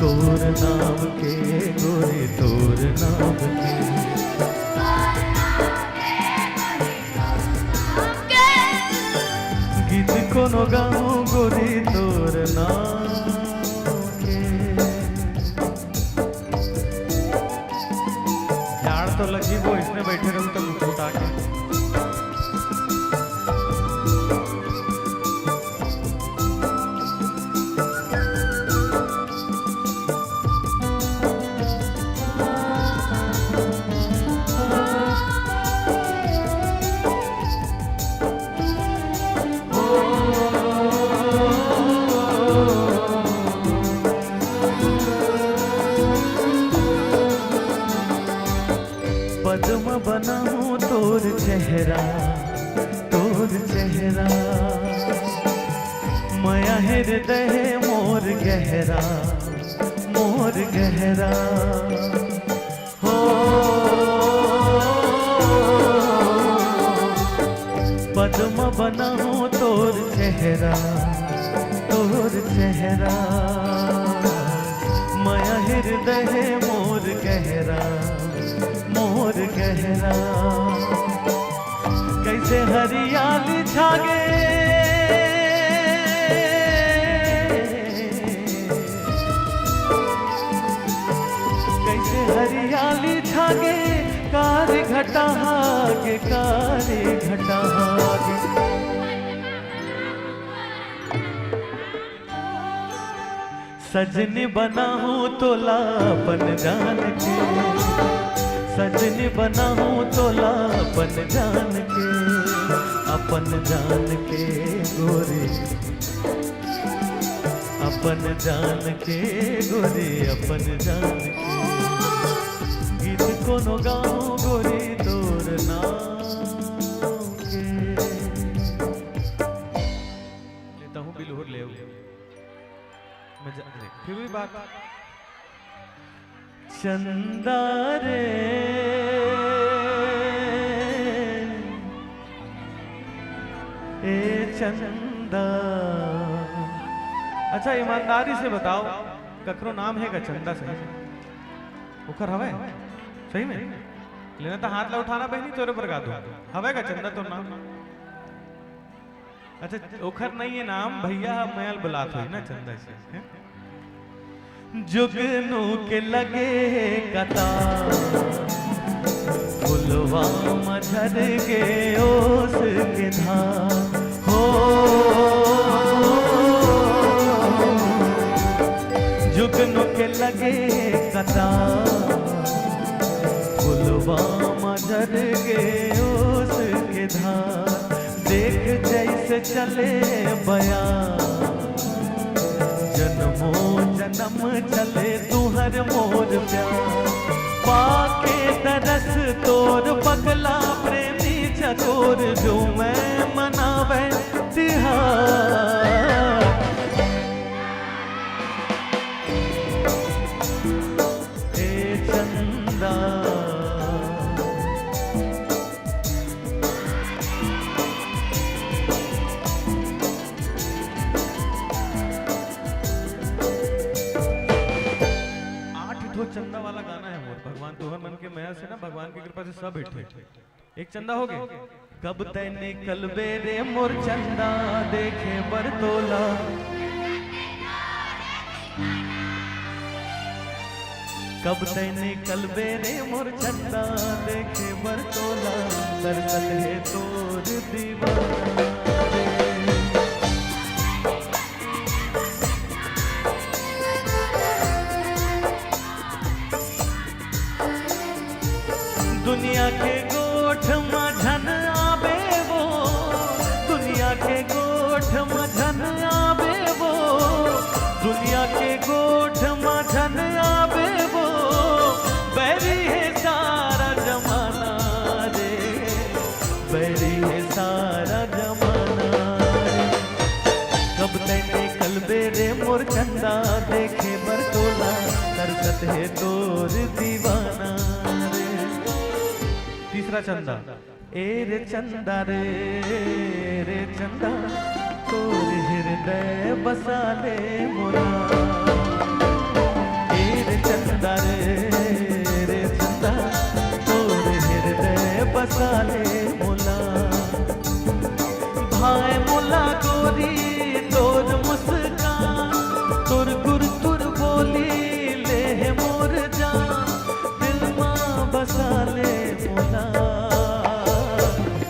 तोर नाम के गोरी तोर नाम के। गीत कोनो गाहूँ गोरी तोर नाम के। झाड़ तो लगी, वो इसमें बैठे रहूं तो उठा के। पद्म बनाऊं तोर चेहरा, तोर चेहरा। मया हृदय मोर गहरा, मोर गहरा। हो, पद्म बनाऊं तोर चेहरा, तोर चेहरा। मया हृदय मोर गहरा, मोर गहरा। कैसे हरियाली छागे। हरियाली छागे, कार घटा हागे, कार घटा हागे। सजनी बनाहूँ तोला अपन जान के, सजनी बनाहूँ तोला अपन जान के, अपन जान के गोरी, अपन जान के गोरी, अपन जान के। गीत कोनो गाऊं गोरी तोर नाम के। लेता हूँ बिलहुर ले। मैं जा-, नहीं, फिर भी बात। चंदा रे, ए चंदा। अच्छा, ईमानदारी से बताओ, ककरो नाम हे का चंदा? सही में ओखर हवय? सही में लेना तो हाथ ला उठाना बहिनी, तोरे बर गा दो। हवय का चंदा तोर नाम? अच्छा, ओखर नहीं है नाम भैया, मैं बुलात होई ना चंदा से, हैं? जुगनू के लगे कता, फुलवा मझर के ओस के धार हो। जुगनू के लगे कता, फुलवा मझर के ओस के धार। देख जैसे चले बया, जन्मों जन्म चले तू हर मोर प्यार। पाके तरस तोर पगला प्रेमी चकोर, जो मैं मनावे तिहार। ए चंदा। आठ ठो चंदा वाला गाना है मोर। भगवान तुहर मन के मया से ना, भगवान की कृपा से सब हिट है। एक चंदा हो गए। कब तै निकलबे रे मोर चंदा देखे बर तोला, कब तै निकलबे रे मोर चंदा देखे बर तोला, दरकत हे तोर दीवाना रे। दुनिया के गोठ म झन आबे वो, दुनिया के गोठ म झन आबे वो, दुनिया के गोठ म झन आबे वो, बैरी हे सारा जमाना रे, बैरी हे सारा जमाना रे। कब तै निकलबे रे मोर चंदा देखे बर तोला, तरसत हे तोर दीवाना रे। तीसरा चंदा। ए रे चंदा रे, रे चंदा, तोर हृदय बसा ले मोला। ए रे चंदा रे, रे चंदा, तोर हृदय बसा ले मोला। भाए मोला गोरी तोर मुस्कान, तोर गुरतुर बोली ले हे मोर जान, दिल मा बसा ले मोला।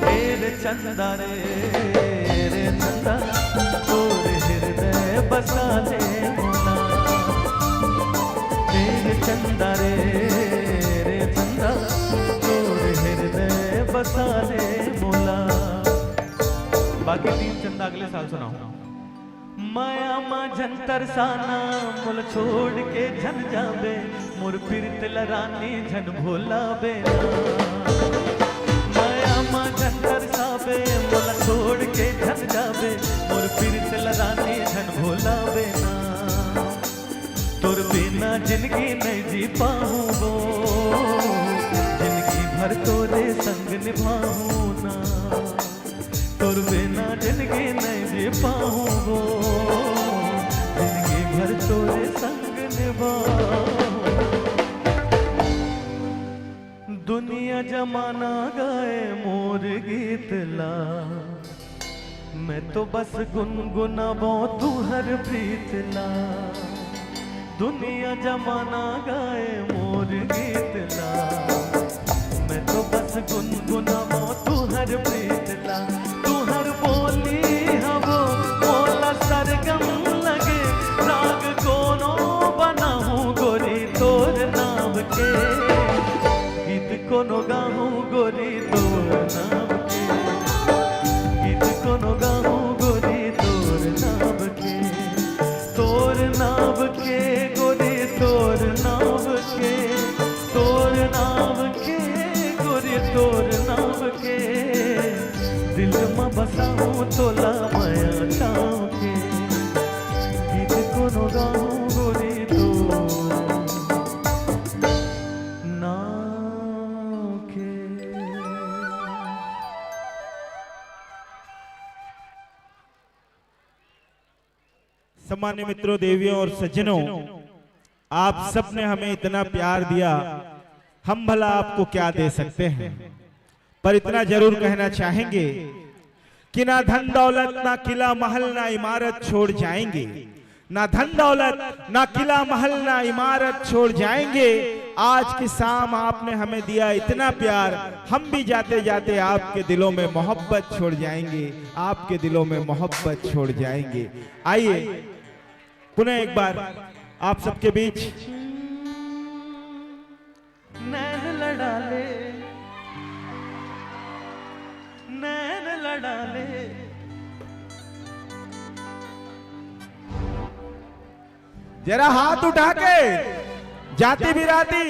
ए रे चंदा रे, रे चंदा, तोर हृदय बसा ले मोला। ए रे चंदा रे, रे चंदा, तोर हृदय बसा ले मोला। बाकी तीन चंदा अगले साल सुनाऊं। मया मा झन तरसाना, मोला छोड़ के झन जाबे, मोर पीरत ल रानी झन भुलाबे ना। मया मा झन तरसाबे, मोला छोड़ के झन जाबे, मोर पीरत ल रानी झन भुलाबे ना। तोर बिना जिनगी नइ जी पाहूं वो, जिनगी भर तोरे संग निभाहूं ना। तोर बिना जिनगी नइ जी पाहूं वो, जिनगी भर तोरे संग निभाहूं। दुनिया जमाना गाए मोर गीत ला, मैं तो बस गुनगुनावों तुहर प्रीत ला। दुनिया जमाना गाए मोर गीत ला, मैं तो बस गुनगुनावो तुहर प्रीत ला। तुहर बोली हवो मोला सरगम लगे, राग कोनो बनाहूँ गोरी तोर नाम के। गीत कोनो गाहूँ गोरी तोर नाम के, गीत कोनो गाहूँ गोरी तोर नाम के। तोर नाम के गोरी तोर नाम के, तोर नाम के गोरी तोर नाम के, दिल म बसाहूँ तोला मया छाँव के। गीत कोनो गाहूँ गोरी तोर नाम के। सम्मान्य मित्रों, देवियों और सज्जनों, आप सबने हमें इतना प्यार दिया, हम भला आपको क्या दे सकते हैं, पर इतना जरूर कहना चाहेंगे कि ना धन दौलत, ना किला महल, ना इमारत छोड़ जाएंगे, ना धन दौलत, ना किला महल, ना इमारत छोड़ जाएंगे। आज की शाम आपने हमें दिया इतना प्यार, हम भी जाते जाते आपके दिलों में मोहब्बत छोड़ जाएंगे, आपके दिलों में मोहब्बत छोड़ जाएंगे। आइए पुनः एक बार आप सबके बीच। नैन लड़ा ले, नैन लड़ा ले। जरा हाथ उठा के जाति बिराती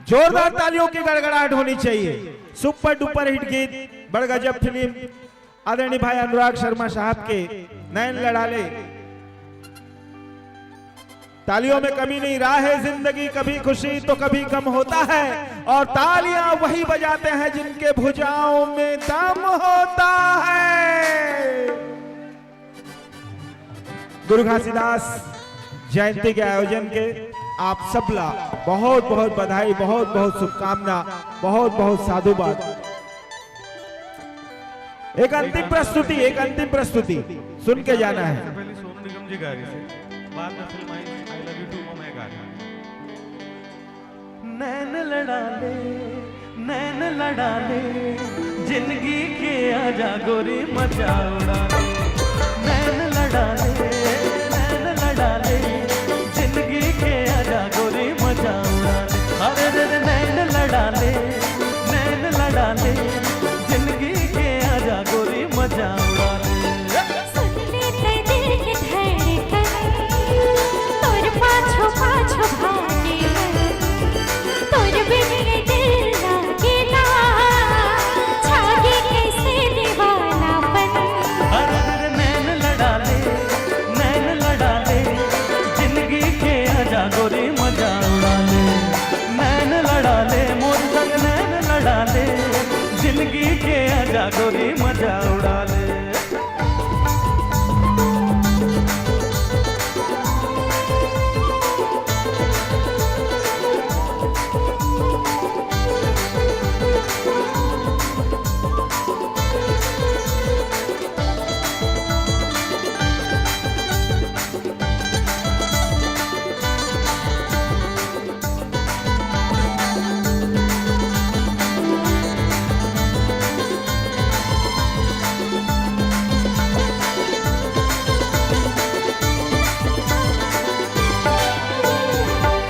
जोरदार तालियों की गड़गड़ाहट होनी चाहिए। सुपर डुपर हिट गीत, बड़ गजब फिल्म, आदरणीय भाई अनुराग शर्मा साहब के नैन लड़ा ले। तालियों में कमी नहीं, राह है जिंदगी, कभी खुशी तो कभी गम होता है, और तालियां वही बजाते हैं जिनके भुजाओं में दम होता है। गुरु घासीदास जयंती के आयोजन के आप सबला बहुत बहुत बधाई, बहुत बहुत शुभकामना, बहुत बहुत साधुवाद। एक अंतिम प्रस्तुति, एक अंतिम प्रस्तुति सुन के जाना है। सबसे पहले सोनू निगम जी गा रहे थे, बाद में film I I Love You Too में मैं गा रहा हूँ। नैन लड़ा ले, नैन लड़ा ले, जिंदगी के आजा गोरी मजा उड़ा ले। नैन लड़ा ले, नैन लड़ा ले, जिंदगी के आजा गोरी मजा उड़ा ले। अरे रे रे, नैन लड़ा ले, नैन लड़ा ले, जिंदगी के आजा गोरी मजा उड़ा ले। सुन ले तै दिल के धड़कन, तोर पाछो पाछो भागे मन। तोर बिन ये दिल लागे ना, छागे कैसे दीवानापन। अरे रे रे, नैन लड़ा ले, नैन लड़ा ले, जिंदगी के आजा गोरी मजा उड़ा ले। नैन लड़ा ले, मोर संग नैन लड़ा ले, जिंदगी के आजा गोरी मजा उड़ा ले।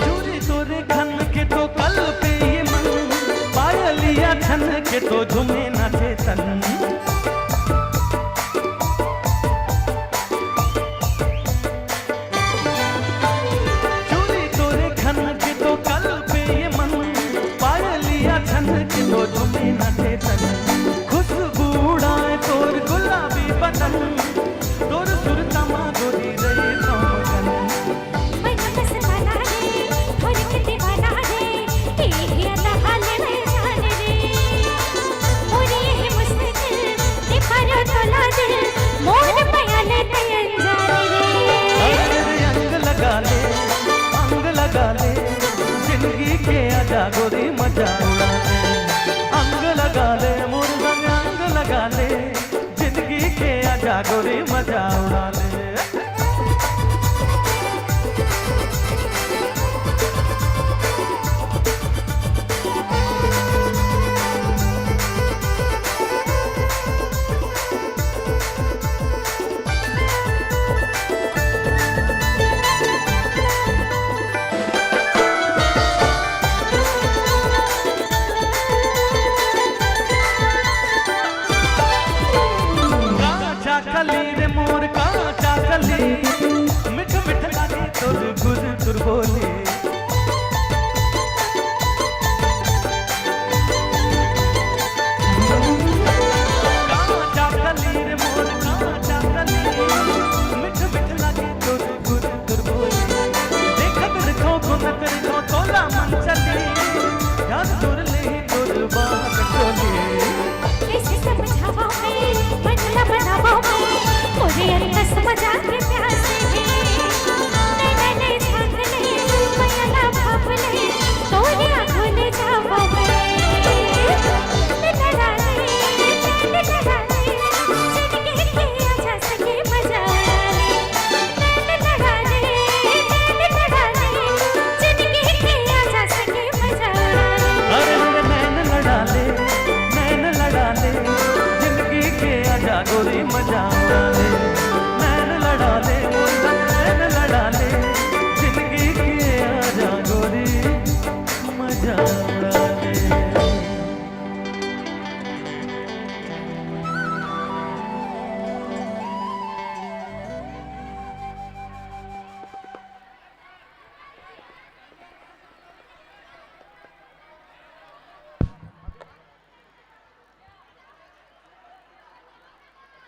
चूड़ी तोरे खन के तो कल पे ये मन, पायलिया छन के तो झूमे नाचे तन। चूड़ी तोरे खन के तो कल पे ये मन, पायलिया छन के तो झूमे नाचे तन। खुशबू उड़ाए तोर गुलाबी बदन, तोर सुरता मा गोरी रहे सौगन। मैं बस बना रे, थोड़ी सी दीवाना रे, ये ही अदा हाल में जान रे। मोरी ये मुश्किल, ये पारो तोला दिल, मोर पया ले तै अनजान रे। अरे अंग लगा ले, अंग लगा ले, जिंदगी के आजा गोरी मजा उड़ा ले। अंग लगा ले, मोर संग अंग लगा ले, जिंदगी के आजा गोरी मजा उड़ा ले।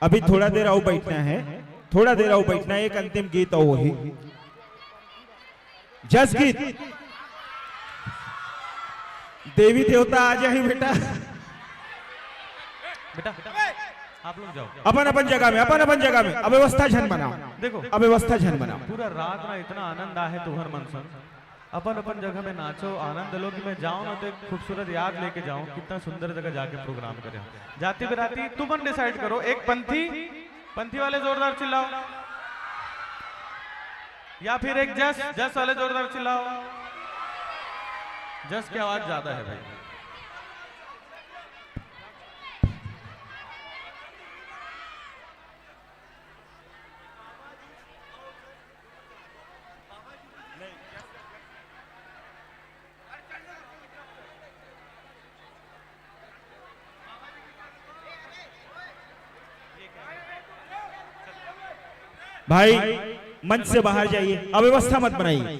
अभी थोड़ा देर अउ बैठना हे, थोड़ा देर अउ बैठना हे, एक अंतिम गीत अउ होही। जस गीत। देवी देवता आ जाही बेटा। बेटा, आप लोग जाओ। अपन अपन जगह में, अपन अपन जगह में। अव्यवस्था झन बनाओ। देखो। अव्यवस्था झन बनाओ। पूरा रात ना इतना आनंद आहे तुहर मन संग। अपन अपन जगह में नाचो, आनंद लो कि मैं जाऊं ना तो एक खूबसूरत याद लेके जाऊं, कितना सुंदर जगह जाके प्रोग्राम करे। जाती बराती तुमन डिसाइड करो, एक पंथी, पंथी वाले जोरदार चिल्लाओ, या फिर एक जस, जस वाले जोरदार चिल्लाओ। जस की आवाज ज्यादा है भाई। भाई, मंच से बाहर जाइए, अव्यवस्था मत बनाइए।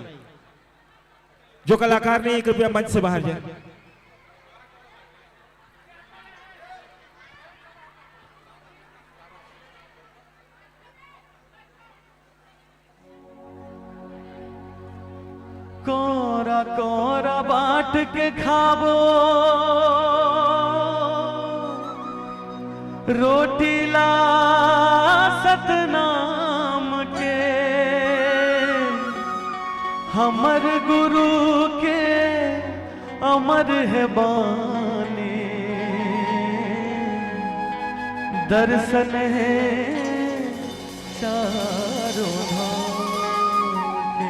जो कलाकार नहीं, कृपया मंच से बाहर जाए। कोरा कोरा बाट के खाबो रोटी ला सतनाम के, हमर गुरु के अमर हे बानी, दर्शन हे चारों धाम के।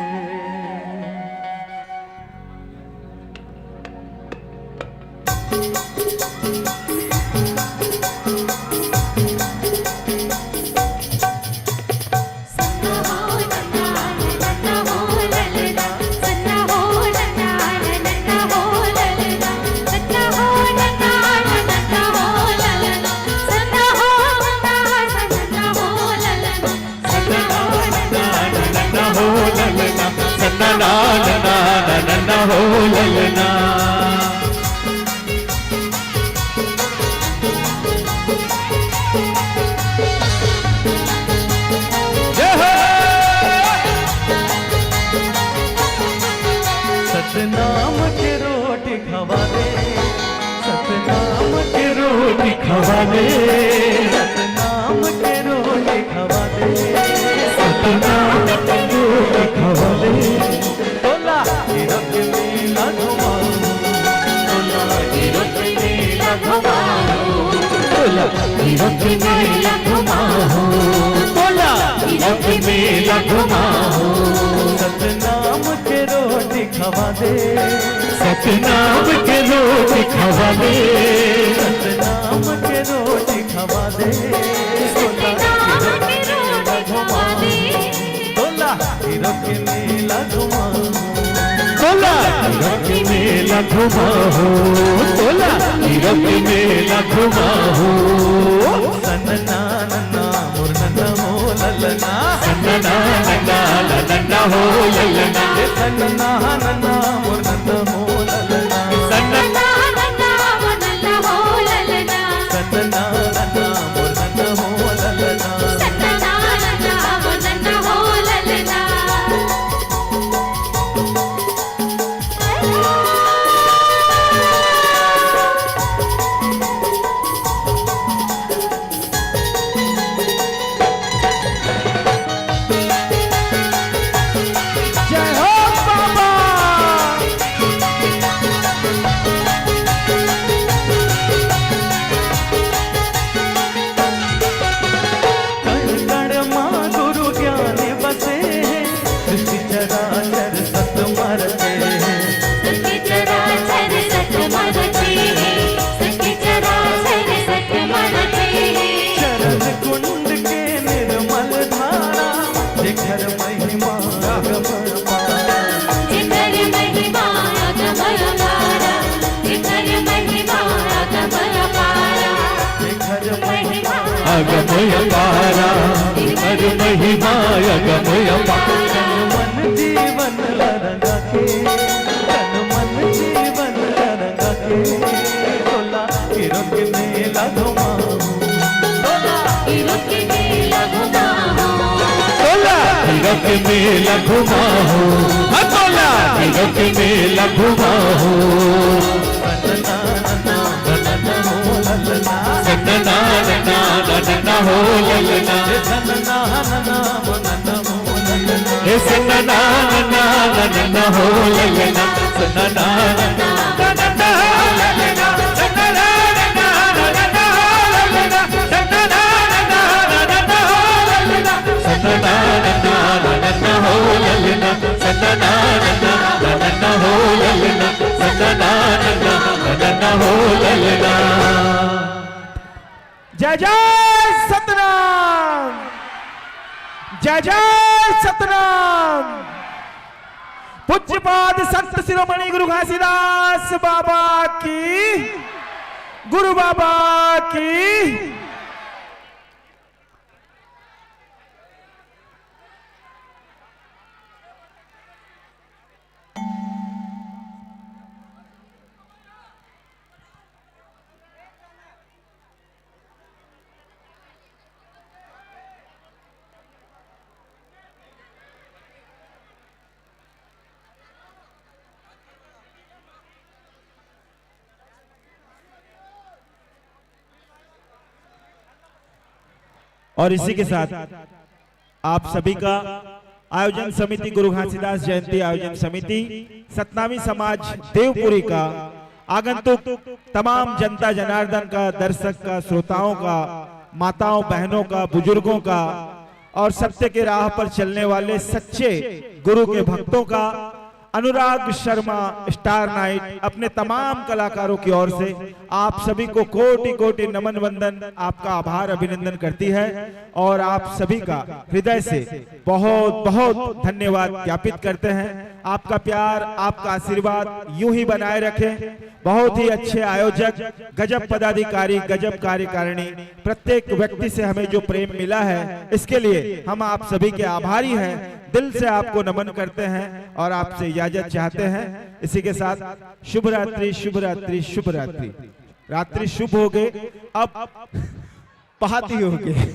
जय हो। सतनाम के रोटी खवा दे, सतनाम के रोटी खवा दे, सतनाम के रोटी खवा दे, सतनाम के रोटी खवा दे। तोला हीरो के मेला घुमाहूँ, तोला हीरो के मेला घुमाहूँ, तोला हीरो के मेला घुमाहूँ, तोला हीरो के मेला घुमाहूँ। सतनाम के रोटी खवा दे, सतनाम के रोटी खवा दे, सतनाम के रोटी खवा दे, तोला हीरो के मेला घुमाहूँ, तोला हीरो के मेला घुमाहूँ, तोला हीरो के मेला घुमाहूँ, तोला हीरो के मेला घुमाहूँ। सन्ना नन्ना मोर नन्ना हो ललना, सन्ना नन्ना ललना हो ललना, ए सन्ना नन्ना मोर नन्ना हो ललना, सन्ना सतना नन्ना मोर नन्ना हो ललना। जय हो बाबा। अगम अपारा, कर महिमा अगम अपारा। तन मन जीवन ला रंगा के, तन मन जीवन ला रंगा के, तोला हीरो के मेला घुमाहूं। तोला हीरो के मेला घुमाहूं। तोला हीरो के मेला घुमाहूं। हाँ, तोला हीरो के मेला घुमाहूं। सन्ना ना ना ना ना हो ललना। सन्ना ना ना ना ना ना हो ललना। हे सन्ना ना ना ना ना ना हो ललना। हे सन्ना ना ना ना ना ना हो ललना। सन्ना ना ना ना ना ना हो ललना। सन्ना ना ना ना ना ना हो ललना। सन्ना ना ना ना ना ना हो ललना। सन्ना ना ना ना ना ना हो ललना। सन्ना ना ना ना ना ना हो ललना। जय जय सतनाम, जय जय सतनाम। पूज्यपाद संत शिरोमणि गुरु घासीदास बाबा की, गुरु बाबा की। और इसी के साथ आप सभी का आयोजन समिति, गुरु घासीदास जयंती आयोजन समिति, सतनामी समाज देवपुरी का आगंतुक, तमाम जनता जनार्दन का, दर्शक का, श्रोताओं का, माताओं बहनों का, बुजुर्गों का और सत्य के राह पर चलने वाले सच्चे गुरु के भक्तों का, अनुराग शर्मा स्टार नाइट, अपने तमाम कलाकारों की ओर से आप सभी को कोटि कोटि नमन वंदन, आपका आभार अभिनंदन करती है और आप सभी का हृदय से बहुत बहुत धन्यवाद ज्ञापित करते हैं। आपका प्यार, आपका आशीर्वाद यूं ही बनाए रखें। बहुत ही अच्छे आयोजक, गजब पदाधिकारी, गजब कार्यकारिणी, प्रत्येक व्यक्ति से हमें जो प्रेम मिला है, इसके लिए हम आप सभी के आभारी हैं, दिल से आपको नमन करते हैं और आपसे इजाजत चाहते हैं। इसी के साथ शुभ रात्रि, शुभ रात्रि, शुभ रात्रि। रात्रि शुभ हो गए, अब पहाती हो गए।